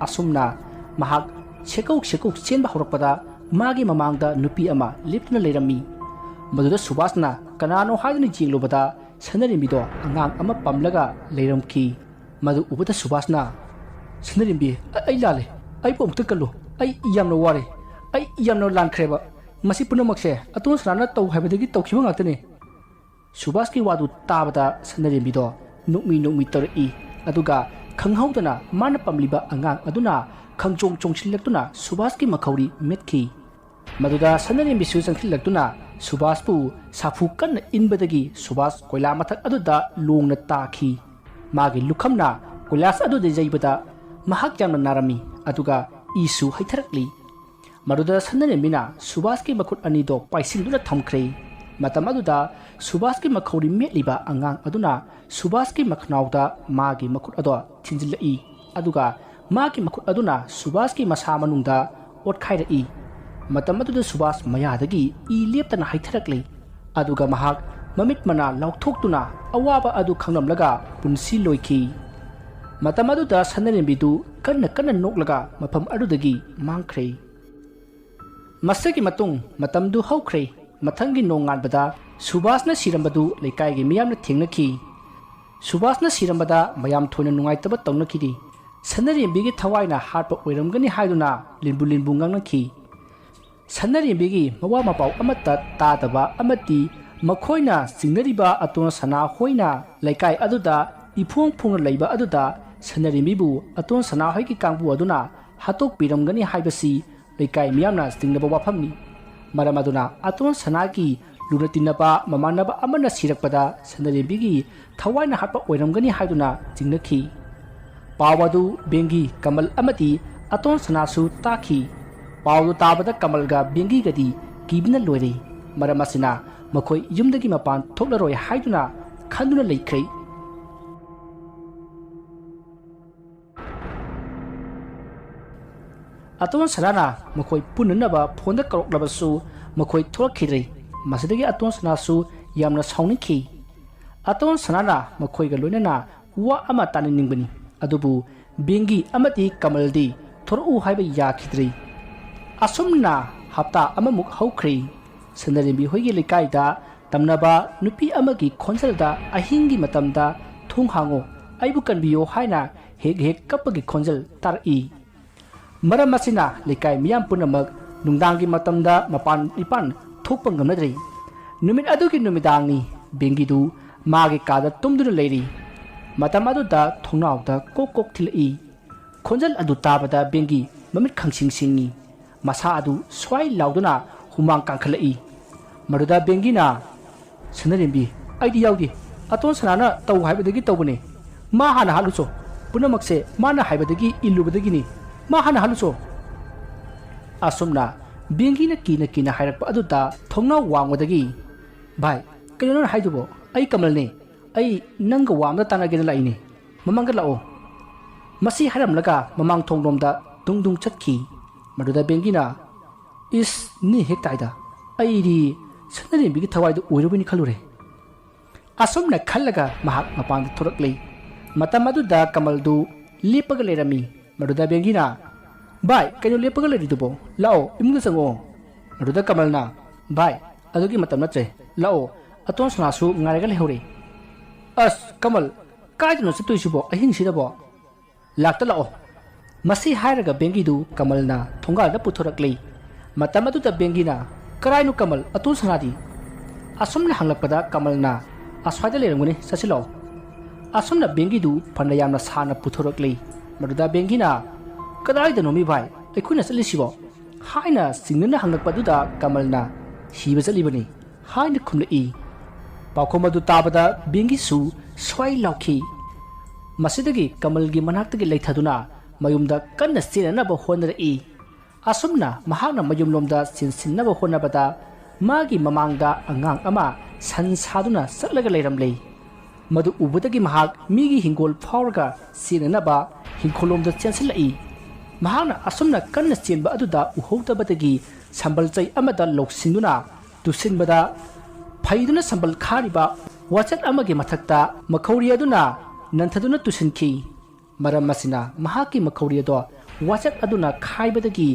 ꯑꯁꯨꯝꯅ ꯃꯍꯥꯛ ꯁꯦꯀꯧ ꯁꯦꯀꯧ ꯆꯦꯟꯕ ꯍꯧꯔꯛꯄꯗ ꯃꯥꯒꯤ ꯃꯃꯥꯡꯗ ꯅꯨꯄꯤ ꯑꯃ ꯂꯦꯞꯇꯨꯅ ꯂꯩꯔꯝꯃꯤ꯫ ꯃꯗꯨꯗ ꯁꯨꯕꯥꯁꯅ ꯀꯅꯥꯅꯣ ꯍꯥꯏꯗꯨꯅ ꯌꯦꯡꯂꯨꯕꯗ ꯁꯅꯔꯦꯝꯕꯤꯗꯣ ꯑꯉꯥꯡ ꯑꯃ ꯄꯝꯂꯒ ꯂꯩꯔꯝꯈꯤ꯫ ꯃꯗꯨ ꯎꯕꯗ ꯁꯨꯕꯥꯁꯅ, "ꯁꯅꯔꯦꯝꯕꯤ, ꯑ-, ꯑꯩ ꯂꯥꯜꯂꯦ꯫ ꯑꯩꯕꯨ ꯑꯃꯨꯛꯇ ꯀꯜꯂꯨ꯫ ꯑꯩ ꯌꯥꯝꯅ ꯋꯥꯔꯦ꯫ ꯑꯩ ꯌꯥꯝꯅ ꯂꯥꯟꯈ꯭ꯔꯦꯕ꯫ ꯃꯁꯤ ꯄꯨꯝꯅꯃꯛꯁꯦ ꯑꯇꯣꯟ ꯁꯅꯥꯅ ꯇꯧ ꯍꯥꯏꯕꯗꯒꯤ ꯇꯧꯈꯤꯕ ꯉꯥꯛꯇꯅꯤ꯫" ꯁꯨꯕꯥꯁꯀꯤ ꯋꯥꯗꯨ ꯇꯥꯕꯗ ꯁꯅꯔꯦꯝꯕꯤꯗꯣ ꯅꯣꯛꯃꯤ ꯅꯣꯛꯃꯤ ꯇꯧꯔꯛꯏ꯫ ꯑꯗꯨꯒ ꯈꯪꯍꯧꯗꯅ ꯃꯥꯅ ꯄꯝꯂꯤꯕ ꯑꯉꯥꯡ ꯑꯗꯨꯅ ꯈꯪꯆꯣꯡ ꯆꯣꯡꯁꯤꯜꯂꯛꯇꯨꯅ ꯁꯨꯕꯥꯁꯀꯤ ꯃꯈꯧꯔꯤ ꯃꯦꯠꯈꯤ꯫ ꯃꯗꯨꯗ ꯁꯅꯔꯦꯝꯕꯤꯁꯨ ꯆꯪꯁꯤꯜꯂꯛꯇꯨꯅ ꯁꯨꯕꯥꯁꯄꯨ ꯁꯥꯐꯨ ꯀꯟꯅ ꯏꯟꯕꯗꯒꯤ ꯁꯨꯕꯥꯁ ꯀꯣꯏꯂꯥ ꯃꯊꯛ ꯑꯗꯨꯗ ꯂꯣꯡꯅ ꯇꯥꯈꯤ꯫ ꯃꯥꯒꯤ ꯂꯨꯈꯝꯅ ꯀꯣꯏꯂꯥꯁ ꯑꯗꯨꯗ ꯌꯩꯕꯗ ꯃꯍꯥꯛ ꯌꯥꯝꯅ ꯅꯥꯔꯝꯃꯤ, ꯑꯗꯨꯒ ꯏꯁꯨ ꯍꯩꯊꯔꯛꯂꯤ꯫ ꯃꯗꯨꯗ ꯁꯅꯔꯦꯝꯕꯤꯅ ꯁꯨꯕꯥꯁꯀꯤ ꯃꯈꯨꯠ ꯑꯅꯤꯗꯣ ꯄꯥꯏꯁꯤꯟꯗꯨꯅ ꯊꯝꯈ꯭ꯔꯦ꯫ ꯃꯇꯝ ꯑꯗꯨꯗ ꯁꯨꯕꯥꯁꯀꯤ ꯃꯈꯧꯔꯤ ꯃꯦꯠꯂꯤꯕ ꯑꯉꯥꯡ ꯑꯗꯨꯅ ꯁꯨꯕꯥꯁꯀꯤ ꯃꯈꯅꯥꯎꯗ ꯃꯥꯒꯤ ꯃꯈꯨꯠ ꯑꯗꯣ ꯊꯤꯟꯖꯤꯜꯂꯛꯏ, ꯑꯗꯨꯒ ꯃꯥꯒꯤ ꯃꯈꯨꯠ ꯑꯗꯨꯅ ꯁꯨꯕꯥꯁꯀꯤ ꯃꯁꯥ ꯃꯅꯨꯡꯗ ꯑꯣꯠꯈꯥꯏꯔꯛꯏ꯫ ꯃꯇꯝ ꯑꯗꯨꯗ ꯁꯨꯕꯥꯁ ꯃꯌꯥꯗꯒꯤ ꯏ ꯂꯦꯞꯇꯅ ꯍꯩꯊꯔꯛꯂꯤ, ꯑꯗꯨꯒ ꯃꯍꯥꯛ ꯃꯃꯤꯠ ꯃꯅꯥ ꯂꯥꯎꯊꯣꯛꯇꯨꯅ ꯑꯋꯥꯕ ꯑꯗꯨ ꯈꯪꯂꯝꯂꯒ ꯄꯨꯟꯁꯤ ꯂꯣꯏꯈꯤ꯫ ꯃꯇꯝ ꯑꯗꯨꯗ ꯁꯅꯔꯦꯝꯕꯤꯗꯨ ꯀꯟꯅ ꯀꯟꯅ ꯅꯣꯛꯂꯒ ꯃꯐꯝ ꯑꯗꯨꯗꯒꯤ ꯃꯥꯡꯈ꯭ꯔꯦ꯫ ꯃꯁꯤꯒꯤ ꯃꯇꯨꯡ ꯃꯇꯝꯗꯨ ꯍꯧꯈ꯭ꯔꯦ꯫ ꯃꯊꯪꯒꯤ ꯅꯣꯡꯉꯥꯟꯕꯗ ꯁꯨꯕꯥꯁꯅ ꯁꯤꯔꯝꯕꯗꯨ ꯂꯩꯀꯥꯏꯒꯤ ꯃꯤꯌꯥꯝꯅ ꯊꯦꯡꯅꯈꯤ꯫ ꯁꯨꯕꯥꯁꯅ ꯁꯤꯔꯝꯕꯗ ꯃꯌꯥꯝ ꯊꯣꯏꯅ ꯅꯨꯡꯉꯥꯏꯇꯕ ꯇꯧꯅꯈꯤꯗꯦ꯫ ꯁꯅꯔꯦꯝꯕꯤꯒꯤ ꯊꯋꯥꯏꯅ ꯍꯥꯠꯄ ꯑꯣꯏꯔꯝꯒꯅꯤ ꯍꯥꯏꯗꯨꯅ ꯂꯤꯟꯕꯨ ꯂꯤꯟꯕꯨ ꯉꯥꯡꯅꯈꯤ꯫ ꯁꯅꯔꯦꯝꯕꯤꯒꯤ ꯃꯋꯥ ꯃꯄꯥꯎ ꯑꯃꯠꯇ ꯇꯥꯗꯕ ꯑꯃꯗꯤ ꯃꯈꯣꯏꯅ ꯆꯤꯡꯅꯔꯤꯕ ꯑꯇꯣꯟ ꯁꯅꯥ ꯍꯣꯏꯅ ꯂꯩꯀꯥꯏ ꯑꯗꯨꯗ ꯏꯐꯣꯡ ꯐꯣꯡꯅ ꯂꯩꯕ ꯑꯗꯨꯗ ꯁꯅꯔꯦꯝꯕꯤꯕꯨ ꯑꯇꯣꯟ ꯁꯅꯥ ꯍꯣꯏꯒꯤ ꯀꯥꯡꯕꯨ ꯑꯗꯨꯅ ꯍꯥꯠꯇꯣꯛꯄꯤꯔꯝꯒꯅꯤ ꯍꯥꯏꯕꯁꯤ ꯂꯩꯀꯥꯏ ꯃꯤꯌꯥꯝꯅ ꯆꯤꯡꯅꯕ ꯋꯥꯐꯝꯅꯤ꯫ ꯃꯔꯝ ꯑꯗꯨꯅ ꯑꯇꯣꯟ ꯁꯅꯥꯒꯤ ꯂꯨꯅ ꯇꯤꯟꯅꯕ ꯃꯃꯥꯟꯅꯕ ꯑꯃꯅ ꯁꯤꯔꯛꯄꯗ ꯁꯅꯔꯦꯝꯕꯤꯒꯤ ꯊꯋꯥꯏꯅ ꯍꯥꯠꯄ ꯑꯣꯏꯔꯝꯒꯅꯤ ꯍꯥꯏꯗꯨꯅ ꯆꯤꯡꯅꯈꯤ꯫ ꯄꯥꯎ ꯑꯗꯨ ꯕꯦꯡꯒꯤ ꯀꯃꯜ ꯑꯃꯗꯤ ꯑꯇꯣꯟ ꯁꯅꯥꯁꯨ ꯇꯥꯈꯤ꯫ ꯄꯥꯎꯗꯨ ꯇꯥꯕꯗ ꯀꯃꯜꯒ ꯕꯦꯡꯒꯤꯒꯗꯤ ꯀꯤꯕꯅ ꯂꯣꯏꯔꯦ꯫ ꯃꯔꯝ ꯑꯁꯤꯅ ꯃꯈꯣꯏ ꯌꯨꯝꯗꯒꯤ ꯃꯄꯥꯟ ꯊꯣꯛꯂꯔꯣꯏ ꯍꯥꯏꯗꯨꯅ ꯈꯟꯗꯨꯅ ꯂꯩꯈ꯭ꯔꯦ꯫ ꯑꯇꯣꯟ ꯁꯅꯥꯅ ꯃꯈꯣꯏ ꯄꯨꯟꯅꯅꯕ ꯐꯣꯟꯗ ꯀꯧꯔꯛꯂꯕꯁꯨ ꯃꯈꯣꯏ ꯊꯣꯛꯂꯛꯈꯤꯗ꯭ꯔꯦ꯫ ꯃꯁꯤꯗꯒꯤ ꯑꯇꯣꯟ ꯁꯅꯥꯁꯨ ꯌꯥꯝꯅ ꯁꯥꯎꯅꯤꯡꯈꯤ꯫ ꯑꯇꯣꯟ ꯁꯅꯥꯅ ꯃꯈꯣꯏꯒ ꯂꯣꯏꯅꯅ ꯋꯥ ꯑꯃ ꯇꯥꯅꯅꯤꯡꯕꯅꯤ, ꯑꯗꯨꯕꯨ ꯕꯦꯡꯒꯤ ꯑꯃꯗꯤ ꯀꯃꯜꯗꯤ ꯊꯣꯔꯛꯎ ꯍꯥꯏꯕ ꯌꯥꯈꯤꯗ꯭ꯔꯦ꯫ ꯑꯁꯨꯝꯅ ꯍꯞꯇꯥ ꯑꯃꯃꯨꯛ ꯍꯧꯈ꯭ꯔꯦ꯫ ꯁꯅꯔꯦꯝꯕꯤ ꯍꯣꯏꯒꯤ ꯂꯩꯀꯥꯏꯗ ꯇꯝꯅꯕ ꯅꯨꯄꯤ ꯑꯃꯒꯤ ꯈꯣꯟꯖꯦꯜꯗ ꯑꯍꯤꯡꯒꯤ ꯃꯇꯝꯗ "ꯊꯣꯡ ꯍꯥꯡꯉꯣ, ꯑꯩꯕꯨ ꯀꯟꯕꯤꯌꯣ" ꯍꯥꯏꯅ ꯍꯦꯛ ꯍꯦꯛ ꯀꯞꯄꯒꯤ ꯈꯣꯟꯖꯦꯜ ꯇꯥꯔꯛꯏ꯫ ꯃꯔꯝ ꯑꯁꯤꯅ ꯂꯩꯀꯥꯏ ꯃꯤꯌꯥꯝ ꯄꯨꯝꯅꯃꯛ ꯅꯨꯡꯗꯥꯡꯒꯤ ꯃꯇꯝꯗ ꯃꯄꯥꯟ ꯏꯄꯥꯟ ꯊꯣꯛꯄ ꯉꯝꯅꯗ꯭ꯔꯦ꯫ ꯅꯨꯃꯤꯠ ꯑꯗꯨꯒꯤ ꯅꯨꯃꯤꯗꯥꯡꯅꯤ꯫ ꯕꯦꯡꯒꯤꯗꯨ ꯃꯥꯒꯤ ꯀꯥꯗ ꯇꯨꯝꯗꯨꯅ ꯂꯩꯔꯤ꯫ ꯃꯇꯝ ꯑꯗꯨꯗ ꯊꯣꯡꯅꯥꯎꯗ ꯀꯣꯛ ꯀꯣꯛ ꯊꯤꯜꯂꯛꯏ꯫ ꯈꯣꯟꯖꯦꯜ ꯑꯗꯨ ꯇꯥꯕꯗ ꯕꯦꯡꯒꯤ ꯃꯃꯤꯠ ꯈꯪꯁꯤꯡ ꯁꯤꯡꯏ꯫ ꯃꯁꯥ ꯑꯗꯨ ꯁ꯭ꯋꯥꯏ ꯂꯥꯎꯗꯨꯅ ꯍꯨꯃꯥꯡ ꯀꯥꯡꯈꯠꯂꯛꯏ꯫ ꯃꯗꯨꯗ ꯕꯦꯡꯒꯤꯅ, "ꯁꯅꯔꯦꯝꯕꯤ, ꯑꯩꯗꯤ ꯌꯥꯎꯗꯦ꯫ ꯑꯇꯣꯟ ꯁꯅꯥꯅ ꯇꯧ ꯍꯥꯏꯕꯗꯒꯤ ꯇꯧꯕꯅꯦ꯫ ꯃꯥ ꯍꯥꯟꯅ ꯍꯥꯠꯂꯨꯆꯣ꯫ ꯄꯨꯝꯅꯃꯛꯁꯦ ꯃꯥꯅ ꯍꯥꯏꯕꯗꯒꯤ ꯏꯜꯂꯨꯕꯗꯒꯤꯅꯤ꯫ ꯃꯥ ꯍꯥꯟꯅ ꯍꯥꯠꯂꯨꯆꯣ"꯫ ꯑꯁꯨꯝꯅ ꯕꯦꯡꯒꯤꯅ ꯀꯤꯅ ꯀꯤꯅ ꯍꯥꯏꯔꯛꯄ ꯑꯗꯨꯗ ꯊꯣꯡꯅꯥꯎ ꯋꯥꯡꯃꯗꯒꯤ, "ꯚꯥꯏ, ꯀꯩꯅꯣ ꯅꯪꯅ ꯍꯥꯏꯗꯨꯕꯣ? ꯑꯩ ꯀꯃꯜꯅꯦ꯫ ꯑꯩ ꯅꯪꯒ ꯋꯥ ꯑꯃꯗ ꯇꯥꯟꯅꯒꯦꯅ ꯂꯥꯛꯏꯅꯦ꯫ ꯃꯃꯥꯡꯗ ꯂꯥꯛꯑꯣ"꯫ ꯃꯁꯤ ꯍꯥꯏꯔꯝꯂꯒ ꯃꯃꯥꯡ ꯊꯣꯡꯂꯣꯝꯗ ꯗꯨꯡ ꯗꯨꯡ ꯆꯠꯈꯤ꯫ ꯃꯗꯨꯗ ꯕꯦꯡꯒꯤꯅ, "ꯏꯁ, ꯅꯤ ꯍꯦꯛ ꯇꯥꯏꯗ꯫ ꯑꯩꯗꯤ ꯁꯅꯔꯦꯝꯕꯤꯒꯤ ꯊꯋꯥꯏꯗꯨ ꯑꯣꯏꯔꯕꯣꯏꯅꯤ ꯈꯜꯂꯨꯔꯦ"꯫ ꯑꯁꯨꯝꯅ ꯈꯜꯂꯒ ꯃꯍꯥꯛ ꯃꯄꯥꯟꯗ ꯊꯣꯔꯛꯂꯦ꯫ ꯃꯇꯝ ꯑꯗꯨꯗ ꯀꯃꯜꯗꯨ ꯂꯦꯞꯄꯒ ꯂꯩꯔꯝꯃꯤ꯫ ꯃꯗꯨꯗ ꯕꯦꯡꯒꯤꯅ, "ꯚꯥꯏ, ꯀꯩꯅꯣ ꯂꯦꯞꯄꯒ ꯂꯩꯔꯤꯗꯨꯕꯣ? ꯂꯥꯛꯑꯣ, ꯏꯃꯨꯡꯗ ꯆꯪꯉꯛꯑꯣ"꯫ ꯃꯗꯨꯗ ꯀꯃꯜꯅ, "ꯚꯥꯏ, ꯑꯗꯨꯒꯤ ꯃꯇꯝ ꯅꯠꯇ꯭ꯔꯦ꯫ ꯂꯥꯛꯑꯣ, ꯑꯇꯣꯟ ꯁꯅꯥꯁꯨ ꯉꯥꯏꯔꯒ ꯂꯩꯍꯧꯔꯦ"꯫ "ꯑꯁ, ꯀꯃꯜ, ꯀꯥꯏꯗꯅꯣ ꯆꯠꯇꯣꯏꯁꯤꯕꯣ ꯑꯍꯤꯡꯁꯤꯗꯕꯣ? ꯂꯥꯛꯇ ꯂꯥꯛꯑꯣ"꯫ ꯃꯁꯤ ꯍꯥꯏꯔꯒ ꯕꯦꯡꯒꯤꯗꯨ ꯀꯃꯜꯅ ꯊꯣꯡꯒꯥꯜꯗ ꯄꯨꯊꯣꯔꯛꯂꯤ꯫ ꯃꯇꯝ ꯑꯗꯨꯗ ꯕꯦꯡꯒꯤꯅ, "ꯀꯔꯥꯏꯅꯣ ꯀꯃꯜ, ꯑꯇꯣꯟ ꯁꯅꯥꯗꯤ?" ꯑꯁꯨꯝꯅ ꯍꯪꯂꯛꯄꯗ ꯀꯃꯜꯅ, "ꯑꯁ꯭ꯋꯥꯏꯗ ꯂꯩꯔꯝꯒꯅꯤ, ꯆꯠꯁꯤꯜꯂꯛꯑꯣ"꯫ ꯑꯁꯨꯝꯅ ꯕꯦꯡꯒꯤꯗꯨ ꯐꯅ ꯌꯥꯝꯅ ꯁꯥꯟꯅ ꯄꯨꯊꯣꯔꯛꯂꯤ꯫ ꯃꯗꯨꯗ ꯕꯦꯡꯒꯤꯅ, "ꯀꯗꯥꯏꯗꯅꯣꯃꯤ ꯚꯥꯏ ꯑꯩꯈꯣꯏꯅ ꯆꯠꯂꯤꯁꯤꯕꯣ?" ꯍꯥꯏꯅ ꯆꯤꯡꯅꯅ ꯍꯪꯂꯛꯄꯗꯨꯗ ꯀꯃꯜꯅ, "ꯁꯤꯕ ꯆꯠꯂꯤꯕꯅꯤ" ꯍꯥꯏꯅ ꯈꯨꯝꯂꯛꯏ꯫ ꯄꯥꯎꯈꯨꯝ ꯑꯗꯨ ꯇꯥꯕꯗ ꯕꯦꯡꯒꯤꯁꯨ ꯁ꯭ꯋꯥꯏ ꯂꯥꯎꯈꯤ꯫ ꯃꯁꯤꯗꯒꯤ ꯀꯃꯜꯒꯤ ꯃꯅꯥꯛꯇꯒꯤ ꯂꯩꯊꯗꯨꯅ ꯃꯌꯨꯝꯗ ꯀꯟꯅ ꯆꯦꯟꯅꯅꯕ ꯍꯣꯠꯅꯔꯛꯏ꯫ ꯑꯁꯨꯝꯅ ꯃꯍꯥꯛꯅ ꯃꯌꯨꯝꯂꯣꯝꯗ ꯆꯦꯟꯁꯤꯟꯅꯕ ꯍꯣꯠꯅꯕꯗ, ꯃꯥꯒꯤ ꯃꯃꯥꯡꯗ ꯑꯉꯥꯡ ꯑꯃ ꯁꯟ ꯁꯥꯗꯨꯅ ꯆꯠꯂꯒ ꯂꯩꯔꯝꯂꯦ꯫ ꯃꯗꯨ ꯎꯕꯗꯒꯤ ꯃꯍꯥꯛ ꯃꯤꯒꯤ ꯍꯤꯡꯒꯣꯜ ꯐꯥꯎꯔꯒ ꯆꯦꯟꯅꯅꯕ ꯍꯤꯡꯈꯣꯜꯂꯣꯝꯗ ꯆꯦꯟꯁꯤꯜꯂꯛꯏ꯫ ꯃꯍꯥꯛꯅ ꯑꯁꯨꯝꯅ ꯀꯟꯅ ꯆꯦꯟꯕ ꯑꯗꯨꯗ ꯎꯍꯧꯗꯕꯗꯒꯤ ꯁꯝꯕꯜ ꯆꯩ ꯑꯃꯗ ꯂꯧꯁꯤꯟꯗꯨꯅ ꯇꯨꯁꯤꯟꯕꯗ, ꯐꯩꯗꯨꯅ ꯁꯝꯕꯜ ꯈꯥꯔꯤꯕ ꯋꯥꯆꯠ ꯑꯃꯒꯤ ꯃꯊꯛꯇ ꯃꯈꯧꯔꯤ ꯑꯗꯨꯅ ꯅꯟꯊꯗꯨꯅ ꯇꯨꯁꯤꯟꯈꯤ꯫ ꯃꯔꯝ ꯑꯁꯤꯅ ꯃꯍꯥꯛꯀꯤ ꯃꯈꯧꯔꯤ ꯑꯗꯣ ꯋꯥꯆꯠ ꯑꯗꯨꯅ ꯈꯥꯏꯕꯗꯒꯤ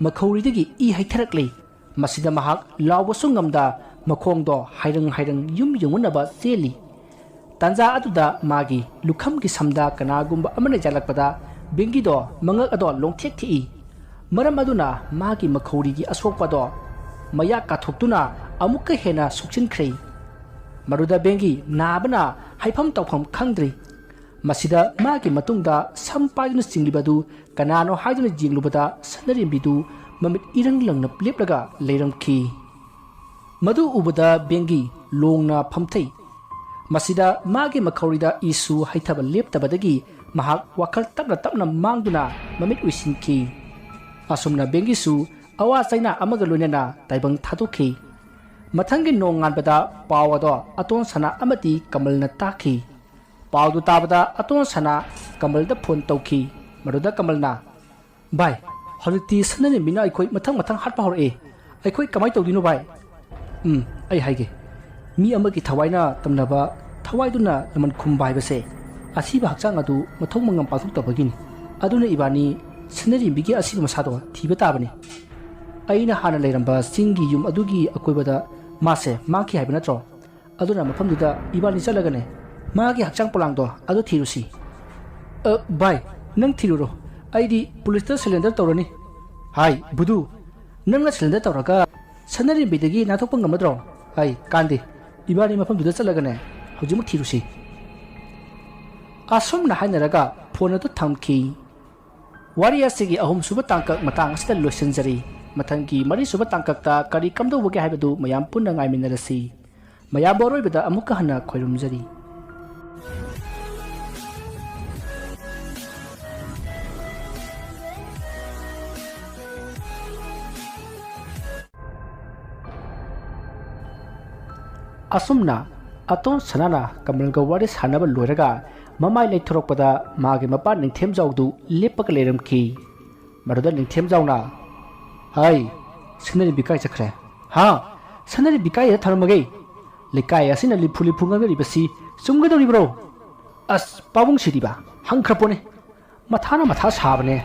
ꯃꯈꯧꯔꯤꯗꯒꯤ ꯏ ꯍꯩꯊꯔꯛꯂꯤ꯫ ꯃꯁꯤꯗ ꯃꯍꯥꯛ ꯂꯥꯎꯕꯁꯨ ꯉꯝꯗ ꯃꯈꯣꯡꯗꯣ ꯍꯥꯏꯔꯪ ꯍꯥꯏꯔꯪ ꯌꯨꯝ ꯌꯧꯅꯅꯕ ꯆꯦꯜꯂꯤ꯫ ꯇꯥꯟꯖꯥ ꯑꯗꯨꯗ ꯃꯥꯒꯤ ꯂꯨꯈꯝꯒꯤ ꯁꯝꯗ ꯀꯅꯥꯒꯨꯝꯕ ꯑꯃꯅ ꯌꯥꯜꯂꯛꯄꯗ ꯕꯦꯡꯒꯤꯗꯣ ꯃꯉꯛ ꯑꯗꯣ ꯂꯣꯡꯊꯦꯛ ꯊꯦꯛꯏ꯫ ꯃꯔꯝ ꯑꯗꯨꯅ ꯃꯥꯒꯤ ꯃꯈꯧꯔꯤꯒꯤ ꯑꯁꯣꯛꯄꯗꯣ ꯃꯌꯥ ꯀꯥꯊꯣꯛꯇꯨꯅ ꯑꯃꯨꯛꯀ ꯍꯦꯟꯅ ꯁꯣꯛꯆꯤꯟꯈ꯭ꯔꯦ꯫ ꯃꯗꯨꯗ ꯕꯦꯡꯒꯤ ꯅꯥꯕꯅ ꯍꯥꯏꯐꯝ ꯇꯧꯐꯝ ꯈꯪꯗ꯭ꯔꯦ꯫ ꯃꯁꯤꯗ ꯃꯥꯒꯤ ꯃꯇꯨꯡꯗ ꯁꯝ ꯄꯥꯏꯗꯨꯅ ꯆꯤꯡꯂꯤꯕ ꯑꯗꯨ ꯀꯅꯥꯅꯣ ꯍꯥꯏꯗꯨꯅ ꯌꯦꯡꯂꯨꯕꯗ ꯁꯅꯔꯦꯝꯕꯤꯗꯨ ꯃꯃꯤꯠ ꯏꯔꯪ ꯂꯪꯅ ꯂꯦꯞꯂꯒ ꯂꯩꯔꯝꯈꯤ꯫ ꯃꯗꯨ ꯎꯕꯗ ꯕꯦꯡꯒꯤ ꯂꯣꯡꯅ ꯐꯝꯊꯩ꯫ ꯃꯁꯤꯗ ꯃꯥꯒꯤ ꯃꯈꯧꯔꯤꯗ ꯏꯁꯨ ꯍꯩꯊꯕ ꯂꯦꯞꯇꯕꯗꯒꯤ ꯃꯍꯥꯛ ꯋꯥꯈꯜ ꯇꯞꯅ ꯇꯞꯅ ꯃꯥꯡꯗꯨꯅ ꯃꯃꯤꯠ ꯎꯏꯁꯤꯟꯈꯤ꯫ ꯑꯁꯨꯝꯅ ꯕꯦꯡꯒꯤꯁꯨ ꯑꯋꯥ ꯆꯩꯅꯥ ꯑꯃꯒ ꯂꯣꯏꯅꯅ ꯇꯥꯏꯕꯪ ꯊꯥꯗꯣꯛꯈꯤ꯫ ꯃꯊꯪꯒꯤ ꯅꯣꯡꯉꯥꯟꯕꯗ ꯄꯥꯎ ꯑꯗꯣ ꯑꯇꯣꯟ ꯁꯅꯥ ꯑꯃꯗꯤ ꯀꯃꯜꯅ ꯇꯥꯈꯤ꯫ ꯄꯥꯎꯗꯨ ꯇꯥꯕꯗ ꯑꯇꯣꯟ ꯁꯅꯥ ꯀꯃꯜꯗ ꯐꯣꯟ ꯇꯧꯈꯤ꯫ ꯃꯗꯨꯗ ꯀꯃꯜꯅ, "ꯚꯥꯏ, ꯍꯧꯖꯤꯛꯇꯤ ꯁꯅꯔꯦꯝꯕꯤꯅ ꯑꯩꯈꯣꯏ ꯃꯊꯪ ꯃꯊꯪ ꯍꯥꯠꯄ ꯍꯧꯔꯛꯑꯦ꯫ ꯑꯩꯈꯣꯏ ꯀꯃꯥꯏꯅ ꯇꯧꯗꯣꯏꯅꯣ ꯚꯥꯏ?" "ꯎꯝ, ꯑꯩ ꯍꯥꯏꯒꯦ꯫ ꯃꯤ ꯑꯃꯒꯤ ꯊꯋꯥꯏꯅ ꯇꯝꯅꯕ ꯊꯋꯥꯏꯗꯨꯅ ꯂꯃꯟ ꯈꯨꯝꯕ ꯍꯥꯏꯕꯁꯦ ꯑꯁꯤꯕ ꯍꯛꯆꯥꯡ ꯑꯗꯨ ꯃꯊꯧ ꯃꯉꯝ ꯄꯥꯡꯊꯣꯛꯇꯕꯒꯤꯅꯤ꯫ ꯑꯗꯨꯅ ꯏꯕꯥꯅꯤ ꯁꯅꯔꯦꯝꯕꯤꯒꯤ ꯑꯁꯤꯕ ꯃꯁꯥꯗꯣ ꯊꯤꯕ ꯇꯥꯕꯅꯤ꯫ ꯑꯩꯅ ꯍꯥꯟꯅ ꯂꯩꯔꯝꯕ ꯆꯤꯡꯒꯤ ꯌꯨꯝ ꯑꯗꯨꯒꯤ ꯑꯀꯣꯏꯕꯗ ꯃꯥꯁꯦ ꯃꯥꯡꯈꯤ ꯍꯥꯏꯕ ꯅꯠꯇ꯭ꯔꯣ? ꯑꯗꯨꯅ ꯃꯐꯝꯗꯨꯗ ꯏꯕꯥꯅꯤ ꯆꯠꯂꯒꯅꯦ, ꯃꯥꯒꯤ ꯍꯛꯆꯥꯡ ꯄꯣꯂꯥꯡꯗꯣ ꯑꯗꯨ ꯊꯤꯔꯨꯁꯤ꯫" "ꯑ, ꯚꯥꯏ, ꯅꯪ ꯊꯤꯔꯨꯔꯣ꯫ ꯑꯩꯗꯤ ꯄꯨꯂꯤꯁꯇ ꯁꯔꯦꯟꯗꯔ ꯇꯧꯔꯅꯤ꯫" "ꯍꯥꯏ, ꯕꯨꯗꯨ, ꯅꯪꯅ ꯁꯔꯦꯟꯗꯔ ꯇꯧꯔꯒ ꯁꯅꯔꯦꯝꯕꯤꯗꯒꯤ ꯅꯥꯟꯊꯣꯛꯄ ꯉꯝꯃꯗ꯭ꯔꯣ?" "ꯑꯩ ꯀꯥꯟꯗꯦ꯫ ꯏꯕꯥꯅꯤ ꯃꯐꯝꯗꯨꯗ ꯆꯠꯂꯒꯅꯦ, ꯍꯧꯖꯤꯛꯃꯛ ꯊꯤꯔꯨꯁꯤ꯫" ꯑꯁꯨꯝꯅ ꯍꯥꯏꯅꯔꯒ ꯐꯣꯟ ꯑꯗꯨ ꯊꯝꯈꯤ꯫ ꯋꯥꯔꯤ ꯑꯁꯤꯒꯤ ꯑꯍꯨꯝꯁꯨꯕ ꯇꯥꯡꯀꯛ ꯃꯇꯥꯡ ꯑꯁꯤꯗ ꯂꯣꯏꯁꯤꯟꯖꯔꯤ꯫ ꯃꯊꯪꯒꯤ ꯃꯔꯤꯁꯨꯕ ꯇꯥꯡꯀꯛꯇ ꯀꯔꯤ ꯀꯝꯗꯧꯕꯒꯦ ꯍꯥꯏꯕꯗꯨ ꯃꯌꯥꯝ ꯄꯨꯟꯅ ꯉꯥꯏꯃꯤꯟꯅꯔꯁꯤ꯫ ꯃꯌꯥꯝꯕꯨ ꯑꯔꯣꯏꯕꯗ ꯑꯃꯨꯛꯀ ꯍꯟꯅ ꯈꯣꯏꯔꯨꯝꯖꯔꯤ꯫ ꯑꯁꯨꯝꯅ ꯑꯇꯣꯟ ꯁꯅꯥꯅ ꯀꯃꯜꯒ ꯋꯥꯔꯤ ꯁꯥꯟꯅꯕ ꯂꯣꯏꯔꯒ ꯃꯃꯥꯏ ꯂꯩꯊꯣꯔꯛꯄꯗ ꯃꯥꯒꯤ ꯃꯄꯥ ꯅꯤꯡꯊꯦꯝꯖꯥꯎꯗꯨ ꯂꯦꯞꯄꯒ ꯂꯩꯔꯝꯈꯤ꯫ ꯃꯗꯨꯗ ꯅꯤꯡꯊꯦꯝꯖꯥꯎꯅ, "ꯍꯥꯏ, ꯁꯅꯥꯔꯦꯝꯕꯤ ꯀꯥꯏ ꯆꯠꯈ꯭ꯔꯦ?" "ꯍꯥ? ꯁꯅꯥꯔꯦꯝꯕꯤ ꯀꯥꯏꯗ ꯊꯝꯂꯝꯃꯒꯦ? ꯂꯩꯀꯥꯏ ꯑꯁꯤꯅ ꯂꯤꯐꯨ ꯂꯤꯐꯨ ꯉꯥꯡꯅꯔꯤꯕꯁꯤ ꯆꯨꯝꯒꯗꯧꯔꯤꯕ꯭ꯔꯣ? ꯑꯁ, ꯄꯥꯕꯨꯡꯁꯤꯗꯤꯕ, ꯍꯪꯈ꯭ꯔ ꯄꯣꯠꯅꯤ꯫ ꯃꯊꯥꯅ ꯃꯊꯥ ꯁꯥꯕꯅꯦ"꯫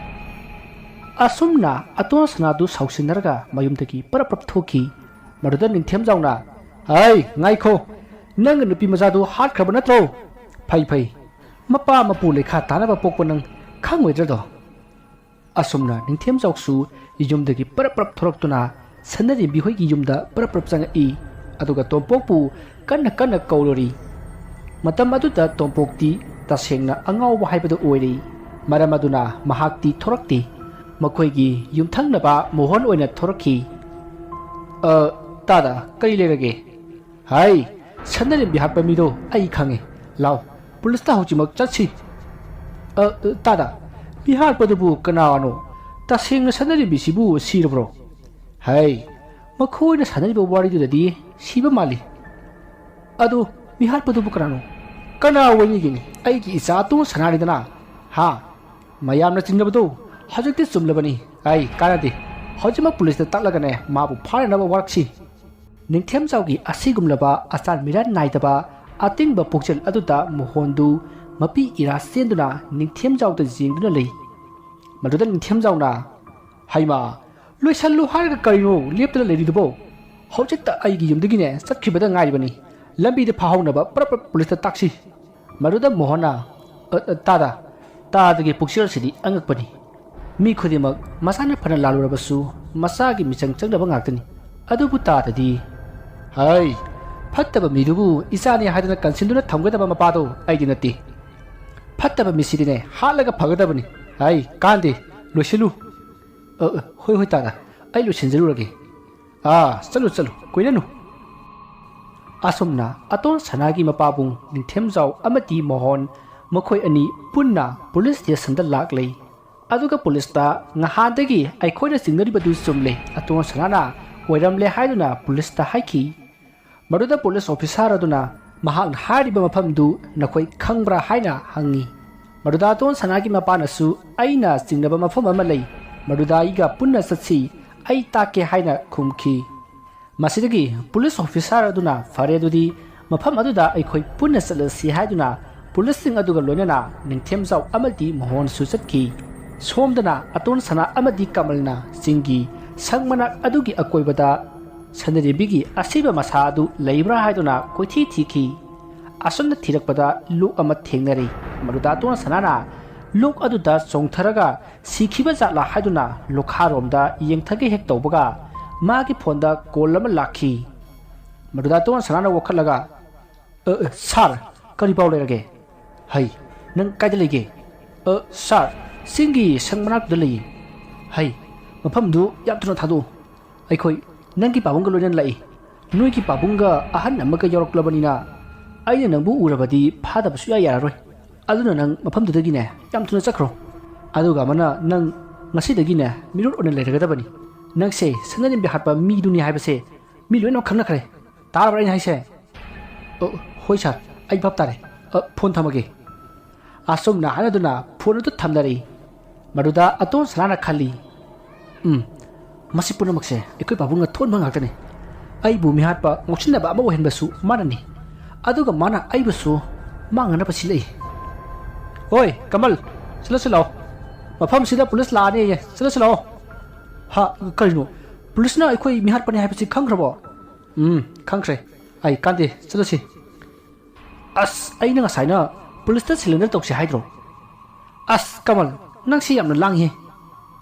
ꯑꯁꯨꯝꯅ ꯑꯇꯣꯟ ꯁꯅꯥꯗꯨ ꯁꯥꯎꯁꯤꯟꯅꯔꯒ ꯃꯌꯨꯝꯗꯒꯤ ꯄꯔꯞ ꯄꯔꯞ ꯊꯣꯛꯈꯤ꯫ ꯃꯗꯨꯗ ꯅꯤꯡꯊꯦꯝꯖꯥꯎꯅ, "ꯍꯩ, ꯉꯥꯏꯈꯣ, ꯅꯪ ꯅꯨꯄꯤ ꯃꯆꯥꯗꯨ ꯍꯥꯠꯈ꯭ꯔꯕ ꯅꯠꯇ꯭ꯔꯣ? ꯐꯩ, ꯐꯩ, ꯃꯄꯥ ꯃꯄꯨ ꯂꯩꯈꯥ ꯇꯥꯅꯕ ꯄꯣꯛꯄ ꯅꯪ ꯈꯪꯉꯣꯏꯗ꯭ꯔꯗꯣ?" ꯑꯁꯨꯝꯅ ꯅꯤꯡꯊꯦꯝꯖꯥꯎꯁꯨ ꯌꯨꯝꯗꯒꯤ ꯄꯔꯞ ꯄꯔꯞ ꯊꯣꯔꯛꯇꯨꯅ ꯁꯅꯥꯔꯦꯝꯕꯤ ꯍꯣꯏꯒꯤ ꯌꯨꯝꯗ ꯄꯔꯞ ꯄꯔꯞ ꯆꯪꯉꯛꯏ꯫ ꯑꯗꯨꯒ ꯇꯣꯝꯄꯣꯛꯄꯨ ꯀꯟꯅ ꯀꯟꯅ ꯀꯧꯔꯨꯔꯤ꯫ ꯃꯇꯝ ꯑꯗꯨꯗ ꯇꯣꯝꯄꯣꯛꯇꯤ ꯇꯁꯦꯡꯅ ꯑꯉꯥꯎꯕ ꯍꯥꯏꯕꯗꯨ ꯑꯣꯏꯔꯤ꯫ ꯃꯔꯝ ꯑꯗꯨꯅ ꯃꯍꯥꯛꯇꯤ ꯊꯣꯔꯛꯇꯦ꯫ ꯃꯈꯣꯏꯒꯤ ꯌꯨꯝꯊꯪꯅꯕ ꯃꯣꯍꯟ ꯑꯣꯏꯅ ꯊꯣꯔꯛꯈꯤ꯫ "ꯑ, ꯇꯥꯗ, ꯀꯔꯤ ꯂꯩꯔꯒꯦ?" "ꯍꯥꯏ, ꯁꯅꯥꯔꯦꯝꯕꯤ ꯍꯥꯠꯄ ꯃꯤꯗꯣ ꯑꯩ ꯈꯪꯉꯦ꯫ ꯂꯥꯎ, ꯄꯨꯂꯤꯁꯇ ꯍꯧꯖꯤꯛꯃꯛ ꯆꯠꯁꯤ"꯫ "ꯑ, ꯇꯥꯗ, ꯃꯤ ꯍꯥꯠꯄꯗꯨꯕꯨ ꯀꯅꯥꯅꯣ? ꯇꯁꯦꯡꯅ ꯁꯅꯥꯔꯦꯝꯕꯤꯁꯤꯕꯨ ꯁꯤꯔꯕ꯭ꯔꯣ?" "ꯍꯥꯏ, ꯃꯈꯣꯏꯅ ꯁꯥꯟꯅꯔꯤꯕ ꯋꯥꯔꯤꯗꯨꯗꯗꯤ ꯁꯤꯕ ꯃꯥꯜꯂꯤ"꯫ "ꯑꯗꯨ ꯃꯤ ꯍꯥꯠꯄꯗꯨꯕꯨ ꯀꯅꯥꯅꯣ?" "ꯀꯅꯥ ꯑꯣꯏꯅꯤꯒꯤꯅꯤ? ꯑꯩꯒꯤ ꯏꯆꯥ ꯑꯇꯣꯟ ꯁꯅꯥꯅꯤꯗꯅ"꯫ "ꯍꯥ? ꯃꯌꯥꯝꯅ ꯆꯤꯡꯅꯕꯗꯨ ꯍꯧꯖꯤꯛꯇꯤ ꯆꯨꯝꯂꯕꯅꯤ꯫ ꯑꯩ ꯀꯥꯟꯅꯗꯦ꯫ ꯍꯧꯖꯤꯛꯃꯛ ꯄꯨꯂꯤꯁꯇ ꯇꯥꯛꯂꯒꯅꯦ ꯃꯥꯕꯨ ꯐꯥꯅꯅꯕ ꯋꯥꯔꯛꯁꯤ"꯫ ꯅꯤꯡꯊꯦꯝꯖꯥꯎꯒꯤ ꯑꯁꯤꯒꯨꯝꯂꯕ ꯑꯆꯥꯟ ꯃꯤꯔꯥꯟ ꯅꯥꯏꯗꯕ ꯑꯇꯤꯡꯕ ꯄꯨꯛꯆꯦꯜ ꯑꯗꯨꯗ ꯃꯣꯍꯣꯟꯗꯨ ꯃꯄꯤ ꯏꯔꯥ ꯆꯦꯟꯗꯨꯅ ꯅꯤꯡꯊꯦꯝꯖꯥꯎꯗ ꯌꯦꯡꯗꯨꯅ ꯂꯩ꯫ ꯃꯗꯨꯗ ꯅꯤꯡꯊꯦꯝꯖꯥꯎꯅ, "ꯍꯩꯃꯥ, ꯂꯣꯏꯁꯜꯂꯨ ꯍꯥꯏꯔꯒ ꯀꯔꯤꯅꯣ ꯂꯦꯞꯇꯅ ꯂꯩꯔꯤꯗꯨꯕꯣ? ꯍꯧꯖꯤꯛꯇ ꯑꯩꯒꯤ ꯌꯨꯝꯗꯒꯤꯅꯦ ꯆꯠꯈꯤꯕꯗ ꯉꯥꯏꯔꯤꯕꯅꯤ꯫ ꯂꯝꯕꯤꯗ ꯐꯥꯍꯧꯅꯕ ꯄ꯭ꯔꯞ ꯄ꯭ꯔꯞ ꯄꯨꯂꯤꯁꯇ ꯇꯥꯛꯁꯤ"꯫ ꯃꯗꯨꯗ ꯃꯣꯍꯣꯟꯅ, "ꯑ, ꯑ, ꯇꯥꯗ, ꯇꯥꯗꯒꯤ ꯄꯨꯛꯆꯦꯜꯁꯤꯗꯤ ꯑꯉꯛꯄꯅꯤ꯫ ꯃꯤ ꯈꯨꯗꯤꯡꯃꯛ ꯃꯁꯥꯅ ꯐꯅ ꯂꯥꯜꯂꯨꯔꯕꯁꯨ ꯃꯁꯥꯒꯤ ꯃꯤꯆꯪ ꯆꯪꯅꯕ ꯉꯥꯛꯇꯅꯤ꯫ ꯑꯗꯨꯕꯨ ꯇꯥꯗꯗꯤ"꯫ "ꯍꯩ, ꯐꯠꯇꯕ ꯃꯤꯗꯨꯕꯨ ꯏꯆꯥꯅꯤ ꯍꯥꯏꯗꯅ ꯀꯟꯁꯤꯟꯗꯨꯅ ꯊꯝꯒꯗꯕ ꯃꯄꯥꯗꯣ ꯑꯩꯗꯤ ꯅꯠꯇꯦ꯫ ꯐꯠꯇꯕ ꯃꯤꯁꯤꯗꯤꯅꯦ ꯍꯥꯠꯂꯒ ꯐꯒꯗꯕꯅꯤ꯫ ꯍꯩ, ꯀꯥꯟꯗꯦ, ꯂꯣꯏꯁꯤꯜꯂꯨ"꯫ "ꯑ, ꯑ, ꯍꯣꯏ, ꯍꯣꯏ ꯇꯥꯗ, ꯑꯩ ꯂꯣꯏꯁꯤꯟꯖꯔꯨꯔꯒꯦ꯫ ꯑꯥ, ꯆꯠꯂꯨ, ꯆꯠꯂꯨ, ꯀꯨꯏꯔꯅꯨ"꯫ ꯑꯁꯨꯝꯅ ꯑꯇꯣꯟ ꯁꯅꯥꯒꯤ ꯃꯄꯥꯕꯨꯡ ꯅꯤꯡꯊꯦꯝꯖꯥꯎ ꯑꯃꯗꯤ ꯃꯣꯍꯣꯟ, ꯃꯈꯣꯏ ꯑꯅꯤ ꯄꯨꯟꯅ ꯄꯨꯂꯤꯁ ꯁ꯭ꯇꯦꯁꯟꯗ ꯂꯥꯛꯂꯦ꯫ ꯑꯗꯨꯒ ꯄꯨꯂꯤꯁꯇ, "ꯉꯍꯥꯟꯗꯒꯤ ꯑꯩꯈꯣꯏꯅ ꯆꯤꯡꯅꯔꯤꯕꯗꯨ ꯆꯨꯝꯂꯦ, ꯑꯇꯣꯟ ꯁꯅꯥꯅ ꯑꯣꯏꯔꯝꯂꯦ" ꯍꯥꯏꯗꯨꯅ ꯄꯨꯂꯤꯁꯇ ꯍꯥꯏꯈꯤ꯫ ꯃꯗꯨꯗ ꯄꯨꯂꯤꯁ ꯑꯣꯐꯤꯁꯥꯔ ꯑꯗꯨꯅ ꯃꯍꯥꯛꯅ ꯍꯥꯏꯔꯤꯕ ꯃꯐꯝꯗꯨ ꯅꯈꯣꯏ ꯈꯪꯕ꯭ꯔꯥ ꯍꯥꯏꯅ ꯍꯪꯉꯤ꯫ ꯃꯗꯨꯗ ꯑꯇꯣꯟ ꯁꯅꯥꯒꯤ ꯃꯄꯥꯅꯁꯨ ꯑꯩꯅ ꯆꯤꯡꯅꯕ ꯃꯐꯝ ꯑꯃ ꯂꯩ, ꯃꯗꯨꯗ ꯑꯩꯒ ꯄꯨꯟꯅ ꯆꯠꯁꯤ, ꯑꯩ ꯇꯥꯛꯀꯦ ꯍꯥꯏꯅ ꯈꯨꯝꯈꯤ꯫ ꯃꯁꯤꯗꯒꯤ ꯄꯨꯂꯤꯁ ꯑꯣꯐꯤꯁꯥꯔ ꯑꯗꯨꯅ ꯐꯔꯦ ꯑꯗꯨꯗꯤ ꯃꯐꯝ ꯑꯗꯨꯗ ꯑꯩꯈꯣꯏ ꯄꯨꯟꯅ ꯆꯠꯂꯁꯤ ꯍꯥꯏꯗꯨꯅ ꯄꯨꯂꯤꯁꯁꯤꯡ ꯑꯗꯨꯒ ꯂꯣꯏꯅꯅ ꯅꯤꯡꯊꯦꯝꯖꯥꯎ ꯑꯃꯗꯤ ꯃꯣꯍꯣꯟꯁꯨ ꯆꯠꯈꯤ꯫ ꯁꯣꯝꯗꯅ ꯑꯇꯣꯟ ꯁꯅꯥ ꯑꯃꯗꯤ ꯀꯃꯜꯅ ꯆꯤꯡꯒꯤ ꯁꯪ ꯃꯅꯥꯛ ꯑꯗꯨꯒꯤ ꯑꯀꯣꯏꯕꯗ ꯁꯅꯔꯦꯝꯕꯤꯒꯤ ꯑꯁꯤꯕ ꯃꯁꯥ ꯑꯗꯨ ꯂꯩꯕ꯭ꯔꯥ ꯍꯥꯏꯗꯨꯅ ꯀꯣꯏꯊꯤ ꯊꯤꯈꯤ꯫ ꯑꯁꯨꯝꯅ ꯊꯤꯔꯛꯄꯗ ꯂꯣꯛ ꯑꯃ ꯊꯦꯡꯅꯔꯤ꯫ ꯃꯗꯨꯗ ꯑꯇꯣꯟ ꯁꯅꯥꯅ ꯂꯣꯛ ꯑꯗꯨꯗ ꯆꯣꯡꯊꯔꯒ ꯁꯤꯈꯤꯕ ꯖꯥꯠꯂꯥ ꯍꯥꯏꯗꯨꯅ ꯂꯣꯈꯥꯔꯣꯝꯗ ꯌꯦꯡꯊꯒꯦ ꯍꯦꯛ ꯇꯧꯕꯒ ꯃꯥꯒꯤ ꯐꯣꯟꯗ ꯀꯣꯜ ꯑꯃ ꯂꯥꯛꯈꯤ꯫ ꯃꯗꯨꯗ ꯑꯇꯣꯟ ꯁꯅꯥꯅ ꯋꯥꯈꯠꯂꯒ, "ꯑ, ꯑ, ꯁꯥꯔ, ꯀꯔꯤ ꯄꯥꯎ ꯂꯩꯔꯒꯦ? ꯍꯩ, ꯅꯪ ꯀꯥꯏꯗ ꯂꯩꯒꯦ?" "ꯑ, ꯁꯥꯔ, ꯆꯤꯡꯒꯤ ꯁꯪ ꯃꯅꯥꯛꯇꯨꯗ ꯂꯩꯌꯦ꯫" "ꯍꯩ, ꯃꯐꯝꯗꯨ ꯌꯥꯝ ꯊꯨꯅ ꯊꯥꯗꯣꯛꯎ꯫ ꯑꯩꯈꯣꯏ ꯅꯪꯒꯤ ꯄꯥꯕꯨꯡꯒ ꯂꯣꯏꯅꯅ ꯂꯥꯛꯏ꯫ ꯅꯣꯏꯒꯤ ꯄꯥꯕꯨꯡꯒ ꯑꯍꯟ ꯑꯃꯒ ꯌꯥꯎꯔꯛꯂꯕꯅꯤꯅ ꯑꯩꯅ ꯅꯪꯕꯨ ꯎꯔꯕꯗꯤ ꯐꯥꯗꯕ ꯁꯨꯡꯌꯥ ꯌꯥꯔꯔꯣꯏ꯫ ꯑꯗꯨꯅ ꯅꯪ ꯃꯐꯝꯗꯨꯗꯒꯤꯅꯦ ꯌꯥꯝ ꯊꯨꯅ ꯆꯠꯈ꯭ꯔꯣ꯫ ꯑꯗꯨꯒ ꯑꯃꯅ ꯅꯪ ꯉꯁꯤꯗꯒꯤꯅꯦ ꯃꯤꯔꯣꯠ ꯑꯣꯏꯅ ꯂꯩꯔꯒꯗꯕꯅꯤ꯫ ꯅꯪꯁꯦ ꯁꯅꯔꯦꯝꯕꯤ ꯍꯥꯠꯄ ꯃꯤꯗꯨꯅꯤ ꯍꯥꯏꯕꯁꯦ ꯃꯤ ꯂꯣꯏꯅꯃꯛ ꯈꯪꯅꯈ꯭ꯔꯦ꯫ ꯇꯥꯔꯕ꯭ꯔꯥ ꯑꯩꯅ ꯍꯥꯏꯁꯦ?" "ꯑ, ꯍꯣꯏ ꯁꯥꯔ, ꯑꯩ ꯚꯥꯞ ꯇꯥꯔꯦ꯫ ꯑ, ꯐꯣꯟ ꯊꯝꯃꯒꯦ꯫" ꯑꯁꯨꯝꯅ ꯍꯥꯏꯅꯗꯨꯅ ꯐꯣꯟ ꯑꯗꯨ ꯊꯝꯅꯔꯛꯏ꯫ ꯃꯗꯨꯗ ꯑꯇꯣꯟ ꯁꯅꯥꯅ ꯈꯜꯂꯤ, "ꯎꯝ, ꯃꯁꯤ ꯄꯨꯝꯅꯃꯛꯁꯦ ꯑꯩꯈꯣꯏ ꯄꯥꯕꯨꯡꯅ ꯊꯣꯛꯍꯟꯕ ꯉꯥꯛꯇꯅꯤ꯫ ꯑꯩꯕꯨ ꯃꯤꯍꯥꯠꯄ ꯉꯥꯎꯁꯤꯟꯅꯕ ꯑꯃ ꯑꯣꯏꯍꯟꯕꯁꯨ ꯃꯥꯅꯅꯤ꯫ ꯑꯗꯨꯒ ꯃꯥꯅ ꯑꯩꯕꯨꯁꯨ ꯃꯥꯡꯅꯅꯕ ꯁꯤꯜꯂꯛꯏ꯫" "ꯑꯣꯏ, ꯀꯃꯜ, ꯆꯠꯂꯁꯤ ꯂꯥꯛꯑꯣ꯫ ꯃꯐꯝꯁꯤꯗ ꯄꯨꯂꯤꯁ ꯂꯥꯛꯑꯅꯤꯌꯦ, ꯆꯠꯂꯁꯤ ꯂꯥꯛꯑꯣ꯫" "ꯍꯥ, ꯀꯔꯤꯅꯣ? ꯄꯨꯂꯤꯁꯅ ꯑꯩꯈꯣꯏ ꯃꯤꯍꯥꯠꯄꯅꯤ ꯍꯥꯏꯕꯁꯤ ꯈꯪꯈ꯭ꯔꯕꯣ?" "ꯎꯝ, ꯈꯪꯈ꯭ꯔꯦ꯫ ꯑꯩ ꯀꯥꯟꯗꯦ, ꯆꯠꯂꯁꯤ꯫" "ꯑꯁ, ꯑꯩꯅ ꯉꯁꯥꯏꯅ ꯄꯨꯂꯤꯁꯇ ꯁꯤꯂꯤꯟꯗꯔ ꯇꯧꯁꯤ ꯍꯥꯏꯗ꯭ꯔꯣ?" "ꯑꯁ, ꯀꯃꯜ, ꯅꯪꯁꯤ ꯌꯥꯝꯅ ꯂꯥꯡꯉꯤ꯫"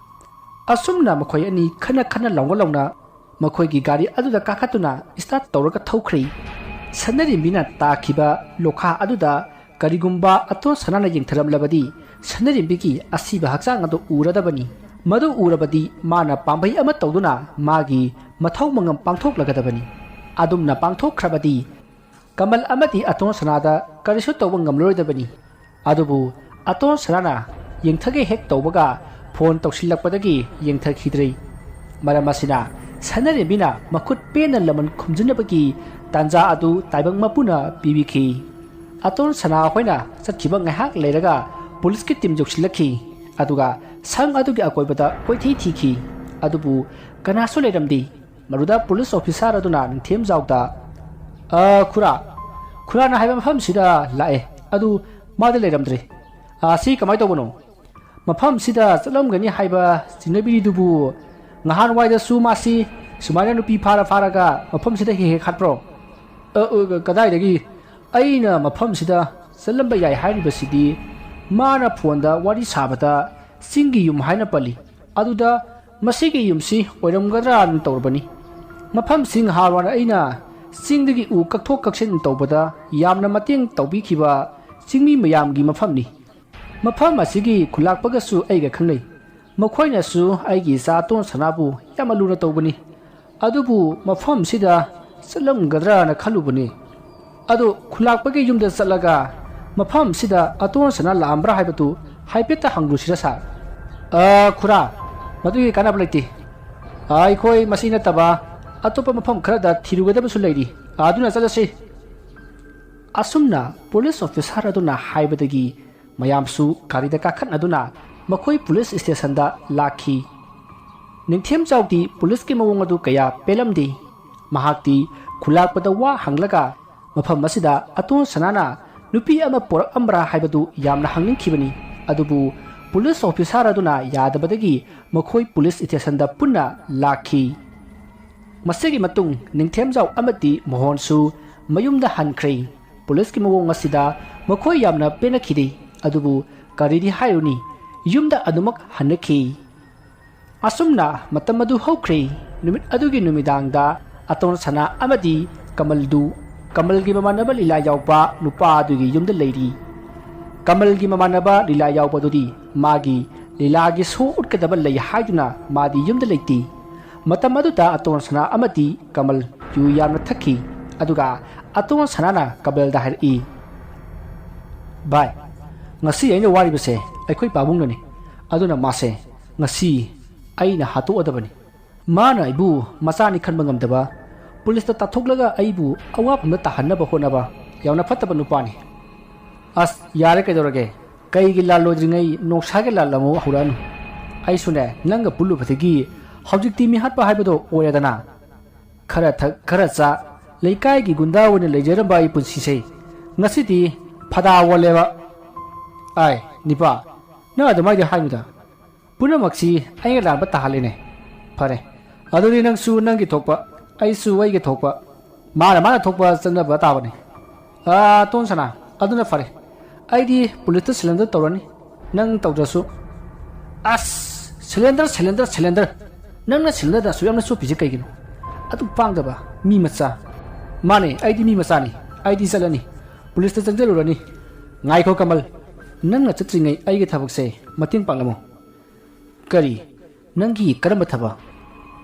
ꯑꯁꯨꯝꯅ ꯃꯈꯣꯏ ꯑꯅꯤ ꯈꯟꯅ ꯈꯟꯅ ꯂꯥꯎꯅ ꯂꯥꯎꯅ ꯃꯈꯣꯏꯒꯤ ꯒꯥꯔꯤ ꯑꯗꯨꯗ ꯀꯥꯈꯠꯇꯨꯅ ꯁ꯭ꯇꯥꯔꯠ ꯇꯧꯔꯒ ꯊꯧꯈ꯭ꯔꯦ꯫ ꯁꯅꯔꯦꯝꯕꯤꯅ ꯇꯥꯈꯤꯕ ꯂꯣꯈꯥ ꯑꯗꯨꯗ ꯀꯔꯤꯒꯨꯝꯕ ꯑꯇꯣꯟ ꯁꯅꯥꯅ ꯌꯦꯡꯊꯔꯝꯂꯕꯗꯤ ꯁꯅꯔꯦꯝꯕꯤꯒꯤ ꯑꯁꯤꯕ ꯍꯛꯆꯥꯡ ꯑꯗꯨ ꯎꯔꯗꯕꯅꯤ꯫ ꯃꯗꯨ ꯎꯔꯕꯗꯤ ꯃꯥꯅ ꯄꯥꯝꯕꯩ ꯑꯃ ꯇꯧꯗꯨꯅ ꯃꯥꯒꯤ ꯃꯊꯧ ꯃꯉꯝ ꯄꯥꯡꯊꯣꯛꯂꯒꯗꯕꯅꯤ꯫ ꯑꯗꯨꯝꯅ ꯄꯥꯡꯊꯣꯛꯈ꯭ꯔꯕꯗꯤ ꯀꯃꯜ ꯑꯃꯗꯤ ꯑꯇꯣꯟ ꯁꯅꯥꯗ ꯀꯔꯤꯁꯨ ꯇꯧꯕ ꯉꯝꯂꯔꯣꯏꯗꯕꯅꯤ꯫ ꯑꯗꯨꯕꯨ ꯑꯇꯣꯟ ꯁꯅꯥꯅ ꯌꯦꯡꯊꯒꯦ ꯍꯦꯛ ꯇꯧꯕꯒ ꯐꯣꯟ ꯇꯧꯁꯤꯜꯂꯛꯄꯗꯒꯤ ꯌꯦꯡꯊꯈꯤꯗ꯭ꯔꯦ꯫ ꯃꯔꯝ ꯑꯁꯤꯅ ꯁꯅꯔꯦꯝꯕꯤꯅ ꯃꯈꯨꯠ ꯄꯦꯟꯅ ꯂꯃꯟ ꯈꯨꯝꯖꯤꯟꯅꯕꯒꯤ ꯇꯥꯟꯖꯥ ꯑꯗꯨ ꯇꯥꯏꯕꯪ ꯃꯄꯨꯅ ꯄꯤꯕꯤꯈꯤ꯫ ꯑꯇꯣꯟ ꯁꯅꯥ ꯍꯣꯏꯅ ꯆꯠꯈꯤꯕ ꯉꯥꯏꯍꯥꯛ ꯂꯩꯔꯒ ꯄꯨꯂꯤꯁꯀꯤ ꯇꯤꯝ ꯌꯧꯁꯤꯜꯂꯛꯈꯤ, ꯑꯗꯨꯒ ꯁꯪ ꯑꯗꯨꯒꯤ ꯑꯀꯣꯏꯕꯗ ꯀꯣꯏꯊꯤ ꯊꯤꯈꯤ꯫ ꯑꯗꯨꯕꯨ ꯀꯅꯥꯁꯨ ꯂꯩꯔꯝꯗꯦ꯫ ꯃꯗꯨꯗ ꯄꯨꯂꯤꯁ ꯑꯣꯐꯤꯁꯥꯔ ꯑꯗꯨꯅ ꯅꯤꯡꯊꯦꯝꯖꯥꯎꯗ, "ꯑ, ꯈꯨꯔꯥ, ꯈꯨꯔꯥꯅ ꯍꯥꯏꯕ ꯃꯐꯝꯁꯤꯗ ꯂꯥꯛꯑꯦ, ꯑꯗꯨ ꯃꯥꯗꯤ ꯂꯩꯔꯝꯗ꯭ꯔꯦ꯫ ꯑ, ꯁꯤ ꯀꯃꯥꯏꯅ ꯇꯧꯕꯅꯣ? ꯃꯐꯝꯁꯤꯗ ꯆꯠꯂꯝꯒꯅꯤ ꯍꯥꯏꯕ ꯆꯤꯡꯅꯕꯤꯔꯤꯗꯨꯕꯨ ꯉꯍꯥꯟꯋꯥꯏꯗꯁꯨ ꯃꯥꯁꯤ ꯁꯨꯃꯥꯏꯅ ꯅꯨꯄꯤ ꯐꯥꯔ ꯐꯥꯔꯒ ꯃꯐꯝꯁꯤꯗ ꯍꯦꯛ ꯍꯦꯛ ꯍꯥꯠꯄ꯭ꯔꯣ?" "ꯑ, ꯑ, ꯀꯗꯥꯏꯗꯒꯤ? ꯑꯩꯅ ꯃꯐꯝꯁꯤꯗ ꯆꯠꯂꯝꯕ ꯌꯥꯏ ꯍꯥꯏꯔꯤꯕꯁꯤꯗꯤ ꯃꯥꯅ ꯐꯣꯟꯗ ꯋꯥꯔꯤ ꯁꯥꯕꯗ ꯆꯤꯡꯒꯤ ꯌꯨꯝ ꯍꯥꯏꯅ ꯄꯜꯂꯤ꯫ ꯑꯗꯨꯗ ꯃꯁꯤꯒꯤ ꯌꯨꯝꯁꯤ ꯑꯣꯏꯔꯝꯒꯗ꯭ꯔꯥꯅ ꯇꯧꯔꯕꯅꯤ꯫ ꯃꯐꯝꯁꯤ ꯉꯍꯥꯟꯋꯥꯏ ꯑꯩꯅ ꯆꯤꯡꯗꯒꯤ ꯎ ꯀꯛꯊꯣꯛ ꯀꯛꯁꯤꯟ ꯇꯧꯕꯗ ꯌꯥꯝꯅ ꯃꯇꯦꯡ ꯇꯧꯕꯤꯈꯤꯕ ꯆꯤꯡꯃꯤ ꯃꯌꯥꯝꯒꯤ ꯃꯐꯝꯅꯤ꯫ ꯃꯐꯝ ꯑꯁꯤꯒꯤ ꯈꯨꯂꯥꯛꯄꯒꯁꯨ ꯑꯩꯒ ꯈꯪꯅꯩ꯫ ꯃꯈꯣꯏꯅꯁꯨ ꯑꯩꯒꯤ ꯏꯆꯥ ꯑꯇꯣꯟ ꯁꯅꯥꯕꯨ ꯌꯥꯝꯅ ꯂꯨꯅ ꯇꯧꯕꯅꯤ꯫ ꯑꯗꯨꯕꯨ ꯃꯐꯝꯁꯤꯗ ꯆꯠꯂꯝꯒꯗ꯭ꯔꯥꯅ ꯈꯜꯂꯨꯕꯅꯤ꯫ ꯑꯗꯨ ꯈꯨꯂꯥꯛꯄꯒꯤ ꯌꯨꯝꯗ ꯆꯠꯂꯒ ꯃꯐꯝꯁꯤꯗ ꯑꯇꯣꯟ ꯁꯅꯥ ꯂꯥꯛꯑꯝꯕ꯭ꯔꯥ ꯍꯥꯏꯕꯗꯨ ꯍꯥꯏꯐꯦꯠꯇ ꯍꯪꯂꯨꯁꯤꯔ ꯁꯥꯔ?" "ꯑ, ꯈꯨꯔꯥ, ꯃꯗꯨꯒꯤ ꯀꯥꯟꯅꯕ ꯂꯩꯇꯦ꯫ ꯑ, ꯑꯩꯈꯣꯏ ꯃꯁꯤ ꯅꯠꯇꯕ ꯑꯇꯣꯞꯄ ꯃꯐꯝ ꯈꯔꯗ ꯊꯤꯔꯨꯒꯗꯕꯁꯨ ꯂꯩꯔꯤ꯫ ꯑꯗꯨꯅ ꯆꯠꯂꯁꯤ꯫" ꯑꯁꯨꯝꯅ ꯄꯨꯂꯤꯁ ꯑꯣꯐꯤꯁꯥꯔ ꯑꯗꯨꯅ ꯍꯥꯏꯕꯗꯒꯤ ꯃꯌꯥꯝꯁꯨ ꯒꯥꯔꯤꯗ ꯀꯥꯈꯠꯅꯗꯨꯅ ꯃꯈꯣꯏ ꯄꯨꯂꯤꯁ ꯁ꯭ꯇꯦꯁꯟꯗ ꯂꯥꯛꯈꯤ꯫ ꯅꯤꯡꯊꯦꯝꯖꯥꯎꯗꯤ ꯄꯨꯂꯤꯁꯀꯤ ꯃꯑꯣꯡ ꯑꯗꯨ ꯀꯌꯥ ꯄꯦꯜꯂꯝꯗꯦ꯫ ꯃꯍꯥꯛꯇꯤ ꯈꯨꯂꯥꯛꯄꯗ ꯋꯥ ꯍꯪꯂꯒ ꯃꯐꯝ ꯑꯁꯤꯗ ꯑꯇꯣꯟ ꯁꯅꯥꯅ ꯅꯨꯄꯤ ꯑꯃ ꯄꯣꯔꯛꯑꯝꯕ꯭ꯔꯥ ꯍꯥꯏꯕꯗꯨ ꯌꯥꯝꯅ ꯍꯪꯅꯤꯡꯈꯤꯕꯅꯤ꯫ ꯑꯗꯨꯕꯨ ꯄꯨꯂꯤꯁ ꯑꯣꯐꯤꯁꯥꯔ ꯑꯗꯨꯅ ꯌꯥꯗꯕꯗꯒꯤ ꯃꯈꯣꯏ ꯄꯨꯂꯤꯁ ꯁ꯭ꯇꯦꯁꯟꯗ ꯄꯨꯟꯅ ꯂꯥꯛꯈꯤ꯫ ꯃꯁꯤꯒꯤ ꯃꯇꯨꯡ ꯅꯤꯡꯊꯦꯝꯖꯥꯎ ꯑꯃꯗꯤ ꯃꯣꯍꯣꯟꯁꯨ ꯃꯌꯨꯝꯗ ꯍꯟꯈ꯭ꯔꯦ꯫ ꯄꯨꯂꯤꯁꯀꯤ ꯃꯑꯣꯡ ꯑꯁꯤꯗ ꯃꯈꯣꯏ ꯌꯥꯝꯅ ꯄꯦꯟꯅꯈꯤꯗꯦ꯫ ꯑꯗꯨꯕꯨ ꯀꯔꯤꯗꯤ ꯍꯥꯏꯔꯨꯅꯤ, ꯌꯨꯝꯗ ꯑꯗꯨꯃꯛ ꯍꯟꯅꯈꯤ꯫ ꯑꯁꯨꯝꯅ ꯃꯇꯝ ꯑꯗꯨ ꯍꯧꯈ꯭ꯔꯦ꯫ ꯅꯨꯃꯤꯠ ꯑꯗꯨꯒꯤ ꯅꯨꯃꯤꯗꯥꯡꯗ ꯑꯇꯣꯟ ꯁꯅꯥ ꯑꯃꯗꯤ ꯀꯃꯜꯗꯨ, ꯀꯃꯜꯒꯤ ꯃꯃꯥꯟꯅꯕ ꯂꯤꯂꯥ ꯌꯥꯎꯕ ꯅꯨꯄꯥ ꯑꯗꯨꯒꯤ ꯌꯨꯝꯗ ꯂꯩꯔꯤ꯫ ꯀꯃꯜꯒꯤ ꯃꯃꯥꯟꯅꯕ ꯂꯤꯂꯥ ꯌꯥꯎꯕꯗꯨꯗꯤ ꯃꯥꯒꯤ ꯂꯤꯂꯥꯒꯤ ꯁꯣ ꯎꯠꯀꯗꯕ ꯂꯩ ꯍꯥꯏꯗꯨꯅ ꯃꯥꯗꯤ ꯌꯨꯝꯗ ꯂꯩꯇꯦ꯫ ꯃꯇꯝ ꯑꯗꯨꯗ ꯑꯇꯣꯟ ꯁꯅꯥ ꯑꯃꯗꯤ ꯀꯃꯜ ꯌꯨ ꯌꯥꯝꯅ ꯊꯛꯈꯤ꯫ ꯑꯗꯨꯒ ꯑꯇꯣꯟ ꯁꯅꯥꯅ ꯀꯃꯜꯗ ꯍꯥꯏꯔꯛꯏ, "ꯚꯥꯏ, ꯉꯁꯤ ꯑꯩꯅ ꯋꯥꯔꯤꯕꯁꯦ ꯑꯩꯈꯣꯏ ꯄꯥꯕꯨꯡꯅꯅꯤ꯫ ꯑꯗꯨꯅ ꯃꯥꯁꯦ ꯉꯁꯤ ꯑꯩꯅ ꯍꯥꯠꯇꯣꯛꯑꯗꯕꯅꯤ꯫ ꯃꯥꯅ ꯑꯩꯕꯨ ꯃꯆꯥꯅꯤ ꯈꯟꯕ ꯉꯝꯗꯕ, ꯄꯨꯂꯤꯁꯇ ꯇꯥꯊꯣꯛꯂꯒ ꯑꯩꯕꯨ ꯑꯋꯥꯐꯝꯗ ꯇꯥꯍꯟꯅꯕ ꯍꯣꯠꯅꯕ ꯌꯥꯝꯅ ꯐꯠꯇꯕ ꯅꯨꯄꯥꯅꯤ꯫ ꯑꯁ, ꯌꯥꯔꯦ, ꯀꯩꯗꯧꯔꯒꯦ? ꯀꯩꯒꯤ ꯂꯥꯜꯂꯣꯏꯗ꯭ꯔꯤꯉꯩ ꯅꯣꯡꯁꯥꯒꯤ ꯂꯥꯜ ꯑꯃꯨꯛ ꯍꯧꯔꯛꯑꯅꯨ꯫ ꯑꯩꯁꯨꯅꯦ, ꯅꯪꯒ ꯄꯨꯜꯂꯨꯕꯗꯒꯤ ꯍꯧꯖꯤꯛꯇꯤ ꯃꯤꯍꯥꯠꯄ ꯍꯥꯏꯕꯗꯣ ꯑꯣꯏꯔꯦꯗꯅ꯫ ꯈꯔ ꯊꯛ, ꯈꯔ ꯆꯥ, ꯂꯩꯀꯥꯏꯒꯤ ꯒꯨꯟꯗꯥ ꯑꯣꯏꯅ ꯂꯩꯖꯔꯝꯕ ꯑꯩ ꯄꯨꯟꯁꯤꯁꯦ ꯉꯁꯤꯗꯤ ꯐꯗꯥ ꯑꯣꯜꯂꯦꯕ꯫ ꯑꯥꯏ, ꯅꯤꯄꯥ, ꯅꯪ ꯑꯗꯨꯃꯥꯏꯗꯤ ꯍꯥꯏꯅꯨꯗ꯫ ꯄꯨꯝꯅꯃꯛꯁꯤ ꯑꯩꯅ ꯂꯥꯟꯕ ꯇꯥꯍꯜꯂꯤꯅꯦ꯫ ꯐꯔꯦ, ꯑꯗꯨꯗꯤ ꯅꯪꯁꯨ ꯅꯪꯒꯤ ꯊꯣꯛꯄ, ꯑꯩꯁꯨ ꯑꯩꯒꯤ ꯊꯣꯛꯄ, ꯃꯥꯅ ꯃꯥꯅ ꯊꯣꯛꯄ ꯆꯠꯅꯕ ꯇꯥꯕꯅꯤ꯫ ꯑꯥ, ꯇꯣꯟ ꯁꯅꯥ, ꯑꯗꯨꯅ ꯐꯔꯦ꯫ ꯑꯩꯗꯤ ꯄꯨꯂꯤꯁꯇ surrender ꯇꯧꯔꯅꯤ, ꯅꯪ ꯇꯧꯗ꯭ꯔꯁꯨ꯫ ꯑꯁ, surrender, surrender, surrender! ꯅꯪꯅ surrender ꯑꯁꯨꯛ ꯌꯥꯝꯅ ꯆꯣꯞꯄꯤꯁꯦ ꯀꯩꯒꯤꯅꯣ? ꯑꯗꯨꯛ ꯄꯥꯡꯗꯕ ꯃꯤ ꯃꯆꯥ꯫ ꯃꯥꯅꯦ, ꯑꯩꯗꯤ ꯃꯤ ꯃꯆꯥꯅꯤ꯫ ꯑꯩꯗꯤ ꯆꯠꯂꯅꯤ, ꯄꯨꯂꯤꯁꯇ ꯆꯪꯖꯔꯨꯔꯅꯤ꯫ ꯉꯥꯏꯈꯣ ꯀꯃꯜ, ꯅꯪꯅ ꯆꯠꯇ꯭ꯔꯤꯉꯩ ꯑꯩꯒꯤ ꯊꯕꯛꯁꯦ ꯃꯇꯦꯡ ꯄꯥꯡꯂꯝꯃꯨ꯫ ꯀꯔꯤ? ꯅꯪꯒꯤ ꯀꯔꯝꯕ ꯊꯕꯛ?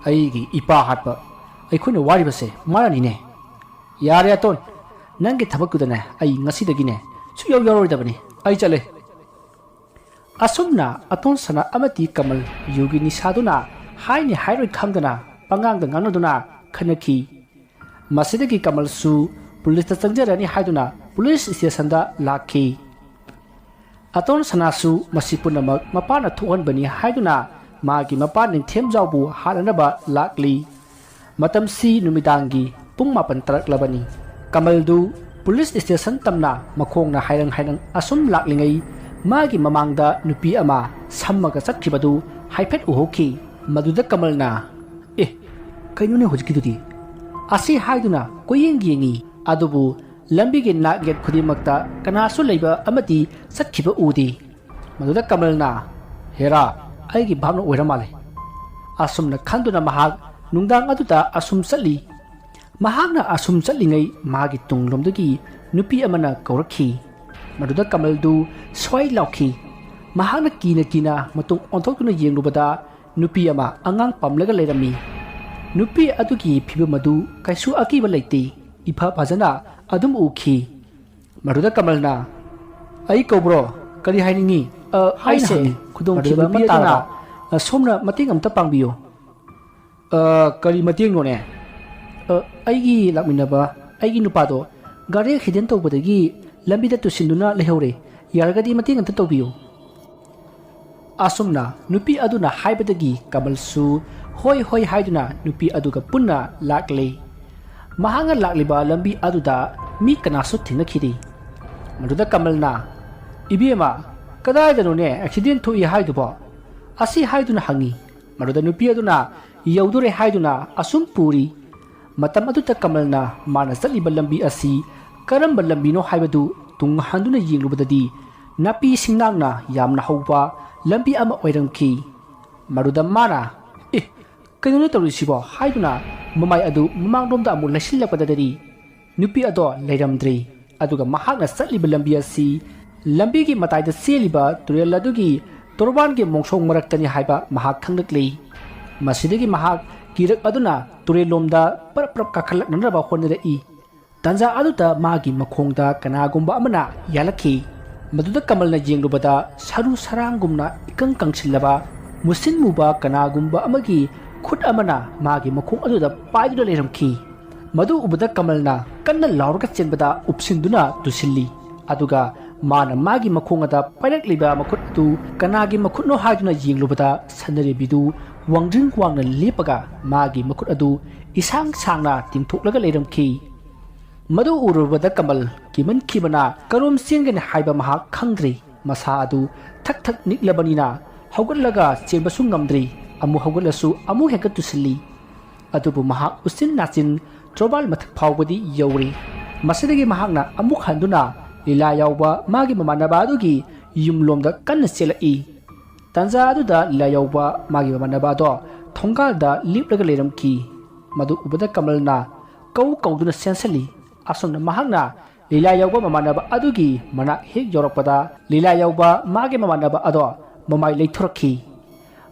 ꯑꯩꯒꯤ ꯏꯄꯥ ꯍꯥꯠꯄ꯫ ꯑꯩꯈꯣꯏꯅ ꯋꯥꯔꯤꯕꯁꯦ ꯃꯥꯅꯅꯤꯅꯦ꯫ ꯌꯥꯔꯦ ꯑꯇꯣꯟ, ꯅꯪꯒꯤ ꯊꯕꯛꯇꯨꯗꯅꯦ ꯑꯩ ꯉꯁꯤꯗꯒꯤꯅꯦ ꯁꯨꯛꯌꯥꯎ ꯌꯥꯎꯔꯣꯏꯗꯕꯅꯤ꯫ ꯑꯩ ꯆꯠꯂꯦ꯫ ꯑꯁꯨꯝꯅ ꯑꯇꯣꯟ ꯁꯅꯥ ꯑꯃꯗꯤ ꯀꯃꯜ ꯌꯨꯒꯤ ꯅꯤꯁꯥꯗꯨꯅ ꯍꯥꯏꯅꯤ ꯍꯥꯏꯔꯣꯏ ꯈꯪꯗꯅ ꯄꯉꯥꯡꯗ ꯉꯥꯡꯅꯗꯨꯅ ꯈꯠꯅꯈꯤ꯫ ꯃꯁꯤꯗꯒꯤ ꯀꯃꯜꯁꯨ ꯄꯨꯂꯤꯁꯇ ꯆꯪꯖꯔꯅꯤ ꯍꯥꯏꯗꯨꯅ ꯄꯨꯂꯤꯁ ꯁ꯭ꯇꯦꯁꯟꯗ ꯂꯥꯛꯈꯤ꯫ ꯑꯇꯣꯟ ꯁꯅꯥꯁꯨ ꯃꯁꯤ ꯄꯨꯝꯅꯃꯛ ꯃꯄꯥꯅ ꯊꯣꯛꯍꯟꯕꯅꯤ ꯍꯥꯏꯗꯨꯅ ꯃꯥꯒꯤ ꯃꯄꯥ ꯅꯤꯡꯊꯦꯝꯖꯥꯎꯕꯨ ꯍꯥꯠꯅꯅꯕ ꯂꯥꯛꯂꯤ꯫ ꯃꯇꯝꯁꯤ ꯅꯨꯃꯤꯗꯥꯡꯒꯤ ꯄꯨꯡ ꯃꯥꯄꯟ ꯇꯥꯔꯛꯂꯕꯅꯤ꯫ ꯀꯃꯜꯗꯨ ꯄꯨꯂꯤꯁ ꯁ꯭ꯇꯦꯁꯟ ꯇꯝꯅ ꯃꯈꯣꯡꯅ ꯍꯥꯏꯔꯪ ꯍꯥꯏꯔꯪ ꯑꯁꯨꯝ ꯂꯥꯛꯂꯤꯉꯩ ꯃꯥꯒꯤ ꯃꯃꯥꯡꯗ ꯅꯨꯄꯤ ꯑꯃ ꯁꯝꯃꯒ ꯆꯠꯈꯤꯕꯗꯨ ꯍꯥꯏꯐꯦꯠ ꯎꯍꯧꯈꯤ꯫ ꯃꯗꯨꯗ ꯀꯃꯜꯅ, "ꯑꯦ, ꯀꯩꯅꯣꯅꯦ ꯍꯧꯖꯤꯛꯀꯤꯗꯨꯗꯤ?" ꯑꯁꯤ ꯍꯥꯏꯗꯨꯅ ꯀꯣꯏꯌꯦꯡ ꯌꯦꯡꯉꯤ꯫ ꯑꯗꯨꯕꯨ ꯂꯝꯕꯤꯒꯤ ꯅꯥꯛ ꯌꯦꯠ ꯈꯨꯗꯤꯡꯃꯛꯇ ꯀꯅꯥꯁꯨ ꯂꯩꯕ ꯑꯃꯗꯤ ꯆꯠꯈꯤꯕ ꯎꯗꯦ꯫ ꯃꯗꯨꯗ ꯀꯃꯜꯅ, "ꯍꯦꯔꯥ, ꯑꯩꯒꯤ ꯚꯥꯞꯅ ꯑꯣꯏꯔ ꯃꯥꯜꯂꯦ"꯫ ꯑꯁꯨꯝꯅ ꯈꯟꯗꯨꯅ ꯃꯍꯥꯛ ꯅꯨꯡꯗꯥꯡ ꯑꯗꯨꯗ ꯑꯁꯨꯝ ꯆꯠꯂꯤ꯫ ꯃꯍꯥꯛꯅ ꯑꯁꯨꯝ ꯆꯠꯂꯤꯉꯩ ꯃꯥꯒꯤ ꯇꯨꯡꯂꯣꯝꯗꯒꯤ ꯅꯨꯄꯤ ꯑꯃꯅ ꯀꯧꯔꯛꯈꯤ꯫ ꯃꯗꯨꯗ ꯀꯃꯜꯗꯨ ꯁ꯭ꯋꯥꯏ ꯂꯥꯎꯈꯤ꯫ ꯃꯍꯥꯛꯅ ꯀꯤꯅ ꯀꯤꯅ ꯃꯇꯨꯡ ꯑꯣꯟꯊꯣꯛꯇꯨꯅ ꯌꯦꯡꯂꯨꯕꯗ ꯅꯨꯄꯤ ꯑꯃ ꯑꯉꯥꯡ ꯄꯝꯂꯒ ꯂꯩꯔꯝꯃꯤ꯫ ꯅꯨꯄꯤ ꯑꯗꯨꯒꯤ ꯐꯤꯕꯝ ꯑꯗꯨ ꯀꯩꯁꯨ ꯑꯀꯤꯕ ꯂꯩꯇꯦ꯫ ꯏꯐ ꯐꯖꯅ ꯑꯗꯨꯝ ꯎꯈꯤ꯫ ꯃꯗꯨꯗ ꯀꯃꯜꯅ, "ꯑꯩ ꯀꯧꯕ꯭ꯔꯣ? ꯀꯔꯤ ꯍꯥꯏꯅꯤꯡꯉꯤ?" ꯑ, ꯑꯩꯅ ꯑꯩꯁꯦ ꯍꯪꯉꯤ꯫ ꯈꯨꯗꯣꯡꯊꯤꯕ ꯃꯗꯨꯗ ꯑꯃ ꯅꯨꯄꯤ ꯑꯗꯨꯅ, ꯇꯥꯔꯕ? "ꯑ, ꯁꯣꯝꯅ ꯃꯇꯦꯡ ꯑꯝꯇ ꯄꯥꯡꯕꯤꯌꯨ"꯫ "ꯑ, ꯀꯔꯤ ꯃꯇꯦꯡꯅꯣꯅꯦ?" "ꯑ, ꯑꯩꯒꯤ ꯂꯥꯛꯃꯤꯟꯅꯕ, ꯑꯩꯒꯤ ꯅꯨꯄꯥꯗꯣ ꯒꯥꯔꯤ ꯑꯦꯛꯁꯤꯗꯦꯟ ꯇꯧꯕꯗꯒꯤ ꯂꯝꯕꯤꯗ ꯇꯨꯁꯤꯟꯗꯨꯅ ꯂꯩꯍꯧꯔꯦ꯫ ꯌꯥꯔꯒꯗꯤ ꯃꯇꯦꯡ ꯑꯝꯇ ꯇꯧꯕꯤꯌꯨ"꯫ ꯑꯁꯨꯝꯅ ꯅꯨꯄꯤ ꯑꯗꯨꯅ ꯍꯥꯏꯕꯗꯒꯤ ꯀꯃꯜꯁꯨ "ꯍꯣꯏ, ꯍꯣꯏ" ꯍꯥꯏꯗꯨꯅ ꯅꯨꯄꯤ ꯑꯗꯨꯒ ꯄꯨꯟꯅ ꯂꯥꯛꯂꯦ꯫ ꯃꯍꯥꯛꯅ ꯂꯥꯛꯂꯤꯕ ꯂꯝꯕꯤ ꯑꯗꯨꯗ ꯃꯤ ꯀꯅꯥꯁꯨ ꯊꯦꯡꯅꯈꯤꯗꯦ꯫ ꯃꯗꯨꯗ ꯀꯃꯜꯅ, "ꯏꯕꯦꯝꯃ, ꯀꯗꯥꯏꯗꯅꯣꯅꯦ ꯑꯦꯛꯁꯤꯗꯦꯟ ꯊꯣꯛꯏ ꯍꯥꯏꯗꯨꯕꯣ?" ꯑꯁꯤ ꯍꯥꯏꯗꯨꯅ ꯍꯪꯉꯤ꯫ ꯃꯗꯨꯗ ꯅꯨꯄꯤ ꯑꯗꯨꯅ ꯌꯧꯗꯣꯔꯦ ꯍꯥꯏꯗꯨꯅ ꯑꯁꯨꯝ ꯄꯨꯔꯤ꯫ ꯃꯇꯝ ꯑꯗꯨꯗ ꯀꯃꯜꯅ ꯃꯥꯅ ꯆꯠꯂꯤꯕ ꯂꯝꯕꯤ ꯑꯁꯤ ꯀꯔꯝꯕ ꯂꯝꯕꯤꯅꯣ ꯍꯥꯏꯕꯗꯨ ꯇꯨꯡ ꯍꯟꯗꯨꯅ ꯌꯦꯡꯂꯨꯕꯗꯗꯤ, ꯅꯥꯄꯤ ꯁꯤꯡꯅꯥꯡꯅ ꯌꯥꯝꯅ ꯍꯧꯕ ꯂꯝꯕꯤ ꯑꯃ ꯑꯣꯏꯔꯝꯈꯤ꯫ ꯃꯗꯨꯗ ꯃꯥꯅ, "ꯑꯦ, ꯀꯩꯅꯣꯅꯦ ꯇꯧꯔꯤꯁꯤꯕꯣ?" ꯍꯥꯏꯗꯨꯅ ꯃꯃꯥꯏ ꯑꯗꯨ ꯃꯃꯥꯡꯂꯣꯝꯗ ꯑꯃꯨꯛ ꯂꯩꯁꯤꯜꯂꯛꯄꯗꯗꯤ, ꯅꯨꯄꯤ ꯑꯗꯣ ꯂꯩꯔꯝꯗ꯭ꯔꯦ꯫ ꯑꯗꯨꯒ ꯃꯍꯥꯛꯅ ꯆꯠꯂꯤꯕ ꯂꯝꯕꯤ ꯑꯁꯤ ꯂꯝꯕꯤꯒꯤ ꯃꯇꯥꯏꯗ ꯆꯦꯜꯂꯤꯕ ꯇꯨꯔꯦꯜ ꯑꯗꯨꯒꯤ ꯇꯣꯔꯕꯥꯟꯒꯤ ꯃꯣꯡꯁꯣꯡ ꯃꯔꯛꯇꯅꯤ ꯍꯥꯏꯕ ꯃꯍꯥꯛ ꯈꯪꯂꯛꯂꯤ꯫ ꯃꯁꯤꯗꯒꯤ ꯃꯍꯥꯛ ꯀꯤꯔꯛ ꯑꯗꯨꯅ ꯇꯨꯔꯦꯜꯂꯣꯝꯗ ꯄꯔꯞ ꯄꯔꯞ ꯀꯥꯈꯠꯂꯛꯅꯅꯕ ꯍꯣꯠꯅꯔꯛꯏ꯫ ꯇꯥꯟꯖꯥ ꯑꯗꯨꯗ ꯃꯥꯒꯤ ꯃꯈꯣꯡꯗ ꯀꯅꯥꯒꯨꯝꯕ ꯑꯃꯅ ꯌꯥꯜꯂꯛꯈꯤ꯫ ꯃꯗꯨꯗ ꯀꯃꯜꯅ ꯌꯦꯡꯂꯨꯕꯗ ꯁꯔꯨ ꯁꯔꯥꯡꯒꯨꯝꯅ ꯏꯀꯪ ꯀꯪꯁꯤꯜꯂꯕ ꯃꯨꯁꯤꯟ ꯃꯨꯕ ꯀꯅꯥꯒꯨꯝꯕ ꯑꯃꯒꯤ ꯈꯨꯠ ꯑꯃꯅ ꯃꯥꯒꯤ ꯃꯈꯣꯡ ꯑꯗꯨꯗ ꯄꯥꯏꯗꯨꯅ ꯂꯩꯔꯝꯈꯤ꯫ ꯃꯗꯨ ꯎꯕꯗ ꯀꯃꯜꯅ ꯀꯟꯅ ꯂꯥꯎꯔꯒ ꯆꯦꯟꯕꯗ ꯎꯞꯁꯤꯟꯗꯨꯅ ꯇꯨꯁꯤꯜꯂꯤ꯫ ꯑꯗꯨꯒ ꯃꯥꯅ ꯃꯥꯒꯤ ꯃꯈꯣꯡ ꯑꯗ ꯄꯥꯏꯔꯛꯂꯤꯕ ꯃꯈꯨꯠ ꯑꯗꯨ ꯀꯅꯥꯒꯤ ꯃꯈꯨꯠꯅꯣ ꯍꯥꯏꯗꯨꯅ ꯌꯦꯡꯂꯨꯕꯗ, ꯁꯅꯔꯤꯕꯤꯗꯨ ꯋꯥꯡꯗ꯭ꯔꯤꯡ ꯋꯥꯡꯅ ꯂꯦꯞꯄꯒ ꯃꯥꯒꯤ ꯃꯈꯨꯠ ꯑꯗꯨ ꯏꯁꯥꯡ ꯁꯥꯡꯅ ꯇꯤꯡꯊꯣꯛꯂꯒ ꯂꯩꯔꯝꯈꯤ꯫ ꯃꯗꯨ ꯎꯔꯨꯕꯗ ꯀꯃꯜ ꯀꯤꯃꯟꯈꯤꯕꯅ ꯀꯔꯣꯝ ꯆꯦꯟꯒꯅꯤ ꯍꯥꯏꯕ ꯃꯍꯥꯛ ꯈꯪꯗ꯭ꯔꯦ꯫ ꯃꯁꯥ ꯑꯗꯨ ꯊꯛ ꯊꯛ ꯅꯤꯛꯂꯕꯅꯤꯅ ꯍꯧꯒꯠꯂꯒ ꯆꯦꯟꯕꯁꯨ ꯉꯝꯗ꯭ꯔꯤ꯫ ꯑꯃꯨꯛ ꯍꯧꯒꯠꯂꯁꯨ ꯑꯃꯨꯛ ꯍꯦꯛꯇ ꯇꯨꯁꯤꯜꯂꯤ꯫ ꯑꯗꯨꯕꯨ ꯃꯍꯥꯛ ꯎꯆꯤꯟ ꯅꯥꯆꯤꯟ ꯇꯣꯔꯕꯥꯟ ꯃꯊꯛ ꯐꯥꯎꯕꯗꯤ ꯌꯧꯔꯤ꯫ ꯃꯁꯤꯗꯒꯤ ꯃꯍꯥꯛꯅ ꯑꯃꯨꯛ ꯍꯟꯗꯨꯅ ꯂꯤꯂꯥ ꯌꯥꯎꯕ ꯃꯥꯒꯤ ꯃꯃꯥꯟꯅꯕ ꯑꯗꯨꯒꯤ ꯌꯨꯝꯂꯣꯝꯗ ꯀꯟꯅ ꯆꯦꯜꯂꯛꯏ꯫ ꯇꯥꯟꯖꯥ ꯑꯗꯨꯗ ꯂꯤꯂꯥ ꯌꯥꯎꯕ ꯃꯥꯒꯤ ꯃꯃꯥꯟꯅꯕ ꯑꯗꯣ ꯊꯣꯡꯒꯥꯜꯗ ꯂꯦꯞꯂꯒ ꯂꯩꯔꯝꯈꯤ꯫ ꯃꯗꯨ ꯎꯕꯗ ꯀꯃꯜꯅ ꯀꯧ ꯀꯧꯗꯨꯅ ꯆꯦꯟꯁꯤꯜꯂꯤ꯫ ꯑꯁꯨꯝꯅ ꯃꯍꯥꯛꯅ ꯂꯤꯂꯥ ꯌꯥꯎꯕ ꯃꯃꯥꯟꯅꯕ ꯑꯗꯨꯒꯤ ꯃꯅꯥꯛ ꯍꯦꯛ ꯌꯧꯔꯛꯄꯗ, ꯂꯤꯂꯥ ꯌꯥꯎꯕ ꯃꯥꯒꯤ ꯃꯃꯥꯟꯅꯕ ꯑꯗꯣ ꯃꯃꯥꯏ ꯂꯩꯊꯣꯔꯛꯈꯤ꯫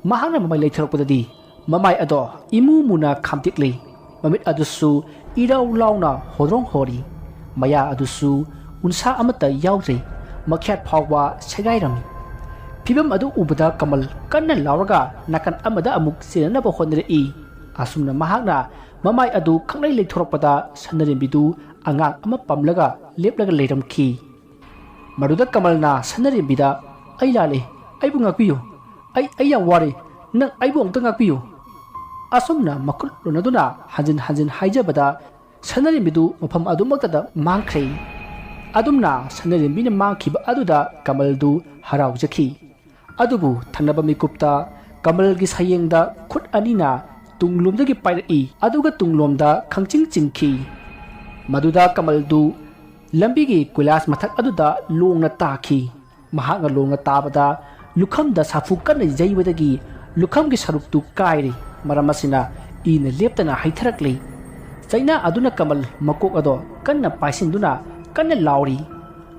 ꯃꯍꯥꯛꯅ ꯃꯃꯥꯏ ꯂꯩꯊꯣꯔꯛꯄꯗꯗꯤ, ꯃꯃꯥꯏ ꯑꯗꯣ ꯏꯃꯨ ꯃꯨꯅ ꯈꯥꯝꯇꯦꯛꯂꯤ꯫ ꯃꯃꯤꯠ ꯑꯗꯨꯁꯨ ꯏꯔꯥꯎ ꯂꯥꯎꯅ ꯍꯣꯗ꯭ꯔꯣꯡ ꯍꯣꯔꯤ꯫ ꯃꯌꯥ ꯑꯗꯨꯁꯨ ꯎꯟꯁꯥ ꯑꯃꯠꯇ ꯌꯥꯎꯗ꯭ꯔꯤ꯫ ꯃꯈ꯭ꯌꯥꯠ ꯐꯥꯎꯕ ꯁꯦꯒꯥꯏꯔꯝꯃꯤ꯫ ꯐꯤꯕꯝ ꯑꯗꯨ ꯎꯕꯗ ꯀꯃꯜ ꯀꯟꯅ ꯂꯥꯎꯔꯒ ꯅꯥꯀꯟ ꯑꯃꯗ ꯑꯃꯨꯛ ꯆꯦꯟꯅꯅꯕ ꯍꯣꯠꯅꯔꯛꯏ꯫ ꯑꯁꯨꯝꯅ ꯃꯍꯥꯛꯅ ꯃꯃꯥꯏ ꯑꯗꯨ ꯈꯪꯂꯩ ꯂꯩꯊꯣꯔꯛꯄꯗ ꯁꯅꯔꯦꯝꯕꯤꯗꯨ ꯑꯉꯥꯡ ꯑꯃ ꯄꯝꯂꯒ ꯂꯦꯞꯂꯒ ꯂꯩꯔꯝꯈꯤ꯫ ꯃꯗꯨꯗ ꯀꯃꯜꯅ ꯁꯅꯔꯦꯝꯕꯤꯗ, "ꯑꯩ ꯂꯥꯜꯂꯦ, ꯑꯩꯕꯨ ꯉꯥꯛꯄꯤꯌꯨ, ꯑꯩ, ꯑꯩ ꯌꯥꯝ ꯋꯥꯔꯦ, ꯅꯪ ꯑꯩꯕꯨ ꯑꯃꯨꯛꯇ ꯉꯥꯛꯄꯤꯌꯨ"꯫ ꯑꯁꯨꯝꯅ ꯃꯈꯨꯠ ꯂꯣꯟꯅꯗꯨꯅ ꯍꯟꯖꯤꯟ ꯍꯟꯖꯤꯟ ꯍꯥꯏꯖꯕꯗ ꯁꯅꯔꯦꯝꯕꯤꯗꯨ ꯃꯐꯝ ꯑꯗꯨꯃꯛꯇꯗ ꯃꯥꯡꯈ꯭ꯔꯦ꯫ ꯑꯗꯨꯝꯅ ꯁꯅꯔꯦꯝꯕꯤꯅ ꯃꯥꯡꯈꯤꯕ ꯑꯗꯨꯗ ꯀꯃꯜꯗꯨ ꯍꯔꯥꯎꯖꯈꯤ꯫ ꯑꯗꯨꯕꯨ ꯊꯪꯅꯕ ꯃꯤꯀꯨꯞꯇ ꯀꯃꯜꯒꯤ ꯁꯌꯦꯡꯗ ꯈꯨꯠ ꯑꯅꯤꯅ ꯇꯨꯡꯂꯣꯝꯗꯒꯤ ꯄꯥꯏꯔꯛꯏ, ꯑꯗꯨꯒ ꯇꯨꯡꯂꯣꯝꯗ ꯈꯪꯆꯤꯡ ꯆꯤꯡꯈꯤ꯫ ꯃꯗꯨꯗ ꯀꯃꯜꯗꯨ ꯂꯝꯕꯤꯒꯤ ꯀꯣꯏꯂꯥꯁ ꯃꯊꯛ ꯑꯗꯨꯗ ꯂꯣꯡꯅ ꯇꯥꯈꯤ꯫ ꯃꯍꯥꯛꯅ ꯂꯣꯡꯅ ꯇꯥꯕꯗ ꯂꯨꯈꯝꯗ ꯁꯥꯐꯨ ꯀꯟꯅ ꯌꯩꯕꯗꯒꯤ ꯂꯨꯈꯝꯒꯤ ꯁꯔꯨꯛꯇꯨ ꯀꯥꯏꯔꯤ꯫ ꯃꯔꯝ ꯑꯁꯤꯅ ꯏꯅ ꯂꯦꯞꯇꯅ ꯍꯩꯊꯔꯛꯂꯤ꯫ ꯆꯩꯅꯥ ꯑꯗꯨꯅ ꯀꯃꯜ ꯃꯀꯣꯛ ꯑꯗꯣ ꯀꯟꯅ ꯄꯥꯏꯁꯤꯟꯗꯨꯅ ꯀꯟꯅ ꯂꯥꯎꯔꯤ꯫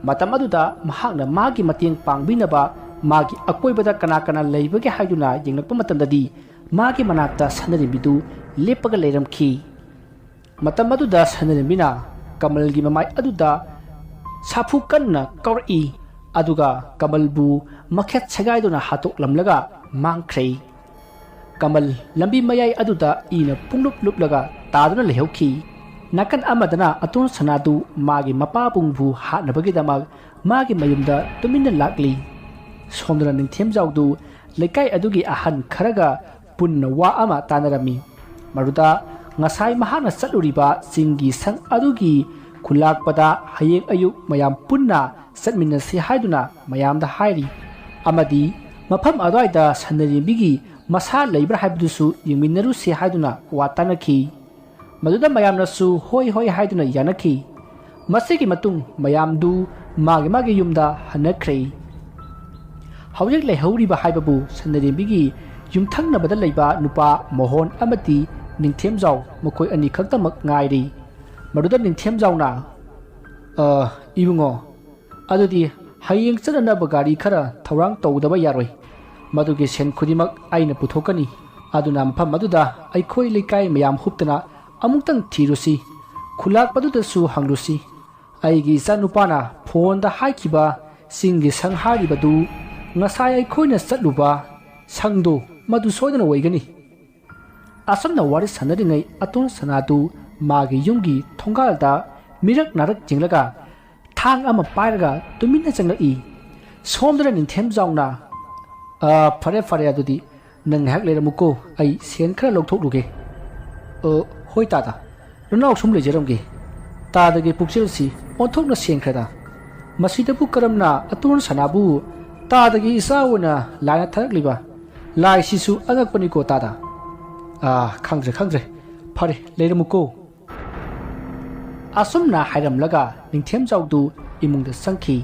ꯃꯇꯝ ꯑꯗꯨꯗ ꯃꯍꯥꯛꯅ ꯃꯥꯒꯤ ꯃꯇꯦꯡ ꯄꯥꯡꯕꯤꯅꯕ ꯃꯥꯒꯤ ꯑꯀꯣꯏꯕꯗ ꯀꯅꯥ ꯀꯅꯥ ꯂꯩꯕꯒꯦ ꯍꯥꯏꯗꯨꯅ ꯌꯦꯡꯂꯛꯄ ꯃꯇꯝꯗꯗꯤ ꯃꯥꯒꯤ ꯃꯅꯥꯛꯇ ꯁꯅꯔꯦꯝꯕꯤꯗꯨ ꯂꯦꯞꯄꯒ ꯂꯩꯔꯝꯈꯤ꯫ ꯃꯇꯝ ꯑꯗꯨꯗ ꯁꯅꯔꯦꯝꯕꯤꯅ ꯀꯃꯜꯒꯤ ꯃꯃꯥꯏ ꯑꯗꯨꯗ ꯁꯥꯐꯨ ꯀꯟꯅ ꯀꯥꯎꯔꯛꯏ, ꯑꯗꯨꯒ ꯀꯃꯜꯕꯨ ꯃꯈꯦꯠ ꯁꯦꯒꯥꯏꯗꯨꯅ ꯍꯥꯠꯇꯣꯛꯂꯝꯂꯒ ꯃꯥꯡꯈ꯭ꯔꯦ꯫ ꯀꯃꯜ ꯂꯝꯕꯤ ꯃꯌꯥꯏ ꯑꯗꯨꯗ ꯏꯅ ꯄꯨꯡꯂꯨꯞ ꯂꯨꯞꯂꯒ ꯇꯥꯗꯨꯅ ꯂꯩꯍꯧꯈꯤ꯫ ꯅꯥꯀꯟ ꯑꯃꯗꯅ ꯑꯇꯣꯟ ꯁꯅꯥꯗꯨ ꯃꯥꯒꯤ ꯃꯄꯥꯕꯨꯡꯕꯨ ꯍꯥꯠꯅꯕꯒꯤꯗꯃꯛ ꯃꯥꯒꯤ ꯃꯌꯨꯝꯗ ꯇꯨꯃꯤꯟꯅ ꯂꯥꯛꯂꯤ꯫ ꯁꯣꯝꯗꯅ ꯅꯤꯡꯊꯦꯝꯖꯥꯎꯗꯨ ꯂꯩꯀꯥꯏ ꯑꯗꯨꯒꯤ ꯑꯍꯟ ꯈꯔꯒ ꯄꯨꯟꯅ ꯋꯥ ꯑꯃ ꯇꯥꯟꯅꯔꯝꯃꯤ꯫ ꯃꯗꯨꯗ ꯉꯁꯥꯏ ꯃꯍꯥꯛꯅ ꯆꯠꯂꯨꯔꯤꯕ ꯆꯤꯡꯒꯤ ꯁꯪ ꯑꯗꯨꯒꯤ ꯈꯨꯂꯥꯛꯄꯗ ꯍꯌꯦꯡ ꯑꯌꯨꯛ ꯃꯌꯥꯝ ꯄꯨꯟꯅ ꯆꯠꯃꯤꯟꯅꯁꯤ ꯍꯥꯏꯗꯨꯅ ꯃꯌꯥꯝꯗ ꯍꯥꯏꯔꯤ꯫ ꯑꯃꯗꯤ ꯃꯐꯝ ꯑꯗꯨꯋꯥꯏꯗ ꯁꯟꯅꯔꯦꯝꯕꯤꯒꯤ ꯃꯁꯥ ꯂꯩꯕ꯭ꯔꯥ ꯍꯥꯏꯕꯗꯨꯁꯨ ꯌꯦꯡꯃꯤꯟꯅꯔꯨꯁꯤ ꯍꯥꯏꯗꯨꯅ ꯋꯥ ꯇꯥꯅꯈꯤ꯫ ꯃꯗꯨꯗ ꯃꯌꯥꯝꯅꯁꯨ ꯍꯣꯏ ꯍꯣꯏ ꯍꯥꯏꯗꯨꯅ ꯌꯥꯅꯈꯤ꯫ ꯃꯁꯤꯒꯤ ꯃꯇꯨꯡ ꯃꯌꯥꯝꯗꯨ ꯃꯥꯒꯤ ꯃꯥꯒꯤ ꯌꯨꯝꯗ ꯍꯟꯅꯈ꯭ꯔꯦ꯫ ꯍꯧꯖꯤꯛ ꯂꯩꯍꯧꯔꯤꯕ ꯍꯥꯏꯕꯕꯨ ꯁꯟꯅꯔꯦꯝꯕꯤꯒꯤ ꯌꯨꯝꯊꯪꯅꯕꯗ ꯂꯩꯕ ꯅꯨꯄꯥ ꯃꯣꯍꯣꯟ ꯑꯃꯗꯤ ꯅꯤꯡꯊꯦꯝꯖꯥꯎ, ꯃꯈꯣꯏ ꯑꯅꯤꯈꯛꯇꯃꯛ ꯉꯥꯏꯔꯤ꯫ ꯃꯗꯨꯗ ꯅꯤꯡꯊꯦꯝꯖꯥꯎꯅ, "ꯑ, ꯏꯕꯨꯡꯉꯣ, ꯑꯗꯨꯗꯤ ꯍꯌꯦꯡ ꯆꯠꯅꯅꯕ ꯒꯥꯔꯤ ꯈꯔ ꯊꯧꯔꯥꯡ ꯇꯧꯗꯕ ꯌꯥꯔꯣꯏ꯫ ꯃꯗꯨꯒꯤ ꯁꯦꯟ ꯈꯨꯗꯤꯡꯃꯛ ꯑꯩꯅ ꯄꯨꯊꯣꯛꯀꯅꯤ꯫ ꯑꯗꯨꯅ ꯃꯐꯝ ꯑꯗꯨꯗ ꯑꯩꯈꯣꯏ ꯂꯩꯀꯥꯏ ꯃꯌꯥꯝ ꯍꯨꯞꯇꯅ ꯑꯃꯨꯛꯇꯪ ꯊꯤꯔꯨꯁꯤ, ꯈꯨꯂꯥꯛꯄꯗꯨꯗꯁꯨ ꯍꯪꯂꯨꯁꯤ꯫ ꯑꯩꯒꯤ ꯏꯆꯥꯅꯨꯄꯥꯅ ꯐꯣꯟꯗ ꯍꯥꯏꯈꯤꯕ ꯆꯤꯡꯒꯤ ꯁꯪ ꯍꯥꯏꯔꯤꯕꯗꯨ ꯉꯁꯥꯏ ꯑꯩꯈꯣꯏꯅ ꯆꯠꯂꯨꯕ ꯁꯪꯗꯨ ꯃꯗꯨ ꯁꯣꯏꯗꯅ ꯑꯣꯏꯒꯅꯤ"꯫ ꯑꯁꯨꯝꯅ ꯋꯥꯔꯤ ꯁꯥꯟꯅꯔꯤꯉꯩ ꯑꯇꯣꯟ ꯁꯅꯥꯗꯨ ꯃꯥꯒꯤ ꯌꯨꯝꯒꯤ ꯊꯣꯡꯒꯥꯜꯗ ꯃꯤꯔꯛ ꯅꯥꯔꯛ ꯌꯦꯡꯂꯒ ꯊꯥꯡ ꯑꯃ ꯄꯥꯏꯔꯒ ꯇꯨꯃꯤꯟꯅ ꯆꯪꯂꯛꯏ꯫ ꯁꯣꯝꯗꯅ ꯅꯤꯡꯊꯦꯝꯖꯥꯎꯅ, "ꯑ, ꯐꯔꯦ ꯐꯔꯦ, ꯑꯗꯨꯗꯤ ꯅꯪ ꯉꯥꯏꯍꯥꯛ ꯂꯩꯔꯝꯃꯨꯀꯣ, ꯑꯩ ꯁꯦꯟ ꯈꯔ ꯂꯧꯊꯣꯛꯂꯨꯒꯦ꯫" "ꯑ, ꯍꯣꯏ ꯇꯥꯗ, ꯅꯅꯥꯎ ꯁꯨꯝ ꯂꯩꯖꯔꯝꯒꯦ꯫" ꯇꯥꯗꯒꯤ ꯄꯨꯛꯆꯦꯜꯁꯤ ꯑꯣꯟꯊꯣꯛꯅ ꯁꯦꯡꯈ꯭ꯔꯦꯗ꯫ ꯃꯁꯤꯗꯕꯨ ꯀꯔꯝꯅ ꯑꯇꯣꯟ ꯁꯅꯥꯕꯨ ꯇꯥꯗꯒꯤ ꯏꯆꯥ ꯑꯣꯏꯅ ꯂꯥꯏꯅ ꯊꯥꯔꯛꯂꯤꯕ? ꯂꯥꯏꯁꯤꯁꯨ ꯑꯉꯛꯄꯅꯤꯀꯣ ꯇꯥꯗ꯫ "ꯑꯥ, ꯈꯪꯗ꯭ꯔꯦ, ꯈꯪꯗ꯭ꯔꯦ꯫ ꯐꯔꯦ, ꯂꯩꯔꯝꯃꯨꯀꯣ꯫" ꯑꯁꯨꯝꯅ ꯍꯥꯏꯔꯝꯂꯒ ꯅꯤꯡꯊꯦꯝꯖꯥꯎꯗꯨ ꯏꯃꯨꯡꯗ ꯆꯪꯈꯤ꯫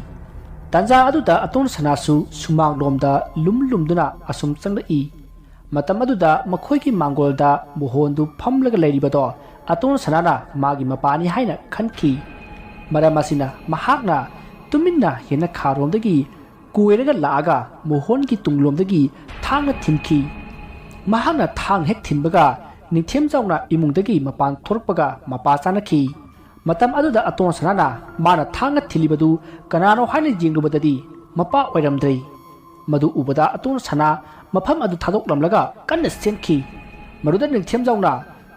ꯇꯥꯟꯖꯥ ꯑꯗꯨꯗ ꯑꯇꯣꯟ ꯁꯅꯥꯁꯨ ꯁꯨꯃꯥꯡꯂꯣꯝꯗ ꯂꯨꯝ ꯂꯨꯝꯗꯨꯅ ꯑꯁꯨꯝ ꯆꯪꯂꯛꯏ꯫ ꯃꯇꯝ ꯑꯗꯨꯗ ꯃꯈꯣꯏꯒꯤ ꯃꯥꯡꯒꯣꯜꯗ ꯃꯣꯍꯣꯟꯗꯨ ꯐꯝꯂꯒ ꯂꯩꯔꯤꯕꯗꯣ ꯑꯇꯣꯟ ꯁꯅꯥꯅ ꯃꯥꯒꯤ ꯃꯄꯥꯅꯤ ꯍꯥꯏꯅ ꯈꯟꯈꯤ꯫ ꯃꯔꯝ ꯑꯁꯤꯅ ꯃꯍꯥꯛꯅ ꯇꯨꯃꯤꯟꯅ ꯌꯦꯅꯈꯥꯔꯣꯝꯗꯒꯤ ꯀꯣꯏꯔꯒ ꯂꯥꯛꯑꯒ ꯃꯣꯍꯣꯟꯒꯤ ꯇꯨꯡꯂꯣꯝꯗꯒꯤ ꯊꯥꯡꯅ ꯊꯤꯟꯈꯤ꯫ ꯃꯍꯥꯛꯅ ꯊꯥꯡ ꯍꯦꯛ ꯊꯤꯟꯕꯒ ꯅꯤꯡꯊꯦꯝꯖꯥꯎꯅ ꯏꯃꯨꯡꯗꯒꯤ ꯃꯄꯥꯟ ꯊꯣꯔꯛꯄꯒ ꯃꯄꯥ ꯆꯥꯅꯈꯤ꯫ ꯃꯇꯝ ꯑꯗꯨꯗ ꯑꯇꯣꯟ ꯁꯅꯥꯅ ꯃꯥꯅ ꯊꯥꯡꯅ ꯊꯤꯜꯂꯤꯕꯗꯨ ꯀꯅꯥꯅꯣ ꯍꯥꯏꯅ ꯌꯦꯡꯂꯨꯕꯗꯗꯤ ꯃꯄꯥ ꯑꯣꯏꯔꯝꯗ꯭ꯔꯦ꯫ ꯃꯗꯨ ꯎꯕꯗ ꯑꯇꯣꯟ ꯁꯅꯥ ꯃꯐꯝ ꯑꯗꯨ ꯊꯥꯗꯣꯛꯂꯝꯂꯒ ꯀꯟꯅ ꯆꯦꯟꯈꯤ꯫ ꯃꯗꯨꯗ ꯅꯤꯡꯊꯦꯝꯖꯥꯎꯅ,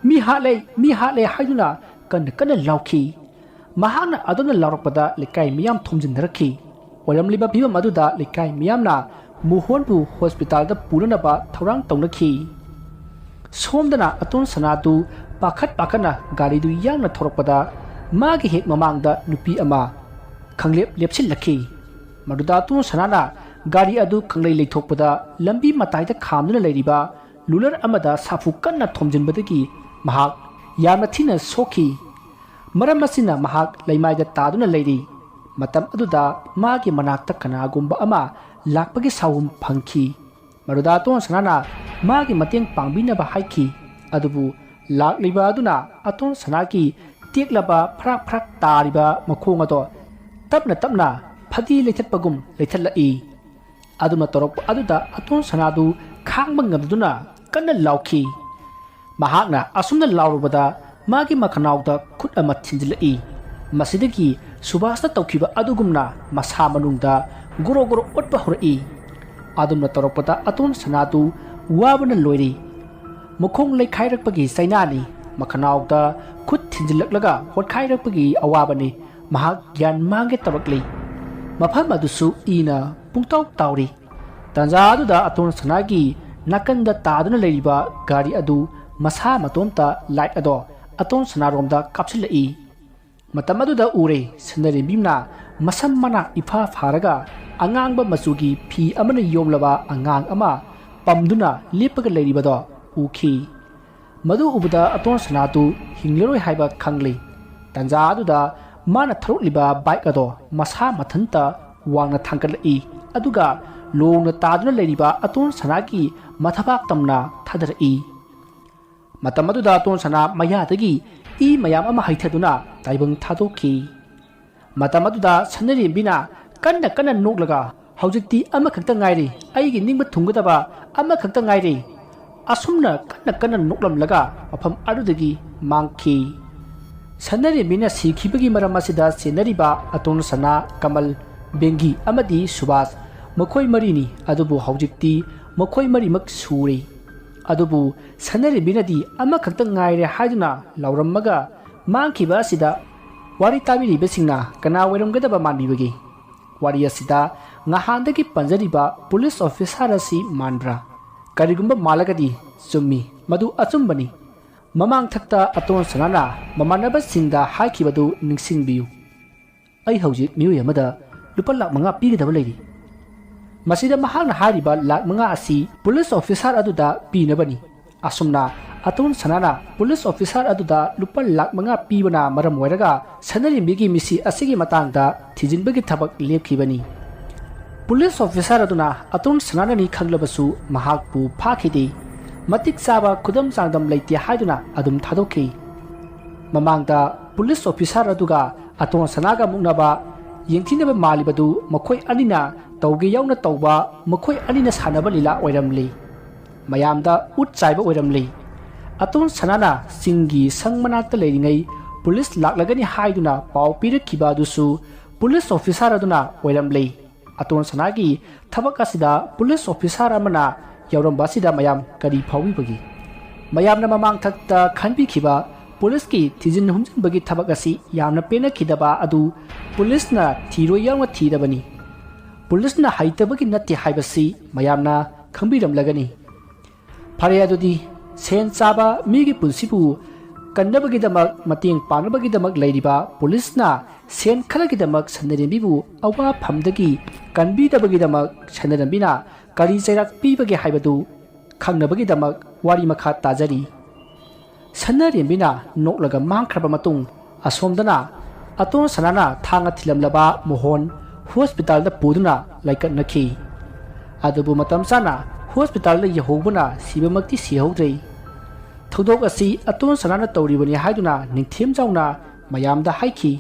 "ꯃꯤ ꯍꯥꯠꯂꯦ, ꯃꯤ ꯍꯥꯠꯂꯦ" ꯍꯥꯏꯗꯨꯅ ꯀꯟꯅ ꯀꯟꯅ ꯂꯥꯎꯈꯤ꯫ ꯃꯍꯥꯛꯅ ꯑꯗꯨꯝꯅ ꯂꯥꯎꯔꯛꯄꯗ ꯂꯩꯀꯥꯏ ꯃꯤꯌꯥꯝ ꯊꯣꯝꯖꯤꯟꯅꯔꯛꯈꯤ꯫ ꯑꯣꯏꯔꯝꯂꯤꯕ ꯐꯤꯕꯝ ꯑꯗꯨꯗ ꯂꯩꯀꯥꯏ ꯃꯤꯌꯥꯝꯅ ꯃꯣꯍꯣꯟꯕꯨ ꯍꯣꯁꯄꯤꯇꯥꯜꯗ ꯄꯨꯅꯅꯕ ꯊꯧꯔꯥꯡ ꯇꯧꯅꯈꯤ꯫ ꯁꯣꯝꯗꯅ ꯑꯇꯣꯟ ꯁꯅꯥꯗꯨ ꯄꯥꯈꯠ ꯄꯥꯈꯠꯅ ꯒꯥꯔꯤꯗꯨ ꯌꯥꯡꯅ ꯊꯧꯔꯛꯄꯗ ꯃꯥꯒꯤ ꯍꯦꯛ ꯃꯃꯥꯡꯗ ꯅꯨꯄꯤ ꯑꯃ ꯈꯪꯂꯦꯞ ꯂꯦꯞꯁꯤꯜꯂꯛꯈꯤ꯫ ꯃꯗꯨꯗ ꯑꯇꯣꯟ ꯁꯅꯥꯅ ꯒꯥꯔꯤ ꯑꯗꯨ ꯈꯪꯂꯩ ꯂꯩꯊꯣꯛꯄꯗ ꯂꯝꯕꯤ ꯃꯇꯥꯏꯗ ꯈꯥꯝꯗꯨꯅ ꯂꯩꯔꯤꯕ ꯂꯨꯂꯔ ꯑꯃꯗ ꯁꯥꯐꯨ ꯀꯟꯅ ꯊꯣꯝꯖꯤꯟꯕꯗꯒꯤ ꯃꯍꯥꯛ ꯌꯥꯝꯅ ꯊꯤꯅ ꯁꯣꯛꯈꯤ꯫ ꯃꯔꯝ ꯑꯁꯤꯅ ꯃꯍꯥꯛ ꯂꯩꯃꯥꯏꯗ ꯇꯥꯗꯨꯅ ꯂꯩꯔꯤ꯫ ꯃꯇꯝ ꯑꯗꯨꯗ ꯃꯥꯒꯤ ꯃꯅꯥꯛꯇ ꯀꯅꯥꯒꯨꯝꯕ ꯑꯃ ꯂꯥꯛꯄꯒꯤ ꯁꯥꯎꯍꯨꯝ ꯐꯪꯈꯤ꯫ ꯃꯗꯨꯗ ꯑꯇꯣꯟ ꯁꯅꯥꯅ ꯃꯥꯒꯤ ꯃꯇꯦꯡ ꯄꯥꯡꯕꯤꯅꯕ ꯍꯥꯏꯈꯤ꯫ ꯑꯗꯨꯕꯨ ꯂꯥꯛꯂꯤꯕ ꯑꯗꯨꯅ ꯑꯇꯣꯟ ꯁꯅꯥꯒꯤ ꯇꯦꯛꯂꯕ ꯐꯔꯥꯛ ꯐꯔꯥꯛ ꯇꯥꯔꯤꯕ ꯃꯈꯣꯡ ꯑꯗꯣ ꯇꯞꯅ ꯇꯞꯅ ꯐꯗꯤ ꯂꯩꯊꯠꯄꯒꯨꯝ ꯂꯩꯊꯠꯂꯛꯏ꯫ ꯑꯗꯨꯅ ꯇꯧꯔꯛꯄ ꯑꯗꯨꯗ ꯑꯇꯣꯟ ꯁꯅꯥꯗꯨ ꯈꯥꯡꯕ ꯉꯝꯗꯨꯅ ꯀꯟꯅ ꯂꯥꯎꯈꯤ꯫ ꯃꯍꯥꯛꯅ ꯑꯁꯨꯝꯅ ꯂꯥꯎꯔꯨꯕꯗ ꯃꯥꯒꯤ ꯃꯈꯅꯥꯎꯗ ꯈꯨꯠ ꯑꯃ ꯊꯤꯟꯖꯤꯜꯂꯛꯏ꯫ ꯃꯁꯤꯗꯒꯤ ꯁꯨꯕꯥꯁꯅ ꯇꯧꯈꯤꯕ ꯑꯗꯨꯒꯨꯝꯅ ꯃꯁꯥ ꯃꯅꯨꯡꯗ ꯒꯣꯔꯣ ꯒꯣꯔꯣ ꯑꯣꯠꯄ ꯍꯧꯔꯛꯏ꯫ ꯑꯗꯨꯝꯅ ꯇꯧꯔꯛꯄꯗ ꯑꯇꯣꯟ ꯁꯅꯥꯗꯨ ꯋꯥꯕꯅ ꯂꯣꯏꯔꯤ꯫ ꯃꯈꯣꯡ ꯂꯩꯈꯥꯏꯔꯛꯄꯒꯤ ꯆꯩꯅꯥꯅꯤ꯫ ꯃꯈꯅꯥꯎꯗ ꯈꯨꯠ ꯊꯤꯟꯖꯤꯜꯂꯛꯂꯒ ꯍꯣꯠꯈꯥꯏꯔꯛꯄꯒꯤ ꯑꯋꯥꯕꯅꯤ꯫ ꯃꯍꯥꯛ ꯒ꯭ꯌꯥꯟ ꯃꯥꯡꯒꯦ ꯇꯧꯔꯛꯂꯤ꯫ ꯃꯐꯝ ꯑꯗꯨꯁꯨ ꯏꯅ ꯄꯨꯡꯇꯥꯎ ꯇꯥꯎꯔꯤ꯫ ꯇꯥꯟꯖꯥ ꯑꯗꯨꯗ ꯑꯇꯣꯟ ꯁꯅꯥꯒꯤ ꯅꯥꯀꯟꯗ ꯇꯥꯗꯨꯅ ꯂꯩꯔꯤꯕ ꯒꯥꯔꯤ ꯑꯗꯨ ꯃꯁꯥ ꯃꯇꯣꯝꯇ ꯂꯥꯏꯠ ꯑꯗꯣ ꯑꯇꯣꯟ ꯁꯅꯥꯔꯣꯝꯗ ꯀꯥꯞꯁꯤꯜꯂꯛꯏ꯫ ꯃꯇꯝ ꯑꯗꯨꯗ ꯎꯔꯦ, ꯁꯅꯔꯦꯝꯕꯤꯝꯅ ꯃꯁꯝ ꯃꯅꯥ ꯏꯐꯥ ꯐꯥꯔꯒ ꯑꯉꯥꯡꯕ ꯃꯆꯨꯒꯤ ꯐꯤ ꯑꯃꯅ ꯌꯣꯝꯂꯕ ꯑꯉꯥꯡ ꯑꯃ ꯄꯝꯗꯨꯅ ꯂꯦꯞꯄꯒ ꯂꯩꯔꯤꯕꯗꯣ ꯎꯈꯤ꯫ ꯃꯗꯨ ꯎꯕꯗ ꯑꯇꯣꯟ ꯁꯅꯥꯗꯨ ꯍꯤꯡꯂꯔꯣꯏ ꯍꯥꯏꯕ ꯈꯪꯂꯤ꯫ ꯇꯥꯟꯖꯥ ꯑꯗꯨꯗ ꯃꯥꯅ ꯊꯧꯔꯛꯂꯤꯕ ꯕꯥꯏꯛ ꯑꯗꯣ ꯃꯁꯥ ꯃꯊꯟꯇ ꯋꯥꯡꯅ ꯊꯥꯡꯒꯠꯂꯛꯏ, ꯑꯗꯨꯒ ꯂꯣꯡꯅ ꯇꯥꯗꯨꯅ ꯂꯩꯔꯤꯕ ꯑꯇꯣꯟ ꯁꯅꯥꯒꯤ ꯃꯊꯕꯥꯛ ꯇꯝꯅ ꯊꯥꯗꯔꯛꯏ꯫ ꯃꯇꯝ ꯑꯗꯨꯗ ꯑꯇꯣꯟ ꯁꯅꯥ ꯃꯌꯥꯗꯒꯤ ꯏ ꯃꯌꯥꯝ ꯑꯃ ꯍꯩꯊꯗꯨꯅ ꯇꯥꯏꯕꯪ ꯊꯥꯗꯣꯛꯈꯤ꯫ ꯃꯇꯝ ꯑꯗꯨꯗ ꯁꯅꯔꯦꯝꯕꯤꯅ ꯀꯟꯅ ꯀꯟꯅ ꯅꯣꯛꯂꯒ, "ꯍꯧꯖꯤꯛꯇꯤ ꯑꯃꯈꯛꯇ ꯉꯥꯏꯔꯦ, ꯑꯩꯒꯤ ꯅꯤꯡꯕ ꯊꯨꯡꯒꯗꯕ ꯑꯃꯈꯛꯇ ꯉꯥꯏꯔꯦ," ꯑꯁꯨꯝꯅ ꯀꯟꯅ ꯀꯟꯅ ꯅꯣꯛꯂꯝꯂꯒ ꯃꯐꯝ ꯑꯗꯨꯗꯒꯤ ꯃꯥꯡꯈꯤ꯫ ꯁꯅꯔꯦꯝꯕꯤꯅ ꯁꯤꯈꯤꯕꯒꯤ ꯃꯔꯝ ꯑꯁꯤꯗ ꯆꯦꯟꯅꯔꯤꯕ ꯑꯇꯣꯟ ꯁꯅꯥ, ꯀꯃꯜ, ꯕꯦꯡꯒꯤ ꯑꯃꯗꯤ ꯁꯨꯕꯥꯁ, ꯃꯈꯣꯏ ꯃꯔꯤꯅꯤ꯫ ꯑꯗꯨꯕꯨ ꯍꯧꯖꯤꯛꯇꯤ ꯃꯈꯣꯏ ꯃꯔꯤꯃꯛ ꯁꯨꯔꯦ꯫ ꯑꯗꯨꯕꯨ ꯁꯅꯔꯦꯝꯕꯤꯅꯗꯤ ꯑꯃꯈꯛꯇ ꯉꯥꯏꯔꯦ ꯍꯥꯏꯗꯨꯅ ꯂꯥꯎꯔꯝꯃꯒ ꯃꯥꯡꯈꯤꯕ ꯑꯁꯤꯗ ꯋꯥꯔꯤ ꯇꯥꯕꯤꯔꯤꯕꯁꯤꯡꯅ ꯀꯅꯥ ꯑꯣꯏꯔꯝꯒꯗꯕ ꯃꯥꯟꯕꯤꯕꯒꯦ? ꯋꯥꯔꯤ ꯑꯁꯤꯗ ꯉꯍꯥꯟꯗꯒꯤ ꯄꯟꯖꯔꯤꯕ ꯄꯨꯂꯤꯁ ꯑꯣꯐꯤꯁꯥꯔ ꯑꯁꯤ ꯃꯥꯟꯕ꯭ꯔꯥ? ꯀꯔꯤꯒꯨꯝꯕ ꯃꯥꯜꯂꯒꯗꯤ ꯆꯨꯝꯃꯤ, ꯃꯗꯨ ꯑꯆꯨꯝꯕꯅꯤ꯫ ꯃꯃꯥꯡꯊꯛꯇ ꯑꯇꯣꯟ ꯁꯅꯥꯅ ꯃꯃꯥꯟꯅꯕꯁꯤꯡꯗ ꯍꯥꯏꯈꯤꯕꯗꯨ ꯅꯤꯡꯁꯤꯡꯕꯤꯌꯨ꯫ "ꯑꯩ ꯍꯧꯖꯤꯛ ꯃꯤꯑꯣꯏ ꯑꯃꯗ ꯂꯨꯄꯥ ꯂꯥꯈ ꯃꯉꯥ ꯄꯤꯒꯗꯕ ꯂꯩꯔꯤ꯫ ꯃꯁꯤꯗ ꯃꯍꯥꯛꯅ ꯍꯥꯏꯔꯤꯕ ꯂꯥꯈ ꯃꯉꯥ ꯑꯁꯤ ꯄꯨꯂꯤꯁ ꯑꯣꯐꯤꯁꯥꯔ ꯑꯗꯨꯗ ꯄꯤꯅꯕꯅꯤ꯫" ꯑꯁꯨꯝꯅ ꯑꯇꯣꯟ ꯁꯅꯥꯅ ꯄꯨꯂꯤꯁ ꯑꯣꯐꯤꯁꯥꯔ ꯑꯗꯨꯗ ꯂꯨꯄꯥ ꯂꯥꯈ ꯃꯉꯥ ꯄꯤꯕꯅ ꯃꯔꯝ ꯑꯣꯏꯔꯒ ꯁꯅꯔꯦꯝꯕꯤꯒꯤ ꯃꯤꯁꯤ ꯑꯁꯤꯒꯤ ꯃꯇꯥꯡꯗ ꯊꯤꯖꯤꯟꯕꯒꯤ ꯊꯕꯛ ꯂꯦꯞꯈꯤꯕꯅꯤ꯫ ꯄꯨꯂꯤꯁ ꯑꯣꯐꯤꯁꯥꯔ ꯑꯗꯨꯅ ꯑꯇꯣꯟ ꯁꯅꯥꯅꯅꯤ ꯈꯪꯂꯕꯁꯨ ꯃꯍꯥꯛꯄꯨ ꯐꯥꯈꯤꯗꯦ꯫ ꯃꯇꯤꯛ ꯆꯥꯕ ꯈꯨꯗꯝ ꯆꯥꯡꯗꯝ ꯂꯩꯇꯦ ꯍꯥꯏꯗꯨꯅ ꯑꯗꯨꯝ ꯊꯥꯗꯣꯛꯈꯤ꯫ ꯃꯃꯥꯡꯗ ꯄꯨꯂꯤꯁ ꯑꯣꯐꯤꯁꯥꯔ ꯑꯗꯨꯒ ꯑꯇꯣꯟ ꯁꯅꯥꯒ ꯃꯨꯛꯅꯕ, ꯌꯦꯡꯊꯤꯅꯕ ꯃꯥꯜꯂꯤꯕꯗꯨ ꯃꯈꯣꯏ ꯑꯅꯤꯅ ꯇꯧꯒꯦ ꯌꯥꯎꯅ ꯇꯧꯕ, ꯃꯈꯣꯏ ꯑꯅꯤꯅ ꯁꯥꯟꯅꯕ ꯂꯤꯂꯥ ꯑꯣꯏꯔꯝꯂꯤ꯫ ꯃꯌꯥꯝꯗ ꯎꯠ ꯆꯥꯏꯕ ꯑꯣꯏꯔꯝꯂꯤ꯫ ꯑꯇꯣꯟ ꯁꯅꯥꯅ ꯆꯤꯡꯒꯤ ꯁꯪ ꯃꯅꯥꯛꯇ ꯂꯩꯔꯤꯉꯩ ꯄꯨꯂꯤꯁ ꯂꯥꯛꯂꯒꯅꯤ ꯍꯥꯏꯗꯨꯅ ꯄꯥꯎ ꯄꯤꯔꯛꯈꯤꯕ ꯑꯗꯨꯁꯨ ꯄꯨꯂꯤꯁ ꯑꯣꯐꯤꯁꯥꯔ ꯑꯗꯨꯅ ꯑꯣꯏꯔꯝꯂꯤ꯫ ꯑꯇꯣꯟ ꯁꯅꯥꯒꯤ ꯊꯕꯛ ꯑꯁꯤꯗ ꯄꯨꯂꯤꯁ ꯑꯣꯐꯤꯁꯥꯔ ꯑꯃꯅ ꯌꯥꯎꯔꯝꯕ ꯑꯁꯤꯗ ꯃꯌꯥꯝ ꯀꯔꯤ ꯐꯥꯎꯕꯤꯕꯒꯦ? ꯃꯌꯥꯝꯅ ꯃꯃꯥꯡꯊꯛꯇ ꯈꯟꯕꯤꯈꯤꯕ ꯄꯨꯂꯤꯁꯀꯤ ꯊꯤꯖꯤꯟ ꯍꯨꯝꯖꯤꯟꯕꯒꯤ ꯊꯕꯛ ꯑꯁꯤ ꯌꯥꯝꯅ ꯄꯦꯟꯅꯈꯤꯗꯕ ꯑꯗꯨ ꯄꯨꯂꯤꯁꯅ ꯊꯤꯔꯣꯏ ꯌꯥꯎꯅ ꯊꯤꯔꯕꯅꯤ꯫ ꯄꯨꯂꯤꯁꯅ ꯍꯩꯇꯕꯒꯤ ꯅꯠꯇꯦ ꯍꯥꯏꯕꯁꯤ ꯃꯌꯥꯝꯅ ꯈꯪꯕꯤꯔꯝꯂꯒꯅꯤ꯫ ꯐꯔꯦ, ꯑꯗꯨꯗꯤ ꯁꯦꯟ ꯆꯥꯕ ꯃꯤꯒꯤ ꯄꯨꯟꯁꯤꯕꯨ ꯀꯟꯅꯕꯒꯤꯗꯃꯛ, ꯃꯇꯦꯡ ꯄꯥꯡꯅꯕꯒꯤꯗꯃꯛ ꯂꯩꯔꯤꯕ ꯄꯨꯂꯤꯁꯅ ꯁꯦꯟ ꯈꯔꯒꯤꯗꯃꯛ ꯁꯅꯔꯦꯝꯕꯤꯕꯨ ꯑꯋꯥꯐꯝꯗꯒꯤ ꯀꯟꯕꯤꯗꯕꯒꯤꯗꯃꯛ ꯁꯅꯔꯦꯝꯕꯤꯅ ꯀꯔꯤ ꯆꯩꯔꯥꯛ ꯄꯤꯕꯒꯦ ꯍꯥꯏꯕꯗꯨ ꯈꯪꯅꯕꯒꯤꯗꯃꯛ ꯋꯥꯔꯤ ꯃꯈꯥ ꯇꯥꯖꯔꯤ꯫ ꯁꯅꯥꯔꯦꯝꯕꯤꯅ ꯅꯣꯛꯂꯒ ꯃꯥꯡꯈ꯭ꯔꯕ ꯃꯇꯨꯡ, ꯑꯁꯣꯝꯗꯅ ꯑꯇꯣꯟ ꯁꯅꯥꯅ ꯊꯥꯡꯅ ꯊꯤꯜꯂꯝꯂꯕ ꯃꯣꯍꯣꯟ ꯍꯣꯁꯄꯤꯇꯥꯜꯗ ꯄꯨꯗꯨꯅ ꯂꯥꯏꯀꯠꯅꯈꯤ꯫ ꯑꯗꯨꯕꯨ ꯃꯇꯝ ꯆꯥꯅ ꯍꯣꯁꯄꯤꯇꯥꯜꯗ ꯌꯧꯍꯧꯕꯅ ꯁꯤꯕꯃꯛꯇꯤ ꯁꯤꯍꯧꯗ꯭ꯔꯦ꯫ ꯊꯧꯗꯣꯛ ꯑꯁꯤ ꯑꯇꯣꯟ ꯁꯅꯥꯅ ꯇꯧꯔꯤꯕꯅꯤ ꯍꯥꯏꯗꯨꯅ ꯅꯤꯡꯊꯦꯝꯖꯥꯎꯅ ꯃꯌꯥꯝꯗ ꯍꯥꯏꯈꯤ꯫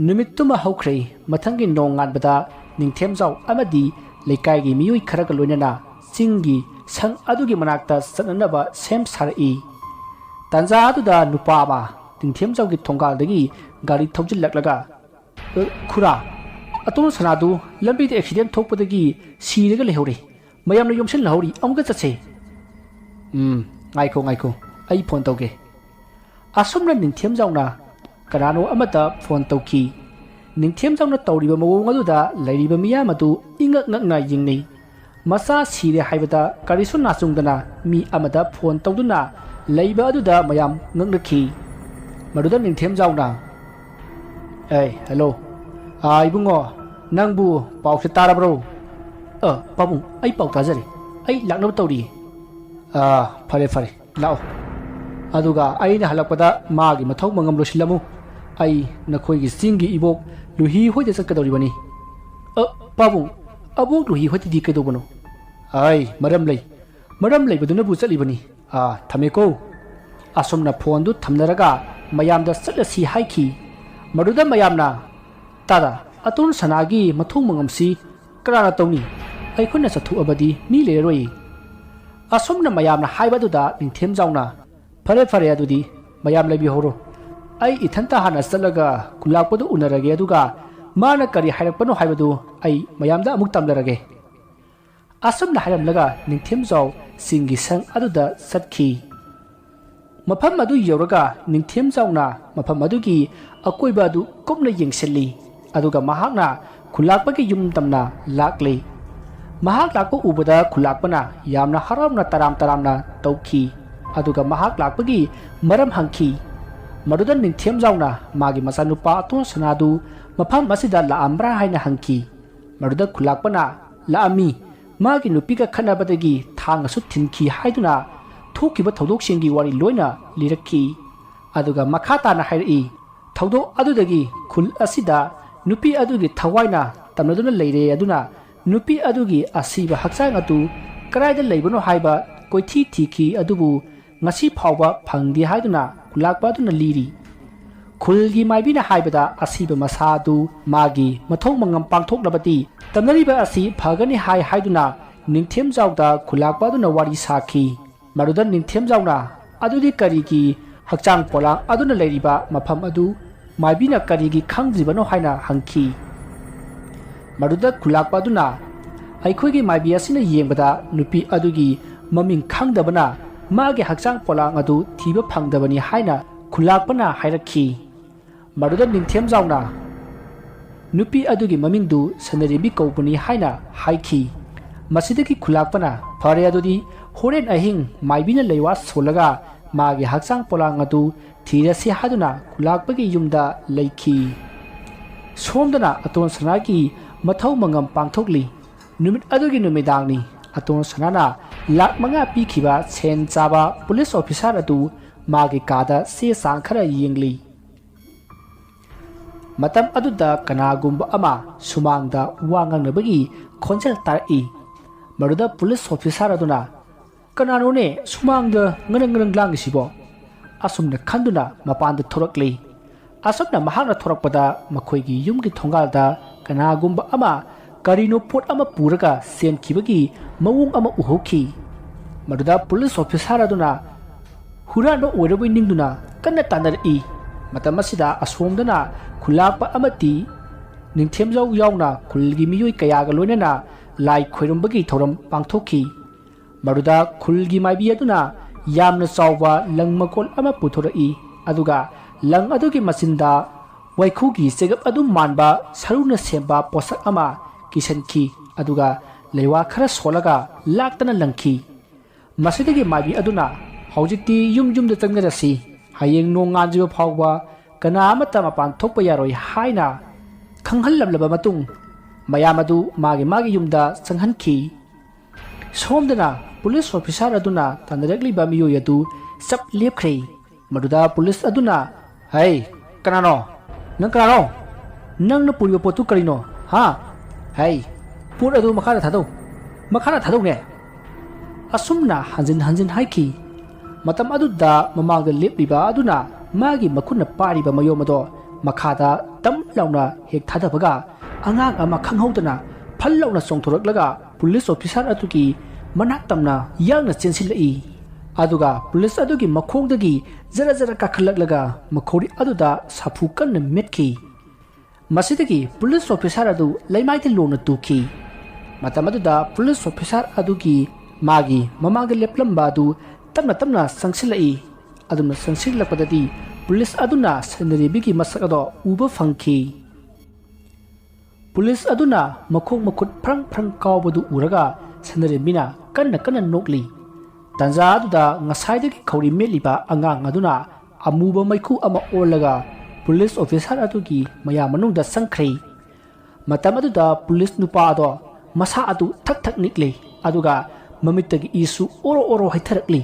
ꯅꯨꯃꯤꯠꯇꯨꯃ ꯍꯧꯈ꯭ꯔꯦ꯫ ꯃꯊꯪꯒꯤ ꯅꯣꯡꯉꯥꯟꯕꯗ ꯅꯤꯡꯊꯦꯝꯖꯥꯎ ꯑꯃꯗꯤ ꯂꯩꯀꯥꯏꯒꯤ ꯃꯤꯑꯣꯏ ꯈꯔꯒ ꯂꯣꯏꯅꯅ ꯆꯤꯡꯒꯤ ꯁꯪ ꯑꯗꯨꯒꯤ ꯃꯅꯥꯛꯇ ꯆꯠꯅꯅꯕ ꯁꯦꯝ ꯁꯥꯔꯛꯏ꯫ ꯇꯥꯟꯖꯥ ꯑꯗꯨꯗ ꯅꯨꯄꯥ ꯑꯃ ꯅꯤꯡꯊꯦꯝꯖꯥꯎꯒꯤ ꯊꯣꯡꯒꯥꯜꯗꯒꯤ ꯒꯥꯔꯤ ꯊꯧꯖꯤꯜꯂꯛꯂꯒ, "ꯑ, ꯈꯨꯔꯥ, ꯑꯇꯣꯟ ꯁꯅꯥꯗꯨ ꯂꯝꯕꯤꯗ ꯑꯦꯛꯁꯤꯗꯦꯟ ꯊꯣꯛꯄꯗꯒꯤ ꯁꯤꯔꯒ ꯂꯩꯍꯧꯔꯦ꯫ ꯃꯌꯥꯝꯅ ꯌꯣꯝꯁꯤꯜꯍꯧꯔꯤ, ꯑꯃꯨꯛꯇ ꯆꯠꯁꯦ꯫" "ꯎꯝ, ꯉꯥꯏꯈꯣ, ꯉꯥꯏꯈꯣ, ꯑꯩ ꯐꯣꯟ ꯇꯧꯒꯦ꯫" ꯑꯁꯨꯝꯅ ꯅꯤꯡꯊꯦꯝꯖꯥꯎꯅ ꯀꯅꯥꯅꯣ ꯑꯃꯗ ꯐꯣꯟ ꯇꯧꯈꯤ꯫ ꯅꯤꯡꯊꯦꯝꯖꯥꯎꯅ ꯇꯧꯔꯤꯕ ꯃꯑꯣꯡ ꯑꯗꯨꯗ ꯂꯩꯔꯤꯕ ꯃꯤꯌꯥꯝ ꯑꯗꯨ ꯏꯉꯛ ꯉꯛꯅ ꯌꯦꯡꯅꯩ꯫ ꯃꯆꯥ ꯁꯤꯔꯦ ꯍꯥꯏꯕꯗ ꯀꯔꯤꯁꯨ ꯅꯥꯆꯨꯡꯗꯅ ꯃꯤ ꯑꯃꯗ ꯐꯣꯟ ꯇꯧꯗꯨꯅ ꯂꯩꯕ ꯑꯗꯨꯗ ꯃꯌꯥꯝ ꯉꯛꯅꯈꯤ꯫ ꯃꯗꯨꯗ ꯅꯤꯡꯊꯦꯝꯖꯥꯎꯅ, "ꯑꯦ, ꯍꯦꯜꯂꯣ꯫ ꯑꯥ, ꯏꯕꯨꯡꯉꯣ, ꯅꯪꯕꯨ ꯄꯥꯎꯁꯦ ꯇꯥꯔꯕ꯭ꯔꯣ?" "ꯑ, ꯄꯥꯕꯨꯡ, ꯑꯩ ꯄꯥꯎ ꯇꯥꯖꯔꯦ꯫ ꯑꯩ ꯂꯥꯛꯅꯕ ꯇꯧꯔꯤꯌꯦ꯫" "ꯑꯥ, ꯐꯔꯦ, ꯐꯔꯦ, ꯂꯥꯛꯑꯣ꯫ ꯑꯗꯨꯒ ꯑꯩꯅ ꯍꯜꯂꯛꯄꯗ ꯃꯥꯒꯤ ꯃꯊꯧ ꯃꯉꯝ ꯂꯣꯏꯁꯤꯜꯂꯝꯃꯨ꯫ ꯑꯩ ꯅꯈꯣꯏꯒꯤ ꯆꯤꯡꯒꯤ ꯏꯕꯣꯛ ꯂꯨꯍꯤ ꯍꯣꯏꯗ ꯆꯠꯀꯗꯧꯔꯤꯕꯅꯤ꯫" "ꯑ, ꯄꯥꯕꯨꯡ, ꯑꯕꯣꯛ ꯂꯨꯍꯤ ꯍꯣꯏꯗꯗꯤ ꯀꯩꯗꯧꯕꯅꯣ?" "ꯑꯩ ꯃꯔꯝ ꯂꯩ꯫ ꯃꯔꯝ ꯂꯩꯕꯗꯨꯅꯕꯨ ꯆꯠꯂꯤꯕꯅꯤ꯫ ꯑꯥ, ꯊꯝꯃꯦꯀꯣ꯫" ꯑꯁꯨꯝꯅ ꯐꯣꯟꯗꯨ ꯊꯝꯅꯔꯒ ꯃꯌꯥꯝꯗ ꯆꯠꯂꯁꯤ ꯍꯥꯏꯈꯤ꯫ ꯃꯗꯨꯗ ꯃꯌꯥꯝꯅ, "ꯇꯥꯗ, ꯑꯇꯣꯟ ꯁꯅꯥꯒꯤ ꯃꯊꯧ ꯃꯉꯝꯁꯤ ꯀꯅꯥꯅ ꯇꯧꯅꯤ? ꯑꯩꯈꯣꯏꯅ ꯆꯠꯊꯣꯛꯑꯕꯗꯤ ꯃꯤ ꯂꯩꯔꯔꯣꯏ꯫" ꯑꯁꯨꯝꯅ ꯃꯌꯥꯝꯅ ꯍꯥꯏꯕ ꯑꯗꯨꯗ ꯅꯤꯡꯊꯦꯝꯖꯥꯎꯅ, "ꯐꯔꯦ, ꯐꯔꯦ, ꯑꯗꯨꯗꯤ ꯃꯌꯥꯝ ꯂꯩꯕꯤꯍꯧꯔꯣ꯫ ꯑꯩ ꯏꯊꯟꯇ ꯍꯥꯟꯅ ꯆꯠꯂꯒ ꯈꯨꯂꯥꯛꯄꯗꯨ ꯎꯅꯔꯒꯦ, ꯑꯗꯨꯒ ꯃꯥꯅ ꯀꯔꯤ ꯍꯥꯏꯔꯛꯄꯅꯣ ꯍꯥꯏꯕꯗꯨ ꯑꯩ ꯃꯌꯥꯝꯗ ꯑꯃꯨꯛ ꯇꯝꯂꯔꯒꯦ꯫" ꯑꯁꯨꯝꯅ ꯍꯥꯏꯔꯝꯂꯒ ꯅꯤꯡꯊꯦꯝꯖꯥꯎ ꯆꯤꯡꯒꯤ ꯁꯪ ꯑꯗꯨꯗ ꯆꯠꯈꯤ꯫ ꯃꯐꯝ ꯑꯗꯨ ꯌꯧꯔꯒ ꯅꯤꯡꯊꯦꯝꯖꯥꯎꯅ ꯃꯐꯝ ꯑꯗꯨꯒꯤ ꯑꯀꯣꯏꯕ ꯑꯗꯨ ꯀꯨꯞꯅ ꯌꯦꯡꯁꯤꯜꯂꯤ꯫ ꯑꯗꯨꯒ ꯃꯍꯥꯛꯅ ꯈꯨꯂꯥꯛꯄꯒꯤ ꯌꯨꯝ ꯇꯝꯅ ꯂꯥꯛꯂꯤ꯫ ꯃꯍꯥꯛ ꯂꯥꯛꯄ ꯎꯕꯗ ꯈꯨꯂꯥꯛꯄꯅ ꯌꯥꯝꯅ ꯍꯔꯥꯎꯅ ꯇꯔꯥꯝ ꯇꯔꯥꯝꯅ ꯇꯧꯈꯤ꯫ ꯑꯗꯨꯒ ꯃꯍꯥꯛ ꯂꯥꯛꯄꯒꯤ ꯃꯔꯝ ꯍꯪꯈꯤ꯫ ꯃꯗꯨꯗ ꯅꯤꯡꯊꯦꯝꯖꯥꯎꯅ ꯃꯥꯒꯤ ꯃꯆꯥꯅꯨꯄꯥ ꯑꯇꯣꯟ ꯁꯅꯥꯗꯨ ꯃꯐꯝ ꯑꯁꯤꯗ ꯂꯥꯛꯑꯝꯕ꯭ꯔꯥ ꯍꯥꯏꯅ ꯍꯪꯈꯤ꯫ ꯃꯗꯨꯗ ꯈꯨꯂꯥꯛꯄꯅ ꯂꯥꯛꯑꯝꯃꯤ, ꯃꯥꯒꯤ ꯅꯨꯄꯤꯒ ꯈꯠꯅꯕꯗꯒꯤ ꯊꯥꯡꯅꯁꯨ ꯊꯤꯟꯈꯤ ꯍꯥꯏꯗꯨꯅ ꯊꯣꯛꯈꯤꯕ ꯊꯧꯗꯣꯛꯁꯤꯡꯒꯤ ꯋꯥꯔꯤ ꯂꯣꯏꯅ ꯂꯤꯔꯛꯈꯤ꯫ ꯑꯗꯨꯒ ꯃꯈꯥ ꯇꯥꯅ ꯍꯥꯏꯔꯛꯏ, ꯊꯧꯗꯣꯛ ꯑꯗꯨꯗꯒꯤ ꯈꯨꯜ ꯑꯁꯤꯗ ꯅꯨꯄꯤ ꯑꯗꯨꯒꯤ ꯊꯋꯥꯏꯅ ꯇꯝꯅꯗꯨꯅ ꯂꯩꯔꯦ꯫ ꯑꯗꯨꯅ ꯅꯨꯄꯤ ꯑꯗꯨꯒꯤ ꯑꯁꯤꯕ ꯍꯛꯆꯥꯡ ꯑꯗꯨ ꯀꯗꯥꯏꯗ ꯂꯩꯕꯅꯣ ꯍꯥꯏꯕ ꯀꯣꯏꯊꯤ ꯊꯤꯈꯤ, ꯑꯗꯨꯕꯨ ꯉꯁꯤ ꯐꯥꯎꯕ ꯐꯪꯗꯦ ꯍꯥꯏꯗꯨꯅ ꯈꯨꯂꯥꯛꯄ ꯑꯗꯨꯅ ꯂꯤꯔꯤ꯫ ꯈꯨꯜꯒꯤ ꯃꯥꯏꯕꯤꯅ ꯍꯥꯏꯕꯗ ꯑꯁꯤꯕ ꯃꯁꯥ ꯑꯗꯨ ꯃꯥꯒꯤ ꯃꯊꯧ ꯃꯉꯝ ꯄꯥꯡꯊꯣꯛꯂꯕꯗꯤ ꯇꯝꯅꯔꯤꯕ ꯑꯁꯤ ꯐꯒꯅꯤ ꯍꯥꯏ ꯍꯥꯏꯗꯨꯅ ꯅꯤꯡꯊꯦꯝꯖꯥꯎꯗ ꯈꯨꯂꯥꯛꯄ ꯑꯗꯨꯅ ꯋꯥꯔꯤ ꯁꯥꯈꯤ꯫ ꯃꯗꯨꯗ ꯅꯤꯡꯊꯦꯝꯖꯥꯎꯅ ꯑꯗꯨꯗꯤ ꯀꯔꯤꯒꯤ ꯍꯛꯆꯥꯡ ꯄꯣꯂꯥꯡ ꯑꯗꯨꯅ ꯂꯩꯔꯤꯕ ꯃꯐꯝ ꯑꯗꯨ ꯃꯥꯏꯕꯤꯅ ꯀꯔꯤꯒꯤ ꯈꯪꯗ꯭ꯔꯤꯕꯅꯣ ꯍꯥꯏꯅ ꯍꯪꯈꯤ꯫ ꯃꯗꯨꯗ ꯈꯨꯂꯥꯛꯄ ꯑꯗꯨꯅ ꯑꯩꯈꯣꯏꯒꯤ ꯃꯥꯏꯕꯤ ꯑꯁꯤꯅ ꯌꯦꯡꯕꯗ ꯅꯨꯄꯤ ꯑꯗꯨꯒꯤ ꯃꯃꯤꯡ ꯈꯪꯗꯕꯅ ꯃꯥꯒꯤ ꯍꯛꯆꯥꯡ ꯄꯣꯂꯥꯡ ꯑꯗꯨ ꯊꯤꯕ ꯐꯪꯗꯕꯅꯤ ꯍꯥꯏꯅ ꯈꯨꯂꯥꯛꯄꯅ ꯍꯥꯏꯔꯛꯈꯤ꯫ ꯃꯗꯨꯗ ꯅꯤꯡꯊꯦꯝꯖꯥꯎꯅ ꯅꯨꯄꯤ ꯑꯗꯨꯒꯤ ꯃꯃꯤꯡꯗꯨ ꯁꯅꯔꯦꯝꯕꯤ ꯀꯧꯕꯅꯤ ꯍꯥꯏꯅ ꯍꯥꯏꯈꯤ꯫ ꯃꯁꯤꯗꯒꯤ ꯈꯨꯂꯥꯛꯄꯅ, "ꯐꯔꯦ, ꯑꯗꯨꯗꯤ ꯍꯣꯔꯦꯟ ꯑꯍꯤꯡ ꯃꯥꯏꯕꯤꯅ ꯂꯩꯋꯥ ꯁꯣꯜꯂꯒ ꯃꯥꯒꯤ ꯍꯛꯆꯥꯡ ꯄꯣꯂꯥꯡ ꯑꯗꯨ ꯊꯤꯔꯁꯤ" ꯍꯥꯏꯗꯨꯅ ꯈꯨꯂꯥꯛꯄꯒꯤ ꯌꯨꯝꯗ ꯂꯩꯈꯤ꯫ ꯁꯣꯝꯗꯅ ꯑꯇꯣꯟ ꯁꯅꯥꯒꯤ ꯃꯊꯧ ꯃꯉꯝ ꯄꯥꯡꯊꯣꯛꯂꯤ꯫ ꯅꯨꯃꯤꯠ ꯑꯗꯨꯒꯤ ꯅꯨꯃꯤꯗꯥꯡꯅꯤ꯫ ꯑꯇꯣꯟ ꯁꯅꯥꯅ ꯂꯥꯛ ꯃꯉꯥ ꯄꯤꯈꯤꯕ ꯁꯦꯟ ꯆꯥꯕ ꯄꯨꯂꯤꯁ ꯑꯣꯐꯤꯁꯥꯔ ꯑꯗꯨ ꯃꯥꯒꯤ ꯀꯥꯗ ꯆꯦ ꯆꯥꯡ ꯈꯔ ꯌꯦꯡꯂꯤ꯫ ꯃꯇꯝ ꯑꯗꯨꯗ ꯀꯅꯥꯒꯨꯝꯕ ꯑꯃ ꯁꯨꯃꯥꯡꯗ ꯋꯥ ꯉꯥꯡꯅꯕꯒꯤ ꯈꯣꯟꯖꯦꯜ ꯇꯥꯔꯛꯏ꯫ ꯃꯗꯨꯗ ꯄꯨꯂꯤꯁ ꯑꯣꯐꯤꯁꯥꯔ ꯑꯗꯨꯅ, "ꯀꯅꯥꯅꯣꯅꯦ ꯁꯨꯃꯥꯡꯗ ꯉꯔꯪ ꯉꯔꯪ ꯂꯥꯡꯉꯤꯁꯤꯕꯣ?" ꯑꯁꯨꯝꯅ ꯈꯟꯗꯨꯅ ꯃꯄꯥꯟꯗ ꯊꯣꯔꯛꯂꯤ꯫ ꯑꯁꯨꯝꯅ ꯃꯍꯥꯛꯅ ꯊꯣꯔꯛꯄꯗ ꯃꯈꯣꯏꯒꯤ ꯌꯨꯝꯒꯤ ꯊꯣꯡꯒꯥꯜꯗ ꯀꯅꯥꯒꯨꯝꯕ ꯑꯃ ꯀꯔꯤꯅꯣ ꯄꯣꯠ ꯑꯃ ꯄꯨꯔꯒ ꯆꯦꯟꯈꯤꯕꯒꯤ ꯃꯑꯣꯡ ꯑꯃ ꯎꯍꯧꯈꯤ꯫ ꯃꯗꯨꯗ ꯄꯨꯂꯤꯁ ꯑꯣꯐꯤꯁꯥꯔ ꯑꯗꯨꯅ ꯍꯨꯔꯥꯟꯕ ꯑꯣꯏꯔꯕꯣꯏ ꯅꯤꯡꯗꯨꯅ ꯀꯟꯅ ꯇꯥꯟꯅꯔꯛꯏ꯫ ꯃꯇꯝ ꯑꯁꯤꯗ ꯑꯁꯣꯝꯗꯅ ꯈꯨꯂꯥꯛꯄ ꯑꯃꯗꯤ ꯅꯤꯡꯊꯦꯝꯖꯥꯎ ꯌꯥꯎꯅ ꯈꯨꯜꯒꯤ ꯃꯤꯑꯣꯏ ꯀꯌꯥꯒ ꯂꯣꯏꯅꯅ ꯂꯥꯏ ꯈꯣꯏꯔꯝꯕꯒꯤ ꯊꯧꯔꯝ ꯄꯥꯡꯊꯣꯛꯈꯤ꯫ ꯃꯗꯨꯗ ꯈꯨꯜꯒꯤ ꯃꯥꯏꯕꯤ ꯑꯗꯨꯅ ꯌꯥꯝꯅ ꯆꯥꯎꯕ ꯂꯪ ꯃꯀꯣꯜ ꯑꯃ ꯄꯨꯊꯣꯔꯛꯏ, ꯑꯗꯨꯒ ꯂꯪ ꯑꯗꯨꯒꯤ ꯃꯆꯤꯟꯗ ꯋꯥꯏꯈꯨꯒꯤ ꯆꯦꯒꯞ ꯑꯗꯨ ꯃꯥꯟꯕ ꯁꯔꯨꯅ ꯁꯦꯝꯕ ꯄꯣꯠꯁꯛ ꯑꯃ ꯀꯤꯁꯟꯈꯤ, ꯑꯗꯨꯒ ꯂꯩꯋꯥ ꯈꯔ ꯁꯣꯜꯂꯒ ꯂꯥꯛꯇꯅ ꯂꯪꯈꯤ꯫ ꯃꯁꯤꯗꯒꯤ ꯃꯥꯏꯕꯤ ꯑꯗꯨꯅ, "ꯍꯧꯖꯤꯛꯇꯤ ꯌꯨꯝ ꯌꯨꯝꯗ ꯆꯪꯅꯔꯁꯤ, ꯍꯌꯦꯡ ꯅꯣꯡꯉꯥꯟꯗ꯭ꯔꯤꯕ ꯐꯥꯎꯕ ꯀꯅꯥ ꯑꯃꯠꯇ ꯃꯄꯥꯟ ꯊꯣꯛꯄ ꯌꯥꯔꯣꯏ" ꯍꯥꯏꯅ ꯈꯪꯍꯜꯂꯝꯂꯕ ꯃꯇꯨꯡ, ꯃꯌꯥꯝ ꯑꯗꯨ ꯃꯥꯒꯤ ꯃꯥꯒꯤ ꯌꯨꯝꯗ ꯆꯪꯍꯟꯈꯤ꯫ ꯁꯣꯝꯗꯅ ꯄꯨꯂꯤꯁ ꯑꯣꯐꯤꯁꯥꯔ ꯑꯗꯨꯅ ꯇꯥꯟꯅꯔꯛꯂꯤꯕ ꯃꯤꯑꯣꯏ ꯑꯗꯨ ꯆꯞ ꯂꯦꯞꯈ꯭ꯔꯦ꯫ ꯃꯗꯨꯗ ꯄꯨꯂꯤꯁ ꯑꯗꯨꯅ, "ꯍꯩ, ꯀꯅꯥꯅꯣ? ꯅꯪ ꯀꯅꯥꯅꯣ? ꯅꯪꯅ ꯄꯨꯔꯤꯕ ꯄꯣꯠꯇꯨ ꯀꯔꯤꯅꯣ? ꯍꯥ? ꯍꯩ, ꯄꯣꯠ ꯑꯗꯨ ꯃꯈꯥꯗ ꯊꯥꯗꯧ꯫ ꯃꯈꯥꯗ ꯊꯥꯗꯧꯅꯦ!" ꯑꯁꯨꯝꯅ ꯍꯟꯖꯤꯟ ꯍꯟꯖꯤꯟ ꯍꯥꯏꯈꯤ꯫ ꯃꯇꯝ ꯑꯗꯨꯗ ꯃꯃꯥꯡꯗ ꯂꯦꯞꯂꯤꯕ ꯑꯗꯨꯅ ꯃꯥꯒꯤ ꯃꯈꯨꯠꯅ ꯄꯥꯏꯔꯤꯕ ꯃꯌꯣꯝ ꯑꯗꯣ ꯃꯈꯥꯗ ꯇꯝ ꯂꯥꯎꯅ ꯍꯦꯛ ꯊꯥꯗꯕꯒ, ꯑꯉꯥꯡ ꯑꯃ ꯈꯪꯍꯧꯗꯅ ꯐꯜ ꯂꯥꯎꯅ ꯆꯣꯡꯊꯣꯔꯛꯂꯒ ꯄꯨꯂꯤꯁ ꯑꯣꯐꯤꯁꯥꯔ ꯑꯗꯨꯒꯤ ꯃꯅꯥꯛ ꯇꯝꯅ ꯌꯥꯡꯅ ꯆꯦꯟꯁꯤꯜꯂꯛꯏ꯫ ꯑꯗꯨꯒ ꯄꯨꯂꯤꯁ ꯑꯗꯨꯒꯤ ꯃꯈꯣꯡꯗꯒꯤ ꯖꯔ ꯖꯔ ꯀꯥꯈꯠꯂꯛꯂꯒ ꯃꯈꯧꯔꯤ ꯑꯗꯨꯗ ꯁꯥꯐꯨ ꯀꯟꯅ ꯃꯦꯠꯈꯤ꯫ ꯃꯁꯤꯗꯒꯤ ꯄꯨꯂꯤꯁ ꯑꯣꯐꯤꯁꯥꯔ ꯑꯗꯨ ꯂꯩꯃꯥꯏꯗ ꯂꯣꯡꯅ ꯇꯨꯈꯤ꯫ ꯃꯇꯝ ꯑꯗꯨꯗ ꯄꯨꯂꯤꯁ ꯑꯣꯐꯤꯁꯥꯔ ꯑꯗꯨꯒꯤ ꯃꯥꯒꯤ ꯃꯃꯥꯡꯗ ꯂꯦꯞꯂꯝꯕ ꯑꯗꯨ ꯇꯞꯅ ꯇꯞꯅ ꯆꯪꯁꯤꯜꯂꯛꯏ꯫ ꯑꯗꯨꯝꯅ ꯆꯪꯁꯤꯜꯂꯛꯄꯗꯗꯤ ꯄꯨꯂꯤꯁ ꯑꯗꯨꯅ ꯁꯅꯔꯤꯕꯤꯒꯤ ꯃꯁꯛ ꯑꯗꯣ ꯎꯕ ꯐꯪꯈꯤ꯫ ꯄꯨꯂꯤꯁ ꯑꯗꯨꯅ ꯃꯈꯣꯡ ꯃꯈꯨꯠ ꯐ꯭ꯔꯪ ꯐ꯭ꯔꯪ ꯀꯥꯎꯕꯗꯨ ꯎꯔꯒ ꯁꯅꯔꯦꯝꯕꯤꯅ ꯀꯟꯅ ꯀꯟꯅ ꯅꯣꯛꯂꯤ꯫ ꯇꯥꯟꯖꯥ ꯑꯗꯨꯗ ꯉꯁꯥꯏꯗꯒꯤ ꯈꯧꯔꯤ ꯃꯦꯠꯂꯤꯕ ꯑꯉꯥꯡ ꯑꯗꯨꯅ ꯑꯃꯨꯕ ꯃꯩꯈꯨ ꯑꯃ ꯑꯣꯜꯂꯒ ꯄꯨꯂꯤꯁ ꯑꯣꯐꯤꯁꯥꯔ ꯑꯗꯨꯒꯤ ꯃꯌꯥ ꯃꯅꯨꯡꯗ ꯆꯪꯈ꯭ꯔꯦ꯫ ꯃꯇꯝ ꯑꯗꯨꯗ ꯄꯨꯂꯤꯁ ꯅꯨꯄꯥ ꯑꯗꯣ ꯃꯁꯥ ꯑꯗꯨ ꯊꯛ ꯊꯛ ꯅꯤꯛꯂꯤ, ꯑꯗꯨꯒ ꯃꯃꯤꯠꯇꯒꯤ ꯏꯁꯨ ꯑꯣꯔꯣ ꯑꯣꯔꯣ ꯍꯩꯊꯔꯛꯂꯤ꯫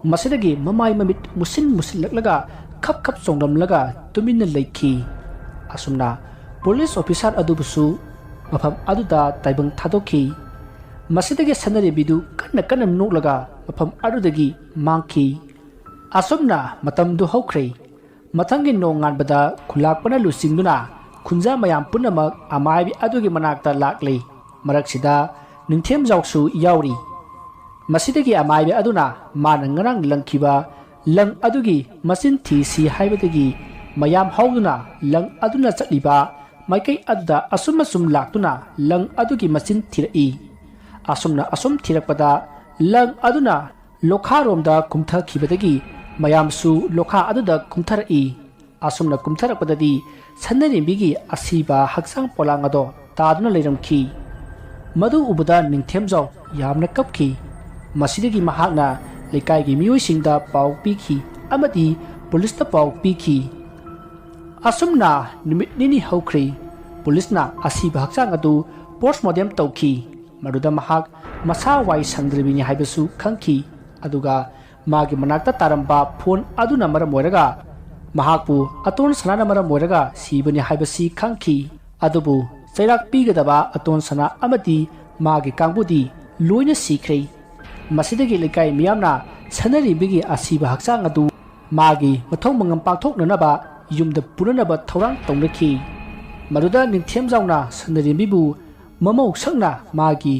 ꯃꯁꯤꯗꯒꯤ ꯃꯃꯥꯏ ꯃꯃꯤꯠ ꯃꯨꯁꯤꯟ ꯃꯨꯁꯤꯜꯂꯛꯂꯒ ꯈꯞ ꯈꯞ ꯆꯣꯡꯂꯝꯂꯒ ꯇꯨꯃꯤꯟꯅ ꯂꯩꯈꯤ꯫ ꯑꯁꯨꯝꯅ ꯄꯨꯂꯤꯁ ꯑꯣꯐꯤꯁꯥꯔ ꯑꯗꯨꯕꯨꯁꯨ ꯃꯐꯝ ꯑꯗꯨꯗ ꯇꯥꯏꯕꯪ ꯊꯥꯗꯣꯛꯈꯤ꯫ ꯃꯁꯤꯗꯒꯤ ꯁꯅꯔꯦꯝꯕꯤꯗꯨ ꯀꯟꯅ ꯀꯟꯅ ꯅꯣꯛꯂꯒ ꯃꯐꯝ ꯑꯗꯨꯗꯒꯤ ꯃꯥꯡꯈꯤ꯫ ꯑꯁꯨꯝꯅ ꯃꯇꯝꯗꯨ ꯍꯧꯈ꯭ꯔꯦ꯫ ꯃꯊꯪꯒꯤ ꯅꯣꯡꯉꯥꯟꯕꯗ ꯈꯨꯂꯥꯛꯄꯅ ꯂꯨꯆꯤꯡꯗꯨꯅ ꯈꯨꯟꯖꯥ ꯃꯌꯥꯝ ꯄꯨꯝꯅꯃꯛ ꯑꯃꯥꯏꯕꯤ ꯑꯗꯨꯒꯤ ꯃꯅꯥꯛꯇ ꯂꯥꯛꯂꯤ꯫ ꯃꯔꯛꯁꯤꯗ ꯅꯤꯡꯊꯦꯝꯖꯥꯎꯁꯨ ꯌꯥꯎꯔꯤ꯫ ꯃꯁꯤꯗꯒꯤ ꯑꯃꯥꯏꯕꯤ ꯑꯗꯨꯅ ꯃꯥꯅ ꯉꯔꯥꯡ ꯂꯪꯈꯤꯕ ꯂꯪ ꯑꯗꯨꯒꯤ ꯃꯆꯤꯟ ꯊꯤꯁꯤ ꯍꯥꯏꯕꯗꯒꯤ ꯃꯌꯥꯝ ꯍꯧꯗꯨꯅ ꯂꯪ ꯑꯗꯨꯅ ꯆꯠꯂꯤꯕ ꯃꯥꯏꯀꯩ ꯑꯗꯨꯗ ꯑꯁꯨꯝ ꯑꯁꯨꯝ ꯂꯥꯛꯇꯨꯅ ꯂꯪ ꯑꯗꯨꯒꯤ ꯃꯆꯤꯟ ꯊꯤꯔꯛꯏ꯫ ꯑꯁꯨꯝꯅ ꯑꯁꯨꯝ ꯊꯤꯔꯛꯄꯗ ꯂꯪ ꯑꯗꯨꯅ ꯂꯣꯈꯥꯔꯣꯝꯗ ꯀꯨꯝꯊꯈꯤꯕꯗꯒꯤ ꯃꯌꯥꯝꯁꯨ ꯂꯣꯈꯥ ꯑꯗꯨꯗ ꯀꯨꯝꯊꯔꯛꯏ꯫ ꯑꯁꯨꯝꯅ ꯀꯨꯝꯊꯔꯛꯄꯗꯗꯤ ꯁꯅꯔꯦꯝꯕꯤꯒꯤ ꯑꯁꯤꯕ ꯍꯛꯆꯥꯡ ꯄꯣꯂꯥꯡ ꯑꯗꯣ ꯇꯥꯗꯨꯅ ꯂꯩꯔꯝꯈꯤ꯫ ꯃꯗꯨ ꯎꯕꯗ ꯅꯤꯡꯊꯦꯝꯖꯥꯎ ꯌꯥꯝꯅ ꯀꯞꯈꯤ꯫ ꯃꯁꯤꯗꯒꯤ ꯃꯍꯥꯛꯅ ꯂꯩꯀꯥꯏꯒꯤ ꯃꯤꯑꯣꯏꯁꯤꯡꯗ ꯄꯥꯎ ꯄꯤꯈꯤ ꯑꯃꯗꯤ ꯄꯨꯂꯤꯁꯇ ꯄꯥꯎ ꯄꯤꯈꯤ꯫ ꯑꯁꯨꯝꯅ ꯅꯨꯃꯤꯠ ꯅꯤꯅꯤ ꯍꯧꯈ꯭ꯔꯦ꯫ ꯄꯨꯂꯤꯁꯅ ꯑꯁꯤꯕ ꯍꯛꯆꯥꯡ ꯑꯗꯨ ꯄꯣꯁꯃꯣꯔꯇꯦꯝ ꯇꯧꯈꯤ꯫ ꯃꯗꯨꯗ ꯃꯍꯥꯛ ꯃꯁꯥ ꯋꯥꯏ ꯁꯪꯗ꯭ꯔꯤꯕꯅꯤ ꯍꯥꯏꯕꯁꯨ ꯈꯪꯈꯤ꯫ ꯑꯗꯨꯒ ꯃꯥꯒꯤ ꯃꯅꯥꯛꯇ ꯇꯥꯔꯝꯕ ꯐꯣꯟ ꯑꯗꯨꯅ ꯃꯔꯝ ꯑꯣꯏꯔꯒ ꯃꯍꯥꯛꯄꯨ ꯑꯇꯣꯟ ꯁꯅꯥꯅ ꯃꯔꯝ ꯑꯣꯏꯔꯒ ꯁꯤꯕꯅꯤ ꯍꯥꯏꯕꯁꯤ ꯈꯪꯈꯤ꯫ ꯑꯗꯨꯕꯨ ꯆꯩꯔꯥꯛ ꯄꯤꯒꯗꯕ ꯑꯇꯣꯟ ꯁꯅꯥ ꯑꯃꯗꯤ ꯃꯥꯒꯤ ꯀꯥꯡꯕꯨꯗꯤ ꯂꯣꯏꯅ ꯁꯤꯈ꯭ꯔꯦ꯫ ꯃꯁꯤꯗꯒꯤ ꯂꯩꯀꯥꯏ ꯃꯤꯌꯥꯝꯅ ꯁꯅꯔꯦꯝꯕꯤꯒꯤ ꯑꯁꯤꯕ ꯍꯛꯆꯥꯡ ꯑꯗꯨ ꯃꯥꯒꯤ ꯃꯊꯧ ꯃꯉꯝ ꯄꯥꯡꯊꯣꯛꯅꯅꯕ ꯌꯨꯝꯗ ꯄꯨꯅꯅꯕ ꯊꯧꯔꯥꯡ ꯇꯧꯅꯈꯤ꯫ ꯃꯗꯨꯗ ꯅꯤꯡꯊꯦꯝꯖꯥꯎꯅ ꯁꯅꯔꯦꯝꯕꯤꯕꯨ ꯃꯃꯧ ꯁꯛꯅ ꯃꯥꯒꯤ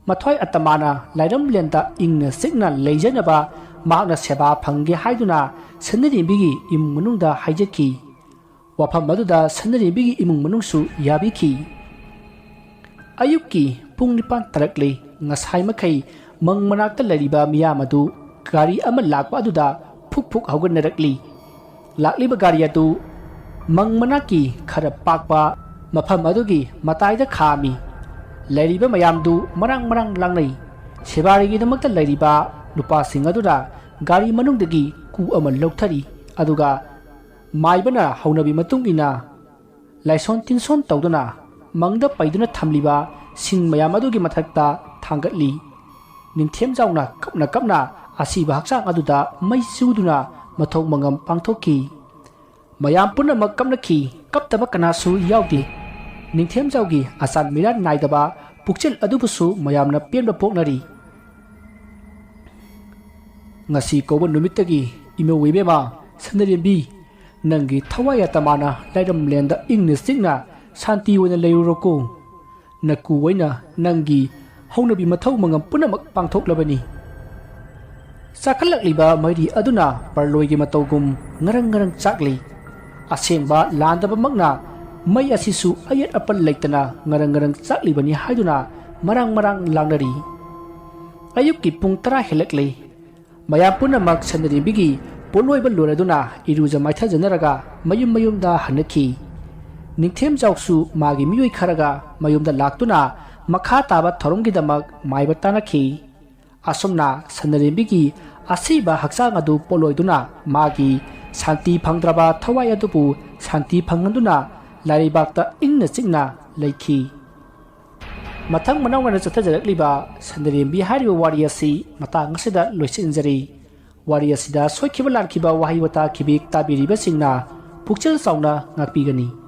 ꯃꯊ꯭ꯋꯥꯏ ꯑꯇꯃꯥꯅ ꯂꯥꯏꯔꯝꯂꯦꯟꯗ ꯏꯪꯅ ꯆꯤꯛꯅ ꯂꯩꯖꯅꯕ ꯃꯍꯥꯛꯅ ꯁꯦꯕꯥ ꯐꯪꯒꯦ ꯍꯥꯏꯗꯨꯅ ꯁꯅꯔꯦꯝꯕꯤꯒꯤ ꯏꯃꯨꯡ ꯃꯅꯨꯡꯗ ꯍꯥꯏꯖꯈꯤ꯫ ꯋꯥꯐꯝ ꯑꯗꯨꯗ ꯁꯅꯔꯦꯝꯕꯤꯒꯤ ꯏꯃꯨꯡ ꯃꯅꯨꯡꯁꯨ ꯌꯥꯕꯤꯈꯤ꯫ ꯑꯌꯨꯛꯀꯤ ꯄꯨꯡ ꯅꯤꯄꯥꯟ ꯇꯥꯔꯛꯂꯦ꯫ ꯉꯁꯥꯏ ꯃꯈꯩ ꯃꯪ ꯃꯅꯥꯛꯇ ꯂꯩꯔꯤꯕ ꯃꯤꯌꯥꯝ ꯑꯗꯨ ꯒꯥꯔꯤ ꯑꯃ ꯂꯥꯛꯄ ꯑꯗꯨꯗ ꯐꯨꯛ ꯐꯨꯛ ꯍꯧꯒꯠꯅꯔꯛꯂꯤ꯫ ꯂꯥꯛꯂꯤꯕ ꯒꯥꯔꯤ ꯑꯗꯨ ꯃꯪ ꯃꯅꯥꯛꯀꯤ ꯈꯔ ꯄꯥꯛꯄ ꯃꯐꯝ ꯑꯗꯨꯒꯤ ꯃꯇꯥꯏꯗ ꯈꯥꯝꯃꯤ꯫ ꯂꯩꯔꯤꯕ ꯃꯌꯥꯝꯗꯨ ꯃꯔꯥꯡ ꯃꯔꯥꯡ ꯂꯥꯡꯅꯩ꯫ ꯁꯦꯕꯥꯔꯤꯒꯤꯗꯃꯛꯇ ꯂꯩꯔꯤꯕ ꯅꯨꯄꯥꯁꯤꯡ ꯑꯗꯨꯅ ꯒꯥꯔꯤ ꯃꯅꯨꯡꯗꯒꯤ ꯀꯨ ꯑꯃ ꯂꯧꯊꯔꯤ꯫ ꯑꯗꯨꯒ ꯃꯥꯏꯕꯅ ꯍꯧꯅꯕꯤ ꯃꯇꯨꯡ ꯏꯟꯅ ꯂꯥꯏꯁꯣꯟ ꯇꯤꯟꯁꯣꯟ ꯇꯧꯗꯨꯅ ꯃꯪꯗ ꯄꯩꯗꯨꯅ ꯊꯝꯂꯤꯕ ꯁꯤꯡ ꯃꯌꯥꯝ ꯑꯗꯨꯒꯤ ꯃꯊꯛꯇ ꯊꯥꯡꯒꯠꯂꯤ꯫ ꯅꯤꯡꯊꯦꯝꯖꯥꯎꯅ ꯀꯞꯅ ꯀꯞꯅ ꯑꯁꯤꯕ ꯍꯛꯆꯥꯡ ꯑꯗꯨꯗ ꯃꯩ ꯆꯨꯗꯨꯅ ꯃꯊꯧ ꯃꯉꯝ ꯄꯥꯡꯊꯣꯛꯈꯤ꯫ ꯃꯌꯥꯝ ꯄꯨꯝꯅꯃꯛ ꯀꯞꯅꯈꯤ꯫ ꯀꯞꯇꯕ ꯀꯅꯥꯁꯨ ꯌꯥꯎꯗꯦ꯫ ꯅꯤꯡꯊꯦꯝꯖꯥꯎꯒꯤ ꯑꯆꯥꯟ ꯃꯤꯔꯥꯟ ꯅꯥꯏꯗꯕ ꯄꯨꯛꯆꯦꯜ ꯑꯗꯨꯕꯨꯁꯨ ꯃꯌꯥꯝꯅ ꯄꯦꯟꯕ ꯄꯣꯛꯅꯔꯤ꯫ ꯉꯁꯤ ꯀꯧꯕ ꯅꯨꯃꯤꯠꯇꯒꯤ ꯏꯃꯧ ꯏꯕꯦꯝꯃ ꯁꯅꯔꯦꯝꯕꯤ, ꯅꯪꯒꯤ ꯊꯋꯥꯏ ꯑꯇꯃꯥꯅ ꯂꯥꯏꯔꯝꯂꯦꯟꯗ ꯏꯪꯅ ꯆꯤꯛꯅ ꯁꯥꯟꯇꯤ ꯑꯣꯏꯅ ꯂꯩꯔꯨꯔꯣꯀꯣ꯫ ꯅꯀꯨ ꯑꯣꯏꯅ ꯅꯪꯒꯤ ꯍꯧꯅꯕꯤ ꯃꯊꯧ ꯃꯉꯝ ꯄꯨꯝꯅꯃꯛ ꯄꯥꯡꯊꯣꯛꯂꯕꯅꯤ꯫ ꯆꯥꯈꯠꯂꯛꯂꯤꯕ ꯃꯩꯔꯤ ꯑꯗꯨꯅ ꯄꯔꯂꯣꯏꯒꯤ ꯃꯇꯧꯒꯨꯝ ꯉꯔꯪ ꯉꯔꯪ ꯆꯥꯛꯂꯤ꯫ ꯑꯁꯦꯡꯕ ꯂꯥꯟꯗꯕꯃꯛꯅ ꯃꯩ ꯑꯁꯤꯁꯨ ꯑꯌꯦꯠ ꯑꯄꯟ ꯂꯩꯇꯅ ꯉꯔꯪ ꯉꯔꯪ ꯆꯥꯛꯂꯤꯕꯅꯤ ꯍꯥꯏꯗꯨꯅ ꯃꯔꯥꯡ ꯃꯔꯥꯡ ꯂꯥꯡꯅꯔꯤ꯫ ꯑꯌꯨꯛꯀꯤ ꯄꯨꯡ ꯇꯔꯥ ꯍꯦꯜꯂꯛꯂꯤ꯫ ꯃꯌꯥꯝ ꯄꯨꯝꯅꯃꯛ ꯁꯟꯅꯔꯦꯝꯕꯤꯒꯤ ꯄꯣꯠꯂꯣꯏꯕ ꯂꯣꯏꯔꯗꯨꯅ ꯏꯔꯨꯖ ꯃꯥꯏꯊꯖꯅꯔꯒ ꯃꯌꯨꯝ ꯃꯌꯨꯝꯗ ꯍꯟꯅꯈꯤ꯫ ꯅꯤꯡꯊꯦꯝꯖꯥꯎꯁꯨ ꯃꯥꯒꯤ ꯃꯤꯑꯣꯏ ꯈꯔꯒ ꯃꯌꯨꯝꯗ ꯂꯥꯛꯇꯨꯅ ꯃꯈꯥ ꯇꯥꯕ ꯊꯧꯔꯝꯒꯤꯗꯃꯛ ꯃꯥꯏꯕ ꯇꯥꯅꯈꯤ꯫ ꯑꯁꯨꯝꯅ ꯁꯟꯅꯔꯦꯝꯕꯤꯒꯤ ꯑꯁꯤꯕ ꯍꯛꯆꯥꯡ ꯑꯗꯨ ꯄꯣꯠꯂꯣꯏꯗꯨꯅ ꯃꯥꯒꯤ ꯁꯥꯟꯇꯤ ꯐꯪꯗ꯭ꯔꯕ ꯊꯋꯥꯏ ꯑꯗꯨꯕꯨ ꯁꯥꯟꯇꯤ ꯐꯪꯍꯟꯗꯨꯅ ꯂꯥꯏꯔꯩꯕꯥꯛꯇ ꯏꯪꯅ ꯆꯤꯛꯅ ꯂꯩꯈꯤ꯫ ꯃꯊꯪ ꯃꯅꯥꯎ ꯅꯥꯏꯅ ꯆꯠꯊꯖꯔꯛꯂꯤꯕ ꯁꯟꯅꯔꯦꯝꯕꯤ ꯍꯥꯏꯔꯤꯕ ꯋꯥꯔꯤ ꯑꯁꯤ ꯃꯇꯥꯡ ꯑꯁꯤꯗ ꯂꯣꯏꯁꯤꯟꯖꯔꯤ꯫ ꯋꯥꯔꯤ ꯑꯁꯤꯗ ꯁꯣꯏꯈꯤꯕ ꯂꯥꯟꯈꯤꯕ ꯋꯥꯍꯩ ꯋꯥꯇꯥ ꯈꯤꯕꯤꯛ ꯇꯥꯕꯤꯔꯤꯕꯁꯤꯡꯅ ꯄꯨꯛꯆꯦꯜ ꯆꯥꯎꯅ ꯉꯥꯛꯄꯤꯒꯅꯤ꯫